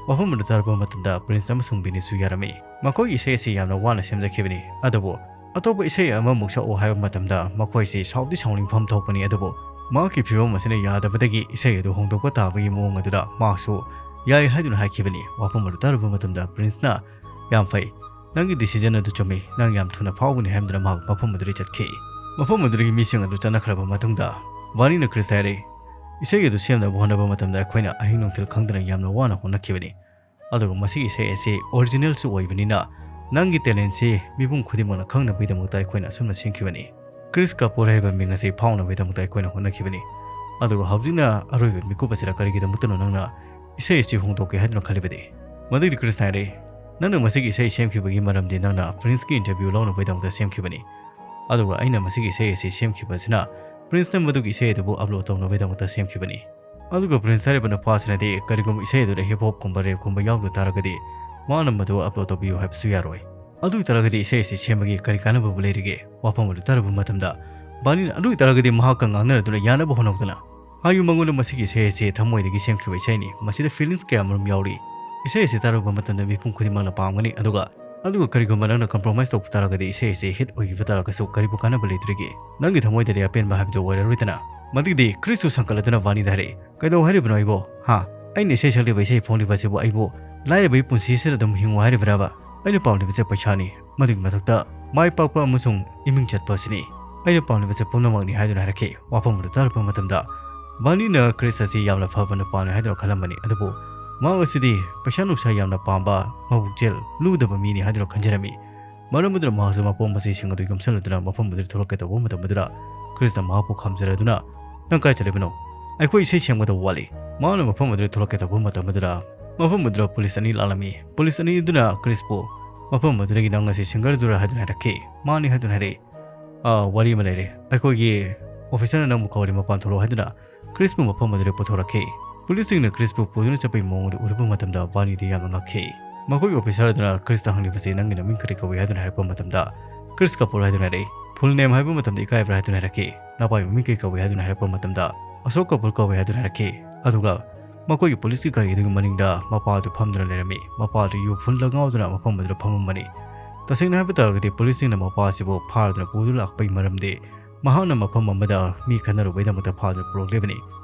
ꯋꯥꯐꯝ ꯑꯗꯨ ꯇꯥꯔꯛꯄ ꯃꯇꯝꯗ ꯄ꯭ꯔꯤꯟꯁ ꯑꯃꯁꯨꯡ ꯕꯤꯅꯤꯁꯨ ꯌꯥꯔꯝꯃꯤ꯫ ꯃꯈꯣꯏꯒꯤ ꯏꯁꯩ ꯑꯁꯤ ꯌꯥꯝꯅ ꯋꯥꯅ ꯁꯦꯝꯖꯈꯤꯕꯅꯤ, ꯑꯗꯨꯕꯨ ꯑꯇꯣꯞꯄ ꯏꯁꯩ ꯑꯃꯃꯨꯛ ꯁꯛꯎ ꯍꯥꯏꯕ ꯃꯇꯝꯗ ꯃꯈꯣꯏꯁꯤ ꯁꯥꯎꯗꯤ ꯁꯥꯎꯅꯤꯡꯐꯝ ꯊꯣꯛꯄꯅꯤ, ꯑꯗꯨꯕꯨ ꯃꯍꯥꯛꯀꯤ ꯐꯤꯕꯝ ꯑꯁꯤꯅ ꯌꯥꯗꯕꯗꯒꯤ ꯏꯁꯩ ꯑꯗꯨ ꯍꯣꯡꯗꯣꯛꯄ ꯇꯥꯕꯒꯤ ꯃꯑꯣꯡ ꯑꯗꯨꯗ ꯃꯍꯥꯛꯁꯨ ꯌꯥꯏ ꯍꯥꯏꯗꯨꯅ ꯍꯥꯏꯈꯤꯕꯅꯤ꯫ ꯋꯥꯐꯝ ꯑꯗꯨ ꯇꯥꯔꯨꯕ ꯃꯇꯝꯗ ꯄ꯭ꯔꯤꯟꯁꯅ, "ꯌꯥꯝ ꯐꯩ, ꯅꯪꯒꯤ decision ꯑꯗꯨ ꯆꯨꯝꯃꯤ, ꯅꯪ ꯌꯥꯝ ꯊꯨꯅ ꯐꯥꯎꯒꯅꯤ," ꯍꯥꯏꯗꯨꯅ ꯃꯍꯥꯛ ꯃꯐꯝ ꯑꯗꯨꯗꯒꯤ ꯆꯠꯈꯤ꯫ ꯃꯐꯝ ꯑꯗꯨꯗꯒꯤ ꯃꯤꯁꯤꯡ ꯑꯗꯨ ꯆꯠꯅꯈ꯭ꯔꯕ ꯃꯇꯨꯡꯗ ꯕꯥꯔꯅꯤꯅ ꯀ꯭ꯔꯤꯁꯇ ꯍꯥꯏꯔꯛꯏ, "ꯏꯁꯩ ꯑꯗꯨ ꯁꯦꯝꯅꯕ ꯍꯣꯠꯅꯕ ꯃꯇꯝꯗ ꯑꯩꯈꯣꯏꯅ ꯑꯍꯤꯡ ꯅꯨꯡꯊꯤꯜ ꯈꯪꯗꯅ ꯌꯥꯝꯅ ꯋꯥꯅ ꯍꯣꯠꯅꯈꯤꯕꯅꯤ, ꯑꯗꯨꯒ ꯃꯁꯤꯒꯤ ꯏꯁꯩ ꯑꯁꯤ originalꯁꯨ ꯑꯣꯏꯕꯅꯤꯅ ꯅꯪꯒꯤ talentꯁꯤ ꯃꯤꯄꯨꯝ ꯈꯨꯗꯤꯡꯃꯛꯅ ꯈꯪꯅꯕꯒꯤꯗꯃꯛꯇ ꯑꯩꯈꯣꯏꯅ ꯑꯁꯨꯝꯅ ꯁꯦꯝꯈꯤꯕꯅꯤ꯫ ꯀ꯭ꯔꯤꯁ ꯀꯥꯄꯨꯔ ꯍꯥꯏꯔꯤꯕ ꯃꯤꯡ ꯑꯁꯤ ꯐꯥꯎꯅꯕꯒꯤꯗꯃꯛꯇ ꯑꯩꯈꯣꯏꯅ ꯍꯣꯠꯅꯈꯤꯕꯅꯤ꯫ ꯑꯗꯨꯒ ꯍꯧꯖꯤꯛꯅ ꯑꯔꯣꯏꯕ ꯃꯤꯀꯨꯞ ꯑꯁꯤꯗ ꯀꯔꯤꯒꯤꯗꯃꯛꯇꯅꯣ ꯅꯪꯅ ꯏꯁꯩ ꯑꯁꯤ ꯍꯣꯡꯗꯣꯛꯀꯦ ꯍꯥꯏꯗꯨꯅ ꯈꯜꯂꯤꯕꯗꯤ? ꯃꯗꯨꯒꯤ ꯀ꯭ꯔꯤꯁꯅ ꯍꯥꯏꯔꯛꯏ, "ꯅꯪꯅ ꯃꯁꯤꯒꯤ ꯏꯁꯩ ꯁꯦꯝꯈꯤꯕꯒꯤ ꯃꯔꯝꯗꯤ ꯅꯪꯅ ꯄ꯭ꯔꯤꯟꯁꯀꯤ ꯏꯟꯇꯔꯚ꯭ꯌꯨ ꯂꯧꯅꯕꯒꯤꯗꯃꯛꯇ ꯁꯦꯝꯈꯤꯕꯅꯤ꯫ ꯑꯗꯨꯒ ꯑꯩꯅ ꯃꯁꯤꯒꯤ ꯏꯁꯩ ꯑꯁꯤ ꯁꯦꯝꯈꯤꯕ ꯑꯁꯤꯅ ꯄ꯭ꯔꯤꯟꯁꯅ ꯃꯗꯨꯒꯤ ꯏꯁꯩ ꯑꯗꯨꯕꯨ ꯑꯞꯂꯣꯗ ꯇꯧꯅꯕꯒꯤꯗꯃꯛꯇ ꯁꯦꯝꯈꯤꯕꯅꯤ꯫ ꯑꯗꯨꯒ ꯄ꯭ꯔꯤꯟꯁ ꯍꯥꯏꯔꯤꯕ ꯅꯨꯄꯥ ꯑꯁꯤꯅꯗꯤ ꯀꯔꯤꯒꯨꯝꯕ ꯏꯁꯩ ꯑꯗꯨꯗ ꯍꯤꯞ ꯍꯣꯞꯀꯨꯝꯕ ꯔꯦꯞꯀꯨꯝꯕ ꯌꯥꯎꯗ ꯇꯥꯔꯒꯗꯤ ꯃꯥꯅ ꯃꯗꯨ ꯑꯞꯂꯣꯗ ꯇꯧꯕꯤꯌꯨ ꯍꯥꯏꯕꯁꯨ ꯌꯥꯔꯣꯏ꯫ ꯑꯗꯨ ꯑꯣꯏ ꯇꯥꯔꯒꯗꯤ ꯏꯁꯩ ꯑꯁꯤ ꯁꯦꯝꯕꯒꯤ ꯀꯔꯤ ꯀꯥꯟꯅꯕꯕꯨ ꯂꯩꯔꯤꯒꯦ?" ꯋꯥꯐꯝ ꯑꯗꯨ ꯇꯥꯔꯨꯕ ꯃꯇꯝꯗ ꯕꯥꯅꯤꯅ ꯑꯗꯨ ꯑꯣꯏ ꯇꯥꯔꯒꯗꯤ ꯃꯍꯥꯛꯀ ꯉꯥꯡꯅꯔꯗꯨꯅ ꯌꯥꯅꯕ ꯍꯣꯠꯅꯧꯗꯅ, "ꯍꯥꯏꯌꯨ ꯃꯉꯣꯟꯗ ꯃꯁꯤꯒꯤ ꯏꯁꯩ ꯑꯁꯤ ꯊꯃꯣꯏꯗꯒꯤ ꯁꯦꯝꯈꯤꯕ ꯏꯁꯩꯅꯤ꯫ ꯃꯁꯤꯗ ꯐꯤꯂꯤꯡꯁ ꯀꯌꯥ ꯃꯔꯨꯝ ꯌꯥꯎꯔꯤ꯫ ꯏꯁꯩ ꯑꯁꯤ ꯇꯥꯔꯨꯕ ꯃꯇꯝꯗ ꯃꯤꯄꯨꯝ ꯈꯨꯗꯤꯡꯃꯛꯅ ꯄꯥꯝꯒꯅꯤ꯫ ꯑꯗꯨꯒ, ꯑꯗꯨꯒ ꯀꯔꯤꯒꯨꯝꯕ ꯅꯪꯅ ꯀꯝꯄ꯭ꯔꯣꯃꯥꯏꯁ ꯇꯧꯕ ꯇꯥꯔꯒꯗꯤ ꯏꯁꯩ ꯑꯁꯤ ꯍꯤꯠ ꯑꯣꯏꯈꯤꯕ ꯇꯥꯔꯒꯁꯨ ꯀꯔꯤꯕꯨ ꯀꯥꯟꯅꯕ ꯂꯩꯇ꯭ꯔꯤꯒꯦ? ꯅꯪꯒꯤ ꯊꯃꯣꯏꯗꯗꯤ ꯑꯄꯦꯟꯕ ꯍꯥꯏꯕꯗꯨ ꯑꯣꯏꯔꯔꯣꯏꯗꯅ?" ꯃꯗꯨꯒꯤꯗꯤ ꯀ꯭ꯔꯤꯁꯁꯨ ꯁꯪꯀꯠꯂꯗꯨꯅ ꯕꯥꯅꯤꯗ ꯍꯥꯏꯔꯛꯏ, "ꯀꯩꯗꯧ ꯍꯥꯏꯔꯤꯕꯅꯣ ꯑꯩꯕꯣ? ꯍꯥ? ꯑꯩꯅ ꯏꯁꯩ ꯁꯛꯂꯤꯕ ꯏꯁꯩ ꯐꯣꯡꯂꯤꯕ ꯑꯁꯤꯕꯨ ꯑꯩꯕꯨ ꯂꯥꯏꯔꯕꯒꯤ ꯄꯨꯟꯁꯤꯁꯤꯗ ꯑꯗꯨꯝ ꯍꯤꯡꯉꯨ ꯍꯥꯏꯔꯤꯕ꯭ꯔꯕ? ꯑꯩꯅ ꯄꯥꯝꯂꯤꯕꯁꯦ ꯄꯩꯁꯥꯅꯤ꯫ ꯃꯗꯨꯒꯤ ꯃꯊꯛꯇ ꯃꯥꯏ ꯄꯥꯛꯄ ꯑꯃꯁꯨꯡ ꯏꯃꯤꯡ ꯆꯠꯄ ꯑꯁꯤꯅꯤ꯫ ꯑꯩꯅ ꯄꯥꯝꯂꯤꯕꯁꯦ ꯄꯨꯝꯅꯃꯛꯅꯤ" ꯍꯥꯏꯗꯨꯅ ꯍꯥꯏꯔꯛꯈꯤ꯫ ꯋꯥꯐꯝ ꯑꯗꯨ ꯇꯥꯔꯛꯄ ꯃꯇꯝꯗ ꯕꯥꯅꯤꯅ ꯀ꯭ꯔꯤꯁ ꯑꯁꯤ ꯌꯥꯝꯅ ꯐꯕ ꯅꯨꯄꯥꯅꯤ ꯍꯥꯏꯗꯨꯅ ꯈꯜꯂꯝꯕꯅꯤ, ꯑꯗꯨꯕꯨ ꯃꯍꯥꯛ ꯑꯁꯤꯗꯤ ꯄꯩꯁꯥ ꯅꯨꯡꯁꯥ ꯌꯥꯝꯅ ꯄꯥꯝꯕ, ꯃꯕꯨꯛꯆꯦꯜ ꯂꯨꯗꯕ ꯃꯤꯅꯤ ꯍꯥꯏꯗꯨꯅ ꯈꯟꯖꯔꯝꯃꯤ꯫ ꯃꯔꯝ ꯑꯗꯨꯅ ꯃꯍꯥꯛꯁꯨ ꯃꯄꯣ ꯃꯆꯩꯁꯤꯡ ꯑꯗꯨ ꯌꯣꯝꯁꯤꯜꯂꯗꯨꯅ ꯃꯐꯝ ꯑꯗꯨꯗ ꯊꯣꯛꯂꯛꯀꯦ ꯇꯧꯕ ꯃꯇꯝ ꯑꯗꯨꯗ ꯀ꯭ꯔꯤꯁꯅ ꯃꯍꯥꯛꯄꯨ ꯈꯥꯝꯖꯔꯗꯨꯅ, "ꯅꯪ ꯀꯥꯏ ꯆꯠꯂꯤꯕꯅꯣ? ꯑꯩꯈꯣꯏ ꯏꯁꯩ ꯁꯦꯝꯒꯗꯕ ꯋꯥꯠꯂꯤ꯫" ꯃꯍꯥꯛꯅ ꯃꯐꯝ ꯑꯗꯨꯗ ꯊꯣꯛꯂꯛꯀꯦ ꯇꯧꯕ ꯃꯇꯝ ꯑꯗꯨꯗ ꯃꯐꯝ ꯑꯗꯨꯗ ꯄꯨꯂꯤꯁ ꯑꯅꯤ ꯂꯥꯛꯂꯝꯃꯤ꯫ ꯄꯨꯂꯤꯁ ꯑꯅꯤ ꯑꯗꯨꯅ ꯀ꯭ꯔꯤꯁꯄꯨ, "ꯃꯐꯝ ꯑꯗꯨꯗꯒꯤ ꯅꯪ ꯑꯁꯤ ꯁꯤꯡꯒꯔꯗꯨꯔ?" ꯍꯥꯏꯗꯨꯅ ꯍꯥꯏꯔꯛꯈꯤ꯫ "ꯃꯥꯅꯤ" ꯍꯥꯏꯗꯨꯅ ꯍꯥꯏꯔꯛꯏ꯫ "ꯑꯥ, ꯋꯥꯔꯤ ꯑꯃ ꯂꯩꯔꯦ꯫ ꯑꯩꯈꯣꯏꯒꯤ ꯑꯣꯐꯤꯁꯔꯅ ꯅꯪꯕꯨ ꯀꯧꯔꯤ, ꯃꯄꯥꯟ ꯊꯣꯛꯂꯛꯑꯣ" ꯍꯥꯏꯗꯨꯅ ꯀ꯭ꯔꯤꯁꯄꯨ ꯃꯐꯝ ꯑꯗꯨꯗ ꯄꯨꯊꯣꯔꯛꯈꯤ꯫ ꯄꯨꯂꯤꯁꯁꯤꯡꯅ ꯀ꯭ꯔꯤꯁꯄꯨ ꯄꯨꯗꯨꯅ ꯆꯠꯄꯒꯤ ꯃꯑꯣꯡ ꯑꯗꯨ ꯎꯔꯨꯕ ꯃꯇꯝꯗ ꯕꯥꯅꯤꯗꯤ ꯌꯥꯝꯅ ꯉꯛꯈꯤ꯫ ꯃꯈꯣꯏꯒꯤ ꯑꯣꯐꯤꯁꯔ ꯑꯗꯨꯅ ꯀ꯭ꯔꯤꯁꯇ ꯍꯪꯂꯤꯕꯁꯤ, "ꯅꯪꯒꯤ ꯅꯃꯤꯡ ꯀꯔꯤ ꯀꯧꯏ?" ꯍꯥꯏꯗꯨꯅ ꯍꯥꯏꯔꯛꯄ ꯃꯇꯝꯗ ꯀ꯭ꯔꯤꯁ ꯀꯄꯨꯔ ꯍꯥꯏꯗꯨꯅ ꯍꯥꯏꯔꯛꯏ꯫ "ꯐꯨꯜ ꯅꯦꯝ ꯍꯥꯏꯕ ꯃꯇꯝꯗ ꯏꯀꯥꯏꯕ꯭ꯔꯥ?" ꯍꯥꯏꯗꯨꯅ ꯍꯥꯏꯔꯛꯈꯤ꯫ "ꯅꯄꯥꯒꯤ ꯃꯃꯤꯡ ꯀꯔꯤ ꯀꯧꯏ?" ꯍꯥꯏꯗꯨꯅ ꯍꯥꯏꯔꯛꯄ ꯃꯇꯝꯗ "ꯑꯁꯣꯛ ꯀꯄꯨꯔ ꯀꯧꯏ" ꯍꯥꯏꯗꯨꯅ ꯍꯥꯏꯔꯛꯈꯤ꯫ ꯑꯗꯨꯒ ꯃꯈꯣꯏꯒꯤ ꯄꯨꯂꯤꯁꯀꯤ ꯒꯥꯔꯤ ꯑꯗꯨꯒꯤ ꯃꯅꯤꯡꯗ ꯃꯄꯥ ꯑꯗꯨ ꯐꯝꯗꯨꯅ ꯂꯩꯔꯝꯃꯤ꯫ ꯃꯄꯥ ꯑꯗꯨ ꯌꯨ ꯐꯨꯜꯗ ꯉꯥꯎꯗꯨꯅ ꯃꯐꯝ ꯑꯗꯨꯗ ꯐꯝꯃꯝꯕꯅꯤ꯫ ꯇꯁꯦꯡꯅ ꯍꯥꯏꯕ ꯇꯥꯔꯒꯗꯤ ꯄꯨꯂꯤꯁꯁꯤꯡꯅ ꯃꯄꯥ ꯑꯁꯤꯕꯨ ꯐꯥꯔꯗꯨꯅ ꯄꯨꯗꯨꯅ ꯂꯥꯛꯄꯒꯤ ꯃꯔꯝꯗꯤ ꯃꯍꯥꯛꯅ ꯃꯐꯝ ꯑꯃꯗ ꯃꯤ ꯈꯠꯅꯔꯨꯕꯒꯤꯗꯃꯛꯇ ꯐꯥꯗꯨꯅ ꯄꯨꯔꯛꯂꯤꯕꯅꯤ꯫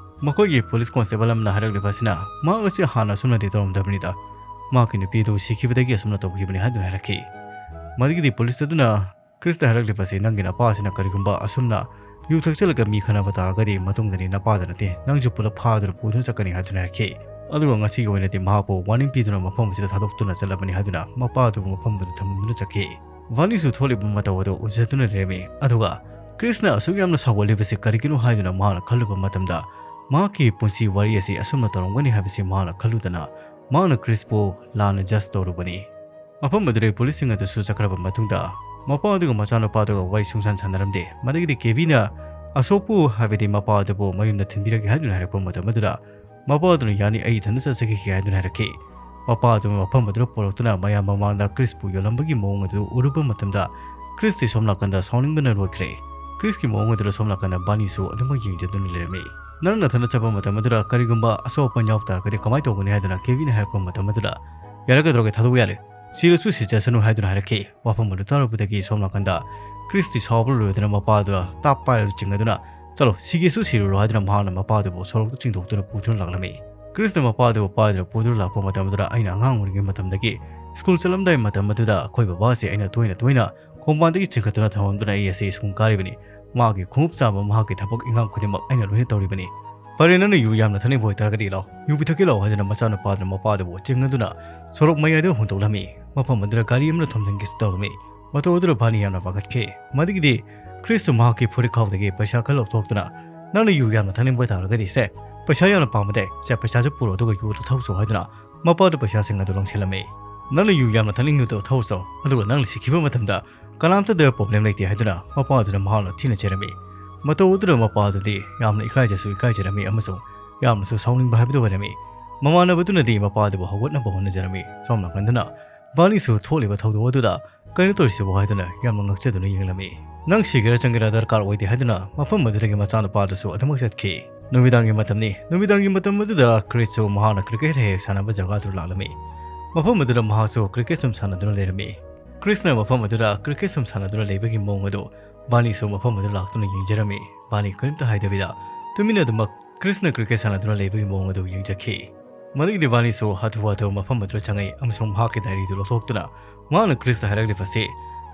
ꯃꯈꯣꯏꯒꯤ ꯄꯨꯂꯤꯁ ꯀꯣꯟꯁꯇꯦꯕꯜ ꯑꯃꯅ ꯍꯥꯏꯔꯛꯂꯤꯕ ꯑꯁꯤꯅ ꯃꯍꯥꯛ ꯑꯁꯤ ꯍꯥꯟꯅ ꯑꯁꯨꯝꯅꯗꯤ ꯇꯧꯔꯝꯗꯕꯅꯤꯗ, ꯃꯍꯥꯛꯀꯤ ꯅꯨꯄꯤ ꯑꯗꯨ ꯁꯤꯈꯤꯕꯗꯒꯤ ꯑꯁꯨꯝꯅ ꯇꯧꯈꯤꯕꯅꯤ ꯍꯥꯏꯗꯨꯅ ꯍꯥꯏꯔꯛꯈꯤ꯫ ꯃꯗꯨꯒꯤꯗꯤ ꯄꯨꯂꯤꯁ ꯑꯗꯨꯅ ꯀ꯭ꯔꯤꯁꯇ ꯍꯥꯏꯔꯛꯂꯤꯕꯁꯤ, "ꯅꯪꯒꯤ ꯅꯄꯥ ꯑꯁꯤꯅ ꯀꯔꯤꯒꯨꯝꯕ ꯑꯁꯨꯝꯅ ꯌꯨ ꯊꯛꯆꯜꯂꯒ ꯃꯤ ꯈꯠꯅꯕ ꯇꯥꯔꯒꯗꯤ ꯃꯇꯨꯡꯗꯗꯤ ꯅꯄꯥꯗ ꯅꯠꯇꯦ, ꯅꯪꯁꯨ ꯄꯨꯂꯞ ꯐꯥꯗꯨꯅ ꯄꯨꯗꯨꯅ ꯆꯠꯀꯅꯤ" ꯍꯥꯏꯗꯨꯅ ꯍꯥꯏꯔꯛꯈꯤ꯫ ꯑꯗꯨꯒ ꯉꯁꯤꯒꯤ ꯑꯣꯏꯅꯗꯤ ꯃꯍꯥꯛꯄꯨ ꯋꯥꯔꯅꯤꯡ ꯄꯤꯗꯨꯅ ꯃꯐꯝ ꯑꯁꯤꯗ ꯊꯥꯗꯣꯛꯇꯨꯅ ꯆꯠꯂꯕꯅꯤ ꯍꯥꯏꯗꯨꯅ ꯃꯄꯥ ꯑꯗꯨꯕꯨ ꯃꯐꯝ ꯑꯗꯨꯗ ꯊꯝꯂꯝꯗꯨꯅ ꯆꯠꯈꯤ꯫ ꯚꯥꯅꯤꯁꯨ ꯊꯣꯛꯂꯤꯕ ꯃꯇꯧ ꯑꯗꯨ ꯎꯖꯗꯨꯅ ꯂꯩꯔꯝꯃꯤ꯫ ꯑꯗꯨꯒ ꯀ꯭ꯔꯤꯁꯅ ꯑꯁꯨꯛ ꯌꯥꯝꯅ ꯁꯥꯎꯒꯠꯂꯤꯕꯁꯤ ꯀꯔꯤꯒꯤꯅꯣ ꯍꯥꯏꯗꯨꯅ ꯃꯍꯥꯛꯅ ꯈꯜꯂꯨꯕ ꯃꯇꯝꯗ, ꯃꯍꯥꯛꯀꯤ ꯄꯨꯟꯁꯤ ꯋꯥꯔꯤ ꯑꯁꯤ ꯑꯁꯨꯝꯅ ꯇꯧꯔꯝꯒꯅꯤ ꯍꯥꯏꯕꯁꯤ ꯃꯍꯥꯛꯅ ꯈꯜꯂꯨꯗꯅ, ꯃꯍꯥꯛꯅ ꯀ꯭ꯔꯤꯁꯄꯨ ꯂꯥꯟꯅ ꯖꯁ ꯇꯧꯔꯨꯕꯅꯤ꯫ ꯃꯐꯝ ꯑꯗꯨꯗꯒꯤ ꯄꯨꯂꯤꯁꯁꯤꯡ ꯑꯗꯨꯁꯨ ꯆꯠꯈ꯭ꯔꯕ ꯃꯇꯨꯡꯗ, ꯃꯄꯥ ꯑꯗꯨꯒ ꯃꯆꯥꯅꯨꯄꯥ ꯑꯗꯨꯒ ꯋꯥꯔꯤ ꯁꯨꯡꯁꯥꯟ ꯁꯥꯟꯅꯔꯝꯗꯦ꯫ ꯃꯗꯒꯤꯗꯤ ꯀꯦꯕꯤꯅ ꯑꯁꯣꯛꯄꯨ, ꯍꯥꯏꯕꯗꯤ ꯃꯄꯥ ꯑꯗꯨꯕꯨ ꯃꯌꯨꯝꯗ ꯊꯤꯟꯕꯤꯔꯒꯦ ꯍꯥꯏꯗꯨꯅ ꯍꯥꯏꯔꯛꯄ ꯃꯇꯝ ꯑꯗꯨꯗ, ꯃꯄꯥ ꯑꯗꯨꯅ "ꯌꯥꯅꯤ, ꯑꯩ ꯏꯊꯟꯇ ꯆꯠꯆꯈꯤꯒꯦ" ꯍꯥꯏꯗꯨꯅ ꯍꯥꯏꯔꯛꯈꯤ꯫ ꯃꯄꯥ ꯑꯗꯨꯅ ꯃꯐꯝ ꯑꯗꯨꯗ ꯄꯨꯔꯛꯇꯨꯅ ꯃꯌꯥꯝ ꯃꯃꯥꯡꯗ ꯀ꯭ꯔꯤꯁꯄꯨ ꯌꯣꯜꯂꯝꯕꯒꯤ ꯃꯑꯣꯡ ꯑꯗꯨ ꯎꯔꯨꯕ ꯃꯇꯝꯗ, ꯀ꯭ꯔꯤꯁꯇꯤ ꯁꯣꯝ ꯅꯥꯀꯟꯗ ꯁꯥꯎꯅꯤꯡꯕꯅ ꯂꯣꯏꯈ꯭ꯔꯦ꯫ ꯀ꯭ꯔꯤꯁꯀꯤ ꯃꯑꯣꯡ ꯑꯗꯨꯗ ꯁꯣꯝ ꯅꯥꯀꯟꯗ ꯕꯥꯅꯤꯁꯨ ꯑꯗꯨꯃꯛ ꯌꯦꯡꯖꯗꯨꯅ ꯂꯩꯔꯝꯃꯤ꯫ "ꯅꯪ ꯅꯊꯟꯇ ꯆꯠꯄ ꯃꯇꯝ ꯑꯗꯨꯗ ꯀꯔꯤꯒꯨꯝꯕ ꯑꯁꯣꯛ ꯑꯄꯟ ꯌꯥꯎ ꯇꯥꯔꯒꯗꯤ ꯀꯃꯥꯏꯅ ꯇꯧꯒꯅꯤ?" ꯍꯥꯏꯗꯨꯅ ꯀꯦꯕꯤꯅ ꯍꯥꯏꯔꯛꯄ ꯃꯇꯝ ꯑꯗꯨꯗ, "ꯌꯥꯔꯒꯗꯧꯔꯒꯦ, ꯊꯥꯗꯣꯛꯄ ꯌꯥꯔꯦ꯫ ꯁꯤꯔꯁꯨ ꯁꯤꯖꯁꯅꯨ" ꯍꯥꯏꯗꯨꯅ ꯍꯥꯏꯔꯛꯈꯤ꯫ ꯋꯥꯐꯝ ꯑꯗꯨ ꯇꯥꯔꯨꯕꯗꯒꯤ ꯁꯣꯝ ꯅꯥꯀꯟꯗ ꯀ꯭ꯔꯤꯁꯇꯤ ꯁꯥꯎꯕ ꯂꯣꯏꯗꯨꯅ ꯃꯄꯥ ꯑꯗꯨꯗ ꯇꯥꯞ ꯄꯥꯏꯔꯒ ꯆꯤꯡꯅꯗꯨꯅ, "ꯆꯠꯂꯣ, ꯁꯤꯒꯦꯁꯨ ꯁꯤꯔꯨꯔꯣ" ꯍꯥꯏꯗꯨꯅ ꯃꯍꯥꯛꯅ ꯃꯄꯥ ꯑꯗꯨꯕꯨ ꯁꯣꯔꯣꯛꯇ ꯆꯤꯡꯊꯣꯛꯇꯨꯅ ꯄꯨꯗꯨꯅ ꯂꯥꯛꯂꯝꯃꯤ꯫ ꯀ꯭ꯔꯤꯁꯅ ꯃꯄꯥ ꯑꯗꯨꯕꯨ ꯄꯥꯏꯗꯨꯅ ꯄꯨꯗꯨꯅ ꯂꯥꯛꯄ ꯃꯇꯝ ꯑꯗꯨꯗ, "ꯑꯩꯅ ꯑꯉꯥꯡ ꯑꯣꯏꯔꯤꯉꯩ ꯃꯇꯝꯗꯒꯤ ꯁ꯭ꯀꯨꯜ ꯆꯠꯂꯝꯗꯥꯏ ꯃꯇꯝ ꯑꯗꯨꯗ ꯑꯩꯈꯣꯏ ꯕꯕꯥꯁꯦ ꯑꯩꯅ ꯇꯣꯏꯅ ꯇꯣꯏꯅ ꯈꯣꯡꯕꯥꯟꯗꯒꯤ ꯆꯤꯡꯈꯠꯇꯨꯅ ꯊꯝꯃꯝꯗꯨꯅ ꯑꯩ ꯑꯁꯤ ꯁ꯭ꯀꯨꯜ ꯀꯥꯔꯤꯕꯅꯤ꯫ ꯃꯍꯥꯛꯀꯤ ꯈꯣꯡꯎꯞ ꯆꯥꯝꯕ, ꯃꯍꯥꯛꯀꯤ ꯊꯕꯛ ꯏꯟꯈꯥꯡ ꯈꯨꯗꯤꯡꯃꯛ ꯑꯩꯅ ꯂꯣꯏꯅ ꯇꯧꯔꯤꯕꯅꯤ꯫ ꯐꯔꯦ, ꯅꯪꯅ ꯌꯨ ꯌꯥꯝꯅ ꯊꯛꯅꯤꯡꯕ ꯑꯣꯏꯇꯥꯔꯒꯗꯤ ꯂꯥꯛꯑꯣ, ꯌꯨ ꯄꯤꯊꯛꯀꯦ ꯂꯥꯛꯑꯣ" ꯍꯥꯏꯗꯨꯅ ꯃꯆꯥꯅꯨꯄꯥꯗꯨꯅ ꯃꯄꯥꯗꯨꯕꯨ ꯆꯤꯡꯅꯗꯨꯅ ꯁꯣꯔꯣꯛ ꯃꯌꯥꯏꯗ ꯍꯨꯟꯗꯣꯛꯂꯝꯃꯤ꯫ ꯃꯐꯝ ꯑꯗꯨꯗ ꯒꯥꯔꯤ ꯑꯃꯅ ꯊꯣꯝꯖꯤꯟꯒꯦꯁꯨ ꯇꯧꯔꯝꯃꯤ꯫ ꯃꯇꯧ ꯑꯗꯨꯗ ꯕꯥꯅꯤ ꯌꯥꯝꯅ ꯄꯥꯈꯠꯈꯤ꯫ ꯃꯗꯨꯒꯤꯗꯤ ꯀ꯭ꯔꯤꯁꯁꯨ ꯃꯍꯥꯛꯀꯤ ꯐꯨꯔꯤꯠꯈꯥꯎꯗꯒꯤ ꯄꯩꯁꯥ ꯈꯔ ꯂꯧꯊꯣꯛꯇꯨꯅ, "ꯅꯪꯅ ꯌꯨ ꯌꯥꯝꯅ ꯊꯛꯅꯤꯡꯕ ꯇꯥꯔꯒꯗꯤ ꯁꯦ, ꯄꯩꯁꯥ ꯌꯥꯝꯅ ꯄꯥꯝꯕꯗꯦ, ꯁꯦ, ꯄꯩꯁꯥꯁꯨ ꯄꯨꯔꯣ ꯑꯗꯨꯒ ꯌꯨ ꯑꯗꯨ ꯊꯛꯎꯆꯣ" ꯍꯥꯏꯗꯨꯅ ꯃꯄꯥꯗ ꯄꯩꯁꯥꯁꯤꯡ ꯑꯗꯨ ꯂꯪꯁꯤꯜꯂꯝꯃꯤ꯫ "ꯅꯪꯅ ꯌꯨ ꯌꯥꯝꯅ ꯊꯛꯅꯤꯡꯂꯤꯗꯣ ꯊꯛꯎꯆꯣ, ꯑꯗꯨꯒ ꯅꯪꯅ ꯁꯤꯈꯤꯕ ꯃꯇꯝꯗ ꯀꯅꯥꯝꯇꯗ ꯄ꯭ꯔꯣꯕ꯭ꯂꯦꯝ ꯂꯩꯇꯦ" ꯍꯥꯏꯗꯨꯅ ꯃꯄꯥ ꯑꯗꯨꯅ ꯃꯍꯥꯛꯅ ꯊꯤꯅ ꯆꯩꯔꯝꯃꯤ꯫ ꯃꯇꯧ ꯑꯗꯨꯗ ꯃꯄꯥ ꯑꯗꯨꯗꯤ ꯌꯥꯝꯅ ꯏꯀꯥꯏꯖꯁꯨ ꯏꯀꯥꯏꯖꯔꯝꯃꯤ ꯑꯃꯁꯨꯡ ꯌꯥꯝꯅꯁꯨ ꯁꯥꯎꯅꯤꯡꯕ ꯍꯥꯏꯕꯗꯨ ꯑꯣꯏꯔꯝꯃꯤ꯫ ꯃꯃꯥꯟꯅꯕꯗꯨꯅꯗꯤ ꯃꯄꯥ ꯑꯗꯨꯕꯨ ꯍꯧꯒꯠꯅꯕ ꯍꯣꯠꯅꯖꯔꯝꯃꯤ꯫ ꯁꯣꯝ ꯅꯥꯀꯟꯗꯅ ꯕꯥꯅꯤꯁꯨ ꯊꯣꯛꯂꯤꯕ ꯊꯧꯗꯣꯛ ꯑꯗꯨꯗ "ꯀꯩꯅꯣ ꯇꯧꯔꯤꯁꯤꯕꯣ?" ꯍꯥꯏꯗꯨꯅ ꯌꯥꯝꯅ ꯉꯛꯆꯗꯨꯅ ꯌꯦꯡꯂꯝꯃꯤ꯫ "ꯅꯪ ꯁꯤꯒꯦꯔꯥ ꯆꯪꯒꯦꯔꯥ ꯗꯔꯀꯥꯔ ꯑꯣꯏꯗꯦ" ꯍꯥꯏꯗꯨꯅ ꯃꯐꯝ ꯑꯗꯨꯗꯒꯤ ꯃꯆꯥꯅꯨꯄꯥ ꯑꯗꯨꯁꯨ ꯑꯗꯨꯃꯛ ꯆꯠꯈꯤ꯫ ꯅꯨꯃꯤꯗꯥꯡꯒꯤ ꯃꯇꯝꯅꯤ꯫ ꯅꯨꯃꯤꯗꯥꯡꯒꯤ ꯃꯇꯝ ꯑꯗꯨꯗ ꯀ꯭ꯔꯤꯁꯁꯨ ꯃꯍꯥꯛꯅ ꯀ꯭ꯔꯤꯀꯦꯠ ꯍꯦꯛ ꯍꯦꯛ ꯁꯥꯟꯅꯕ ꯖꯒꯥꯗꯨ ꯂꯥꯛꯂꯝꯃꯤ꯫ ꯃꯐꯝ ꯑꯗꯨꯗ ꯃꯍꯥꯛꯁꯨ ꯀ꯭ꯔꯤꯀꯦꯠ ꯁꯨꯝ ꯁꯥꯟꯅꯗꯨꯅ ꯂꯩꯔꯝꯃꯤ꯫ ꯀ꯭ꯔꯤꯁꯅ ꯃꯐꯝ ꯑꯗꯨꯗ ꯀ꯭ꯔꯤꯀꯦꯠ ꯁꯨꯝ ꯁꯥꯟꯅꯗꯨꯅ ꯂꯩꯕꯒꯤ ꯃꯑꯣꯡ ꯑꯗꯨ ꯕꯥꯅꯤꯁꯨ ꯃꯐꯝ ꯑꯗꯨ ꯂꯥꯛꯇꯨꯅ ꯌꯦꯡꯖꯔꯝꯃꯤ꯫ ꯕꯥꯅꯤ ꯀꯔꯤꯝꯇ ꯍꯥꯏꯗꯕꯤꯗ ꯇꯨꯃꯤꯟꯅ ꯑꯗꯨꯃꯛ ꯀ꯭ꯔꯤꯁꯅ ꯀ꯭ꯔꯤꯀꯦꯠ ꯁꯥꯟꯅꯗꯨꯅ ꯂꯩꯕꯒꯤ ꯃꯑꯣꯡ ꯑꯗꯨ ꯌꯦꯡꯖꯈꯤ꯫ ꯃꯗꯨꯒꯤꯗꯤ ꯕꯥꯅꯤꯁꯨ ꯍꯥꯊꯨ ꯍꯥꯊꯨ ꯃꯐꯝ ꯑꯗꯨꯗ ꯆꯪꯉꯛꯏ ꯑꯃꯁꯨꯡ ꯃꯍꯥꯛꯀꯤ ꯗꯥꯏꯔꯤꯗꯨ ꯂꯧꯊꯣꯛꯇꯨꯅ ꯃꯍꯥꯛꯅ ꯀ꯭ꯔꯤꯁꯇ ꯍꯥꯏꯔꯛꯂꯤꯕꯁꯤ,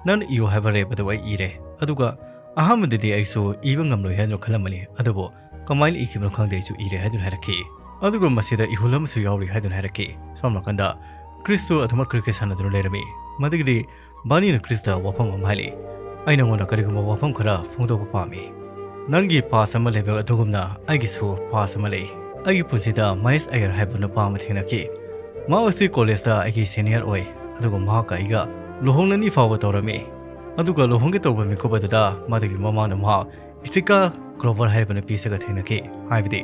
"ꯅꯪꯅ ꯏꯌꯨ ꯍꯥꯏꯕ ꯔꯦꯞ ꯑꯗꯨ ꯑꯩ ꯏꯔꯦ꯫ ꯑꯗꯨꯒ ꯑꯍꯥꯟꯕꯗꯗꯤ ꯑꯩꯁꯨ ꯏꯕ ꯉꯝꯂꯣꯏ ꯍꯥꯏꯗꯨꯅ ꯈꯜꯂꯝꯕꯅꯤ, ꯑꯗꯨꯕꯨ ꯀꯃꯥꯏꯅ ꯏꯈꯤꯕꯅꯣ ꯈꯪꯗꯦ, ꯑꯩꯁꯨ ꯏꯔꯦ" ꯍꯥꯏꯗꯨꯅ ꯍꯥꯏꯔꯛꯈꯤ꯫ ꯑꯗꯨꯒ ꯃꯁꯤꯗ ꯏꯍꯨꯜ ꯑꯃꯁꯨ ꯌꯥꯎꯔꯤ ꯍꯥꯏꯗꯨꯅ ꯍꯥꯏꯔꯛꯈꯤ꯫ ꯁꯣꯝ ꯅꯥꯀꯟꯗ ꯀ꯭ꯔꯤꯁꯁꯨ ꯑꯗꯨꯃꯛ ꯀ꯭ꯔꯤꯀꯦꯠ ꯁꯥꯟꯅꯗꯨꯅ ꯂꯩꯔꯝꯃꯤ꯫ ꯃꯗꯨꯒꯤꯗꯤ ꯕꯥꯅꯤꯅ ꯀ꯭ꯔꯤꯁꯇ ꯋꯥꯐꯝ ꯑꯃ ꯍꯥꯏꯔꯤ꯫ ꯑꯩ ꯅꯉꯣꯟꯗ ꯀꯔꯤꯒꯨꯝꯕ ꯋꯥꯐꯝ ꯈꯔ ꯐꯣꯡꯗꯣꯛꯄ ꯄꯥꯝꯃꯤ꯫ ꯅꯪꯒꯤ ꯄꯥꯁ ꯑꯃ ꯂꯩꯕ ꯑꯗꯨꯒꯨꯝꯅ ꯑꯩꯒꯤꯁꯨ ꯄꯥꯁ ꯑꯃ ꯂꯩ꯫ ꯑꯩꯒꯤ ꯄꯨꯟꯁꯤꯗ ꯃꯍꯦꯁ ꯑꯌꯔ ꯍꯥꯏꯕ ꯅꯨꯄꯥ ꯑꯃ ꯊꯦꯡꯅꯈꯤ꯫ ꯃꯍꯥꯛ ꯑꯁꯤ ꯀꯣꯂꯦꯖꯇ ꯑꯩꯒꯤ ꯁꯦꯅꯤꯌꯔ ꯑꯣꯏ, ꯑꯗꯨꯒ ꯃꯍꯥꯛꯀ ꯑꯩꯒ ꯂꯨꯍꯣꯡꯅꯅꯤ ꯐꯥꯎꯕ ꯇꯧꯔꯝꯃꯤ꯫ ꯑꯗꯨꯒ ꯂꯨꯍꯣꯡꯒꯦ ꯇꯧꯕ ꯃꯤꯀꯨꯞ ꯑꯗꯨꯗ ꯃꯗꯨꯒꯤ ꯃꯃꯥꯡꯗ ꯃꯍꯥꯛ ꯏꯁꯤꯀꯥ ꯒ꯭ꯂꯣꯕꯔ ꯍꯥꯏꯔꯤꯕ ꯅꯨꯄꯤ ꯑꯁꯤꯒ ꯊꯦꯡꯅꯈꯤ, ꯍꯥꯏꯕꯗꯤ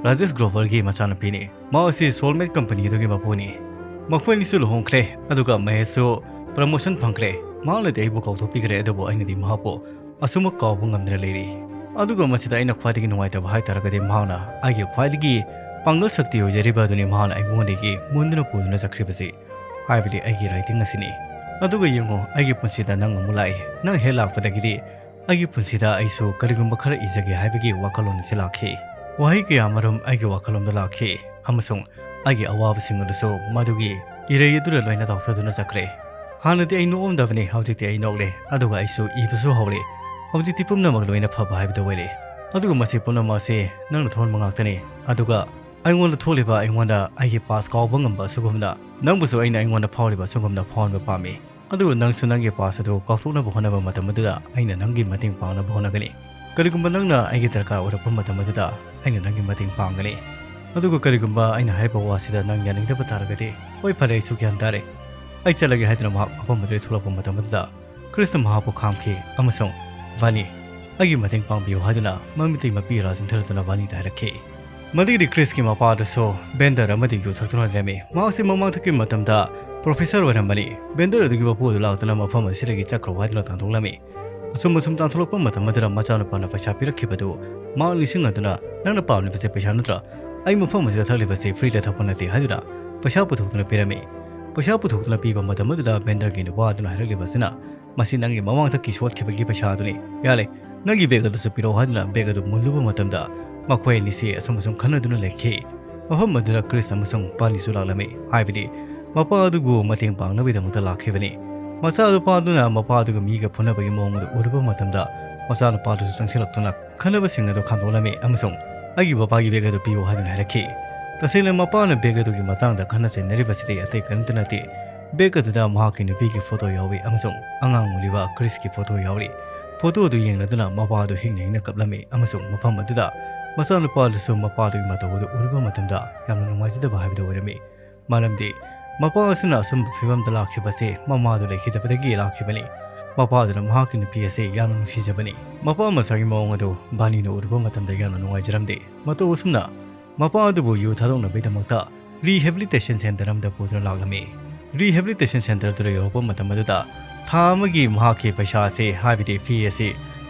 ꯔꯥꯖꯦꯁ ꯒ꯭ꯂꯣꯕꯔꯒꯤ ꯃꯆꯥꯅꯨꯄꯤꯅꯤ꯫ ꯃꯍꯥꯛ ꯑꯁꯤ ꯁꯣꯜꯃꯦꯠ ꯀꯝꯄꯅꯤ ꯑꯗꯨꯒꯤ ꯃꯄꯨꯅꯤ꯫ ꯃꯈꯣꯏ ꯑꯅꯤꯁꯨ ꯂꯨꯍꯣꯡꯈ꯭ꯔꯦ, ꯑꯗꯨꯒ ꯃꯍꯦꯁꯁꯨ ꯄ꯭ꯔꯃꯣꯁꯟ ꯐꯪꯈ꯭ꯔꯦ꯫ ꯃꯍꯥꯛꯅꯗꯤ ꯑꯩꯕꯨ ꯀꯧꯊꯣꯛꯄꯤꯈ꯭ꯔꯦ, ꯑꯗꯨꯕꯨ ꯑꯩꯅꯗꯤ ꯃꯍꯥꯛꯄꯨ ꯑꯁꯨꯝꯃꯛ ꯀꯥꯎꯕ ꯉꯝꯗꯅ ꯂꯩꯔꯤ꯫ ꯑꯗꯨꯒ ꯃꯁꯤꯗ ꯑꯩꯅ ꯈ꯭ꯋꯥꯏꯗꯒꯤ ꯅꯨꯡꯉꯥꯏꯇꯕ ꯍꯥꯏ ꯇꯥꯔꯒꯗꯤ, ꯃꯍꯥꯛꯅ ꯑꯩꯒꯤ ꯈ꯭ꯋꯥꯏꯗꯒꯤ ꯄꯥꯡꯒꯜ ꯁꯛꯇꯤ ꯑꯣꯏꯖꯔꯤꯕ ꯑꯗꯨꯅꯤ ꯃꯍꯥꯛꯅ ꯑꯩꯉꯣꯟꯗꯒꯤ ꯃꯨꯟꯗꯨꯅ ꯄꯨꯗꯨꯅ ꯆꯠꯈ꯭ꯔꯤꯕꯁꯤ, ꯍꯥꯏꯕꯗꯤ ꯑꯩꯒꯤ ꯔꯥꯏꯇꯤꯡ ꯑꯁꯤꯅꯤ꯫ ꯑꯗꯨꯒ ꯌꯦꯡꯉꯨ, ꯑꯩꯒꯤ ꯄꯨꯟꯁꯤꯗ ꯅꯪ ꯑꯃꯨꯛ ꯂꯥꯛꯏ꯫ ꯅꯪ ꯍꯦꯛ ꯂꯥꯛꯄꯗꯒꯤꯗꯤ ꯑꯩꯒꯤ ꯄꯨꯟꯁꯤꯗ ꯑꯩꯁꯨ ꯀꯔꯤꯒꯨꯝꯕ ꯈꯔ ꯏꯖꯒꯦ ꯍꯥꯏꯕꯒꯤ ꯋꯥꯈꯜꯂꯣꯟ ꯑꯁꯤ ꯂꯥꯛꯈꯤ꯫ ꯋꯥꯍꯩ ꯀꯌꯥ ꯑꯃꯔꯣꯝ ꯑꯩꯒꯤ ꯋꯥꯈꯜꯂꯣꯟꯗ ꯂꯥꯛꯈꯤ, ꯑꯃꯁꯨꯡ ꯑꯩꯒꯤ ꯑꯋꯥꯕꯁꯤꯡ ꯑꯗꯨꯁꯨ ꯃꯗꯨꯒꯤ ꯏꯔꯩ ꯑꯗꯨꯗ ꯂꯣꯏꯅ ꯇꯥꯎꯊꯗꯨꯅ ꯆꯠꯈ꯭ꯔꯦ꯫ ꯍꯥꯟꯅꯗꯤ ꯑꯩ ꯅꯣꯛꯑꯝꯗꯕꯅꯤ, ꯍꯧꯖꯤꯛꯇꯤ ꯑꯩ ꯅꯣꯛꯂꯦ, ꯑꯗꯨꯒ ꯑꯩꯁꯨ ꯏꯕꯁꯨ ꯍꯧꯔꯦ꯫ ꯍꯧꯖꯤꯛꯇꯤ ꯄꯨꯝꯅꯃꯛ ꯂꯣꯏꯅ ꯐꯕ ꯍꯥꯏꯕꯗꯨ ꯑꯣꯏꯔꯦ꯫ ꯑꯗꯨꯒ ꯃꯁꯤ ꯄꯨꯝꯅꯃꯛ ꯑꯁꯤ ꯅꯪꯅ ꯊꯣꯛꯍꯟꯕ ꯉꯥꯛꯇꯅꯤ꯫ ꯑꯗꯨꯒ ꯑꯩꯉꯣꯟꯗ ꯊꯣꯛꯂꯤꯕ, ꯑꯩꯉꯣꯟꯗ ꯑꯩꯒꯤ ꯄꯥꯁ ꯀꯥꯎꯕ ꯉꯝꯕ ꯑꯁꯤꯒꯨꯝꯅ ꯅꯪꯕꯨꯁꯨ ꯑꯩꯅ ꯑꯩꯉꯣꯟꯗ ꯐꯥꯎꯔꯤꯕ ꯑꯁꯤꯒꯨꯝꯅ ꯐꯥꯎꯍꯟꯕ ꯄꯥꯝꯃꯤ꯫ ꯑꯗꯨꯕꯨ ꯅꯪꯁꯨ ꯅꯪꯒꯤ ꯄꯥꯁ ꯑꯗꯨ ꯀꯥꯎꯊꯣꯛꯅꯕ ꯍꯣꯠꯅꯕ ꯃꯇꯝ ꯑꯗꯨꯗ ꯑꯩꯅ ꯅꯪꯒꯤ ꯃꯇꯦꯡ ꯄꯥꯡꯅꯕ ꯍꯣꯠꯅꯒꯅꯤ꯫ ꯀꯔꯤꯒꯨꯝꯕ ꯅꯪꯅ ꯑꯩꯒꯤ ꯗꯔꯀꯥꯔ ꯑꯣꯏꯔꯛꯄ ꯃꯇꯝ ꯑꯗꯨꯗ ꯑꯩꯅ ꯅꯪꯒꯤ ꯃꯇꯦꯡ ꯄꯥꯡꯒꯅꯤ꯫ ꯑꯗꯨꯒ ꯀꯔꯤꯒꯨꯝꯕ ꯑꯩꯅ ꯍꯥꯏꯔꯤꯕ ꯋꯥꯁꯤꯗ ꯅꯪ ꯌꯥꯅꯤꯡꯗꯕ ꯇꯥꯔꯒꯗꯤ, ꯍꯣꯏ, ꯐꯔꯦ, ꯑꯩꯁꯨ ꯒ꯭ꯌꯥꯟ ꯇꯥꯔꯦ꯫ ꯑꯩ ꯆꯠꯂꯒꯦ ꯍꯥꯏꯗꯨꯅ ꯃꯍꯥꯛ ꯃꯐꯝ ꯑꯗꯨꯗꯒꯤ ꯊꯣꯛꯂꯛꯄ ꯃꯇꯝ ꯑꯗꯨꯗ ꯀ꯭ꯔꯤꯁꯅ ꯃꯍꯥꯛꯄꯨ ꯈꯥꯝꯈꯤ ꯑꯃꯁꯨꯡ "ꯚꯥꯅꯤ, ꯑꯩꯒꯤ ꯃꯇꯦꯡ ꯄꯥꯡꯕꯤꯌꯨ" ꯍꯥꯏꯗꯨꯅ ꯃꯃꯤꯠꯇꯒꯤ ꯃꯄꯤ ꯏꯔꯥ ꯆꯤꯟꯊꯔꯗꯨꯅ ꯚꯥꯅꯤꯗ ꯍꯥꯏꯔꯛꯈꯤ꯫ ꯃꯗꯨꯒꯤꯗꯤ ꯀ꯭ꯔꯤꯁꯀꯤ ꯃꯄꯥ ꯑꯗꯨꯁꯨ ꯕꯦꯟꯗꯔ ꯑꯃꯗꯤ ꯌꯨ ꯊꯛꯇꯨꯅ ꯂꯩꯔꯝꯃꯤ꯫ ꯃꯍꯥꯛꯁꯤ ꯃꯃꯥꯡ ꯊꯛꯀꯤ ꯃꯇꯝꯗ ꯄ꯭ꯔꯣꯐꯦꯁꯔ ꯑꯣꯏꯔꯝꯕꯅꯤ꯫ ꯕꯦꯟꯗꯔ ꯑꯗꯨꯒꯤ ꯃꯄꯨ ꯑꯗꯨ ꯂꯥꯛꯇꯨꯅ ꯃꯐꯝ ꯑꯁꯤꯗꯒꯤ ꯆꯠꯈ꯭ꯔꯣ ꯍꯥꯏꯗꯨꯅ ꯇꯥꯟꯊꯣꯛꯂꯝꯃꯤ꯫ ꯑꯁꯨꯝ ꯑꯁꯨꯝ ꯇꯥꯟꯊꯣꯛꯂꯛꯄ ꯃꯇꯝ ꯑꯗꯨꯗ ꯃꯆꯥꯅꯨꯄꯥꯅ ꯄꯩꯁꯥ ꯄꯤꯔꯛꯈꯤꯕꯗꯨ ꯃꯍꯥꯛ ꯅꯤꯡꯁꯤꯡꯂꯗꯨꯅ, "ꯅꯪꯅ ꯄꯥꯝꯂꯤꯕꯁꯦ ꯄꯩꯁꯥ ꯅꯠꯇ꯭ꯔꯥ? ꯑꯩ ꯃꯐꯝ ꯑꯁꯤꯗ ꯊꯛꯂꯤꯕꯁꯤ ꯐ꯭ꯔꯤꯗ ꯊꯛꯄ ꯅꯠꯇꯦ" ꯍꯥꯏꯗꯨꯅ ꯄꯩꯁꯥ ꯄꯨꯊꯣꯛꯇꯨꯅ ꯄꯤꯔꯝꯃꯤ꯫ ꯄꯩꯁꯥ ꯄꯨꯊꯣꯛꯇꯨꯅ ꯄꯤꯕ ꯃꯇꯝ ꯑꯗꯨꯗ ꯕꯦꯟꯗꯔꯒꯤ ꯅꯨꯄꯥ ꯑꯗꯨꯅ ꯍꯥꯏꯔꯛꯂꯤꯕ ꯑꯁꯤꯅ, "ꯃꯁꯤ ꯅꯪꯒꯤ ꯃꯃꯥꯡ ꯊꯛꯀꯤ ꯁꯣꯠꯈꯤꯕꯒꯤ ꯄꯩꯁꯥ ꯑꯗꯨꯅꯤ꯫ ꯌꯥꯔꯦ, ꯅꯪꯒꯤ ꯕꯦꯒ ꯑꯗꯨꯁꯨ ꯄꯤꯔꯛꯑꯣ" ꯍꯥꯏꯗꯨꯅ ꯕꯦꯒ ꯑꯗꯨ ꯃꯨꯜꯂꯨꯕ ꯃꯇꯝꯗ ꯃꯈꯣꯏ ꯑꯅꯤꯁꯤ ꯑꯁꯨꯝ ꯑꯁꯨꯝ ꯈꯟꯅꯗꯨꯅ ꯂꯩꯈꯤ꯫ ꯃꯐꯝ ꯑꯗꯨꯗ ꯀ꯭ꯔꯤꯁ ꯑꯃꯁꯨꯡ ꯚꯥꯅꯤꯁꯨ ꯂꯥꯛꯂꯝꯃꯤ, ꯍꯥꯏꯕꯗꯤ ꯃꯄꯥ ꯑꯗꯨꯕꯨ ꯃꯇꯦꯡ ꯄꯥꯡꯅꯕꯒꯤꯗꯃꯛꯇ ꯂꯥꯛꯈꯤꯕꯅꯤ꯫ ꯃꯆꯥꯅꯨꯄꯥ ꯑꯗꯨꯅ ꯃꯄꯥ ꯑꯗꯨꯒ ꯃꯤꯒ ꯐꯨꯅꯕꯒꯤ ꯃꯑꯣꯡ ꯑꯗꯨ ꯎꯔꯨꯕ ꯃꯇꯝꯗ ꯃꯆꯥꯅꯨꯄꯥ ꯑꯗꯨꯁꯨ ꯆꯪꯁꯤꯜꯂꯛꯇꯨꯅ ꯈꯟꯅꯕꯁꯤꯡ ꯑꯗꯨ ꯈꯥꯝꯗꯣꯛꯂꯝꯃꯤ ꯑꯃꯁꯨꯡ "ꯑꯩꯒꯤ ꯕꯕꯥꯒꯤ ꯕꯦꯒ ꯑꯗꯨ ꯄꯤꯌꯨ" ꯍꯥꯏꯗꯨꯅ ꯍꯥꯏꯔꯛꯈꯤ꯫ ꯇꯁꯦꯡꯅ ꯃꯄꯥꯅ ꯕꯦꯒ ꯑꯗꯨꯒꯤ ꯃꯇꯥꯡꯗ ꯈꯟꯅ ꯆꯩꯅꯔꯤꯕꯁꯤꯗꯤ ꯑꯇꯩ ꯀꯔꯤꯝꯇ ꯅꯠꯇꯦ, ꯕꯦꯒ ꯑꯗꯨꯗ ꯃꯍꯥꯛꯀꯤ ꯅꯨꯄꯤꯒꯤ ꯐꯣꯇꯣ ꯌꯥꯎꯏ ꯑꯃꯁꯨꯡ ꯑꯉꯥꯡ ꯑꯣꯏꯔꯤꯕ ꯀ꯭ꯔꯤꯁꯀꯤ ꯐꯣꯇꯣ ꯌꯥꯎꯔꯤ꯫ ꯐꯣꯇꯣ ꯑꯗꯨ ꯌꯦꯡꯂꯗꯨꯅ ꯃꯄꯥ ꯑꯗꯨ ꯍꯤꯡꯅ ꯍꯤꯡꯅ ꯀꯞꯂꯝꯃꯤ ꯑꯃꯁꯨꯡ ꯃꯐꯝ ꯑꯗꯨꯗ ꯃꯆꯥꯅꯨꯄꯥ ꯑꯗꯨꯁꯨ ꯃꯄꯥ ꯑꯗꯨꯒꯤ ꯃꯇꯧ ꯑꯗꯨ ꯎꯔꯨꯕ ꯃꯇꯝꯗ ꯌꯥꯝꯅ ꯅꯨꯡꯉꯥꯏꯖꯗꯕ ꯍꯥꯏꯕꯗꯨ ꯑꯣꯏꯔꯝꯃꯤ꯫ ꯃꯔꯝꯗꯤ ꯃꯄꯥ ꯑꯁꯤꯅ ꯑꯁꯨꯝꯕ ꯐꯤꯚꯝꯗ ꯂꯥꯛꯈꯤꯕꯁꯦ ꯃꯃꯥꯗꯨ ꯂꯩꯈꯤꯗꯕꯗꯒꯤ ꯂꯥꯛꯈꯤꯕꯅꯤ꯫ ꯃꯄꯥꯗꯨꯅ ꯃꯍꯥꯛꯀꯤ ꯅꯨꯄꯤ ꯑꯁꯤ ꯌꯥꯝꯅ ꯅꯨꯡꯁꯤꯖꯕꯅꯤ꯫ ꯃꯄꯥ ꯃꯆꯥꯒꯤ ꯃꯑꯣꯡ ꯑꯗꯨ ꯕꯥꯅꯤꯅ ꯎꯔꯨꯕ ꯃꯇꯝꯗ ꯌꯥꯝꯅ ꯅꯨꯡꯉꯥꯏꯖꯔꯝꯗꯦ꯫ ꯃꯇꯧ ꯑꯁꯨꯝꯅ ꯃꯄꯥ ꯑꯗꯨꯕꯨ ꯌꯨ ꯊꯥꯗꯣꯛꯅꯕꯒꯤꯗꯃꯛꯇ rehabilitation center ꯑꯃꯗ ꯄꯨꯗꯨꯅ ꯂꯥꯛꯂꯝꯃꯤ꯫ Rehabilitation center ꯑꯗꯨꯗ ꯌꯧꯔꯛꯄ ꯃꯇꯝ ꯑꯗꯨꯗ ꯊꯥ ꯑꯃꯒꯤ ꯃꯍꯥꯛꯀꯤ ꯄꯩꯁꯥ ꯑꯁꯤ, ꯍꯥꯏꯕꯗꯤ ꯐꯤ ꯑꯁꯤ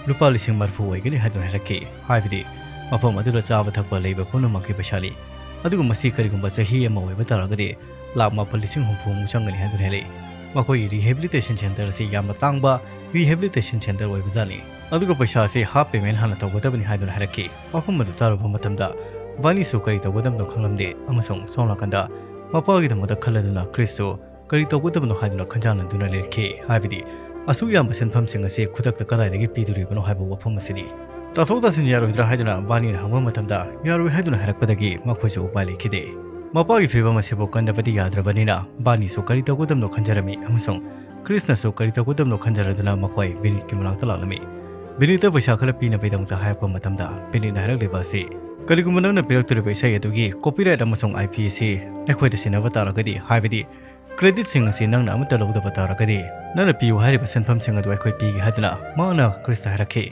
ꯂꯨꯄꯥ ꯂꯤꯁꯤꯡ ꯃꯔꯤꯐꯨ ꯑꯣꯏꯒꯅꯤ ꯍꯥꯏꯗꯨꯅ ꯍꯥꯏꯔꯛꯈꯤ꯫ ꯍꯥꯏꯕꯗꯤ ꯃꯐꯝ ꯑꯗꯨꯗ ꯆꯥꯕ ꯊꯛꯄ ꯂꯩꯕ ꯄꯨꯝꯅꯃꯛꯀꯤ ꯄꯩꯁꯥꯅꯤ꯫ ꯑꯗꯨꯒ ꯃꯁꯤ ꯀꯔꯤꯒꯨꯝꯕ ꯆꯍꯤ ꯑꯃ ꯑꯣꯏꯕ ꯇꯥꯔꯒꯗꯤ ꯂꯥꯈ ꯃꯥꯄꯜ ꯂꯤꯁꯤꯡ ꯍꯨꯝꯐꯨꯃꯨꯛ ꯆꯪꯒꯅꯤ ꯍꯥꯏꯗꯨꯅ ꯍꯥꯏꯔꯛꯏ꯫ ꯃꯈꯣꯏꯒꯤ rehabilitation center ꯑꯁꯤ ꯌꯥꯝꯅ ꯇꯥꯡꯕ rehabilitation center ꯑꯣꯏꯕꯖꯥꯠꯅꯤ꯫ ꯑꯗꯨꯒ ꯄꯩꯁꯥ ꯑꯁꯤ half payment ꯍꯥꯟꯅ ꯇꯧꯒꯗꯕꯅꯤ ꯍꯥꯏꯗꯨꯅ ꯍꯥꯏꯔꯛꯈꯤ꯫ ꯋꯥꯐꯝ ꯑꯗꯨ ꯇꯥꯔꯨꯕ ꯃꯇꯝꯗ ꯕꯥꯅꯤꯁꯨ ꯀꯔꯤ ꯇꯧꯒꯗꯕꯅꯣ ꯈꯪꯂꯝꯗꯦ ꯑꯃꯁꯨꯡ ꯁꯣꯝ ꯅꯥꯀꯟꯗ ꯃꯄꯥꯒꯤꯗꯃꯛꯇ ꯈꯜꯂꯗꯨꯅ ꯀ꯭ꯔꯤꯁꯁꯨ ꯀꯔꯤ ꯇꯧꯒꯗꯕꯅꯣ ꯍꯥꯏꯗꯨꯅ ꯈꯟꯖꯥꯟꯅꯗꯨꯅ ꯂꯩꯔꯛꯈꯤ꯫ ꯍꯥꯏꯕꯗꯤ ꯑꯁꯨꯛ ꯌꯥꯝꯕ ꯁꯦꯟꯐꯝꯁꯤꯡ ꯑꯁꯤ ꯈꯨꯗꯛꯇ ꯀꯗꯥꯏꯗꯒꯤ ꯄꯤꯗꯣꯔꯤꯕꯅꯣ ꯍꯥꯏꯕ ꯋꯥꯐꯝ ꯑꯁꯤꯅꯤ꯫ ꯇꯥꯊꯣꯛ ꯇꯥꯁꯤꯟ ꯌꯥꯔꯣꯏꯗ꯭ꯔꯥ ꯍꯥꯏꯗꯨꯅ ꯕꯥꯅꯤꯅ ꯍꯪꯕ ꯃꯇꯝꯗ ꯌꯥꯔꯣꯏ ꯍꯥꯏꯗꯨꯅ ꯍꯥꯏꯔꯛꯄꯗꯒꯤ ꯃꯈꯣꯏꯁꯨ ꯎꯄꯥꯏ ꯂꯩꯈꯤꯗꯦ꯫ ꯃꯄꯥꯒꯤ ꯐꯤꯕꯝ ꯑꯁꯤꯕꯨ ꯀꯟꯗꯕꯗꯤ ꯌꯥꯗ꯭ꯔꯕꯅꯤꯅ ꯕꯥꯅꯤꯁꯨ ꯀꯔꯤ ꯇꯧꯒꯗꯕꯅꯣ ꯈꯟꯖꯔꯝꯃꯤ ꯑꯃꯁꯨꯡ ꯀ꯭ꯔꯤꯁꯅꯁꯨ ꯀꯔꯤ ꯇꯧꯒꯗꯕꯅꯣ ꯈꯟꯖꯔꯗꯨꯅ ꯃꯈꯣꯏ ꯕꯤꯅꯤꯠꯀꯤ ꯃꯅꯥꯛꯇ ꯂꯥꯛꯂꯝꯃꯤ꯫ ꯕꯤꯅꯤꯠꯇ ꯄꯩꯁꯥ ꯈꯔ ꯄꯤꯅꯕꯒꯤꯗꯃꯛꯇ ꯍꯥꯏꯔꯛꯄ ꯃꯇꯝꯗ ꯕꯤꯅꯤꯠꯅ ꯍꯥꯏꯔꯛꯂꯤꯕ ꯑꯁꯤ, "ꯀꯔꯤꯒꯨꯝꯕ ꯅꯪꯅ ꯄꯤꯔꯛꯇꯣꯔꯤꯕ ꯏꯁꯩ ꯑꯗꯨꯒꯤ copyright ꯑꯃꯁꯨꯡ I P ꯑꯁꯤ ꯑꯩꯈꯣꯏꯗ ꯁꯤꯟꯅꯕ ꯇꯥꯔꯒꯗꯤ, ꯍꯥꯏꯕꯗꯤ creditꯁꯤꯡ ꯑꯁꯤ ꯅꯪꯅ ꯑꯃꯠꯇ ꯂꯧꯗꯕ ꯇꯥꯔꯒꯗꯤ, ꯅꯪꯅ ꯄꯤꯌꯨ ꯍꯥꯏꯔꯤꯕ ꯁꯦꯟꯐꯝꯁꯤꯡ ꯑꯗꯨ ꯑꯩꯈꯣꯏ ꯄꯤꯒꯦ" ꯍꯥꯏꯗꯨꯅ ꯃꯍꯥꯛꯅ ꯀ꯭ꯔꯤꯁꯇ ꯍꯥꯏꯔꯛꯈꯤ꯫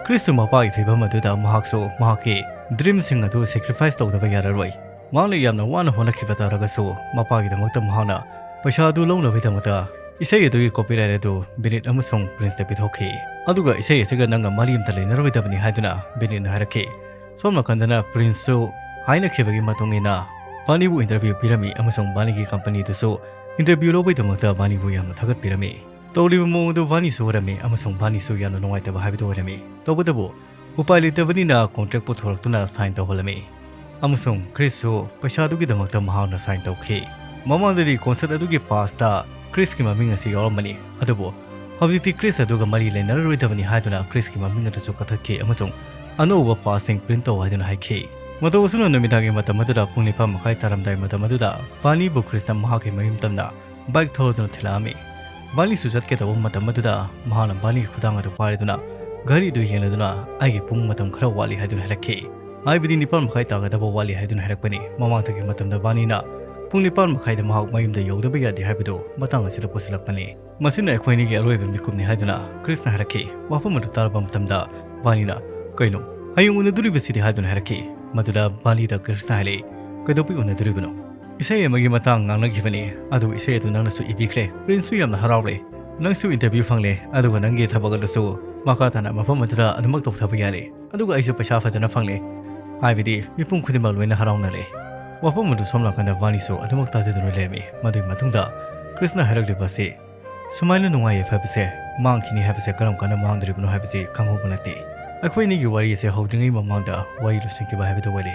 ꯀ꯭ꯔꯤꯁꯁꯨ ꯃꯄꯥꯒꯤ ꯐꯤꯕꯝ ꯑꯗꯨꯗ ꯃꯍꯥꯛꯁꯨ ꯃꯍꯥꯛꯀꯤ dreamꯁꯤꯡ ꯑꯗꯨ sacrifice ꯇꯧꯗꯕ ꯌꯥꯔꯔꯣꯏ꯫ ꯃꯍꯥꯛꯅ ꯌꯥꯝꯅ ꯋꯥꯅ ꯍꯣꯠꯅꯈꯤꯕ ꯇꯥꯔꯒꯁꯨ ꯃꯄꯥꯒꯤꯗꯃꯛꯇ ꯃꯍꯥꯛꯅ ꯄꯩꯁꯥ ꯑꯗꯨ ꯂꯧꯅꯕꯒꯤꯗꯃꯛꯇ ꯏꯁꯩ ꯑꯗꯨꯒꯤ copyright ꯑꯗꯨ ꯕꯤꯅꯤꯠ ꯑꯃꯁꯨꯡ ꯄ꯭ꯔꯤꯟꯁꯇ ꯄꯤꯊꯣꯛꯈꯤ꯫ ꯑꯗꯨꯒ ꯏꯁꯩ ꯑꯁꯤꯒ ꯅꯪꯒ ꯃꯔꯤ ꯑꯃꯠꯇ ꯂꯩꯅꯔꯣꯏꯗꯕꯅꯤ ꯍꯥꯏꯗꯨꯅ ꯕꯤꯅꯤꯠꯅ ꯍꯥꯏꯔꯛꯈꯤ꯫ ꯁꯣꯝ ꯅꯥꯀꯟꯗꯅ ꯄ꯭ꯔꯤꯟꯁꯁꯨ ꯍꯥꯏꯅꯈꯤꯕꯒꯤ ꯃꯇꯨꯡ ꯏꯟꯅ ꯕꯥꯅꯤꯕꯨ interview ꯄꯤꯔꯝꯃꯤ ꯑꯃꯁꯨꯡ ꯕꯥꯅꯤꯒꯤ companyꯗꯨꯁꯨ interview ꯂꯧꯕꯒꯤꯗꯃꯛꯇ ꯕꯥꯅꯤꯕꯨ ꯌꯥꯝꯅ ꯊꯥꯒꯠꯄꯤꯔꯝꯃꯤ꯫ ꯇꯧꯔꯤꯕ ꯃꯑꯣꯡ ꯑꯗꯨ ꯕꯥꯅꯤꯁꯨ ꯎꯔꯝꯃꯤ ꯑꯃꯁꯨꯡ ꯕꯥꯅꯤꯁꯨ ꯌꯥꯝꯅ ꯅꯨꯡꯉꯥꯏꯇꯕ ꯍꯥꯏꯕꯗꯨ ꯑꯣꯏꯔꯝꯃꯤ꯫ ꯇꯧꯕꯇꯕꯨ ꯎꯄꯥꯏ ꯂꯩꯇꯕꯅꯤꯅ contract ꯄꯨꯊꯣꯔꯛꯇꯨꯅ sign ꯇꯧꯍꯜꯂꯝꯃꯤ ꯑꯃꯁꯨꯡ ꯀ꯭ꯔꯤꯁꯁꯨ ꯄꯩꯁꯥꯗꯨꯒꯤꯗꯃꯛꯇ ꯃꯍꯥꯛꯅ sign ꯇꯧꯈꯤ꯫ ꯃꯃꯥꯡꯗꯗꯤ concert ꯑꯗꯨꯒꯤ passꯇ ꯀ꯭ꯔꯤꯁꯀꯤ ꯃꯃꯤꯡ ꯑꯁꯤ ꯌꯥꯎꯔꯝꯕꯅꯤ, ꯑꯗꯨꯕꯨ ꯍꯧꯖꯤꯛꯇꯤ ꯀ꯭ꯔꯤꯁ ꯑꯗꯨꯒ ꯃꯔꯤ ꯂꯩꯅꯔꯔꯣꯏꯗꯕꯅꯤ ꯍꯥꯏꯗꯨꯅ ꯀ꯭ꯔꯤꯁꯀꯤ ꯃꯃꯤꯡ ꯑꯗꯨꯁꯨ ꯀꯛꯊꯠꯈꯤ ꯑꯃꯁꯨꯡ ꯑꯅꯧꯕ passꯁꯤꯡ print ꯇꯧ ꯍꯥꯏꯗꯨꯅ ꯍꯥꯏꯈꯤ꯫ ꯃꯇꯧ ꯑꯁꯨꯝꯅ ꯅꯨꯃꯤꯗꯥꯡꯒꯤ ꯃꯇꯝ ꯑꯗꯨꯗ ꯄꯨꯡ ꯅꯤꯄꯥꯟ ꯃꯈꯥꯏ ꯇꯥꯔꯝꯗꯥꯏ ꯃꯇꯝ ꯑꯗꯨꯗ ꯕꯥꯅꯤꯕꯨ ꯀ꯭ꯔꯤꯁꯅ ꯃꯍꯥꯛꯀꯤ ꯃꯌꯨꯝ ꯇꯝꯅ ꯕꯥꯏꯛ ꯊꯧꯔꯗꯨꯅ ꯊꯤꯜꯂꯛꯑꯝꯃꯤ꯫ ꯕꯥꯔꯅꯤꯁꯨ ꯆꯠꯀꯦ ꯇꯧꯕ ꯃꯇꯝ ꯑꯗꯨꯗ ꯃꯍꯥꯛꯅ ꯕꯥꯔꯅꯤꯒꯤ ꯈꯨꯗꯥꯡ ꯑꯗꯨ ꯄꯥꯏꯔꯗꯨꯅ ꯘꯔꯤꯗꯨ ꯌꯦꯡꯂꯗꯨꯅ, "ꯑꯩꯒꯤ ꯄꯨꯡ ꯃꯇꯝ ꯈꯔ ꯋꯥꯠꯂꯤ" ꯍꯥꯏꯗꯨꯅ ꯍꯥꯏꯔꯛꯈꯤ꯫ ꯍꯥꯏꯕꯗꯤ ꯅꯤꯄꯥꯜ ꯃꯈꯥꯏ ꯇꯥꯒꯗꯕ ꯋꯥꯠꯂꯤ ꯍꯥꯏꯗꯨꯅ ꯍꯥꯏꯔꯛꯄꯅꯤ꯫ ꯃꯃꯥꯡꯗꯒꯤ ꯃꯇꯝꯗ ꯕꯥꯔꯅꯤꯅ ꯄꯨꯡ ꯅꯤꯄꯥꯜ ꯃꯈꯥꯏꯗ ꯃꯍꯥꯛ ꯃꯌꯨꯝꯗ ꯌꯧꯗꯕ ꯌꯥꯗꯦ ꯍꯥꯏꯕꯗꯨ ꯃꯇꯥꯡ ꯑꯁꯤꯗ ꯄꯨꯁꯤꯜꯂꯛꯄꯅꯤ꯫ "ꯃꯁꯤꯅ ꯑꯩꯈꯣꯏ ꯑꯅꯤꯒꯤ ꯑꯔꯣꯏꯕ ꯃꯤꯀꯨꯞꯅꯤ" ꯍꯥꯏꯗꯨꯅ ꯀ꯭ꯔꯤꯁꯅ ꯍꯥꯏꯔꯛꯈꯤ꯫ ꯋꯥꯐꯝ ꯑꯗꯨ ꯇꯥꯔꯕ ꯃꯇꯝꯗ ꯕꯥꯔꯅꯤꯅ, "ꯀꯩꯅꯣ, ꯍꯌꯦꯡ ꯎꯅꯗꯣꯔꯤꯕꯁꯤꯗꯤ?" ꯍꯥꯏꯗꯨꯅ ꯍꯥꯏꯔꯛꯈꯤ꯫ ꯃꯗꯨꯗ ꯕꯥꯔꯅꯤꯗ ꯀ꯭ꯔꯤꯁꯅ ꯍꯥꯏꯔꯛꯏ, "ꯀꯩꯗꯧꯕꯩ ꯎꯅꯗꯣꯔꯤꯕꯅꯣ? ꯏꯁꯩ ꯑꯃꯒꯤ ꯃꯇꯥꯡ ꯉꯥꯡꯅꯈꯤꯕꯅꯤ, ꯑꯗꯨꯒ ꯏꯁꯩ ꯑꯗꯨ ꯅꯪꯅꯁꯨ ꯏꯕꯤꯈ꯭ꯔꯦ꯫ ꯄ꯭ꯔꯤꯟꯁꯁꯨ ꯌꯥꯝꯅ ꯍꯔꯥꯎꯔꯦ꯫ ꯅꯪꯁꯨ ꯏꯟꯇꯔꯚ꯭ꯌꯨ ꯐꯪꯂꯦ, ꯑꯗꯨꯒ ꯅꯪꯒꯤ ꯊꯕꯛ ꯑꯗꯨꯁꯨ ꯃꯈꯥ ꯇꯥꯅ ꯃꯐꯝ ꯑꯗꯨꯗ ꯑꯗꯨꯃꯛ ꯇꯧꯊꯕ ꯌꯥꯔꯦ꯫ ꯑꯗꯨꯒ ꯑꯩꯁꯨ ꯄꯩꯁꯥ ꯐꯖꯅ ꯐꯪꯂꯦ꯫ ꯍꯥꯏꯕꯗꯤ ꯃꯤꯄꯨꯝ ꯈꯨꯗꯤꯡꯃꯛ ꯂꯣꯏꯅ ꯍꯔꯥꯎꯅꯔꯦ꯫" ꯋꯥꯐꯝ ꯑꯗꯨ ꯁꯣꯝ ꯅꯥꯀꯟꯗ ꯕꯥꯔꯅꯤꯁꯨ ꯑꯗꯨꯃꯛ ꯇꯥꯖꯗꯨꯅ ꯂꯩꯔꯝꯃꯤ꯫ ꯃꯗꯨꯒꯤ ꯃꯇꯨꯡꯗ ꯀ꯭ꯔꯤꯁꯅ ꯍꯥꯏꯔꯛꯂꯤꯕ ꯑꯁꯤ, "ꯁꯨꯃꯥꯏꯅ ꯅꯨꯡꯉꯥꯏ ꯌꯥꯏꯐꯕꯁꯦ ꯃꯥꯡꯈꯤꯅꯤ ꯍꯥꯏꯕꯁꯦ ꯀꯔꯝ ꯀꯥꯟꯗ ꯃꯥꯡꯗꯣꯔꯤꯕꯅꯣ ꯍꯥꯏꯕꯁꯤ ꯈꯪꯍꯧꯕ ꯅꯠꯇꯦ꯫ ꯑꯩꯈꯣꯏ ꯑꯅꯤꯒꯤ ꯋꯥꯔꯤ ꯑꯁꯦ ꯍꯧꯗ꯭ꯔꯤꯉꯩ ꯃꯃꯥꯡꯗ ꯋꯥꯔꯤ ꯂꯣꯏꯁꯤꯟꯈꯤꯕ ꯍꯥꯏꯕꯗꯨ ꯑꯣꯏꯔꯦ꯫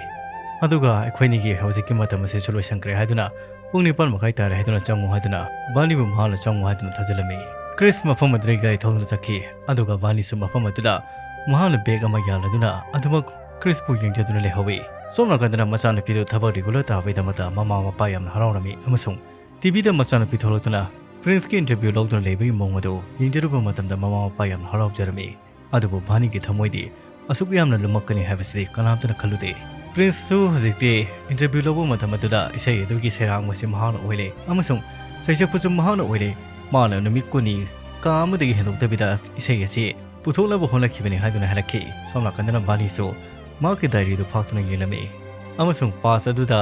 ꯑꯗꯨꯒ ꯑꯩꯈꯣꯏ ꯑꯅꯤꯒꯤ ꯍꯧꯖꯤꯛꯀꯤ ꯃꯇꯝ ꯑꯁꯤꯁꯨ ꯂꯣꯏꯁꯤꯟꯈ꯭ꯔꯦ" ꯍꯥꯏꯗꯨꯅ, "ꯄꯨꯡ ꯅꯤꯄꯥꯜ ꯃꯈꯥꯏ ꯇꯥꯔꯦ ꯍꯥꯏꯗꯨꯅ ꯆꯪꯉꯨ" ꯍꯥꯏꯗꯨꯅ ꯕꯥꯔꯅꯤꯕꯨ ꯃꯍꯥꯛꯅ ꯆꯪꯉꯨ ꯍꯥꯏꯗꯨꯅ ꯊꯥꯖꯤꯜꯂꯝꯃꯤ꯫ ꯀ꯭ꯔꯤꯁ ꯃꯐꯝ ꯑꯗꯨꯗꯒꯤ ꯒꯥꯔꯤ ꯊꯧꯗꯨꯅ ꯆꯠꯈꯤ꯫ ꯑꯗꯨꯒ ꯕꯥꯔꯅꯤꯁꯨ ꯃꯐꯝ ꯑꯗꯨꯗ ꯃꯍꯥꯛꯅ ꯕꯦꯒ ꯑꯃ ꯌꯥꯜꯂꯗꯨꯅ ꯑꯗꯨꯃꯛ ꯀ꯭ꯔꯤꯁꯄꯨ ꯌꯦꯡꯖꯗꯨꯅ ꯂꯩꯍꯧꯏ꯫ ꯁꯣꯝ ꯅꯥꯀꯟꯗꯅ ꯃꯆꯥꯅꯨꯄꯤꯗꯨ ꯊꯕꯛ ꯔꯤꯒꯨꯂꯔ ꯇꯥꯕꯒꯤꯗꯃꯛꯇ ꯃꯃꯥ ꯃꯄꯥ ꯌꯥꯝꯅ ꯍꯔꯥꯎꯔꯝꯃꯤ ꯑꯃꯁꯨꯡ ꯇꯤꯚꯤꯗ ꯃꯆꯥꯅꯨꯄꯤ ꯊꯣꯛꯂꯛꯇꯨꯅ ꯄ꯭ꯔꯤꯟꯁꯀꯤ ꯏꯟꯇꯔꯚ꯭ꯌꯨ ꯂꯧꯗꯨꯅ ꯂꯩꯕꯒꯤ ꯃꯑꯣꯡ ꯑꯗꯨ ꯌꯦꯡꯖꯔꯨꯕ ꯃꯇꯝꯗ ꯃꯃꯥ ꯃꯄꯥ ꯌꯥꯝꯅ ꯍꯔꯥꯎꯖꯔꯝꯃꯤ꯫ ꯑꯗꯨꯕꯨ ꯕꯥꯔꯅꯤꯒꯤ ꯊꯃꯣꯏꯗꯤ ꯑꯁꯨꯛ ꯌꯥꯝꯅ ꯂꯨꯝꯃꯛꯀꯅꯤ ꯍꯥꯏꯕꯁꯤꯗꯤ ꯀꯅꯥꯝꯇꯅ ꯈꯜꯂꯨꯗꯦ꯫ ꯄ꯭ꯔꯤꯟꯁꯁꯨ ꯍꯧꯖꯤꯛꯇꯤ ꯏꯟꯇꯔꯚ꯭ꯌꯨ ꯂꯧꯕ ꯃꯇꯝ ꯑꯗꯨꯗ ꯏꯁꯩ ꯑꯗꯨꯒꯤ ꯁꯩꯔꯥꯡꯕꯁꯤ ꯃꯍꯥꯛꯅ ꯑꯣꯏꯔꯦ ꯑꯃꯁꯨꯡ ꯁꯩꯁꯛꯄꯁꯨ ꯃꯍꯥꯛꯅ ꯑꯣꯏꯔꯦ꯫ ꯃꯥꯅ ꯅꯨꯃꯤꯠ ꯀꯨꯟꯅꯤ ꯀꯥ ꯑꯃꯗꯒꯤ ꯍꯦꯟꯗꯣꯛꯇꯕꯤꯗ ꯏꯁꯩ ꯑꯁꯤ ꯄꯨꯊꯣꯛꯅꯕ ꯍꯣꯠꯅꯈꯤꯕꯅꯤ ꯍꯥꯏꯗꯨꯅ ꯍꯥꯏꯔꯛꯈꯤ꯫ ꯁꯣꯝ ꯅꯥꯀꯟꯗꯅ ꯕꯥꯔꯅꯤꯁꯨ ꯃꯍꯥꯛꯀꯤ ꯗꯥꯏꯔꯤꯗꯨ ꯐꯥꯛꯇꯨꯅ ꯌꯦꯡꯂꯝꯃꯤ ꯑꯃꯁꯨꯡ ꯄꯥꯁ ꯑꯗꯨꯗ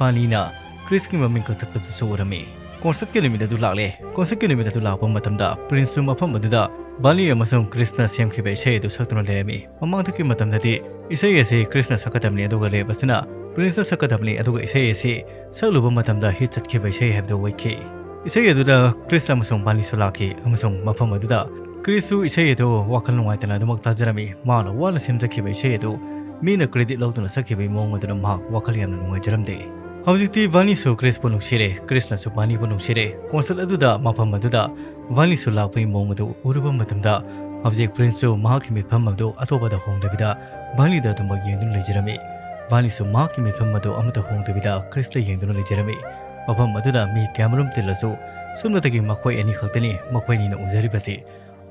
ꯕꯥꯔꯅꯤꯅ ꯀ꯭ꯔꯤꯁꯀꯤ ꯃꯃꯤꯡ ꯀꯛꯊꯠꯄꯗꯨꯁꯨ ꯎꯔꯝꯃꯤ꯫ ꯀꯣꯟꯁꯔꯠꯀꯤ ꯅꯨꯃꯤꯠ ꯑꯗꯨ ꯂꯥꯛꯂꯦ꯫ ꯀꯣꯟꯁꯔꯠꯀꯤ ꯅꯨꯃꯤꯠ ꯑꯗꯨ ꯂꯥꯛꯄ ꯃꯇꯝꯗ ꯄ꯭ꯔꯤꯟꯁꯁꯨ ꯃꯐꯝ ꯑꯗꯨꯗ ꯕꯥꯔꯅꯤ ꯑꯃꯁꯨꯡ ꯀ꯭ꯔꯤꯁꯅ ꯁꯦꯝꯈꯤꯕ ꯏꯁꯩ ꯑꯗꯨ ꯁꯛꯇꯨꯅ ꯂꯩꯔꯝꯃꯤ꯫ ꯃꯃꯥꯡꯗꯒꯤ ꯃꯇꯝꯗꯗꯤ ꯏꯁꯩ ꯑꯁꯤ ꯀ꯭ꯔꯤꯁꯅ ꯁꯛꯀꯗꯕꯅꯤ, ꯑꯗꯨꯒ ꯔꯦꯞ ꯑꯁꯤꯅ ꯄ꯭ꯔꯤꯟꯁꯅ ꯁꯛꯀꯗꯕꯅꯤ, ꯑꯗꯨꯒ ꯏꯁꯩ ꯑꯁꯤ ꯁꯛꯂꯨꯕ ꯃꯇꯝꯗ ꯍꯤꯠ ꯆꯠꯈꯤꯕ ꯏꯁꯩ ꯍꯥꯏꯕꯗꯨ ꯑꯣꯏꯈꯤ꯫ ꯏꯁꯩ ꯑꯗꯨꯗ ꯀ꯭ꯔꯤꯁ ꯑꯃꯁꯨꯡ ꯕꯥꯔꯅꯤꯁꯨ ꯂꯥꯛꯈꯤ ꯑꯃꯁꯨꯡ ꯃꯐꯝ ꯑꯗꯨꯗ ꯀ꯭ꯔꯤꯁꯁꯨ ꯏꯁꯩ ꯑꯗꯨ ꯋꯥꯈꯜ ꯅꯨꯡꯉꯥꯏꯇꯅ ꯑꯗꯨꯃꯛ ꯇꯥꯖꯔꯝꯃꯤ꯫ ꯃꯥꯅ ꯋꯥꯅ ꯁꯦꯝꯖꯈꯤꯕ ꯏꯁꯩ ꯑꯗꯨ ꯃꯤꯅ ꯀ꯭ꯔꯦꯗꯤꯠ ꯂꯧꯗꯨꯅ ꯁꯛꯈꯤꯕꯒꯤ ꯃꯑꯣꯡ ꯑꯗꯨꯅ ꯃꯍꯥꯛ ꯋꯥꯈꯜ ꯌꯥꯝꯅ ꯅꯨꯡꯉꯥꯏꯖꯔꯝꯗꯦ꯫ ꯍꯧꯖꯤꯛꯇꯤ ꯕꯥꯔꯅꯤꯁꯨ ꯀ꯭ꯔꯤꯁꯄꯨ ꯅꯨꯡꯁꯤꯔꯦ, ꯀ꯭ꯔꯤꯁꯅꯁꯨ ꯕꯥꯔꯅꯤꯕꯨ ꯅꯨꯡꯁꯤꯔꯦ꯫ ꯀꯣꯟꯁꯔꯠ ꯑꯗꯨꯗ ꯃꯐꯝ ꯑꯗꯨꯗ ꯕꯥꯔꯅꯤꯁꯨ ꯂꯥꯛꯄꯒꯤ ꯃꯑꯣꯡ ꯑꯗꯨ ꯎꯔꯨꯕ ꯃꯇꯝꯗ ꯍꯧꯖꯤꯛ ꯄ꯭ꯔꯤꯟꯁꯁꯨ ꯃꯍꯥꯛꯀꯤ ꯃꯤꯠꯐꯝ ꯑꯗꯨ ꯑꯇꯣꯞꯄꯗ ꯍꯣꯡꯗꯕꯤꯗ ꯕꯥꯔꯅꯤꯗ ꯑꯗꯨꯃꯛ ꯌꯦꯡꯗꯨꯅ ꯂꯩꯖꯔꯝꯃꯤ꯫ ꯕꯥꯔꯅꯤꯁꯨ ꯃꯍꯥꯛꯀꯤ ꯃꯤꯠꯐꯝ ꯑꯗꯨ ꯑꯃꯠꯇ ꯍꯣꯡꯗꯕꯤꯗ ꯀ꯭ꯔꯤꯁꯇ ꯌꯦꯡꯗꯨꯅ ꯂꯩꯖꯔꯝꯃꯤ꯫ ꯃꯐꯝ ꯑꯗꯨꯗ ꯃꯤ ꯀꯌꯥꯃꯔꯨꯝ ꯇꯤꯜꯂꯁꯨ ꯁꯨꯞꯅꯇꯒꯤ ꯃꯈꯣꯏ ꯑꯅꯤ ꯈꯛꯇꯅꯤ ꯃꯈꯣꯏ ꯑꯅꯤꯅ ꯎꯖꯔꯤꯕꯁꯤ꯫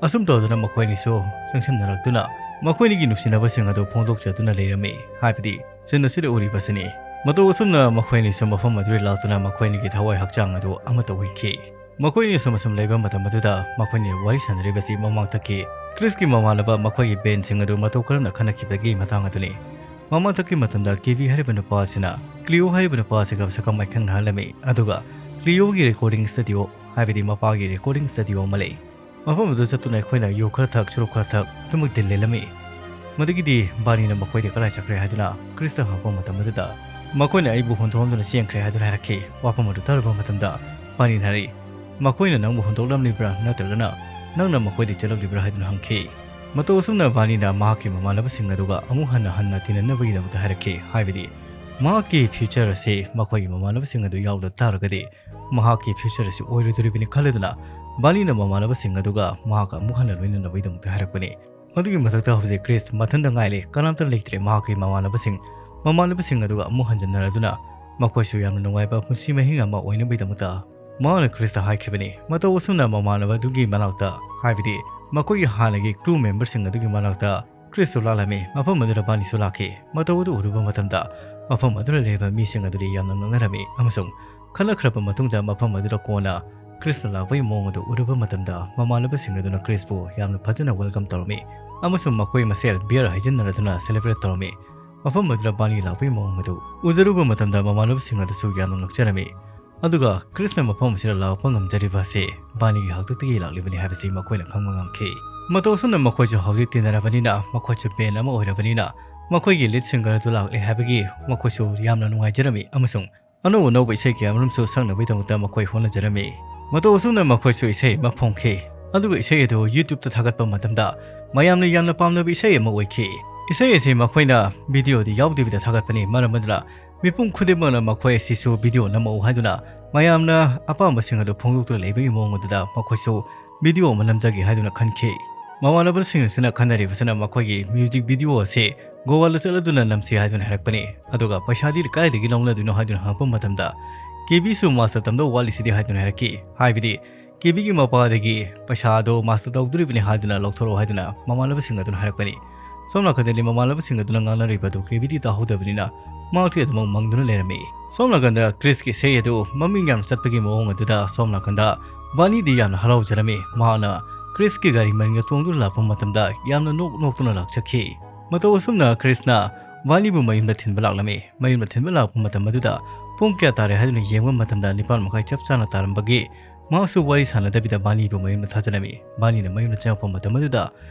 ꯑꯁꯨꯝ ꯇꯧꯗꯨꯅ ꯃꯈꯣꯏ ꯑꯅꯤꯁꯨ ꯆꯪꯁꯤꯟꯅꯔꯛꯇꯨꯅ ꯃꯈꯣꯏ ꯑꯅꯤꯒꯤ ꯅꯨꯡꯁꯤꯅꯕꯁꯤꯡ ꯑꯗꯨ ꯐꯣꯡꯗꯣꯛꯆꯗꯨꯅ ꯂꯩꯔꯝꯃꯤ, ꯍꯥꯏꯕꯗꯤ ꯁꯤꯟ ꯑꯁꯤꯗ ꯎꯔꯤꯕꯁꯤꯅꯤ꯫ ꯃꯇꯧ ꯑꯁꯨꯝꯅ ꯃꯈꯣꯏ ꯑꯅꯤꯁꯨ ꯃꯐꯝ ꯑꯗꯨꯗ ꯂꯥꯛꯇꯨꯅ ꯃꯈꯣꯏ ꯑꯅꯤꯒꯤ ꯊꯋꯥꯏ ꯍꯛꯆꯥꯡ ꯑꯗꯨ ꯑꯃꯠꯇ ꯑꯣꯏꯈꯤ꯫ ꯃꯈꯣꯏ ꯑꯅꯤ ꯑꯁꯨꯝ ꯑꯁꯨꯝ ꯂꯩꯕ ꯃꯇꯝ ꯑꯗꯨꯗ ꯃꯈꯣꯏ ꯑꯅꯤ ꯋꯥꯔꯤ ꯁꯥꯟꯅꯔꯤꯕꯁꯤ ꯃꯃꯥꯡꯊꯛꯀꯤ ꯀ꯭ꯔꯤꯁꯀꯤ ꯃꯃꯥꯟꯅꯕ ꯃꯈꯣꯏꯒꯤ ꯕꯦꯟꯁꯤꯡ ꯑꯗꯨ ꯃꯇꯧ ꯀꯔꯝꯅ ꯈꯟꯅꯈꯤꯕꯒꯤ ꯃꯇꯥꯡ ꯑꯗꯨꯅꯤ꯫ ꯃꯃꯥꯡꯊꯛꯀꯤ ꯃꯇꯝꯗ ꯀꯦꯕꯤ ꯍꯥꯏꯔꯤꯕ ꯅꯨꯄꯥ ꯑꯁꯤꯅ ꯀ꯭ꯂꯤꯑꯣ ꯍꯥꯏꯔꯤꯕ ꯅꯨꯄꯥ ꯑꯁꯤꯒ ꯁꯛꯀꯝ ꯃꯥꯏꯈꯪꯅꯍꯜꯂꯝꯃꯤ, ꯑꯗꯨꯒ ꯀ꯭ꯂꯤꯑꯣꯒꯤ ꯔꯦꯀꯣꯔꯗꯤꯡ ꯁ꯭ꯇꯨꯗꯤꯑꯣ, ꯍꯥꯏꯕꯗꯤ ꯃꯄꯥꯒꯤ ꯔꯦꯀꯣꯔꯗꯤꯡ ꯁ꯭ꯇꯨꯗꯤꯑꯣ ꯑꯃ ꯂꯩ꯫ ꯃꯐꯝ ꯑꯗꯨꯗ ꯆꯠꯇꯨꯅ ꯑꯩꯈꯣꯏꯅ ꯌꯨ ꯈꯔ ꯊꯛ, ꯆꯨꯔꯨꯞ ꯈꯔ ꯊꯛ, ꯑꯗꯨꯃꯛ ꯗꯤꯜ ꯂꯦꯜꯂꯝꯃꯤ꯫ ꯃꯗꯨꯒꯤꯗꯤ ꯕꯥꯔꯅꯤꯅ ꯃꯈꯣꯏꯗ ꯀꯗꯥꯏ ꯆꯠꯈ꯭ꯔꯦ ꯍꯥꯏꯗꯨꯅ ꯀ꯭ꯔꯤꯁꯇ ꯍꯪꯉꯛꯄ ꯃꯇꯝ ꯑꯗꯨꯗ, ꯃꯈꯣꯏꯅ ꯑꯩꯕꯨ ꯍꯨꯟꯗꯣꯛꯂꯝꯗꯨꯅ ꯆꯦꯟꯈ꯭ꯔꯦ ꯍꯥꯏꯗꯨꯅ ꯍꯥꯏꯔꯛꯈꯤ꯫ ꯋꯥꯐꯝ ꯑꯗꯨ ꯇꯥꯔꯨꯕ ꯃꯇꯝꯗ ꯕꯥꯔꯅꯤꯅ ꯍꯥꯏꯔꯛꯏ, "ꯃꯈꯣꯏꯅ ꯅꯪꯕꯨ ꯍꯨꯟꯗꯣꯛꯂꯝꯂꯤꯕ꯭ꯔꯥ, ꯅꯠꯇ꯭ꯔꯒꯅ ꯅꯪꯅ ꯃꯈꯣꯏꯗ ꯆꯠꯂꯝꯂꯤꯕ꯭ꯔꯥ?" ꯍꯥꯏꯗꯨꯅ ꯍꯪꯈꯤ꯫ ꯃꯇꯧ ꯑꯁꯨꯝꯅ ꯕꯥꯔꯅꯤꯅ ꯃꯍꯥꯛꯀꯤ ꯃꯃꯥꯟꯅꯕꯁꯤꯡ ꯑꯗꯨꯒ ꯑꯃꯨꯛ ꯍꯟꯅ ꯍꯟꯅ ꯇꯤꯟꯅꯅꯕꯒꯤꯗꯃꯛꯇ ꯍꯥꯏꯔꯛꯈꯤ, ꯍꯥꯏꯕꯗꯤ ꯃꯍꯥꯛꯀꯤ ꯐ꯭ꯌꯨꯆꯔ ꯑꯁꯤ ꯃꯈꯣꯏꯒꯤ ꯃꯃꯥꯟꯅꯕꯁꯤꯡ ꯑꯗꯨ ꯌꯥꯎꯗ ꯇꯥꯔꯒꯗꯤ ꯃꯍꯥꯛꯀꯤ ꯐ꯭ꯌꯨꯆꯔ ꯑꯁꯤ ꯑꯣꯏꯔꯣꯏꯗꯧꯔꯤꯕꯅꯤ ꯈꯜꯂꯗꯨꯅ ꯕꯥꯔꯅꯤꯅ ꯃꯃꯥꯟꯅꯕꯁꯤꯡ ꯑꯗꯨꯒ ꯃꯍꯥꯛꯀ ꯑꯃꯨꯛ ꯍꯟꯅ ꯂꯣꯏꯅꯅꯕꯒꯤꯗꯃꯛꯇ ꯍꯥꯏꯔꯛꯄꯅꯤ꯫ ꯃꯗꯨꯒꯤ ꯃꯊꯛꯇ ꯍꯧꯖꯤꯛ ꯀ꯭ꯔꯤꯁ ꯃꯊꯟꯇ ꯉꯥꯏꯔꯦ, ꯀꯅꯥꯝꯇ ꯂꯩꯇ꯭ꯔꯦ꯫ ꯃꯍꯥꯛꯀꯤ ꯃꯃꯥꯟꯅꯕꯁꯤꯡ, ꯃꯃꯥꯟꯅꯕꯁꯤꯡ ꯑꯗꯨꯒ ꯑꯃꯨꯛ ꯍꯟꯖꯟꯅꯔꯗꯨꯅ ꯃꯈꯣꯏꯁꯨ ꯌꯥꯝꯅ ꯅꯨꯡꯉꯥꯏꯕ ꯄꯨꯟꯁꯤ ꯃꯍꯤꯡ ꯑꯃ ꯑꯣꯏꯅꯕꯒꯤꯗꯃꯛꯇ ꯃꯍꯥꯛꯅ ꯀ꯭ꯔꯤꯁꯇ ꯍꯥꯏꯈꯤꯕꯅꯤ꯫ ꯃꯇꯧ ꯑꯁꯨꯝꯅ ꯃꯃꯥꯟꯅꯕ ꯑꯗꯨꯒꯤ ꯃꯅꯥꯛꯇ, ꯍꯥꯏꯕꯗꯤ ꯃꯈꯣꯏꯒꯤ ꯍꯥꯟꯅꯒꯤ ꯀ꯭ꯔꯨ ꯃꯦꯝꯕꯔꯁꯤꯡ ꯑꯗꯨꯒꯤ ꯃꯅꯥꯛꯇ ꯀ꯭ꯔꯤꯁꯁꯨ ꯂꯥꯛꯂꯝꯃꯤ꯫ ꯃꯐꯝ ꯑꯗꯨꯗ ꯕꯥꯔꯅꯤꯁꯨ ꯂꯥꯛꯈꯤ꯫ ꯃꯇꯧ ꯑꯗꯨ ꯎꯔꯨꯕ ꯃꯇꯝꯗ ꯃꯐꯝ ꯑꯗꯨꯗ ꯂꯩꯔꯤꯕ ꯃꯤꯁꯤꯡ ꯑꯗꯨꯗꯤ ꯌꯥꯝꯅ ꯉꯛꯅꯔꯝꯃꯤ ꯑꯃꯁꯨꯡ ꯈꯜꯂꯛꯈ꯭ꯔꯕ ꯃꯇꯨꯡꯗ ꯃꯐꯝ ꯑꯗꯨꯗ ꯀꯣꯟꯅ ꯀ꯭ꯔꯤꯁꯅ ꯂꯥꯛꯄꯒꯤ ꯃꯑꯣꯡ ꯑꯗꯨ ꯎꯔꯨꯕ ꯃꯇꯝꯗ ꯃꯃꯥꯟꯅꯕꯁꯤꯡ ꯑꯗꯨꯅ ꯀ꯭ꯔꯤꯁꯄꯨ ꯌꯥꯝꯅ ꯐꯖꯅ ꯋꯦꯜꯀꯝ ꯇꯧꯔꯝꯃꯤ ꯑꯃꯁꯨꯡ ꯃꯈꯣꯏ ꯃꯁꯦꯜ ꯕꯤꯌꯔ ꯍꯩꯖꯤꯟꯅꯔꯗꯨꯅ ꯁꯦꯂꯦꯕ꯭ꯔꯦꯠ ꯇꯧꯔꯝꯃꯤ꯫ ꯃꯐꯝ ꯑꯗꯨꯗ ꯕꯥꯔꯅꯤ ꯂꯥꯛꯄꯒꯤ ꯃꯑꯣꯡ ꯑꯗꯨ ꯎꯖꯔꯨꯕ ꯃꯇꯝꯗ ꯃꯃꯥꯟꯅꯕꯁꯤꯡ ꯑꯗꯨꯁꯨ ꯌꯥꯝꯅ ꯉꯛꯆꯔꯝꯃꯤ꯫ ꯑꯗꯨꯒ ꯀ꯭ꯔꯤꯁꯅ ꯃꯐꯝ ꯑꯁꯤꯗ ꯂꯥꯛꯄ ꯉꯝꯖꯔꯤꯕ ꯑꯁꯤ ꯕꯥꯔꯅꯤꯒꯤ ꯍꯥꯛꯇꯛꯇꯒꯤ ꯂꯥꯛꯂꯤꯕꯅꯤ ꯍꯥꯏꯕꯁꯤ ꯃꯈꯣꯏꯅ ꯈꯪꯕ ꯉꯝꯈꯤ꯫ ꯃꯇꯧ ꯑꯁꯨꯝꯅ ꯃꯈꯣꯏꯁꯨ ꯍꯧꯖꯤꯛ ꯇꯤꯟꯅꯔꯕꯅꯤꯅ, ꯃꯈꯣꯏꯁꯨ ꯕꯦꯟ ꯑꯃ ꯑꯣꯏꯔꯕꯅꯤꯅ, ꯃꯈꯣꯏꯒꯤ ꯂꯤꯗ ꯁꯤꯡꯒꯔ ꯑꯗꯨ ꯂꯥꯛꯂꯦ ꯍꯥꯏꯕꯒꯤ ꯃꯈꯣꯏꯁꯨ ꯌꯥꯝꯅ ꯅꯨꯡꯉꯥꯏꯖꯔꯝꯃꯤ ꯑꯃꯁꯨꯡ ꯑꯅꯧ ꯑꯅꯧꯕ ꯏꯁꯩ ꯀꯌꯥꯃꯔꯨꯝꯁꯨ ꯁꯛꯅꯕꯒꯤꯗꯃꯛꯇ ꯃꯈꯣꯏ ꯍꯣꯠꯅꯖꯔꯝꯃꯤ꯫ ꯃꯇꯧ ꯑꯁꯨꯝꯅ ꯃꯈꯣꯏꯁꯨ ꯏꯁꯩ ꯑꯃ ꯐꯣꯡꯈꯤ, ꯑꯗꯨꯒ ꯏꯁꯩ ꯑꯗꯨ YouTube-ꯇ ꯊꯥꯒꯠꯄ ꯃꯇꯝꯗ ꯃꯌꯥꯝꯅ ꯌꯥꯝꯅ ꯄꯥꯝꯅꯕ ꯏꯁꯩ ꯑꯃ ꯑꯣꯏꯈꯤ꯫ ꯏꯁꯩ ꯑꯁꯤ ꯃꯈꯣꯏꯅ ꯚꯤꯗꯤꯑꯣꯗꯤ ꯌꯥꯎꯗꯕꯤꯗ ꯊꯥꯒꯠꯄꯅꯤ, ꯃꯔꯝ ꯑꯗꯨꯅ ꯃꯤꯄꯨꯝ ꯈꯨꯗꯤꯡꯃꯛꯅ ꯃꯈꯣꯏ ꯑꯁꯤꯁꯨ ꯚꯤꯗꯤꯑꯣ ꯅꯝꯃꯛꯎ ꯍꯥꯏꯗꯨꯅ ꯃꯌꯥꯝꯅ ꯑꯄꯥꯝꯕꯁꯤꯡ ꯑꯗꯨ ꯐꯣꯡꯗꯣꯛꯇꯨꯅ ꯂꯩꯕꯒꯤ ꯃꯑꯣꯡ ꯑꯗꯨꯗ ꯃꯈꯣꯏꯁꯨ ꯚꯤꯗꯤꯑꯣ ꯑꯃ ꯅꯝꯖꯒꯦ ꯍꯥꯏꯗꯨꯅ ꯈꯟꯈꯤ꯫ ꯃꯃꯥꯟꯅꯕꯁꯤꯡ ꯑꯁꯤꯅ ꯈꯟꯅꯔꯤꯕꯁꯤꯅ ꯃꯈꯣꯏꯒꯤ ꯃ꯭ꯌꯨꯖꯤꯛ ꯚꯤꯗꯤꯑꯣ ꯑꯁꯤ ꯒꯣꯋꯥꯗ ꯆꯠꯂꯗꯨꯅ ꯅꯝꯁꯤ ꯍꯥꯏꯗꯨꯅ ꯍꯥꯏꯔꯛꯄꯅꯤ꯫ ꯑꯗꯨꯒ ꯄꯩꯁꯥꯗꯤ ꯀꯥꯏꯗꯒꯤ ꯂꯧꯅꯗꯣꯏꯅꯣ ꯍꯥꯏꯗꯨꯅ ꯍꯪꯉꯛꯄ ꯃꯇꯝꯗ, ꯀꯦꯕꯤꯁꯨ ꯃꯥꯁꯇꯔ ꯇꯝꯗꯧ ꯋꯥꯠꯂꯤꯁꯤꯗꯤ ꯍꯥꯏꯗꯨꯅ ꯍꯥꯏꯔꯛꯈꯤ꯫ ꯍꯥꯏꯕꯗꯤ ꯀꯦꯕꯤꯒꯤ ꯃꯄꯥꯗꯒꯤ ꯄꯩꯁꯥꯗꯣ ꯃꯥꯁꯇꯔ ꯇꯧꯗꯣꯔꯤꯕꯅꯤ ꯍꯥꯏꯗꯨꯅ ꯂꯧꯊꯣꯔꯛꯑꯣ ꯍꯥꯏꯗꯨꯅ ꯃꯃꯥꯟꯅꯕꯁꯤꯡ ꯑꯗꯨꯅ ꯍꯥꯏꯔꯛꯄꯅꯤ꯫ ꯁꯣꯝ ꯅꯥꯀꯟꯗꯗꯤ ꯃꯃꯥꯟꯅꯕꯁꯤꯡ ꯑꯗꯨꯅ ꯉꯥꯡꯅꯔꯤꯕ ꯑꯗꯨ ꯀꯦꯕꯤꯗꯤ ꯇꯥꯍꯧꯗꯕꯅꯤꯅ ꯃꯍꯥꯛꯇꯤ ꯑꯗꯨꯃꯛ ꯃꯪꯗꯨꯅ ꯂꯩꯔꯝꯃꯤ꯫ ꯁꯣꯝ ꯅꯥꯀꯟꯗ ꯀ꯭ꯔꯤꯁꯀꯤ ꯏꯁꯩ ꯑꯗꯨ ꯃꯃꯤꯡ ꯌꯥꯝꯅ ꯆꯠꯄꯒꯤ ꯃꯑꯣꯡ ꯑꯗꯨꯗ ꯁꯣꯝ ꯅꯥꯀꯟꯗ ꯕꯥꯅꯤꯗꯤ ꯌꯥꯝꯅ ꯍꯔꯥꯎꯖꯔꯝꯃꯤ꯫ ꯃꯍꯥꯛꯅ ꯀ꯭ꯔꯤꯁꯀꯤ ꯒꯥꯔꯤ ꯃꯅꯤꯡꯗ ꯇꯣꯡꯗꯨꯅ ꯂꯥꯛꯄ ꯃꯇꯝꯗ ꯌꯥꯝꯅ ꯅꯣꯛ ꯅꯣꯛꯇꯨꯅ ꯂꯥꯛꯆꯈꯤ꯫ ꯃꯇꯧ ꯑꯁꯨꯝꯅ ꯀ꯭ꯔꯤꯁꯅ ꯕꯥꯅꯤꯕꯨ ꯃꯌꯨꯝꯗ ꯊꯤꯟꯕ ꯂꯥꯛꯂꯝꯃꯤ꯫ ꯃꯌꯨꯝꯗ ꯊꯤꯟꯕ ꯂꯥꯛꯄ ꯃꯇꯝ ꯑꯗꯨꯗ ꯄꯨꯡ ꯀꯌꯥ ꯇꯥꯔꯦ ꯍꯥꯏꯗꯨꯅ ꯌꯦꯡꯕ ꯃꯇꯝꯗ ꯅꯤꯄꯥꯜ ꯃꯈꯥꯏ ꯆꯞ ꯆꯥꯅ ꯇꯥꯔꯝꯕꯒꯤ ꯃꯍꯥꯛꯁꯨ ꯋꯥꯔꯤ ꯁꯥꯟꯅꯗꯕꯤꯗ ꯕꯥꯅꯤꯕꯨ ꯃꯌꯨꯝꯗ ꯊꯥꯖꯤꯜꯂꯝꯃꯤ꯫ ꯕꯥꯅꯤꯅ ꯃꯌꯨꯝꯗ ꯆꯪꯉꯛꯄ ꯃꯇꯝ ꯑꯗꯨꯗ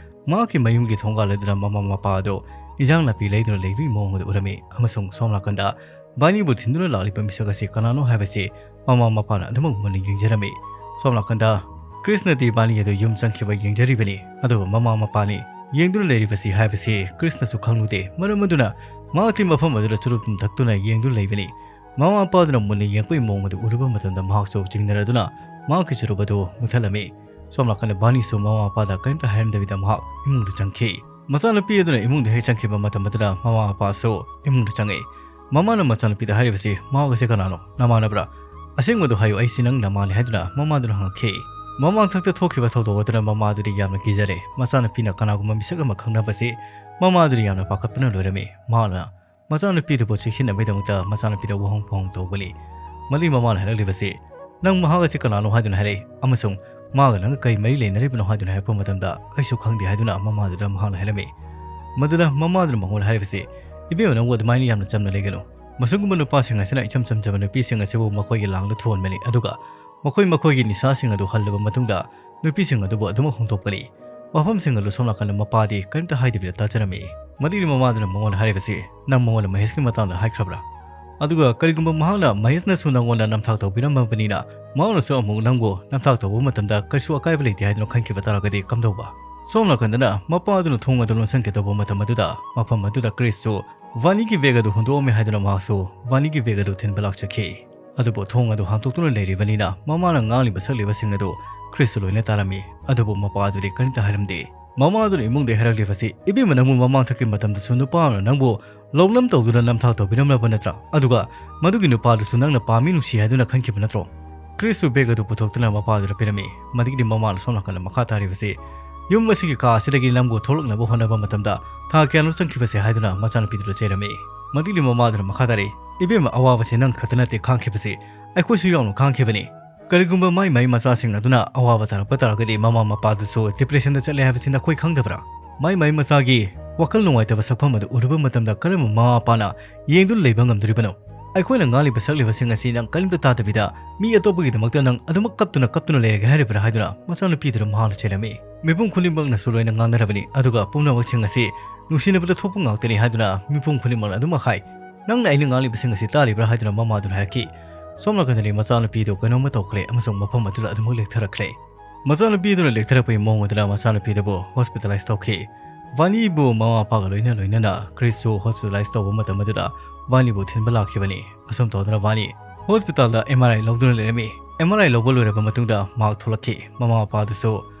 ꯃꯍꯥꯛꯀꯤ ꯃꯌꯨꯝꯒꯤ ꯊꯣꯡꯒꯥꯜ ꯑꯗꯨꯗ ꯃꯃꯥ ꯃꯄꯥ ꯑꯗꯨ ꯏꯟꯖꯥꯡ ꯅꯥꯄꯤ ꯂꯩꯗꯨꯅ ꯂꯩꯕꯒꯤ ꯃꯑꯣꯡ ꯑꯗꯨ ꯎꯔꯝꯃꯤ꯫ ꯑꯃꯁꯨꯡ ꯁꯣꯝ ꯅꯥꯀꯟꯗ ꯕꯥꯅꯤꯕꯨ ꯊꯤꯟꯗꯨꯅ ꯂꯥꯛꯂꯤꯕ ꯃꯤꯁꯛ ꯑꯁꯤ ꯀꯅꯥꯅꯣ ꯍꯥꯏꯕꯁꯤ ꯃꯃꯥ ꯃꯄꯥꯅ ꯑꯗꯨꯃꯛ ꯃꯨꯟꯅ ꯌꯦꯡꯖꯔꯝꯃꯤ꯫ ꯁꯣꯝ ꯅꯥꯀꯟꯗ ꯀ꯭ꯔꯤꯁꯅꯗꯤ ꯕꯥꯅꯤ ꯑꯗꯨ ꯌꯨꯝ ꯆꯪꯈꯤꯕ ꯌꯦꯡꯖꯔꯤꯕꯅꯤ꯫ ꯑꯗꯨꯒ ꯃꯃꯥ ꯃꯄꯥꯅꯤ ꯌꯦꯡꯗꯨꯅ ꯂꯩꯔꯤꯕꯁꯤ ꯍꯥꯏꯕꯁꯤ ꯀ꯭ꯔꯤꯁꯅꯁꯨ ꯈꯪꯂꯨꯗꯦ꯫ ꯃꯔꯝ ꯑꯗꯨꯅ ꯃꯍꯥꯛꯇꯤ ꯃꯐꯝ ꯑꯗꯨꯗ ꯆꯨꯔꯨꯞ ꯊꯛꯇꯨꯅ ꯌꯦꯡꯗꯨꯅ ꯂꯩꯕꯅꯤ꯫ ꯃꯃꯥ ꯃꯄꯥꯗꯨꯅ ꯃꯨꯟꯅ ꯌꯦꯡꯕꯒꯤ ꯃꯑꯣꯡ ꯑꯗꯨ ꯎꯔꯨꯕ ꯃꯇꯝꯗ ꯃꯍꯥꯛꯁꯨ ꯆꯤꯡꯅꯔꯗꯨꯅ ꯃꯍꯥꯛꯀꯤ ꯆꯨꯔꯨꯞ ꯑꯗꯨ ꯃꯨꯊꯠꯂꯝꯃꯤ꯫ ꯁꯣꯝ ꯅꯥꯀꯟꯗ ꯕꯥꯅꯤꯁꯨ ꯃꯃꯥ ꯃꯄꯥꯗ ꯀꯔꯤꯝꯇ ꯍꯥꯏꯔꯝꯗꯕꯤꯗ ꯃꯍꯥꯛ ꯏꯃꯨꯡꯗ ꯆꯪꯈꯤ꯫ ꯃꯆꯥꯅꯨꯄꯤ ꯑꯗꯨꯅ ꯏꯃꯨꯡꯗ ꯍꯦꯛ ꯆꯪꯈꯤꯕ ꯃꯇꯝ ꯑꯗꯨꯗ ꯃꯃꯥ ꯃꯄꯥꯁꯨ ꯏꯃꯨꯡꯗ ꯆꯪꯉꯛꯏ꯫ ꯃꯃꯥꯅ ꯃꯆꯥꯅꯨꯄꯤꯗ ꯍꯥꯏꯔꯤꯕꯁꯤ, "ꯃꯍꯥꯛ ꯑꯁꯤ ꯀꯅꯥꯅꯣ? ꯅꯃꯥꯟꯅꯕ꯭ꯔꯥ? ꯑꯁꯦꯡꯕꯗꯨ ꯍꯥꯏꯌꯨ, ꯑꯩꯁꯤ ꯅꯪ ꯅꯃꯥꯅꯤ" ꯍꯥꯏꯗꯨꯅ ꯃꯃꯥꯗꯨꯅ ꯍꯪꯉꯛꯈꯤ꯫ ꯃꯃꯥꯡ ꯊꯛꯇ ꯊꯣꯛꯈꯤꯕ ꯊꯧꯗꯣꯛ ꯑꯗꯨꯅ ꯃꯃꯥꯗꯨꯗꯤ ꯌꯥꯝꯅ ꯀꯤꯖꯔꯦ꯫ ꯃꯆꯥꯅꯨꯄꯤꯅ ꯀꯅꯥꯒꯨꯝꯕ ꯃꯤꯁꯛ ꯑꯃ ꯈꯪꯅꯕꯁꯤ ꯃꯃꯥꯗꯨꯗꯤ ꯌꯥꯝꯅ ꯄꯥꯈꯠꯄꯅ ꯂꯣꯏꯔꯝꯃꯤ꯫ ꯃꯍꯥꯛꯅ ꯃꯆꯥꯅꯨꯄꯤꯗꯨꯕꯨ ꯆꯦꯛꯁꯤꯟꯅꯕꯒꯤꯗꯃꯛꯇ ꯃꯆꯥꯅꯨꯄꯤꯗ ꯋꯥꯍꯪ ꯄꯥꯎꯍꯪ ꯇꯧꯕꯅꯤ꯫ ꯃꯗꯨꯒꯤ ꯃꯃꯥꯅ ꯍꯥꯏꯔꯛꯂꯤꯕꯁꯤ, "ꯅꯪ ꯃꯍꯥꯛ ꯑꯁꯤ ꯀꯅꯥꯅꯣ ꯍꯥꯏꯗꯨꯅ ꯍꯥꯏꯔꯛꯏ ꯑꯃꯁꯨꯡ ꯃꯥꯒ ꯅꯪꯒ ꯀꯔꯤ ꯃꯔꯤ ꯂꯩꯅꯔꯤꯕꯅꯣ ꯍꯥꯏꯗꯨꯅ ꯍꯥꯏꯔꯛꯄ ꯃꯇꯝꯗ ꯑꯩꯁꯨ ꯈꯪꯗꯦ" ꯍꯥꯏꯗꯨꯅ ꯃꯃꯥꯗꯨꯗ ꯃꯍꯥꯛꯅ ꯍꯥꯏꯔꯝꯃꯤ꯫ ꯃꯗꯨꯗ ꯃꯃꯥꯗꯨꯅ ꯃꯉꯣꯟꯗ ꯍꯥꯏꯔꯤꯕꯁꯤ, "ꯏꯕꯦꯝꯃ, ꯅꯪꯕꯨ ꯑꯗꯨꯃꯥꯏꯅ ꯌꯥꯝꯅ ꯆꯝꯅ ꯂꯩꯒꯅꯨ꯫ ꯃꯁꯤꯒꯨꯝꯕ ꯅꯨꯄꯥꯁꯤꯡ ꯑꯁꯤꯅ ꯏꯆꯝ ꯆꯝꯖꯕ ꯅꯨꯄꯤꯁꯤꯡ ꯑꯁꯤꯕꯨ ꯃꯈꯣꯏꯒꯤ ꯂꯥꯡꯗ ꯊꯨꯍꯟꯕꯅꯤ, ꯑꯗꯨꯒ ꯃꯈꯣꯏ ꯃꯈꯣꯏꯒꯤ ꯅꯤꯁꯥꯁꯤꯡ ꯑꯗꯨ ꯍꯜꯂꯕ ꯃꯇꯨꯡꯗ ꯅꯨꯄꯤꯁꯤꯡ ꯑꯗꯨꯕꯨ ꯑꯗꯨꯃꯛ ꯍꯣꯡꯗꯣꯛꯄꯅꯤ"꯫ ꯋꯥꯐꯝꯁꯤꯡ ꯑꯗꯨ ꯁꯣꯝ ꯅꯥꯀꯟꯗ ꯃꯄꯥꯗꯤ ꯀꯔꯤꯝꯇ ꯍꯥꯏꯗꯕꯤꯗ ꯇꯥꯖꯔꯝꯃꯤ꯫ ꯃꯗꯨꯒꯤ ꯃꯃꯥꯗꯨꯅ ꯃꯉꯣꯟꯗ ꯍꯥꯏꯔꯤꯕꯁꯤ, "ꯅꯪ ꯃꯉꯣꯟꯗ ꯃꯍꯦꯁꯀꯤ ꯃꯇꯥꯡꯗ ꯍꯥꯏꯈ꯭ꯔꯕ꯭ꯔꯥ? ꯑꯗꯨꯒ ꯀꯔꯤꯒꯨꯝꯕ ꯃꯍꯥꯛꯅ ꯃꯍꯦꯁꯅꯁꯨ ꯅꯪꯉꯣꯟꯗ ꯅꯝꯊꯥꯛ ꯇꯧꯕꯤꯔꯝꯃꯕꯅꯤꯅ ꯃꯍꯥꯛꯅꯁꯨ ꯑꯃꯨꯛ ꯅꯪꯕꯨ ꯅꯝꯊꯥꯛ ꯇꯧꯕ ꯃꯇꯝꯗ ꯀꯔꯤꯁꯨ ꯑꯀꯥꯏꯕ ꯂꯩꯇꯦ ꯍꯥꯏꯗꯨꯅ ꯈꯟꯈꯤꯕ ꯇꯥꯔꯒꯗꯤ ꯀꯝꯗꯧꯕ?" ꯁꯣꯝ ꯅꯥꯀꯟꯗꯅ ꯃꯄꯥ ꯑꯗꯨꯅ ꯊꯣꯡ ꯑꯗꯨ ꯂꯣꯟꯁꯤꯟꯒꯦ ꯇꯧꯕ ꯃꯇꯝ ꯑꯗꯨꯗ ꯃꯐꯝ ꯑꯗꯨꯗ ꯀ꯭ꯔꯤꯁꯁꯨ ꯕꯥꯅꯤꯒꯤ ꯕꯦꯒ ꯑꯗꯨ ꯍꯨꯟꯗꯣꯛꯑꯝꯃꯦ ꯍꯥꯏꯗꯨꯅ ꯃꯍꯥꯛꯁꯨ ꯕꯥꯅꯤꯒꯤ ꯕꯦꯒ ꯑꯗꯨ ꯊꯤꯟꯕ ꯂꯥꯛꯆꯈꯤ꯫ ꯑꯗꯨꯕꯨ ꯊꯣꯡ ꯑꯗꯨ ꯍꯥꯡꯗꯣꯛꯇꯨꯅ ꯂꯩꯔꯤꯕꯅꯤꯅ ꯃꯃꯥꯅ ꯉꯥꯡꯂꯤꯕ ꯁꯛꯂꯤꯕꯁꯤꯡ ꯑꯗꯨ ꯈ꯭ꯔꯤꯁꯁꯨ ꯂꯣꯏꯅ ꯇꯥꯔꯝꯃꯤ꯫ ꯑꯗꯨꯕꯨ ꯃꯄꯥ ꯑꯗꯨꯗꯤ ꯀꯔꯤꯝꯇ ꯍꯥꯏꯔꯝꯗꯦ꯫ ꯃꯃꯥꯗꯨꯅ ꯏꯃꯨꯡꯗ ꯍꯥꯏꯔꯛꯂꯤꯕꯁꯤ, "ꯏꯕꯦꯝꯃ, ꯅꯪꯕꯨ ꯃꯃꯥꯡꯊꯛꯀꯤ ꯃꯇꯝꯗꯁꯨ ꯅꯨꯄꯥ ꯑꯃꯅ ꯅꯪꯕꯨ ꯂꯧꯅꯝ ꯇꯧꯗꯨꯅ ꯅꯝꯊꯥꯛ ꯇꯧꯕꯤꯔꯝꯂꯕ ꯅꯠꯇ꯭ꯔꯥ? ꯑꯗꯨꯒ ꯃꯗꯨꯒꯤ ꯅꯨꯄꯥꯗꯨꯁꯨ ꯅꯪꯅ ꯄꯥꯝꯃꯤ, ꯅꯨꯡꯁꯤ ꯍꯥꯏꯗꯨꯅ ꯈꯟꯈꯤꯕ ꯅꯠꯇ꯭ꯔꯣ?" ꯀ꯭ꯔꯤꯁꯁꯨ ꯕꯦꯒ ꯑꯗꯨ ꯄꯨꯊꯣꯛꯇꯨꯅ ꯃꯄꯥꯗꯨꯗ ꯄꯤꯔꯝꯃꯤ꯫ ꯃꯗꯨꯒꯤꯗꯤ ꯃꯃꯥꯅ ꯁꯣꯝ ꯅꯥꯀꯟꯗ ꯃꯈꯥ ꯇꯥꯔꯤꯕꯁꯤ, ꯌꯨꯝ ꯑꯁꯤꯒꯤ ꯀꯥ ꯑꯁꯤꯗꯒꯤ ꯅꯪꯕꯨ ꯊꯣꯛꯂꯛꯅꯕ ꯍꯣꯠꯅꯕ ꯃꯇꯝꯗ ꯊꯥ ꯀꯌꯥꯅꯣ ꯆꯪꯈꯤꯕꯁꯦ ꯍꯥꯏꯗꯨꯅ ꯃꯆꯥꯅꯨꯄꯤꯗꯨꯗ ꯆꯩꯔꯝꯃꯤ꯫ ꯃꯗꯨꯒꯤꯗꯤ ꯃꯃꯥꯗꯨꯅ ꯃꯈꯥ ꯇꯥꯔꯛꯏ, "ꯏꯕꯦꯝꯃ, ꯑꯋꯥꯕꯁꯤ ꯅꯪ ꯈꯛꯇ ꯅꯠꯇꯦ ꯈꯥꯡꯈꯤꯕꯁꯤ, ꯑꯩꯈꯣꯏꯁꯨ ꯌꯥꯎꯅ ꯈꯥꯡꯈꯤꯕꯅꯤ꯫ ꯀꯔꯤꯒꯨꯝꯕ ꯃꯥꯏ ꯃꯥꯏ ꯃꯆꯥꯁꯤꯡ ꯑꯗꯨꯅ ꯑꯋꯥꯕ ꯇꯥꯔꯛꯄ ꯇꯥꯔꯒꯗꯤ ꯃꯃꯥ ꯃꯄꯥꯗꯨꯁꯨ ꯗꯤꯄ꯭ꯔꯦꯁꯟꯗ ꯆꯠꯂꯦ ꯍꯥꯏꯕꯁꯤ ꯅꯈꯣꯏ ꯈꯪꯗꯕ꯭ꯔꯥ? ꯃꯥꯏ ꯃꯥꯏ ꯃꯆꯥꯒꯤ ꯋꯥꯈꯜ ꯅꯨꯡꯉꯥꯏꯇꯕ ꯁꯛꯐꯝ ꯑꯗꯨ ꯎꯔꯨꯕ ꯃꯇꯝꯗ ꯀꯔꯝꯕ ꯃꯃꯥ ꯃꯄꯥꯅ ꯌꯦꯡꯗꯨꯅ ꯂꯩꯕ ꯉꯝꯗꯣꯔꯤꯕꯅꯣ? ꯑꯩꯈꯣꯏꯅ ꯉꯥꯡꯂꯤꯕ ꯁꯛꯂꯤꯕꯁꯤꯡ ꯑꯁꯤ ꯅꯪ ꯀꯔꯤꯝꯇ ꯇꯥꯗꯕꯤꯗ ꯃꯤ ꯑꯇꯣꯞꯄꯒꯤꯗꯃꯛꯇ ꯅꯪ ꯑꯗꯨꯃꯛ ꯀꯞꯇꯨꯅ ꯀꯞꯇꯨꯅ ꯂꯩꯔꯒꯦ ꯍꯥꯏꯔꯤꯕ꯭ꯔꯥ?" ꯍꯥꯏꯗꯨꯅ ꯃꯆꯥꯅꯨꯄꯤꯗꯨꯅ ꯃꯍꯥꯛꯅ ꯆꯩꯔꯝꯃꯤ꯫ ꯃꯤꯄꯨꯝ ꯈꯨꯗꯤꯡꯃꯛꯅꯁꯨ ꯂꯣꯏꯅ ꯉꯥꯡꯅꯔꯕꯅꯤ, ꯑꯗꯨꯒ ꯄꯨꯝꯅꯃꯛꯁꯤꯡ ꯑꯁꯤ ꯅꯨꯡꯁꯤꯅꯕꯗ ꯊꯣꯛꯄ ꯉꯥꯛꯇꯅꯤ ꯍꯥꯏꯗꯨꯅ ꯃꯤꯄꯨꯝ ꯈꯨꯗꯤꯡꯃꯛꯅ ꯑꯗꯨꯃꯛ ꯍꯥꯏ꯫ "ꯅꯪꯅ ꯑꯩꯅ ꯉꯥꯡꯂꯤꯕꯁꯤꯡ ꯑꯁꯤ ꯇꯥꯔꯤꯕ꯭ꯔꯥ?" ꯍꯥꯏꯗꯨꯅ ꯃꯃꯥꯗꯨꯅ ꯍꯥꯏꯔꯛꯈꯤ꯫ ꯁꯣꯝ ꯅꯥꯀꯟꯗꯅꯤ ꯃꯆꯥꯅꯨꯄꯤꯗꯨ ꯀꯩꯅꯣꯝꯃ ꯇꯧꯈ꯭ꯔꯦ ꯑꯃꯁꯨꯡ ꯃꯐꯝ ꯑꯗꯨꯗ ꯑꯗꯨꯃꯛ ꯂꯦꯛꯊꯔꯛꯈ꯭ꯔꯦ꯫ ꯃꯆꯥꯅꯨꯄꯤꯗꯨꯅ ꯂꯦꯛꯊꯔꯛꯄꯒꯤ ꯃꯑꯣꯡ ꯑꯗꯨꯅ ꯃꯆꯥꯅꯨꯄꯤꯗꯨꯕꯨ ꯍꯣꯁꯄꯤꯇꯥꯂꯥꯏꯁ ꯇꯧꯈꯤ꯫ ꯚꯥꯅꯤꯕꯨ ꯃꯃꯥ ꯃꯄꯥꯒ ꯂꯣꯏꯅ ꯂꯣꯏꯅꯅ ꯀ꯭ꯔꯤꯁꯁꯨ ꯍꯣꯁꯄꯤꯇꯥꯂꯥꯏꯁ ꯇꯧꯕ ꯃꯇꯝ ꯑꯗꯨꯗ ꯚꯥꯅꯤꯕꯨ ꯊꯤꯟꯕ ꯂꯥꯛꯈꯤꯕꯅꯤ꯫ ꯑꯁꯨꯝ ꯇꯧꯗꯅ ꯚꯥꯅꯤ ꯍꯣꯁꯄꯤꯇꯥꯜꯗ ꯑꯦꯝ ꯑꯥꯔ ꯑꯥꯏ ꯂꯧꯗꯨꯅ ꯂꯩꯔꯝꯃꯤ꯫ ꯑꯦꯝ ꯑꯥꯔ ꯑꯥꯏ ꯂꯧꯕ ꯂꯣꯏꯔꯕ ꯃꯇꯨꯡꯗ ꯃꯍꯥꯛ ꯊꯣꯛꯂꯛꯈꯤ꯫ ꯃꯃꯥ ꯃꯄꯥꯗꯨꯁꯨ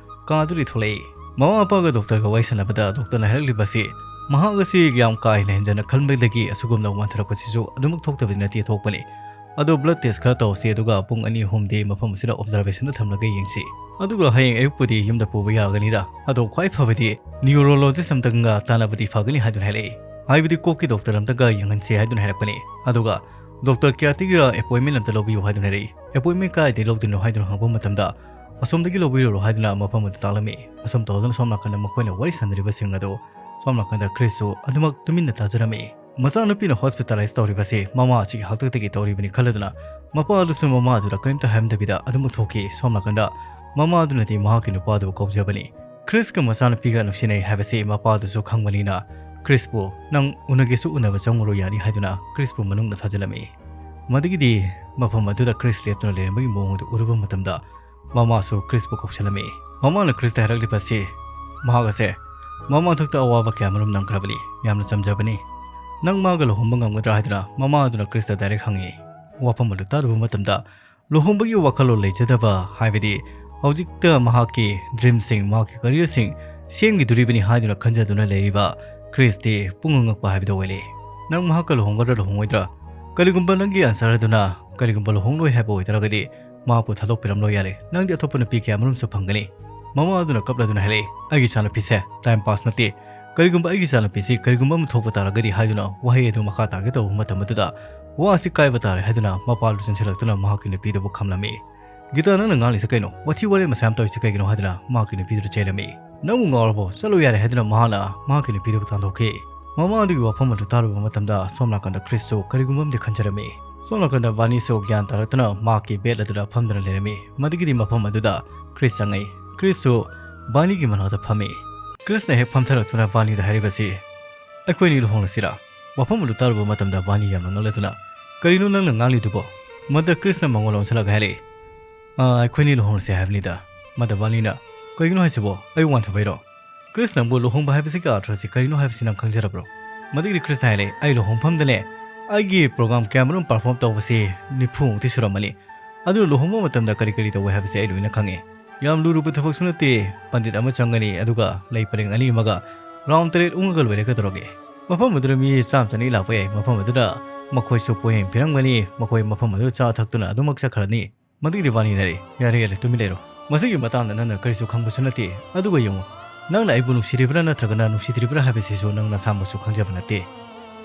ꯀꯥꯗꯨꯗꯤ ꯊꯣꯛꯂꯛꯏ꯫ ꯃꯃꯥ ꯃꯄꯥꯒ ꯗꯣꯛꯇꯔꯒ ꯋꯥꯔꯤ ꯁꯥꯟꯅꯕꯗ ꯗꯣꯛꯇꯔꯅ ꯍꯥꯏꯔꯛꯂꯤꯕꯁꯤ, ꯃꯍꯥꯛ ꯑꯁꯤ ꯌꯥꯝ ꯀꯥ ꯍꯦꯟꯅ ꯍꯦꯟꯖꯟꯅ ꯈꯟꯕꯗꯒꯤ ꯑꯁꯤꯒꯨꯝꯅ ꯋꯥꯟꯊꯔꯛꯄꯁꯤꯁꯨ ꯑꯗꯨꯃꯛ ꯊꯣꯛꯇꯕꯗꯤ ꯅꯠꯇꯦ, ꯊꯣꯛꯄꯅꯤ꯫ ꯑꯗꯣ ꯕ꯭ꯂꯗ ꯇꯦꯁ ꯈꯔ ꯇꯧꯁꯤ, ꯑꯗꯨꯒ ꯄꯨꯡ ꯑꯅꯤ ꯑꯍꯨꯝꯗꯤ ꯃꯐꯝ ꯑꯁꯤꯗ ꯑꯣꯕꯖꯥꯔꯕꯦꯁꯟꯗ ꯊꯝꯂꯒ ꯌꯦꯡꯁꯤ꯫ ꯑꯗꯨꯒ ꯍꯌꯦꯡ ꯑꯌꯨꯛꯄꯨꯗꯤ ꯌꯨꯝꯗ ꯄꯨꯕ ꯌꯥꯒꯅꯤꯗ꯫ ꯑꯗꯣ ꯈ꯭ꯋꯥꯏ ꯐꯕꯗꯤ ꯅ꯭ꯌꯨꯔꯣꯂꯣꯖꯤꯁ ꯑꯝꯇꯪꯒ ꯇꯥꯟꯅꯕꯗꯤ ꯐꯒꯅꯤ ꯍꯥꯏꯗꯨꯅ ꯍꯥꯏꯔꯛꯏ꯫ ꯍꯥꯏꯕꯗꯤ ꯀꯣꯛꯀꯤ ꯗꯣꯛꯇꯔ ꯑꯝꯇꯒ ꯌꯦꯡꯍꯟꯁꯤ ꯍꯥꯏꯗꯨꯅ ꯍꯥꯏꯔꯛꯄꯅꯤ꯫ ꯑꯗꯨꯒ ꯗꯣꯛꯇꯔ ꯀ꯭ꯌꯥꯇꯤꯒ ꯑꯦꯄꯣꯏꯟꯃꯦꯟ ꯑꯝꯇ ꯂꯧꯕꯤꯌꯨ ꯍꯥꯏꯗꯨꯅ ꯍꯥꯏꯔꯛꯏ꯫ ꯑꯦꯄꯣꯏꯟꯃꯦꯟ ꯀꯥꯏꯗꯒꯤ ꯂꯧꯗꯣꯏꯅꯣ ꯍꯥꯏꯗꯨꯅ ꯍꯪꯕ ꯃꯇꯝꯗ, "ꯑꯁꯣꯝꯗꯒꯤ ꯂꯧꯕꯤꯔꯨꯔꯣ" ꯍꯥꯏꯗꯨꯅ ꯃꯐꯝ ꯑꯗꯨ ꯇꯥꯛꯂꯝꯃꯤ꯫ ꯑꯁꯨꯝ ꯇꯧꯗꯨꯅ ꯁꯣꯝ ꯅꯥꯀꯟꯗ ꯃꯈꯣꯏꯅ ꯋꯥꯔꯤ ꯁꯥꯟꯅꯔꯤꯕꯁꯤꯡ ꯑꯗꯨ ꯁꯣꯝ ꯅꯥꯀꯟꯗ ꯀ꯭ꯔꯤꯁꯁꯨ ꯑꯗꯨꯃꯛ ꯇꯨꯃꯤꯟꯅ ꯇꯥꯖꯔꯝꯃꯤ꯫ ꯃꯆꯥꯅꯨꯄꯤꯅ ꯍꯣꯁꯄꯤꯇꯥꯂꯥꯏꯁ ꯇꯧꯔꯤꯕꯁꯤ ꯃꯃꯥ ꯑꯁꯤꯒꯤ ꯍꯥꯛꯇꯛꯇꯒꯤ ꯇꯧꯔꯤꯕꯅꯤ ꯈꯜꯂꯗꯨꯅ ꯃꯄꯥ ꯑꯗꯨꯁꯨ ꯃꯃꯥ ꯑꯗꯨꯗ ꯀꯔꯤꯝꯇ ꯍꯥꯏꯔꯝꯗꯕꯤꯗ ꯑꯗꯨꯃꯛ ꯊꯣꯛꯈꯤ꯫ ꯁꯣꯝ ꯅꯥꯀꯟꯗ ꯃꯃꯥ ꯑꯗꯨꯅꯗꯤ ꯃꯍꯥꯛꯀꯤ ꯅꯨꯄꯥ ꯑꯗꯨꯕꯨ ꯀꯧꯖꯕꯅꯤ꯫ ꯀ꯭ꯔꯤꯁꯀ ꯃꯆꯥꯅꯨꯄꯤꯒ ꯅꯨꯡꯁꯤꯅꯩ ꯍꯥꯏꯕꯁꯤ ꯃꯄꯥ ꯑꯗꯨꯁꯨ ꯈꯪꯕꯅꯤꯅ ꯀ꯭ꯔꯤꯁꯄꯨ, "ꯅꯪ ꯎꯅꯒꯦꯁꯨ ꯎꯅꯕ ꯆꯪꯉꯨꯔꯣ ꯌꯥꯅꯤ" ꯍꯥꯏꯗꯨꯅ ꯀ꯭ꯔꯤꯁꯄꯨ ꯃꯅꯨꯡꯗ ꯊꯥꯖꯤꯜꯂꯝꯃꯤ꯫ ꯃꯗꯨꯒꯤꯗꯤ ꯃꯐꯝ ꯑꯗꯨꯗ ꯀ꯭ꯔꯤꯁ ꯂꯦꯞꯇꯨꯅ ꯂꯩꯔꯝꯕꯒꯤ ꯃꯑꯣꯡ ꯑꯗꯨ ꯎꯔꯨꯕ ꯃꯇꯝꯗ ꯃꯃꯥꯁꯨ ꯀ꯭ꯔꯤꯁꯄꯨ ꯀꯧꯁꯤꯜꯂꯝꯃꯤ꯫ ꯃꯃꯥꯅ ꯀ꯭ꯔꯤꯁꯇ ꯍꯥꯏꯔꯛꯂꯤꯕ ꯑꯁꯤ, ꯃꯍꯥꯛ ꯑꯁꯦ ꯃꯃꯥ ꯃꯊꯛꯇ ꯑꯋꯥꯕ ꯀꯌꯥ ꯃꯔꯨꯝ ꯅꯪꯈ꯭ꯔꯕꯅꯤ, ꯌꯥꯝꯅ ꯆꯝꯖꯕꯅꯤ꯫ ꯅꯪ ꯃꯥꯒ ꯂꯨꯍꯣꯡꯕ ꯉꯝꯒꯗ꯭ꯔꯥ ꯍꯥꯏꯗꯨꯅ ꯃꯃꯥ ꯑꯗꯨꯅ ꯀ꯭ꯔꯤꯁꯇ ꯗꯥꯏꯔꯦꯛ ꯍꯪꯉꯤ꯫ ꯋꯥꯐꯝ ꯑꯗꯨ ꯇꯥꯔꯨꯕ ꯃꯇꯝꯗ ꯂꯨꯍꯣꯡꯕꯒꯤ ꯋꯥꯈꯜꯂꯣꯟ ꯂꯩꯖꯗꯕ, ꯍꯥꯏꯕꯗꯤ ꯍꯧꯖꯤꯛꯇ ꯃꯍꯥꯛꯀꯤ ꯗ꯭ꯔꯤꯝꯁꯤꯡ, ꯃꯍꯥꯛꯀꯤ ꯀꯔꯤꯌꯔꯁꯤꯡ ꯁꯦꯝꯈꯤꯗꯣꯔꯤꯕꯅꯤ ꯍꯥꯏꯗꯨꯅ ꯈꯟꯖꯗꯨꯅ ꯂꯩꯔꯤꯕ ꯀ꯭ꯔꯤꯁꯇꯤ ꯄꯨꯡꯉꯛ ꯉꯛꯄ ꯍꯥꯏꯕꯗꯨ ꯑꯣꯏꯔꯦ꯫ ꯅꯪ ꯃꯍꯥꯛꯀ ꯂꯨꯍꯣꯡꯒꯗ꯭ꯔꯥ ꯂꯨꯍꯣꯡꯉꯣꯏꯗ꯭ꯔꯥ? ꯀꯔꯤꯒꯨꯝꯕ ꯅꯪꯒꯤ ꯑꯟꯁꯔ ꯑꯗꯨꯅ ꯀꯔꯤꯒꯨꯝꯕ ꯂꯨꯍꯣꯡꯂꯣꯏ ꯍꯥꯏꯕ ꯑꯣꯏꯇꯥꯔꯒꯗꯤ ꯃꯍꯥꯛꯄꯨ ꯊꯥꯗꯣꯛꯄꯤꯔꯝꯂꯣ ꯌꯥꯔꯦ꯫ ꯅꯪꯗꯤ ꯑꯇꯣꯞꯄ ꯅꯨꯄꯤ ꯀꯌꯥꯃꯔꯨꯝꯁꯨ ꯐꯪꯒꯅꯤ꯫ ꯃꯃꯥ ꯑꯗꯨꯅ ꯀꯞꯂꯗꯨꯅ ꯍꯥꯏꯔꯛꯏ, "ꯑꯩꯒꯤ ꯏꯆꯥꯅꯨꯄꯤꯁꯦ ꯇꯥꯏꯝ ꯄꯥꯁ ꯅꯠꯇꯦ꯫ ꯀꯔꯤꯒꯨꯝꯕ ꯑꯩꯒꯤ ꯏꯆꯥꯅꯨꯄꯤꯁꯤ ꯀꯔꯤꯒꯨꯝꯕ ꯑꯃ ꯊꯣꯛꯄ ꯇꯥꯔꯒꯗꯤ" ꯍꯥꯏꯗꯨꯅ ꯋꯥꯍꯩ ꯑꯗꯨ ꯃꯈꯥ ꯇꯥꯒꯦ ꯇꯧꯕ ꯃꯇꯝ ꯑꯗꯨꯗ ꯋꯥ ꯑꯁꯤ ꯀꯥꯏꯕ ꯇꯥꯔꯦ ꯍꯥꯏꯗꯨꯅ ꯃꯄꯥ ꯑꯗꯨ ꯆꯦꯟꯁꯤꯜꯂꯛꯇꯨꯅ ꯃꯍꯥꯛꯀꯤ ꯅꯨꯄꯤꯗꯨꯕꯨ ꯈꯝꯂꯝꯃꯤ꯫ "ꯒꯤꯇꯥ, ꯅꯪꯅ ꯉꯥꯡꯂꯤꯁꯦ ꯀꯩꯅꯣ? ꯋꯥꯊꯤ ꯋꯥꯔꯦꯝ ꯃꯁꯥ ꯌꯥꯝ ꯇꯧꯔꯤꯁꯦ ꯀꯩꯒꯤꯅꯣ?" ꯍꯥꯏꯗꯨꯅ ꯃꯍꯥꯛꯀꯤ ꯅꯨꯄꯤꯗꯨꯗ ꯆꯩꯔꯝꯃꯤ꯫ "ꯅꯪꯕꯨ ꯉꯥꯎꯔꯕꯣ? ꯆꯠꯂꯨ ꯌꯥꯔꯦ" ꯍꯥꯏꯗꯨꯅ ꯃꯍꯥꯛꯅ ꯃꯍꯥꯛꯀꯤ ꯅꯨꯄꯤꯗꯨꯕꯨ ꯇꯥꯟꯊꯣꯛꯈꯤ꯫ ꯃꯃꯥ ꯑꯗꯨꯒꯤ ꯋꯥꯐꯝ ꯑꯗꯨ ꯇꯥꯔꯨꯕ ꯃꯇꯝꯗ ꯁꯣꯝ ꯅꯥꯀꯟꯗ ꯀ꯭ꯔꯤꯁꯁꯨ ꯀꯔꯤꯒꯨꯝꯕ ꯑꯃꯗꯤ ꯈꯟꯖꯔꯝꯃꯤ꯫ ꯁꯣꯝ ꯅꯥꯀꯟꯗ ꯕꯥꯅꯤꯁꯨ ꯒ꯭ꯌꯥꯟ ꯇꯥꯔꯛꯇꯨꯅ ꯃꯍꯥꯛꯀꯤ ꯕꯦꯗ ꯑꯗꯨꯗ ꯐꯝꯗꯨꯅ ꯂꯩꯔꯝꯃꯤ꯫ ꯃꯗꯨꯒꯤꯗꯤ ꯃꯐꯝ ꯑꯗꯨꯗ ꯀ꯭ꯔꯤꯁ ꯆꯪꯉꯛꯏ꯫ ꯀ꯭ꯔꯤꯁꯁꯨ ꯕꯥꯅꯤꯒꯤ ꯃꯅꯥꯛꯇ ꯐꯝꯃꯤ꯫ ꯀ꯭ꯔꯤꯁꯅ ꯍꯦꯛ ꯐꯝꯊꯔꯛꯇꯨꯅ ꯕꯥꯅꯤꯗ ꯍꯥꯏꯔꯤꯕꯁꯤ, "ꯑꯩꯈꯣꯏꯅꯤ ꯂꯨꯍꯣꯡꯂꯁꯤꯔꯥ?" ꯋꯥꯐꯝ ꯑꯗꯨ ꯇꯥꯔꯨꯕ ꯃꯇꯝꯗ ꯕꯥꯅꯤ ꯌꯥꯝꯅ ꯉꯛꯂꯗꯨꯅ, "ꯀꯔꯤꯅꯣ ꯅꯪꯅ ꯉꯥꯡꯂꯤꯗꯨꯕꯣ?" ꯃꯗ ꯀ꯭ꯔꯤꯁꯅ ꯃꯉꯣꯟꯗ ꯑꯣꯟꯁꯤꯜꯂꯒ ꯍꯥꯏꯔꯛꯏ, "ꯑꯥ, ꯑꯩꯈꯣꯏꯅꯤ ꯂꯨꯍꯣꯡꯂꯁꯦ ꯍꯥꯏꯕꯅꯤꯗ꯫" ꯃꯗ ꯕꯥꯅꯤꯅ, "ꯀꯩꯒꯤꯅꯣ ꯍꯥꯏꯁꯤꯕꯣ? ꯑꯩ ꯋꯥꯟꯊꯕꯩꯔꯣ? ꯀ꯭ꯔꯤꯁꯅꯕꯨ ꯂꯨꯍꯣꯡꯕ ꯍꯥꯏꯕꯁꯤꯒꯤ ꯑꯔꯊꯁꯤ ꯀꯔꯤꯅꯣ ꯍꯥꯏꯕꯁꯤ ꯅꯪ ꯈꯪꯖꯔꯕ꯭ꯔꯣ?" ꯃꯗꯒꯤꯗꯤ ꯀ꯭ꯔꯤꯁꯅ ꯍꯥꯏꯔꯛꯏ, "ꯑꯩ ꯂꯨꯍꯣꯡꯐꯝꯗꯅꯦ ꯑꯩꯒꯤ ꯄ꯭ꯔꯣꯒ꯭ꯔꯥꯝ ꯀꯌꯥꯃꯔꯨꯝ ꯄꯔꯐꯣꯔꯝ ꯇꯧꯕꯁꯤ ꯅꯤꯐꯨꯃꯨꯛꯇꯤ ꯁꯨꯔꯝꯃꯅꯤ꯫ ꯑꯗꯨꯅ ꯂꯨꯍꯣꯡꯕ ꯃꯇꯝꯗ ꯀꯔꯤ ꯀꯔꯤ ꯇꯧꯒꯦ ꯍꯥꯏꯕꯁꯦ ꯑꯩ ꯂꯣꯏꯅ ꯈꯪꯉꯦ꯫ ꯌꯥꯝ ꯂꯨꯔꯨꯕ ꯊꯕꯛꯁꯨ ꯅꯠꯇꯦ꯫ ꯄꯟꯗꯤꯠ ꯑꯃ ꯆꯪꯒꯅꯤ, ꯑꯗꯨꯒ ꯂꯩ ꯄꯔꯦꯡ ꯑꯅꯤ ꯑꯃꯒ ꯔꯥꯎꯟ ꯇꯔꯦꯠ ꯎꯪꯉꯒ ꯂꯣꯏꯔꯦ꯫ ꯀꯩꯗꯧꯔꯒꯦ? ꯃꯐꯝ ꯑꯗꯨꯗ ꯃꯤ ꯆꯥꯝ ꯆꯅꯤ ꯂꯥꯛꯄ ꯌꯥꯏ꯫ ꯃꯐꯝ ꯑꯗꯨꯗ ꯃꯈꯣꯏꯁꯨ ꯄꯣꯌꯦꯡ ꯄꯤꯔꯝꯒꯅꯤ꯫ ꯃꯈꯣꯏ ꯃꯐꯝ ꯑꯗꯨꯗ ꯆꯥ ꯊꯛꯇꯨꯅ ꯑꯗꯨꯃꯛ ꯆꯠꯈ꯭ꯔꯅꯤ꯫" ꯃꯗꯨꯒꯤꯗꯤ ꯕꯥꯅꯤꯅ ꯍꯥꯏꯔꯛꯏ, "ꯌꯥꯔꯦ, ꯌꯥꯔꯦ, ꯇꯨꯃꯤꯟ ꯂꯩꯔꯣ꯫ ꯃꯁꯤꯒꯤ ꯃꯇꯥꯡꯗ ꯅꯪꯅ ꯀꯔꯤꯁꯨ ꯈꯪꯕꯁꯨ ꯅꯠꯇꯦ꯫ ꯑꯗꯨꯒ ꯌꯦꯡꯉꯨ, ꯅꯪꯅ ꯑꯩꯕꯨ ꯅꯨꯡꯁꯤꯔꯤꯕ꯭ꯔꯥ ꯅꯠꯇ꯭ꯔꯒꯅ ꯅꯨꯡꯁꯤꯗ꯭ꯔꯤꯕ꯭ꯔꯥ ꯍꯥꯏꯕꯁꯤꯁꯨ ꯅꯪ ꯅꯁꯥꯃꯛꯁꯨ ꯈꯪꯖꯕ ꯅꯠꯇꯦ꯫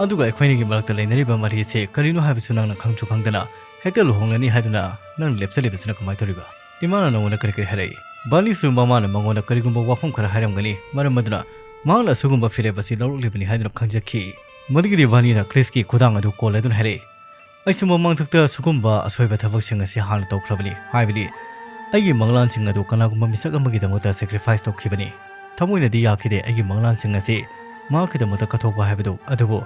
ꯑꯗꯨꯒ ꯑꯩꯈꯣꯏ ꯑꯅꯤꯒꯤ ꯃꯔꯛꯇ ꯂꯩꯅꯔꯤꯕ ꯃꯔꯤ ꯑꯁꯤ ꯀꯔꯤꯅꯣ ꯍꯥꯏꯕꯁꯨ ꯅꯪꯅ ꯈꯪꯁꯨ ꯈꯪꯗꯅ ꯍꯦꯛꯇ ꯂꯨꯍꯣꯡꯂꯅꯤ ꯍꯥꯏꯗꯨꯅ ꯅꯪꯅ ꯂꯦꯞꯆꯜꯂꯤꯕꯁꯤꯅ ꯀꯃꯥꯏꯅ ꯇꯧꯔꯤꯕ? ꯏꯃꯥꯅ ꯅꯉꯣꯟꯗ ꯀꯔꯤ ꯀꯔꯤ ꯍꯥꯏꯔꯛꯏ?" ꯕꯥꯅꯤꯁꯨ ꯃꯃꯥꯅ ꯃꯉꯣꯟꯗ ꯀꯔꯤꯒꯨꯝꯕ ꯋꯥꯐꯝ ꯈꯔ ꯍꯥꯏꯔꯝꯒꯅꯤ, ꯃꯔꯝ ꯑꯗꯨꯅ ꯃꯍꯥꯛꯅ ꯑꯁꯤꯒꯨꯝꯕ ꯐꯤꯔꯦꯞ ꯑꯁꯤ ꯂꯧꯔꯛꯂꯤꯕꯅꯤ ꯍꯥꯏꯗꯨꯅ ꯈꯪꯖꯈꯤ꯫ ꯃꯗꯨꯒꯤꯗꯤ ꯕꯥꯅꯤꯅ ꯀ꯭ꯔꯤꯁꯀꯤ ꯈꯨꯗꯥꯡ ꯑꯗꯨ ꯀꯣꯜꯂꯗꯨꯅ ꯍꯥꯏꯔꯛꯏ, "ꯑꯩꯁꯨ ꯃꯃꯥꯡꯊꯛꯇ ꯁꯤꯒꯨꯝꯕ ꯑꯁꯣꯏꯕ ꯊꯕꯛꯁꯤꯡ ꯑꯁꯤ ꯍꯥꯟꯅ ꯇꯧꯈ꯭ꯔꯕꯅꯤ, ꯍꯥꯏꯕꯗꯤ ꯑꯩꯒꯤ ꯃꯪꯂꯥꯟꯁꯤꯡ ꯑꯗꯨ ꯀꯅꯥꯒꯨꯝꯕ ꯃꯤꯁꯛ ꯑꯃꯒꯤꯗꯃꯛꯇ ꯁꯦꯀ꯭ꯔꯤꯐꯥꯏꯁ ꯇꯧꯈꯤꯕꯅꯤ꯫ ꯊꯃꯣꯏꯅꯗꯤ ꯌꯥꯈꯤꯗꯦ ꯑꯩꯒꯤ ꯃꯪꯂꯥꯟꯁꯤꯡ ꯑꯁꯤ ꯃꯍꯥꯛꯀꯤꯗꯃꯛꯇ ꯀꯠꯊꯣꯛꯄ ꯍꯥꯏꯕꯗꯨ, ꯑꯗꯨꯕꯨ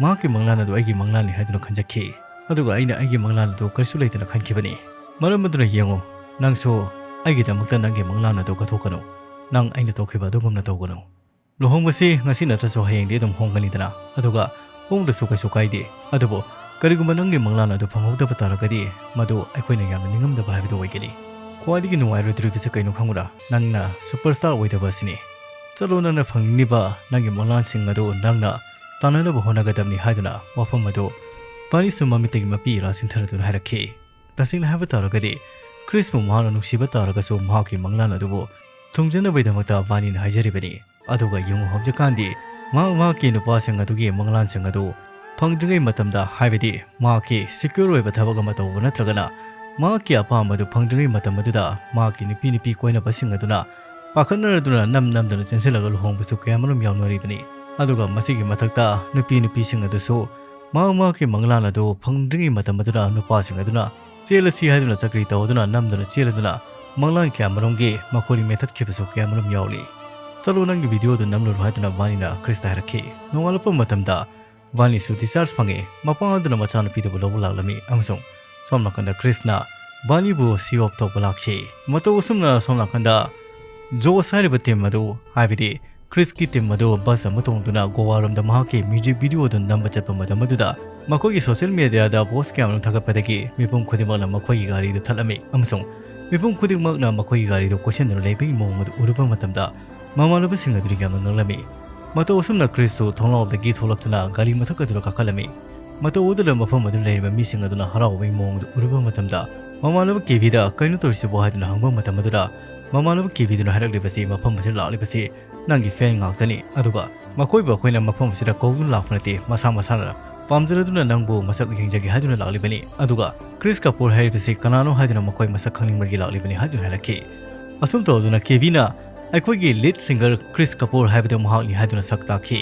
ꯃꯍꯥꯛꯀꯤ ꯃꯪꯂꯥꯟ ꯑꯗꯨ ꯑꯩꯒꯤ ꯃꯪꯂꯥꯟꯅꯤ ꯍꯥꯏꯗꯨꯅ ꯈꯟꯖꯈꯤ꯫ ꯑꯗꯨꯒ ꯑꯩꯅ ꯑꯩꯒꯤ ꯃꯪꯂꯥꯟ ꯑꯗꯨ ꯀꯔꯤꯁꯨ ꯂꯩꯇꯅ ꯈꯟꯈꯤꯕꯅꯤ꯫ ꯃꯔꯝ ꯑꯗꯨꯅ ꯌꯦꯡꯉꯨ, ꯅꯪꯁꯨ ꯑꯩꯒꯤꯗꯃꯛꯇ ꯅꯪꯒꯤ ꯃꯪꯂꯥꯟ ꯑꯗꯨ ꯀꯠꯊꯣꯛꯀꯅꯨ꯫ ꯅꯪ ꯑꯩꯅ ꯇꯧꯈꯤꯕ ꯑꯗꯨꯒꯨꯝꯅ ꯇꯧꯒꯅꯨ꯫ ꯂꯨꯍꯣꯡꯕꯁꯤ ꯉꯁꯤ ꯅꯠꯇ꯭ꯔꯁꯨ ꯍꯌꯦꯡꯗꯤ ꯑꯗꯨꯝ ꯍꯣꯡꯒꯅꯤꯗꯅ, ꯑꯗꯨꯒ ꯍꯣꯡꯗ꯭ꯔꯁꯨ ꯀꯩꯁꯨ ꯀꯥꯏꯗꯦ꯫ ꯑꯗꯨꯕꯨ ꯀꯔꯤꯒꯨꯝꯕ ꯅꯪꯒꯤ ꯃꯪꯂꯥꯟ ꯑꯗꯨ ꯐꯪꯍꯧꯗꯕ ꯇꯥꯔꯒꯗꯤ, ꯃꯗꯨ ꯑꯩꯈꯣꯏꯅ ꯌꯥꯝꯅ ꯅꯤꯡꯉꯝꯗꯕ ꯍꯥꯏꯕꯗꯨ ꯑꯣꯏꯒꯅꯤ꯫ ꯈ꯭ꯋꯥꯏꯗꯒꯤ ꯅꯨꯡꯉꯥꯏꯔꯣꯏꯗꯧꯔꯤꯕꯁꯤ ꯀꯩꯅꯣ ꯈꯪꯕ꯭ꯔꯥ? ꯅꯪꯅ ꯁꯨꯄꯔꯁ꯭ꯇꯥꯔ ꯑꯣꯏꯗꯕ ꯑꯁꯤꯅꯤ꯫ "ꯆꯠꯂꯣ, ꯅꯪꯅ ꯐꯪꯅꯤꯡꯂꯤꯕ ꯅꯪꯒꯤ ꯃꯪꯂꯥꯟꯁꯤꯡ ꯑꯗꯨ ꯅꯪꯅ ꯇꯥꯟꯅꯅꯕ ꯍꯣꯠꯅꯒꯗꯕꯅꯤ" ꯍꯥꯏꯗꯨꯅ ꯋꯥꯐꯝ ꯑꯗꯨ ꯕꯥꯔꯅꯤꯁꯨ ꯃꯃꯤꯠꯇꯒꯤ ꯃꯄꯤ ꯏꯔꯥ ꯆꯤꯟꯊꯅꯗꯨꯅ ꯍꯥꯏꯔꯛꯈꯤ꯫ ꯇꯁꯦꯡꯅ ꯍꯥꯏꯕ ꯇꯥꯔꯒꯗꯤ, ꯀ꯭ꯔꯤꯁꯄꯨ ꯃꯍꯥꯛꯅ ꯅꯨꯡꯁꯤꯕ ꯇꯥꯔꯒꯁꯨ ꯃꯍꯥꯛꯀꯤ ꯃꯪꯂꯥꯟ ꯑꯗꯨꯕꯨ ꯊꯨꯡꯖꯅꯕꯒꯤꯗꯃꯛꯇ ꯕꯥꯔꯅꯤꯅ ꯍꯥꯏꯖꯔꯤꯕꯅꯤ꯫ ꯑꯗꯨꯒ ꯌꯦꯡꯉꯨ, ꯍꯧꯖꯤꯛꯀꯥꯟꯗꯤ ꯃꯍꯥꯛ ꯃꯍꯥꯛꯀꯤ ꯅꯨꯄꯥꯁꯤꯡ ꯑꯗꯨꯒꯤ ꯃꯪꯂꯥꯟꯁꯤꯡ ꯑꯗꯨ ꯐꯪꯗ꯭ꯔꯤꯉꯩ ꯃꯇꯝꯗ, ꯍꯥꯏꯕꯗꯤ ꯃꯍꯥꯛꯀꯤ ꯁꯤꯀ꯭ꯌꯣꯔ ꯑꯣꯏꯕ ꯊꯕꯛ ꯑꯃ ꯇꯧꯕ ꯅꯠꯇ꯭ꯔꯒꯅ ꯃꯍꯥꯛꯀꯤ ꯑꯄꯥꯝꯕꯗꯨ ꯐꯪꯗ꯭ꯔꯤꯉꯩ ꯃꯇꯝ ꯑꯗꯨꯗ, ꯃꯍꯥꯛꯀꯤ ꯅꯨꯄꯤ ꯅꯨꯄꯤ ꯀꯣꯏꯅꯕꯁꯤꯡ ꯑꯗꯨꯅ ꯄꯥꯈꯠꯅꯔꯗꯨꯅ ꯅꯝ ꯅꯝꯗꯨꯅ ꯆꯦꯟꯁꯤꯜꯂꯒ ꯂꯨꯍꯣꯡꯕꯁꯨ ꯀꯌꯥꯃꯔꯨꯝ ꯌꯥꯎꯅꯔꯤꯕꯅꯤ꯫ ꯑꯗꯨꯒ ꯃꯁꯤꯒꯤ ꯃꯊꯛꯇ ꯅꯨꯄꯤ ꯅꯨꯄꯤꯁꯤꯡ ꯑꯗꯨꯁꯨ ꯃꯍꯥꯛ ꯃꯍꯥꯛꯀꯤ ꯃꯪꯂꯥꯟ ꯑꯗꯨ ꯐꯪꯗ꯭ꯔꯤꯉꯩ ꯃꯇꯝ ꯑꯗꯨꯗ ꯅꯨꯄꯥꯁꯤꯡ ꯑꯗꯨꯅ ꯆꯦꯜꯂꯁꯤ ꯍꯥꯏꯗꯨꯅ ꯆꯀ꯭ꯔꯤ ꯇꯧꯗꯨꯅ ꯅꯝꯗꯨꯅ ꯆꯦꯜꯂꯗꯨꯅ ꯃꯪꯂꯥꯟ ꯀꯌꯥꯃꯔꯨꯝꯒꯤ ꯃꯈꯣꯏ ꯃꯦꯟꯊꯠꯈꯤꯕꯁꯨ ꯀꯌꯥꯃꯔꯨꯝ ꯌꯥꯎꯔꯤ꯫ "ꯆꯠꯂꯣ, ꯅꯪꯒꯤ ꯚꯤꯗꯤꯑꯣꯗꯨ ꯅꯝꯂꯨꯔꯣ" ꯍꯥꯏꯗꯨꯅ ꯕꯥꯔꯅꯤꯅ ꯀ꯭ꯔꯤꯁꯇ ꯍꯥꯏꯔꯛꯈꯤ꯫ ꯅꯣꯡꯉꯥꯜꯂꯛꯄ ꯃꯇꯝꯗ ꯕꯥꯔꯅꯤꯁꯨ ꯗꯤꯁꯆꯥꯔꯖ ꯐꯪꯉꯤ꯫ ꯃꯄꯥ ꯑꯗꯨꯅ ꯃꯆꯥꯅꯨꯄꯤꯗꯨꯕꯨ ꯂꯧꯕ ꯂꯥꯛꯂꯝꯃꯤ ꯑꯃꯁꯨꯡ ꯁꯣꯝ ꯅꯥꯀꯟꯗ ꯀ꯭ꯔꯤꯁꯅ ꯕꯥꯔꯅꯤꯕꯨ ꯁꯤ ꯑꯣꯐ ꯇꯧꯕ ꯂꯥꯛꯈꯤ꯫ ꯃꯇꯧ ꯑꯁꯨꯝꯅ ꯁꯣꯝ ꯅꯥꯀꯟꯗ ꯖꯣꯁ ꯍꯥꯏꯔꯤꯕ ꯇꯤꯝ ꯑꯗꯨ, ꯍꯥꯏꯕꯗꯤ ꯀ꯭ꯔꯤꯁꯀꯤ ꯇꯤꯝ ꯑꯗꯨ ꯕꯁ ꯑꯃ ꯇꯣꯡꯗꯨꯅ ꯒꯣꯋꯥꯔꯣꯝꯗ ꯃꯍꯥꯛꯀꯤ ꯃ꯭ꯌꯨꯖꯤꯛ ꯚꯤꯗꯤꯑꯣ ꯑꯗꯨ ꯅꯝꯕ ꯆꯠꯄ ꯃꯇꯝ ꯑꯗꯨꯗ ꯃꯈꯣꯏꯒꯤ ꯁꯣꯁꯤꯌꯦꯜ ꯃꯦꯗꯤꯌꯥꯗ ꯄꯣꯁ ꯀꯌꯥ ꯑꯃ ꯊꯥꯒꯠꯄꯗꯒꯤ ꯃꯤꯄꯨꯝ ꯈꯨꯗꯤꯡꯃꯛꯅ ꯃꯈꯣꯏꯒꯤ ꯒꯥꯔꯤꯗꯨ ꯊꯠꯂꯝꯃꯤ ꯑꯃꯁꯨꯡ ꯃꯤꯄꯨꯝ ꯈꯨꯗꯤꯡꯃꯛꯅ ꯃꯈꯣꯏꯒꯤ ꯒꯥꯔꯤꯗꯨ ꯀꯣꯏꯁꯤꯟꯗꯨꯅ ꯂꯩꯕꯒꯤ ꯃꯑꯣꯡ ꯑꯗꯨ ꯎꯔꯨꯕ ꯃꯇꯝꯗ ꯃꯃꯥꯟꯅꯕꯁꯤꯡ ꯑꯗꯨ ꯌꯥꯝꯅ ꯉꯛꯂꯝꯃꯤ꯫ ꯃꯇꯧ ꯑꯁꯨꯝꯅ ꯀ꯭ꯔꯤꯁꯁꯨ ꯊꯣꯡꯅꯥꯎꯗꯒꯤ ꯊꯣꯛꯂꯛꯇꯨꯅ ꯒꯥꯔꯤ ꯃꯊꯛ ꯑꯗꯨꯗ ꯀꯥꯈꯠꯂꯝꯃꯤ꯫ ꯃꯇꯧ ꯑꯗꯨꯗ ꯃꯐꯝ ꯑꯗꯨꯗ ꯂꯩꯔꯤꯕ ꯃꯤꯁꯤꯡ ꯑꯗꯨꯅ ꯍꯔꯥꯎꯕꯒꯤ ꯃꯑꯣꯡ ꯑꯗꯨ ꯎꯔꯨꯕ ꯃꯇꯝꯗ ꯃꯃꯥꯟꯅꯕ ꯀꯦꯕꯤꯗ "ꯀꯩꯅꯣ ꯇꯧꯔꯤꯁꯤꯕꯣ?" ꯍꯥꯏꯗꯨꯅ ꯍꯪꯕ ꯃꯇꯝ ꯑꯗꯨꯗ ꯃꯃꯥꯟꯅꯕ ꯀꯦꯕꯤꯗꯨꯅ ꯍꯥꯏꯔꯛꯂꯤꯕꯁꯤ, "ꯃꯐꯝ ꯑꯁꯤꯗ ꯂꯥꯛꯂꯤꯕꯁꯤ ꯅꯪꯒꯤ ꯐꯦꯟ ꯉꯥꯛꯇꯅꯤ, ꯑꯗꯨꯒ ꯃꯈꯣꯏꯕꯨ ꯑꯩꯈꯣꯏꯅ ꯃꯐꯝ ꯑꯁꯤꯗ ꯀꯧꯗꯨꯅ ꯂꯥꯛꯄ ꯅꯠꯇꯦ, ꯃꯁꯥ ꯃꯁꯥꯅ ꯄꯥꯝꯖꯔꯗꯨꯅ ꯅꯪꯕꯨ ꯃꯁꯛ ꯌꯦꯡꯖꯒꯦ ꯍꯥꯏꯗꯨꯅ ꯂꯥꯛꯂꯤꯕꯅꯤ꯫ ꯑꯗꯨꯒ ꯀ꯭ꯔꯤꯁ ꯀꯄꯨꯔ ꯍꯥꯏꯔꯤꯕꯁꯤ ꯀꯅꯥꯅꯣ ꯍꯥꯏꯗꯨꯅ ꯃꯈꯣꯏ ꯃꯁꯛ ꯈꯪꯅꯤꯡꯕꯒꯤ ꯂꯥꯛꯂꯤꯕꯅꯤ" ꯍꯥꯏꯗꯨꯅ ꯍꯥꯏꯔꯛꯈꯤ꯫ ꯑꯁꯨꯝ ꯇꯧꯗꯨꯅ ꯀꯦꯕꯤꯅ ꯑꯩꯈꯣꯏꯒꯤ ꯂꯤꯗ ꯁꯤꯡꯒꯔ ꯀ꯭ꯔꯤꯁ ꯀꯄꯨꯔ ꯍꯥꯏꯕꯗꯨ ꯃꯍꯥꯛꯅꯤ ꯍꯥꯏꯗꯨꯅ ꯁꯛ ꯇꯥꯛꯈꯤ꯫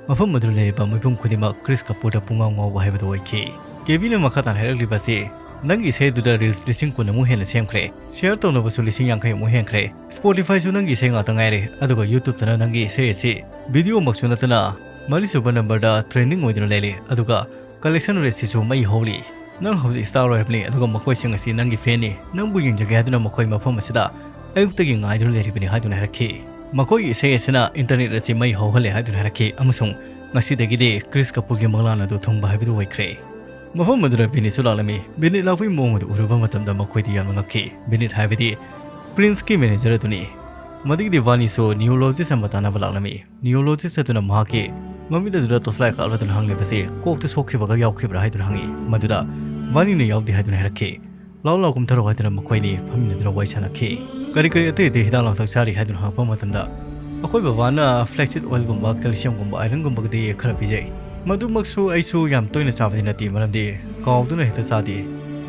ꯃꯐꯝ ꯑꯗꯨꯗ ꯂꯩꯔꯤꯕ ꯃꯤꯄꯨꯝ ꯈꯨꯗꯤꯡꯃꯛ ꯀ꯭ꯔꯤꯁ ꯀꯄꯨꯔꯗ ꯄꯨꯡꯉꯥꯎ ꯉꯥꯎꯕ ꯍꯥꯏꯕꯗꯨ ꯑꯣꯏꯈꯤ꯫ ꯀꯦꯕꯤꯅ ꯃꯈꯥ ꯇꯥꯅ ꯍꯥꯏꯔꯛꯂꯤꯕ ꯑꯁꯤ, "ꯅꯪꯒꯤ ꯏꯁꯩꯗꯨꯗ ꯔꯤꯜꯁ ꯂꯤꯁꯤꯡ ꯀꯨꯟ ꯑꯃꯨꯛ ꯍꯦꯟꯅ ꯁꯦꯝꯈ꯭ꯔꯦ, ꯁꯤꯌꯔ ꯇꯧꯅꯕꯁꯨ ꯂꯤꯁꯤꯡ ꯌꯥꯡꯈꯩ ꯑꯃꯨꯛ ꯍꯦꯟꯈ꯭ꯔꯦ, ꯁ꯭ꯄꯣꯇꯤꯐꯥꯏꯁꯨ ꯅꯪꯒꯤ ꯏꯁꯩ ꯉꯥꯛꯇ ꯉꯥꯏꯔꯦ, ꯑꯗꯨꯒ ꯌꯨꯇ꯭ꯌꯨꯕꯇꯅ ꯅꯪꯒꯤ ꯏꯁꯩ ꯑꯁꯤ ꯚꯤꯗꯤꯑꯣꯃꯛꯁꯨ ꯅꯠꯇꯅ ꯃꯔꯤꯁꯨꯕ ꯅꯝꯕꯔꯗ ꯇ꯭ꯔꯦꯟꯗꯤꯡ ꯑꯣꯏꯗꯨꯅ ꯂꯩꯔꯦ, ꯑꯗꯨꯒ ꯀꯂꯦꯛꯁꯟ ꯔꯦꯠꯁꯤꯁꯨ ꯃꯩ ꯍꯧꯔꯤ꯫ ꯅꯪ ꯍꯧꯖꯤꯛ ꯁ꯭ꯇꯥꯔ ꯑꯣꯏꯔꯕꯅꯤ, ꯑꯗꯨꯒ ꯃꯈꯣꯏꯁꯤꯡ ꯑꯁꯤ ꯅꯪꯒꯤ ꯐꯦꯟꯅꯤ, ꯅꯪꯕꯨ ꯌꯦꯡꯖꯒꯦ ꯍꯥꯏꯗꯨꯅ ꯃꯈꯣꯏ ꯃꯐꯝ ꯑꯁꯤꯗ ꯑꯌꯨꯛꯇꯒꯤ ꯉꯥꯏꯗꯨꯅ ꯂꯩꯔꯤꯕꯅꯤ" ꯍꯥꯏꯗꯨꯅ ꯍꯥꯏꯔꯛꯈꯤ꯫ ꯃꯈꯣꯏꯒꯤ ꯏꯁꯩ ꯑꯁꯤꯅ ꯏꯟꯇꯔꯅꯦꯠ ꯑꯁꯤ ꯃꯩ ꯍꯧꯍꯜꯂꯦ ꯍꯥꯏꯗꯨꯅ ꯍꯥꯏꯔꯛꯈꯤ ꯑꯃꯁꯨꯡ ꯉꯁꯤꯗꯒꯤꯗꯤ ꯀ꯭ꯔꯤꯁ ꯀꯄꯨꯔꯒꯤ ꯃꯪꯂꯥꯟ ꯑꯗꯨ ꯊꯨꯡꯕ ꯍꯥꯏꯕꯗꯨ ꯑꯣꯏꯈ꯭ꯔꯦ꯫ ꯃꯐꯝ ꯑꯗꯨꯗ ꯕꯤꯅꯤꯠꯁꯨ ꯂꯥꯛꯂꯝꯃꯤ꯫ ꯕꯤꯅꯤꯠ ꯂꯥꯛꯄꯒꯤ ꯃꯑꯣꯡ ꯑꯗꯨ ꯎꯔꯨꯕ ꯃꯇꯝꯗ ꯃꯈꯣꯏꯗꯤ ꯌꯥꯝꯅ ꯉꯛꯈꯤ꯫ ꯕꯤꯅꯤꯠ ꯍꯥꯏꯕꯗꯤ ꯄ꯭ꯔꯤꯟꯁꯀꯤ ꯃꯦꯅꯦꯖꯔ ꯑꯗꯨꯅꯤ꯫ ꯃꯗꯨꯒꯤꯗꯤ ꯕꯥꯅꯤꯁꯨ neurologist ꯑꯃ ꯇꯥꯟꯅꯕ ꯂꯥꯛꯂꯝꯃꯤ꯫ Neurologist ꯑꯗꯨꯅ ꯃꯍꯥꯛꯀꯤ ꯃꯃꯤꯠ ꯑꯗꯨꯗ torchlight ꯀꯥꯞꯂꯗꯨꯅ ꯍꯪꯂꯤꯕꯁꯤ ꯀꯣꯛꯇ ꯁꯣꯛꯈꯤꯕꯒ ꯌꯥꯎꯈꯤꯕ꯭ꯔꯥ ꯍꯥꯏꯗꯨꯅ ꯍꯪꯉꯤ꯫ ꯃꯗꯨꯗ ꯕꯥꯅꯤꯅ ꯌꯥꯎꯗꯦ ꯍꯥꯏꯗꯨꯅ ꯍꯥꯏꯔꯛꯈꯤ꯫ "ꯂꯥꯎ ꯂꯥꯎ ꯀꯨꯝꯊꯔꯣ" ꯍꯥꯏꯗꯨꯅ ꯃꯈꯣꯏꯅꯤ ꯐꯝꯃꯤꯟꯅꯗꯨꯅ ꯋꯥꯔꯤ ꯁꯥꯟꯅꯈꯤ꯫ "ꯀꯔꯤ ꯀꯔꯤ ꯑꯇꯩ ꯑꯇꯩ ꯍꯤꯗꯥꯛ ꯂꯥꯡꯊꯛ ꯆꯥꯔꯤ?" ꯍꯥꯏꯗꯨꯅ ꯍꯪꯉꯛꯄ ꯃꯇꯝꯗ, "ꯑꯩꯈꯣꯏ ꯕꯕꯥꯅ flaxseed oilꯒꯨꯝꯕ, calciumꯒꯨꯝꯕ, ironꯒꯨꯝꯕꯒꯗꯤ ꯈꯔ ꯄꯤꯖꯩ꯫ ꯃꯗꯨꯃꯛꯁꯨ ꯑꯩꯁꯨ ꯌꯥꯝ ꯇꯣꯏꯅ ꯆꯥꯕꯗꯤ ꯅꯠꯇꯦ, ꯃꯔꯝꯗꯤ ꯀꯥꯎꯗꯨꯅ ꯍꯦꯛꯇ ꯆꯥꯗꯦ꯫"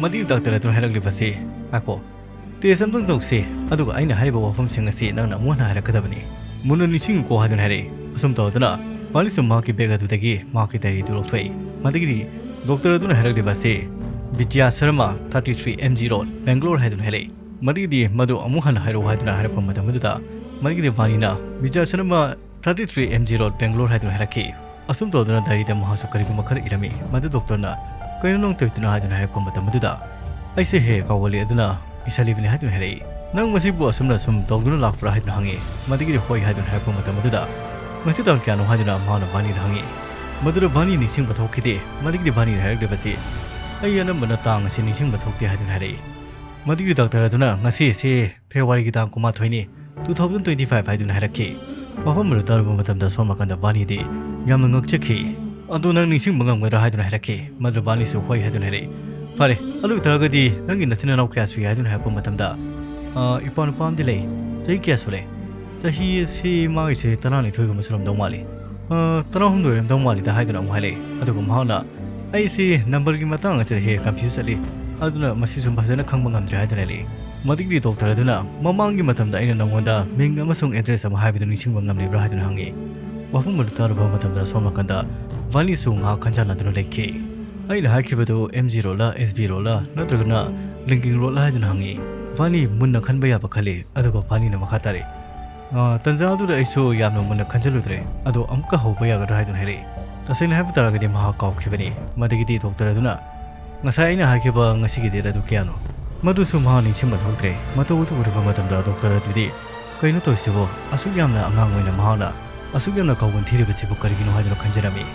ꯃꯗꯨꯒꯤ ꯗꯥꯛꯇꯔ ꯑꯗꯨꯅ ꯍꯥꯏꯔꯛꯂꯤꯕꯁꯤ, "ꯉꯥꯏꯈꯣ, test ꯑꯝꯇꯪ ꯇꯧꯁꯤ, ꯑꯗꯨꯒ ꯑꯩꯅ ꯍꯥꯏꯔꯤꯕ ꯋꯥꯐꯝꯁꯤꯡ ꯑꯁꯤ ꯅꯪꯅ ꯑꯃꯨꯛ ꯍꯟꯅ ꯍꯥꯏꯔꯛꯀꯗꯕꯅꯤ꯫ ꯃꯨꯟꯅ ꯅꯤꯡꯁꯤꯡꯉꯨꯀꯣ" ꯍꯥꯏꯗꯨꯅ ꯍꯥꯏꯔꯛꯏ꯫ ꯑꯁꯨꯝ ꯇꯧꯗꯨꯅ ꯕꯥꯅꯤꯁꯨ ꯃꯍꯥꯛꯀꯤ bag ꯑꯗꯨꯗꯒꯤ ꯃꯍꯥꯛꯀꯤ diaryꯗꯨ ꯂꯧꯊꯣꯛꯏ꯫ ꯃꯗꯨꯒꯤꯗꯤ ꯗꯣꯛꯇꯔ ꯑꯗꯨꯅ ꯍꯥꯏꯔꯛꯂꯤꯕ ꯑꯁꯤ, "Bijoya Sharma, thirty three M G Road, Bangalore" ꯍꯥꯏꯗꯨꯅ ꯍꯥꯏꯔꯛꯏ꯫ ꯃꯗꯨꯒꯤꯗꯤ ꯃꯗꯨ ꯑꯃꯨꯛ ꯍꯟꯅ ꯍꯥꯏꯔꯛꯎ ꯍꯥꯏꯗꯨꯅ ꯍꯥꯏꯔꯛꯄ ꯃꯇꯝ ꯑꯗꯨꯗ, ꯃꯗꯨꯒꯤꯗꯤ ꯕꯥꯅꯤꯅ, "Bijoya Sharma, thirty three M G Road, Bangalore" ꯍꯥꯏꯗꯨꯅ ꯍꯥꯏꯔꯛꯈꯤ꯫ ꯑꯁꯨꯝ ꯇꯧꯗꯨꯅ diaryꯗ ꯃꯍꯥꯛꯁꯨ ꯀꯔꯤꯒꯨꯝꯕ ꯈꯔ ꯏꯔꯝꯃꯤ꯫ ꯃꯗꯨ ꯗꯣꯛꯇꯔꯅ, "ꯀꯩꯅꯣ ꯅꯪ ꯇꯧꯔꯤꯗꯨꯅ?" ꯍꯥꯏꯗꯨꯅ ꯍꯥꯏꯔꯛꯄ ꯃꯇꯝ ꯑꯗꯨꯗ, "ꯑꯩꯁꯦ ꯍꯦꯛ ꯍꯦꯛ ꯀꯥꯎꯒꯜꯂꯤ, ꯑꯗꯨꯅ ꯏꯁꯤꯜꯂꯤꯕꯅꯤ" ꯍꯥꯏꯗꯨꯅ ꯍꯥꯏꯔꯛꯏ꯫ "ꯅꯪ ꯃꯁꯤꯕꯨ ꯑꯁꯨꯝꯅ ꯁꯨꯝ ꯇꯧꯗꯨꯅ ꯂꯥꯛꯄ꯭ꯔꯥ?" ꯍꯥꯏꯗꯨꯅ ꯍꯪꯉꯤ꯫ ꯃꯗꯨꯒꯤꯗꯤ "ꯍꯣꯏ" ꯍꯥꯏꯗꯨꯅ ꯍꯥꯏꯔꯛꯄ ꯃꯇꯝ ꯑꯗꯨꯗ, "ꯉꯁꯤ ꯇꯥꯡ ꯀꯌꯥꯅꯣ?" ꯍꯥꯏꯗꯨꯅ ꯃꯍꯥꯛꯅ ꯕꯥꯅꯤꯗ ꯍꯪꯉꯤ꯫ ꯃꯗꯨꯗ ꯕꯥꯅꯤ ꯅꯤꯡꯁꯤꯡꯕ ꯊꯣꯛꯈꯤꯗꯦ꯫ ꯃꯗꯨꯒꯤꯗꯤ ꯕꯥꯅꯤꯅ ꯍꯥꯏꯔꯛꯂꯤꯕꯁꯤ, "ꯑꯩ ꯑꯅꯝꯕꯅ ꯇꯥꯡ ꯑꯁꯤ ꯅꯤꯡꯁꯤꯡꯕ ꯊꯣꯛꯇꯦ" ꯍꯥꯏꯗꯨꯅ ꯍꯥꯏꯔꯛꯏ꯫ ꯃꯗꯨꯒꯤ ꯗꯥꯛꯇꯔ ꯑꯗꯨꯅ, "ꯉꯁꯤ ꯑꯁꯤ Februaryꯒꯤ ꯇꯥꯡ ꯀꯨꯟꯃꯥꯊꯣꯏꯅꯤ, two thousand twenty five" ꯍꯥꯏꯗꯨꯅ ꯍꯥꯏꯔꯛꯈꯤ꯫ ꯋꯥꯐꯝ ꯑꯗꯨ ꯇꯥꯔꯨꯕ ꯃꯇꯝꯗ ꯁꯣꯝ ꯅꯥꯀꯟꯗ ꯕꯥꯅꯤꯗꯤ ꯌꯥꯝꯅ ꯉꯛꯆꯈꯤ꯫ "ꯑꯗꯨ ꯅꯪ ꯅꯤꯡꯁꯤꯡꯕ ꯉꯝꯒꯗ꯭ꯔꯥ?" ꯍꯥꯏꯗꯨꯅ ꯍꯥꯏꯔꯛꯈꯤ꯫ ꯃꯗꯨꯗ ꯕꯥꯅꯤꯁꯨ "ꯍꯣꯏ" ꯍꯥꯏꯗꯨꯅ ꯍꯥꯏꯔꯛꯏ꯫ "ꯐꯔꯦ, ꯑꯗꯨ ꯑꯣꯏꯇꯥꯔꯒꯗꯤ ꯅꯪꯒꯤ ꯅꯆꯤꯟ ꯅꯅꯥꯎ ꯀꯌꯥ ꯁꯨꯏ?" ꯍꯥꯏꯗꯨꯅ ꯍꯥꯏꯔꯛꯄ ꯃꯇꯝꯗ, "ꯑ, ꯏꯄꯥ ꯅꯨꯄꯥ ꯑꯃꯗꯤ ꯂꯩ꯫ ꯆꯍꯤ ꯀꯌꯥ ꯁꯨꯔꯦ?" "ꯆꯍꯤ ꯑꯁꯤ ꯃꯥꯒꯤꯁꯦ ꯇꯔꯥꯅꯤꯊꯣꯏꯒꯨꯝꯕ ꯁꯨꯔꯝꯗꯧ ꯃꯥꯜꯂꯤ꯫ ꯑ, ꯇꯔꯥꯍꯨꯝꯗꯣꯏ ꯑꯣꯏꯔꯝꯗꯧ ꯃꯥꯜꯂꯤꯗ" ꯍꯥꯏꯗꯨꯅ ꯑꯃꯨꯛ ꯍꯥꯏꯔꯛꯏ꯫ ꯑꯗꯨꯒ ꯃꯍꯥꯛꯅ, "ꯑꯩꯁꯤ numberꯒꯤ ꯃꯇꯥꯡ ꯑꯁꯤꯗ ꯍꯦꯛ ꯍꯦꯛ confuse ꯆꯠꯂꯤ, ꯑꯗꯨꯅ ꯃꯁꯤꯁꯨ ꯐꯖꯅ ꯈꯪꯕ ꯉꯝꯗ꯭ꯔꯦ" ꯍꯥꯏꯗꯨꯅ ꯍꯥꯏꯔꯛꯏ꯫ ꯃꯗꯨꯒꯤ ꯗꯣꯛꯇꯔ ꯑꯗꯨꯅ, "ꯃꯃꯥꯡꯒꯤ ꯃꯇꯝꯗ ꯑꯩꯅ ꯅꯉꯣꯟꯗ ꯃꯤꯡ ꯑꯃꯁꯨꯡ address ꯑꯃ ꯍꯥꯏꯕꯗꯨ ꯅꯤꯡꯁꯤꯡꯕ ꯉꯝꯂꯤꯕ꯭ꯔꯥ?" ꯍꯥꯏꯗꯨꯅ ꯍꯪꯉꯤ꯫ ꯋꯥꯐꯝ ꯑꯗꯨ ꯇꯥꯔꯨꯕ ꯃꯇꯝꯗ ꯁꯣꯝ ꯅꯥꯀꯟꯗ ꯕꯥꯅꯤꯁꯨ ꯉꯥꯏꯍꯥꯛ ꯈꯟꯖꯥꯟꯅꯗꯨꯅ ꯂꯩꯈꯤ꯫ "ꯑꯩꯅ ꯍꯥꯏꯈꯤꯕꯗꯨ M G Roadꯂ, S B Roadꯂ, ꯅꯠꯇ꯭ꯔꯒꯅ Linking Roadꯂ?" ꯍꯥꯏꯗꯨꯅ ꯍꯪꯉꯤ꯫ ꯕꯥꯅꯤ ꯃꯨꯟꯅ ꯈꯟꯕ ꯌꯥꯕ ꯈꯜꯂꯤ, ꯑꯗꯨꯒ ꯕꯥꯅꯤꯅ ꯃꯈꯥ ꯇꯥꯔꯛꯏ꯫ "ꯑ, ꯇꯟꯖꯥ ꯑꯗꯨꯗ ꯑꯩꯁꯨ ꯌꯥꯝꯅ ꯃꯨꯟꯅ ꯈꯟꯖꯤꯜꯂꯨꯗ꯭ꯔꯦ, ꯑꯗꯣ ꯑꯃꯨꯛꯀ ꯍꯧꯕ ꯌꯥꯒꯗ꯭ꯔꯥ?" ꯍꯥꯏꯗꯨꯅ ꯍꯥꯏꯔꯛꯏ꯫ ꯇꯁꯦꯡꯅ ꯍꯥꯏꯕ ꯇꯥꯔꯒꯗꯤ ꯃꯍꯥꯛ ꯀꯥꯎꯈꯤꯕꯅꯤ꯫ ꯃꯗꯨꯒꯤꯗꯤ ꯗꯣꯛꯇꯔ ꯑꯗꯨꯅ, "ꯉꯁꯥꯏ ꯑꯩꯅ ꯍꯥꯏꯈꯤꯕ ꯉꯁꯤꯒꯤ date ꯑꯗꯨ ꯀꯌꯥꯅꯣ?" ꯃꯗꯨꯁꯨ ꯃꯍꯥꯛ ꯅꯤꯡꯁꯤꯡꯕ ꯊꯣꯛꯇ꯭ꯔꯦ꯫ ꯃꯇꯧ ꯑꯗꯨ ꯎꯔꯨꯕ ꯃꯇꯝꯗ ꯗꯣꯛꯇꯔ ꯑꯗꯨꯗꯤ, "ꯀꯩꯅꯣ ꯇꯧꯔꯤꯁꯤꯕꯣ? ꯑꯁꯨꯛ ꯌꯥꯝꯅ ꯑꯉꯥꯡ ꯑꯣꯏꯅ ꯃꯍꯥꯛꯅ ꯑꯁꯨꯛ ꯌꯥꯝꯅ ꯀꯥꯎꯒꯟ ꯊꯤꯔꯤꯕꯁꯤꯕꯨ ꯀꯔꯤꯒꯤꯅꯣ?" ꯍꯥꯏꯗꯨꯅ ꯈꯟꯖꯔꯝꯃꯤ꯫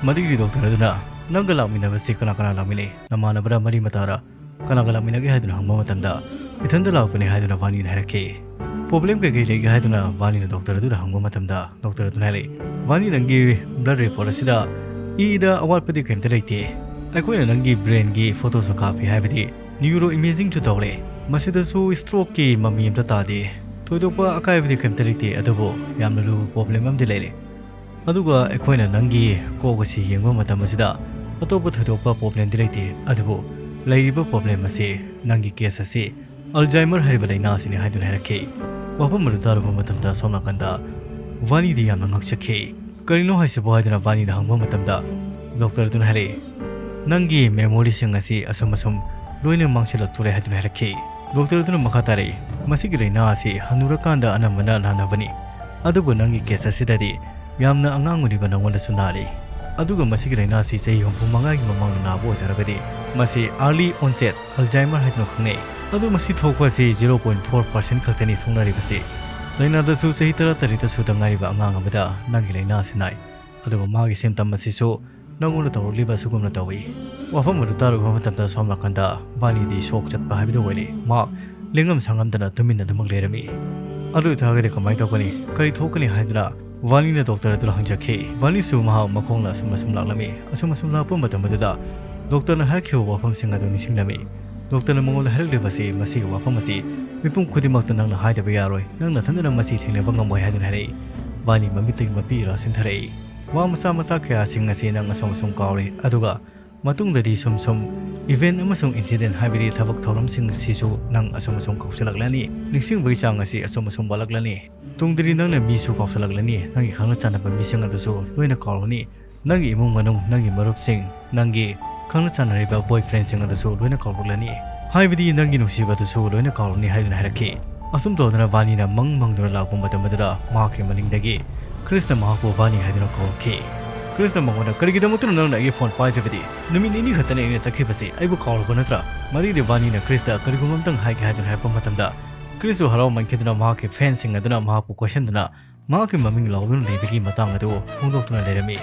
ꯃꯗꯨꯒꯤ ꯗꯣꯛꯇꯔ ꯑꯗꯨꯅ, "ꯅꯪꯒ ꯂꯥꯛꯃꯤꯟꯅꯕꯁꯤ ꯀꯅꯥ ꯀꯅꯥ ꯂꯥꯛꯃꯤꯟꯅꯩ? ꯅꯃꯥꯟꯅꯕꯔ, ꯃꯔꯤ ꯃꯇꯥꯔ? ꯀꯅꯥꯒ ꯂꯥꯛꯃꯤꯟꯅꯒꯦ?" ꯍꯥꯏꯗꯨꯅ ꯍꯪꯕ ꯃꯇꯝꯗ, "ꯏꯊꯟꯇ ꯂꯥꯛꯄꯅꯤ" ꯍꯥꯏꯗꯨꯅ ꯕꯥꯅꯤꯅ ꯍꯥꯏꯔꯛꯈꯤ꯫ "ꯄ꯭ꯔꯣꯕ꯭ꯂꯦꯝ ꯀꯩꯀꯩ ꯂꯩꯒꯦ?" ꯍꯥꯏꯗꯨꯅ ꯕꯥꯔꯅꯤꯅ ꯗꯣꯛꯇꯔ ꯑꯗꯨꯗ ꯍꯪꯕ ꯃꯇꯝꯗ, ꯗꯣꯛꯇꯔ ꯑꯗꯨꯅ ꯍꯥꯏꯔꯛꯏ, "ꯕꯥꯔꯅꯤ, ꯅꯪꯒꯤ ꯕ꯭ꯂꯗ ꯔꯤꯄꯣꯔꯠ ꯑꯁꯤꯗ ꯏꯗ ꯑꯋꯥꯠꯄꯗꯤ ꯀꯩꯝꯇ ꯂꯩꯇꯦ꯫ ꯑꯩꯈꯣꯏꯅ ꯅꯪꯒꯤ ꯕ꯭ꯔꯦꯟꯒꯤ ꯐꯣꯇꯣꯁꯨ ꯀꯥꯞꯄꯤ, ꯍꯥꯏꯕꯗꯤ ꯅ꯭ꯌꯨꯔꯣ ꯏꯃꯦꯖꯤꯡꯁꯨ ꯇꯧꯔꯦ꯫ ꯃꯁꯤꯗꯁꯨ ꯁ꯭ꯇ꯭ꯔꯣꯛꯀꯤ ꯃꯃꯤ ꯑꯝꯇ ꯇꯥꯗꯦ꯫ ꯊꯣꯏꯗꯣꯛꯄ ꯑꯀꯥꯏꯕꯗꯤ ꯀꯩꯝꯇ ꯂꯩꯇꯦ, ꯑꯗꯨꯕꯨ ꯌꯥꯝꯅ ꯂꯨꯕ ꯄ꯭ꯔꯣꯕ꯭ꯂꯦꯝ ꯑꯃꯗꯤ ꯂꯩꯔꯦ꯫ ꯑꯗꯨꯒ ꯑꯩꯈꯣꯏꯅ ꯅꯪꯒꯤ ꯀꯣꯛ ꯑꯁꯤ ꯌꯦꯡꯕ ꯃꯇꯝ ꯑꯁꯤꯗ ꯑꯇꯣꯞꯄ ꯊꯣꯏꯗꯣꯛꯄ ꯄ꯭ꯔꯣꯕ꯭ꯂꯦꯝꯗꯤ ꯂꯩꯇꯦ, ꯑꯗꯨꯕꯨ ꯂꯩꯔꯤꯕ ꯄ꯭ꯔꯣꯕ꯭ꯂꯦꯝ ꯑꯁꯤ ꯅꯪꯒꯤ ꯀꯦꯁ ꯑꯁꯤ ꯑꯜꯖꯥꯏꯃꯔ ꯍꯥꯏꯔꯤꯕ ꯂꯥꯏꯅꯥ ꯑꯁꯤꯅꯤ" ꯍꯥꯏꯗꯨꯅ ꯍꯥꯏꯔꯛꯈꯤ꯫ ꯋꯥꯐꯝ ꯑꯗꯨ ꯇꯥꯔꯨꯕ ꯃꯇꯝꯗ ꯑꯁꯣꯝ ꯅꯥꯀꯟꯗ ꯕꯥꯔꯅꯤꯗꯤ ꯌꯥꯝꯅ ꯉꯛꯆꯈꯤ꯫ "ꯀꯔꯤꯅꯣ ꯍꯥꯏꯁꯤꯕꯣ?" ꯍꯥꯏꯗꯨꯅ ꯕꯥꯔꯅꯤꯗ ꯍꯪꯕ ꯃꯇꯝꯗ, ꯗꯣꯛꯇꯔ ꯑꯗꯨꯅ ꯍꯥꯏꯔꯛꯏ, "ꯅꯪꯒꯤ ꯃꯦꯃꯣꯔꯤꯁꯤꯡ ꯑꯁꯤ ꯑꯁꯨꯝ ꯑꯁꯨꯝ ꯂꯣꯏꯅ ꯃꯥꯡꯁꯤꯜꯂꯛꯇꯣꯔꯦ" ꯍꯥꯏꯗꯨꯅ ꯍꯥꯏꯔꯛꯈꯤ꯫ ꯗꯣꯛꯇꯔ ꯑꯗꯨꯅ ꯃꯈꯥ ꯇꯥꯔꯛꯏ, "ꯃꯁꯤꯒꯤ ꯂꯥꯏꯅꯥ ꯑꯁꯤ ꯍꯅꯨꯔꯀꯥꯟꯗ ꯑꯅꯝꯕꯅ ꯅꯥꯅꯕꯅꯤ, ꯑꯗꯨꯕꯨ ꯅꯪꯒꯤ ꯀꯦꯁ ꯑꯁꯤꯗꯗꯤ ꯌꯥꯝꯅ ꯑꯉꯥꯡ ꯑꯣꯏꯔꯤꯕ ꯅꯉꯣꯟꯗꯁꯨ ꯅꯥꯔꯤ꯫ ꯑꯗꯨꯒ ꯃꯁꯤꯒꯤ ꯂꯥꯏꯅꯥ ꯑꯁꯤ ꯆꯍꯤ ꯍꯨꯝꯐꯨ ꯃꯉꯥꯒꯤ ꯃꯃꯥꯡꯗ ꯅꯥꯕ ꯑꯣꯏꯇꯥꯔꯒꯗꯤ, ꯃꯁꯤ ꯑꯥꯔꯂꯤ ꯑꯣꯟꯁꯦꯠ ꯑꯜꯖꯥꯏꯃꯔ ꯍꯥꯏꯗꯨꯅ ꯈꯪꯅꯩ꯫ ꯑꯗꯨ ꯃꯁꯤ ꯊꯣꯛꯄ ꯑꯁꯤ ꯖꯤꯔꯣ ꯄꯣꯏꯟꯠ ꯐꯣꯔ ꯄꯥꯔꯁꯦꯟꯠ ꯈꯛꯇꯅꯤ ꯊꯣꯛꯅꯔꯤꯕꯁꯤ꯫ ꯆꯥꯏꯅꯥꯗꯁꯨ ꯆꯍꯤ ꯇꯔꯥꯇꯔꯦꯠꯇ ꯁꯨꯗ ꯉꯥꯏꯔꯤꯕ ꯑꯉꯥꯡ ꯑꯃꯗ ꯅꯪꯒꯤ ꯂꯥꯏꯅꯥ ꯑꯁꯤ ꯅꯥꯏ, ꯑꯗꯨꯒ ꯃꯥꯒꯤ ꯁꯤꯝꯇꯝ ꯑꯁꯤꯁꯨ ꯅꯉꯣꯟꯗ ꯇꯧꯔꯛꯂꯤꯕ ꯑꯁꯤꯒꯨꯝꯅ ꯇꯧꯏ"꯫ ꯋꯥꯐꯝ ꯑꯗꯨ ꯇꯥꯔꯨꯕ ꯃꯇꯝꯗ ꯁꯣꯝ ꯅꯥꯀꯟꯗ ꯕꯥꯔꯅꯤꯗꯤ ꯁꯣꯛ ꯆꯠꯄ ꯍꯥꯏꯕꯗꯨ ꯑꯣꯏꯔꯦ꯫ ꯃꯍꯥꯛ ꯂꯦꯡꯉꯝ ꯁꯥꯉꯝꯗꯅ ꯇꯨꯃꯤꯟꯅ ꯑꯗꯨꯃꯛ ꯂꯩꯔꯝꯃꯤ꯫ "ꯑꯗꯨ ꯑꯣꯏꯇꯥꯔꯒꯗꯤ ꯀꯃꯥꯏꯅ ꯇꯧꯒꯅꯤ? ꯀꯔꯤ ꯊꯣꯛꯀꯅꯤ?" ꯍꯥꯏꯗꯨꯅ ꯕꯥꯔꯅꯤꯅ ꯗꯣꯛꯇꯔ ꯑꯗꯨꯗ ꯍꯪꯖꯈꯤ꯫ ꯕꯥꯔꯅꯤꯁꯨ ꯃꯍꯥꯛ ꯃꯈꯣꯡꯅ ꯑꯁꯨꯝ ꯑꯁꯨꯝ ꯂꯥꯛꯂꯝꯃꯤ꯫ ꯑꯁꯨꯝ ꯑꯁꯨꯝ ꯂꯥꯛꯄ ꯃꯇꯝ ꯑꯗꯨꯗ ꯗꯣꯛꯇꯔꯅ ꯍꯥꯏꯔꯛꯈꯤꯕ ꯋꯥꯐꯝꯁꯤꯡ ꯑꯗꯨ ꯅꯤꯡꯁꯤꯡꯂꯝꯃꯤ꯫ ꯗꯣꯛꯇꯔꯅ ꯃꯉꯣꯟꯗ ꯍꯥꯏꯔꯛꯂꯤꯕꯁꯤ, ꯃꯁꯤꯒꯤ ꯋꯥꯐꯝ ꯑꯁꯤ ꯃꯤꯄꯨꯝ ꯈꯨꯗꯤꯡꯃꯛꯇ ꯅꯪꯅ ꯍꯥꯏꯗꯕ ꯌꯥꯔꯣꯏ, ꯅꯪ ꯅꯊꯟꯗꯅ ꯃꯁꯤ ꯊꯦꯡꯅꯕ ꯉꯝꯃꯣꯏ ꯍꯥꯏꯗꯨꯅ ꯍꯥꯏꯔꯛꯏ꯫ ꯕꯥꯔꯅꯤ ꯃꯃꯤꯠꯇꯒꯤ ꯃꯄꯤ ꯏꯔꯥ ꯆꯤꯟꯊꯔꯛꯏ꯫ ꯋꯥ ꯃꯆꯥ ꯃꯆꯥ ꯀꯌꯥꯁꯤꯡ ꯑꯁꯤ ꯅꯪ ꯑꯁꯨꯝ ꯑꯁꯨꯝ ꯀꯥꯎꯔꯦ, ꯑꯗꯨꯒ ꯃꯇꯨꯡꯗꯗꯤ ꯁꯨꯝ ꯁꯨꯝ ꯏꯚꯦꯟꯠ ꯑꯃꯁꯨꯡ ꯏꯟꯁꯤꯗꯦꯟꯠ, ꯍꯥꯏꯕꯗꯤ ꯊꯕꯛ ꯊꯧꯔꯝꯁꯤꯡ ꯑꯁꯤꯁꯨ ꯅꯪ ꯑꯁꯨꯝ ꯑꯁꯨꯝ ꯀꯥꯎꯁꯤꯜꯂꯛꯂꯅꯤ꯫ ꯅꯤꯡꯁꯤꯡꯕꯒꯤ ꯆꯥꯡ ꯑꯁꯤ ꯑꯁꯨꯝ ꯑꯁꯨꯝ ꯋꯥꯠꯂꯛꯂꯅꯤ꯫ ꯇꯨꯡꯗꯗꯤ ꯅꯪꯅ ꯃꯤꯁꯨ ꯀꯥꯎꯁꯤꯜꯂꯛꯂꯅꯤ, ꯅꯪꯒꯤ ꯈꯪꯅ ꯆꯥꯟꯅꯕ ꯃꯤꯁꯤꯡ ꯑꯗꯨꯁꯨ ꯂꯣꯏꯅ ꯀꯥꯎꯔꯅꯤ꯫ ꯅꯪꯒꯤ ꯏꯃꯨꯡ ꯃꯅꯨꯡ, ꯅꯪꯒꯤ ꯃꯔꯨꯞꯁꯤꯡ, ꯅꯪꯒꯤ ꯈꯪꯅ ꯆꯥꯟꯅꯔꯤꯕ ꯕꯣꯏꯐ꯭ꯔꯦꯟꯁꯤꯡ ꯑꯗꯨꯁꯨ ꯂꯣꯏꯅ ꯀꯥꯎꯔꯛꯂꯅꯤ꯫ ꯍꯥꯏꯕꯗꯤ ꯅꯪꯒꯤ ꯅꯨꯡꯁꯤꯕ ꯑꯗꯨꯁꯨ ꯂꯣꯏꯅ ꯀꯥꯎꯔꯅꯤ ꯍꯥꯏꯗꯨꯅ ꯍꯥꯏꯔꯛꯈꯤ꯫ ꯑꯁꯨꯝ ꯇꯧꯗꯅ ꯕꯥꯔꯅꯤꯅ ꯃꯪ ꯃꯪꯗꯨꯅ ꯂꯥꯛꯄ ꯃꯇꯝ ꯑꯗꯨꯗ ꯃꯍꯥꯛꯀꯤ ꯃꯅꯤꯡꯗꯒꯤ ꯀ꯭ꯔꯤꯁꯅ ꯃꯍꯥꯛꯄꯨ ꯕꯥꯔꯅꯤ ꯍꯥꯏꯗꯨꯅ ꯀꯧꯔꯛꯈꯤ꯫ ꯀ꯭ꯔꯤꯁꯅ ꯃꯉꯣꯟꯗ, "ꯀꯔꯤꯒꯤꯗꯃꯛꯇꯅꯣ ꯅꯪꯅ ꯑꯩꯒꯤ ꯐꯣꯟ ꯄꯥꯏꯗ꯭ꯔꯤꯕꯗꯤ? ꯅꯨꯃꯤꯠ ꯅꯤꯅꯤ ꯈꯛꯇꯅꯤ ꯑꯩꯅ ꯆꯠꯈꯤꯕꯁꯤ, ꯑꯩꯕꯨ ꯀꯥꯎꯔꯕ ꯅꯠꯇ꯭ꯔꯥ?" ꯃꯗꯨꯒꯤꯗꯤ ꯕꯥꯔꯅꯤꯅ ꯀ꯭ꯔꯤꯁꯇ ꯀꯔꯤꯒꯨꯝꯕ ꯑꯃꯇꯪ ꯍꯥꯏꯒꯦ ꯍꯥꯏꯗꯨꯅ ꯍꯥꯏꯔꯛꯄ ꯃꯇꯝꯗ, ꯀ꯭ꯔꯤꯁꯁꯨ ꯍꯔꯥꯎꯃꯟꯈꯤꯗꯨꯅ ꯃꯍꯥꯛꯀꯤ ꯐꯦꯟꯁꯤꯡ ꯑꯗꯨꯅ ꯃꯍꯥꯛꯄꯨ ꯀꯣꯏꯁꯟꯗꯨꯅ ꯃꯍꯥꯛꯀꯤ ꯃꯃꯤꯡ ꯂꯥꯎꯗꯨꯅ ꯂꯩꯕꯒꯤ ꯃꯇꯥꯡ ꯑꯗꯨ ꯐꯣꯡꯗꯣꯛꯇꯨꯅ ꯂꯩꯔꯝꯃꯤ꯫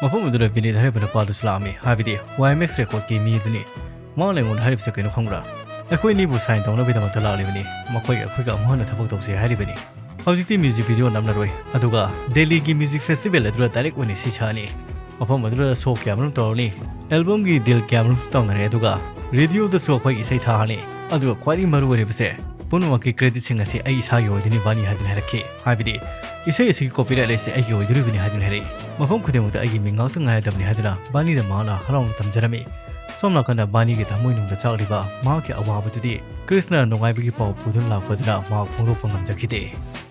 ꯃꯐꯝ ꯑꯗꯨꯗ ꯕꯤꯅꯤꯠ ꯍꯥꯏꯔꯤꯕ ꯅꯨꯄꯥꯗꯨꯁꯨ ꯂꯥꯛꯑꯝꯃꯤ, ꯍꯥꯏꯕꯗꯤ ꯋꯥꯏ ꯑꯦꯝ ꯑꯦꯛꯁ ꯔꯦꯀꯣꯔꯗꯀꯤ ꯃꯤ ꯑꯗꯨꯅꯤ꯫ ꯃꯥꯅ ꯑꯩꯉꯣꯟꯗ ꯍꯥꯏꯔꯤꯕꯁꯤ ꯀꯩꯅꯣ ꯈꯪꯕ꯭ꯔꯥ? ꯑꯩꯈꯣꯏ ꯑꯅꯤꯕꯨ ꯁꯥꯏꯟ ꯇꯧꯅꯕꯒꯤꯗꯃꯛꯇ ꯂꯥꯛꯂꯤꯕꯅꯤ꯫ ꯃꯈꯣꯏ ꯑꯩꯈꯣꯏꯒ ꯑꯃꯨꯛ ꯍꯟꯅ ꯊꯕꯛ ꯇꯧꯁꯤ ꯍꯥꯏꯔꯤꯕꯅꯤ꯫ ꯍꯧꯖꯤꯛꯇꯤ ꯃ꯭ꯌꯨꯖꯤꯛ ꯚꯤꯗꯤꯑꯣ ꯅꯝꯂꯔꯣꯏ, ꯑꯗꯨꯒ ꯗꯦꯜꯂꯤꯒꯤ ꯃ꯭ꯌꯨꯖꯤꯛ ꯐꯦꯁꯇꯤꯚꯦꯜ ꯑꯗꯨꯗ ꯗꯥꯏꯔꯦꯛ ꯑꯣꯏꯅ ꯏꯁꯩ ꯁꯛꯑꯅꯤ꯫ ꯃꯐꯝ ꯑꯗꯨꯗ ꯁꯣ ꯀꯌꯥꯃꯔꯨꯝ ꯇꯧꯔꯅꯤ, ꯑꯦꯜꯕꯝꯒꯤ ꯗꯤꯜ ꯀꯌꯥꯃꯔꯨꯝꯁꯨ ꯇꯧꯅꯔꯦ, ꯑꯗꯨꯒ ꯔꯦꯗꯤꯑꯣꯗꯁꯨ ꯑꯩꯈꯣꯏꯒꯤ ꯏꯁꯩ ꯊꯥꯔꯅꯤ꯫ ꯑꯗꯨꯒ ꯈ꯭ꯋꯥꯏꯗꯒꯤ ꯃꯔꯨ ꯑꯣꯏꯔꯤꯕꯁꯦ, ꯄꯨꯝꯅꯃꯛꯀꯤ ꯀ꯭ꯔꯦꯗꯤꯠꯁꯤꯡ ꯑꯁꯤ ꯑꯩ ꯏꯁꯥꯒꯤ ꯑꯣꯏꯗꯣꯏꯅꯤ, ꯕꯥꯅꯤ ꯍꯥꯏꯗꯨꯅ ꯍꯥꯏꯔꯛꯈꯤ꯫ ꯍꯥꯏꯕꯗꯤ ꯏꯁꯩ ꯑꯁꯤꯒꯤ ꯀꯣꯄꯤꯔꯥꯏꯠ ꯑꯁꯤ ꯑꯩꯒꯤ ꯑꯣꯏꯗꯣꯔꯤꯕꯅꯤ ꯍꯥꯏꯗꯨꯅ ꯍꯥꯏꯔꯛꯏ꯫ ꯃꯐꯝ ꯈꯨꯗꯤꯡꯃꯛꯇ ꯑꯩꯒꯤ ꯃꯤꯡ ꯉꯥꯛꯇ ꯉꯥꯏꯔꯗꯕꯅꯤ ꯍꯥꯏꯗꯨꯅ ꯕꯥꯅꯤꯗ ꯃꯍꯥꯛꯅ ꯍꯔꯥꯎꯅ ꯇꯝꯖꯔꯝꯃꯤ꯫ ꯁꯣꯝ ꯅꯥꯀꯟꯗ ꯕꯥꯅꯤꯒꯤ ꯊꯃꯣꯏꯅꯨꯡꯗ ꯆꯥꯛꯂꯤꯕ ꯃꯍꯥꯛꯀꯤ ꯑꯋꯥꯕꯗꯨꯗꯤ ꯀ꯭ꯔꯤꯁꯅ ꯅꯨꯡꯉꯥꯏꯕꯒꯤ ꯄꯥꯎ ꯄꯨꯗꯨꯅ ꯂꯥꯛꯄꯗꯨꯅ ꯃꯍꯥꯛ ꯐꯣꯡꯗꯣꯛꯄ ꯉꯝꯖꯈꯤꯗꯦ꯫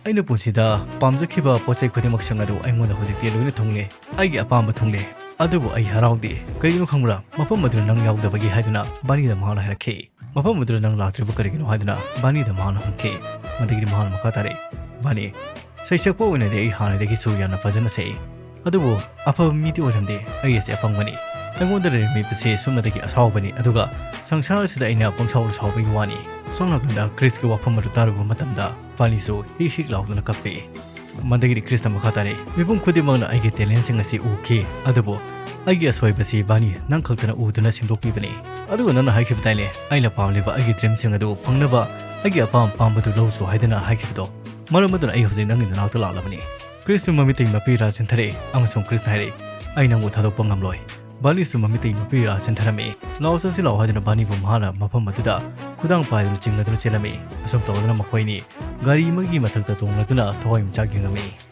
ꯑꯩꯅ ꯄꯨꯟꯁꯤꯗ ꯄꯥꯝꯖꯈꯤꯕ ꯄꯣꯠ ꯆꯩ ꯈꯨꯗꯤꯡꯃꯛꯁꯤꯡ ꯑꯗꯨ ꯑꯩꯉꯣꯟꯗ ꯍꯧꯖꯤꯛꯇꯤ ꯂꯣꯏꯅ ꯊꯨꯡꯂꯦ꯫ ꯑꯩꯒꯤ ꯑꯄꯥꯝꯕ ꯊꯨꯡꯂꯦ꯫ ꯑꯗꯨꯕꯨ ꯑꯩ ꯍꯔꯥꯎꯗꯦ꯫ ꯀꯔꯤꯒꯤꯅꯣ ꯈꯪꯕ꯭ꯔꯥ? ꯃꯐꯝ ꯑꯗꯨꯗ ꯅꯪ ꯌꯥꯎꯗꯕꯒꯤ ꯍꯥꯏꯗꯨꯅ ꯕꯥꯅꯤꯗ ꯃꯍꯥꯛꯅ ꯍꯥꯏꯔꯛꯈꯤ꯫ ꯃꯐꯝ ꯑꯗꯨꯗ ꯅꯪ ꯂꯥꯛꯇ꯭ꯔꯤꯕ ꯀꯔꯤꯒꯤꯅꯣ ꯍꯥꯏꯗꯨꯅ ꯕꯥꯅꯤꯗ ꯃꯍꯥꯛꯅ ꯍꯪꯈꯤ꯫ ꯃꯗꯨꯒꯤꯗꯤ ꯃꯍꯥꯛꯅ ꯃꯈꯥ ꯇꯥꯔꯛꯏ, "ꯕꯥꯅꯤ, ꯁꯩꯁꯛꯄ ꯑꯣꯏꯅꯗꯤ ꯑꯩ ꯍꯥꯟꯅꯗꯒꯤꯁꯨ ꯌꯥꯝꯅ ꯐꯖꯅ ꯁꯛꯏ꯫ ꯑꯗꯨꯕꯨ ꯑꯐꯕ ꯃꯤꯗꯤ ꯑꯣꯏꯔꯝꯗꯦ꯫ ꯑꯩ ꯑꯁꯤ ꯑꯄꯪꯕꯅꯤ꯫ ꯑꯩꯉꯣꯟꯗ ꯂꯩꯔꯝꯃꯤꯕꯁꯤ ꯁꯨꯞꯅꯇꯒꯤ ꯑꯁꯥꯎꯕꯅꯤ꯫ ꯑꯗꯨꯒ ꯁꯪꯁꯥꯔ ꯑꯁꯤꯗ ꯑꯩꯅ ꯄꯪꯁꯥꯎꯗ ꯁꯥꯎꯕꯒꯤ ꯋꯥꯅꯤ꯫" ꯁꯣꯝ ꯅꯥꯀꯟꯗ ꯀ꯭ꯔꯤꯁꯀꯤ ꯋꯥꯐꯝ ꯑꯗꯨ ꯇꯥꯔꯨꯕ ꯃꯇꯝꯗ ꯕꯥꯅꯤꯁꯨ ꯍꯤꯛ ꯍꯤꯛ ꯂꯥꯎꯗꯨꯅ ꯀꯞꯄꯤ꯫ ꯃꯗꯒꯤꯗꯤ ꯀ꯭ꯔꯤꯁꯅ ꯃꯈꯥ ꯇꯥꯔꯛꯏ, "ꯃꯤꯄꯨꯝ ꯈꯨꯗꯤꯡꯃꯛꯅ ꯑꯩꯒꯤ ꯇꯦꯂꯦꯟꯁꯤꯡ ꯑꯁꯤ ꯎꯈꯤ, ꯑꯗꯨꯕꯨ ꯑꯩꯒꯤ ꯑꯁꯣꯏꯕꯁꯤ ꯕꯥꯅꯤ ꯅꯪ ꯈꯛꯇꯅ ꯎꯗꯨꯅ ꯁꯦꯝꯗꯣꯛꯄꯤꯕꯅꯤ꯫ ꯑꯗꯨꯒ ꯅꯪꯅ ꯍꯥꯏꯈꯤꯕ ꯇꯥꯏꯅꯦ, ꯑꯩꯅ ꯄꯥꯝꯂꯤꯕ ꯑꯩꯒꯤ ꯗ꯭ꯔꯤꯝꯁꯤꯡ ꯑꯗꯨ ꯐꯪꯅꯕ ꯑꯩꯒꯤ ꯑꯄꯥꯝ ꯑꯄꯥꯝꯕꯗꯨ ꯂꯧꯁꯨ ꯍꯥꯏꯗꯨꯅ ꯍꯥꯏꯈꯤꯕꯗꯣ꯫ ꯃꯔꯝ ꯑꯗꯨꯅ ꯑꯩ ꯍꯧꯖꯤꯛ ꯅꯪꯒꯤ ꯅꯅꯥꯛꯇ ꯂꯥꯛꯂꯕꯅꯤ꯫" ꯀ꯭ꯔꯤꯁꯁꯨ ꯃꯃꯤꯠꯇꯒꯤ ꯃꯄꯤ ꯏꯔꯥ ꯆꯦꯟꯊꯔꯛꯏ ꯑꯃꯁꯨꯡ ꯀ꯭ꯔꯤꯁꯅ ꯍꯥꯏꯔꯛꯏ, "ꯑꯩ ꯅꯪꯕꯨ ꯊꯥꯗꯣꯛꯄ ꯉꯝꯂꯣꯏ꯫" ꯕꯥꯅꯤꯁꯨ ꯃꯃꯤꯠꯇꯒꯤ ꯃꯄꯤ ꯏꯔꯥ ꯆꯦꯟꯊꯔꯝꯃꯤ꯫ "ꯂꯥꯛꯑꯣ, ꯆꯠꯁꯤ ꯂꯥꯛꯑꯣ" ꯍꯥꯏꯗꯨꯅ ꯕꯥꯅꯤꯕꯨ ꯃꯍꯥꯛꯅ ꯃꯐꯝ ꯑꯗꯨꯗ ꯈꯨꯗꯥꯡ ꯄꯥꯏꯗꯨꯅ ꯆꯤꯡꯅꯗꯨꯅ ꯆꯦꯜꯂꯝꯃꯤ꯫ ꯑꯁꯨꯝ ꯇꯧꯗꯨꯅ ꯃꯈꯣꯏꯅꯤ ꯒꯥꯔꯤ ꯑꯃꯒꯤ ꯃꯊꯛꯇ ꯇꯣꯡꯂꯗꯨꯅ ꯊꯋꯥꯏ ꯃꯤꯆꯥꯛ ꯌꯦꯡꯂꯝꯃꯤ꯫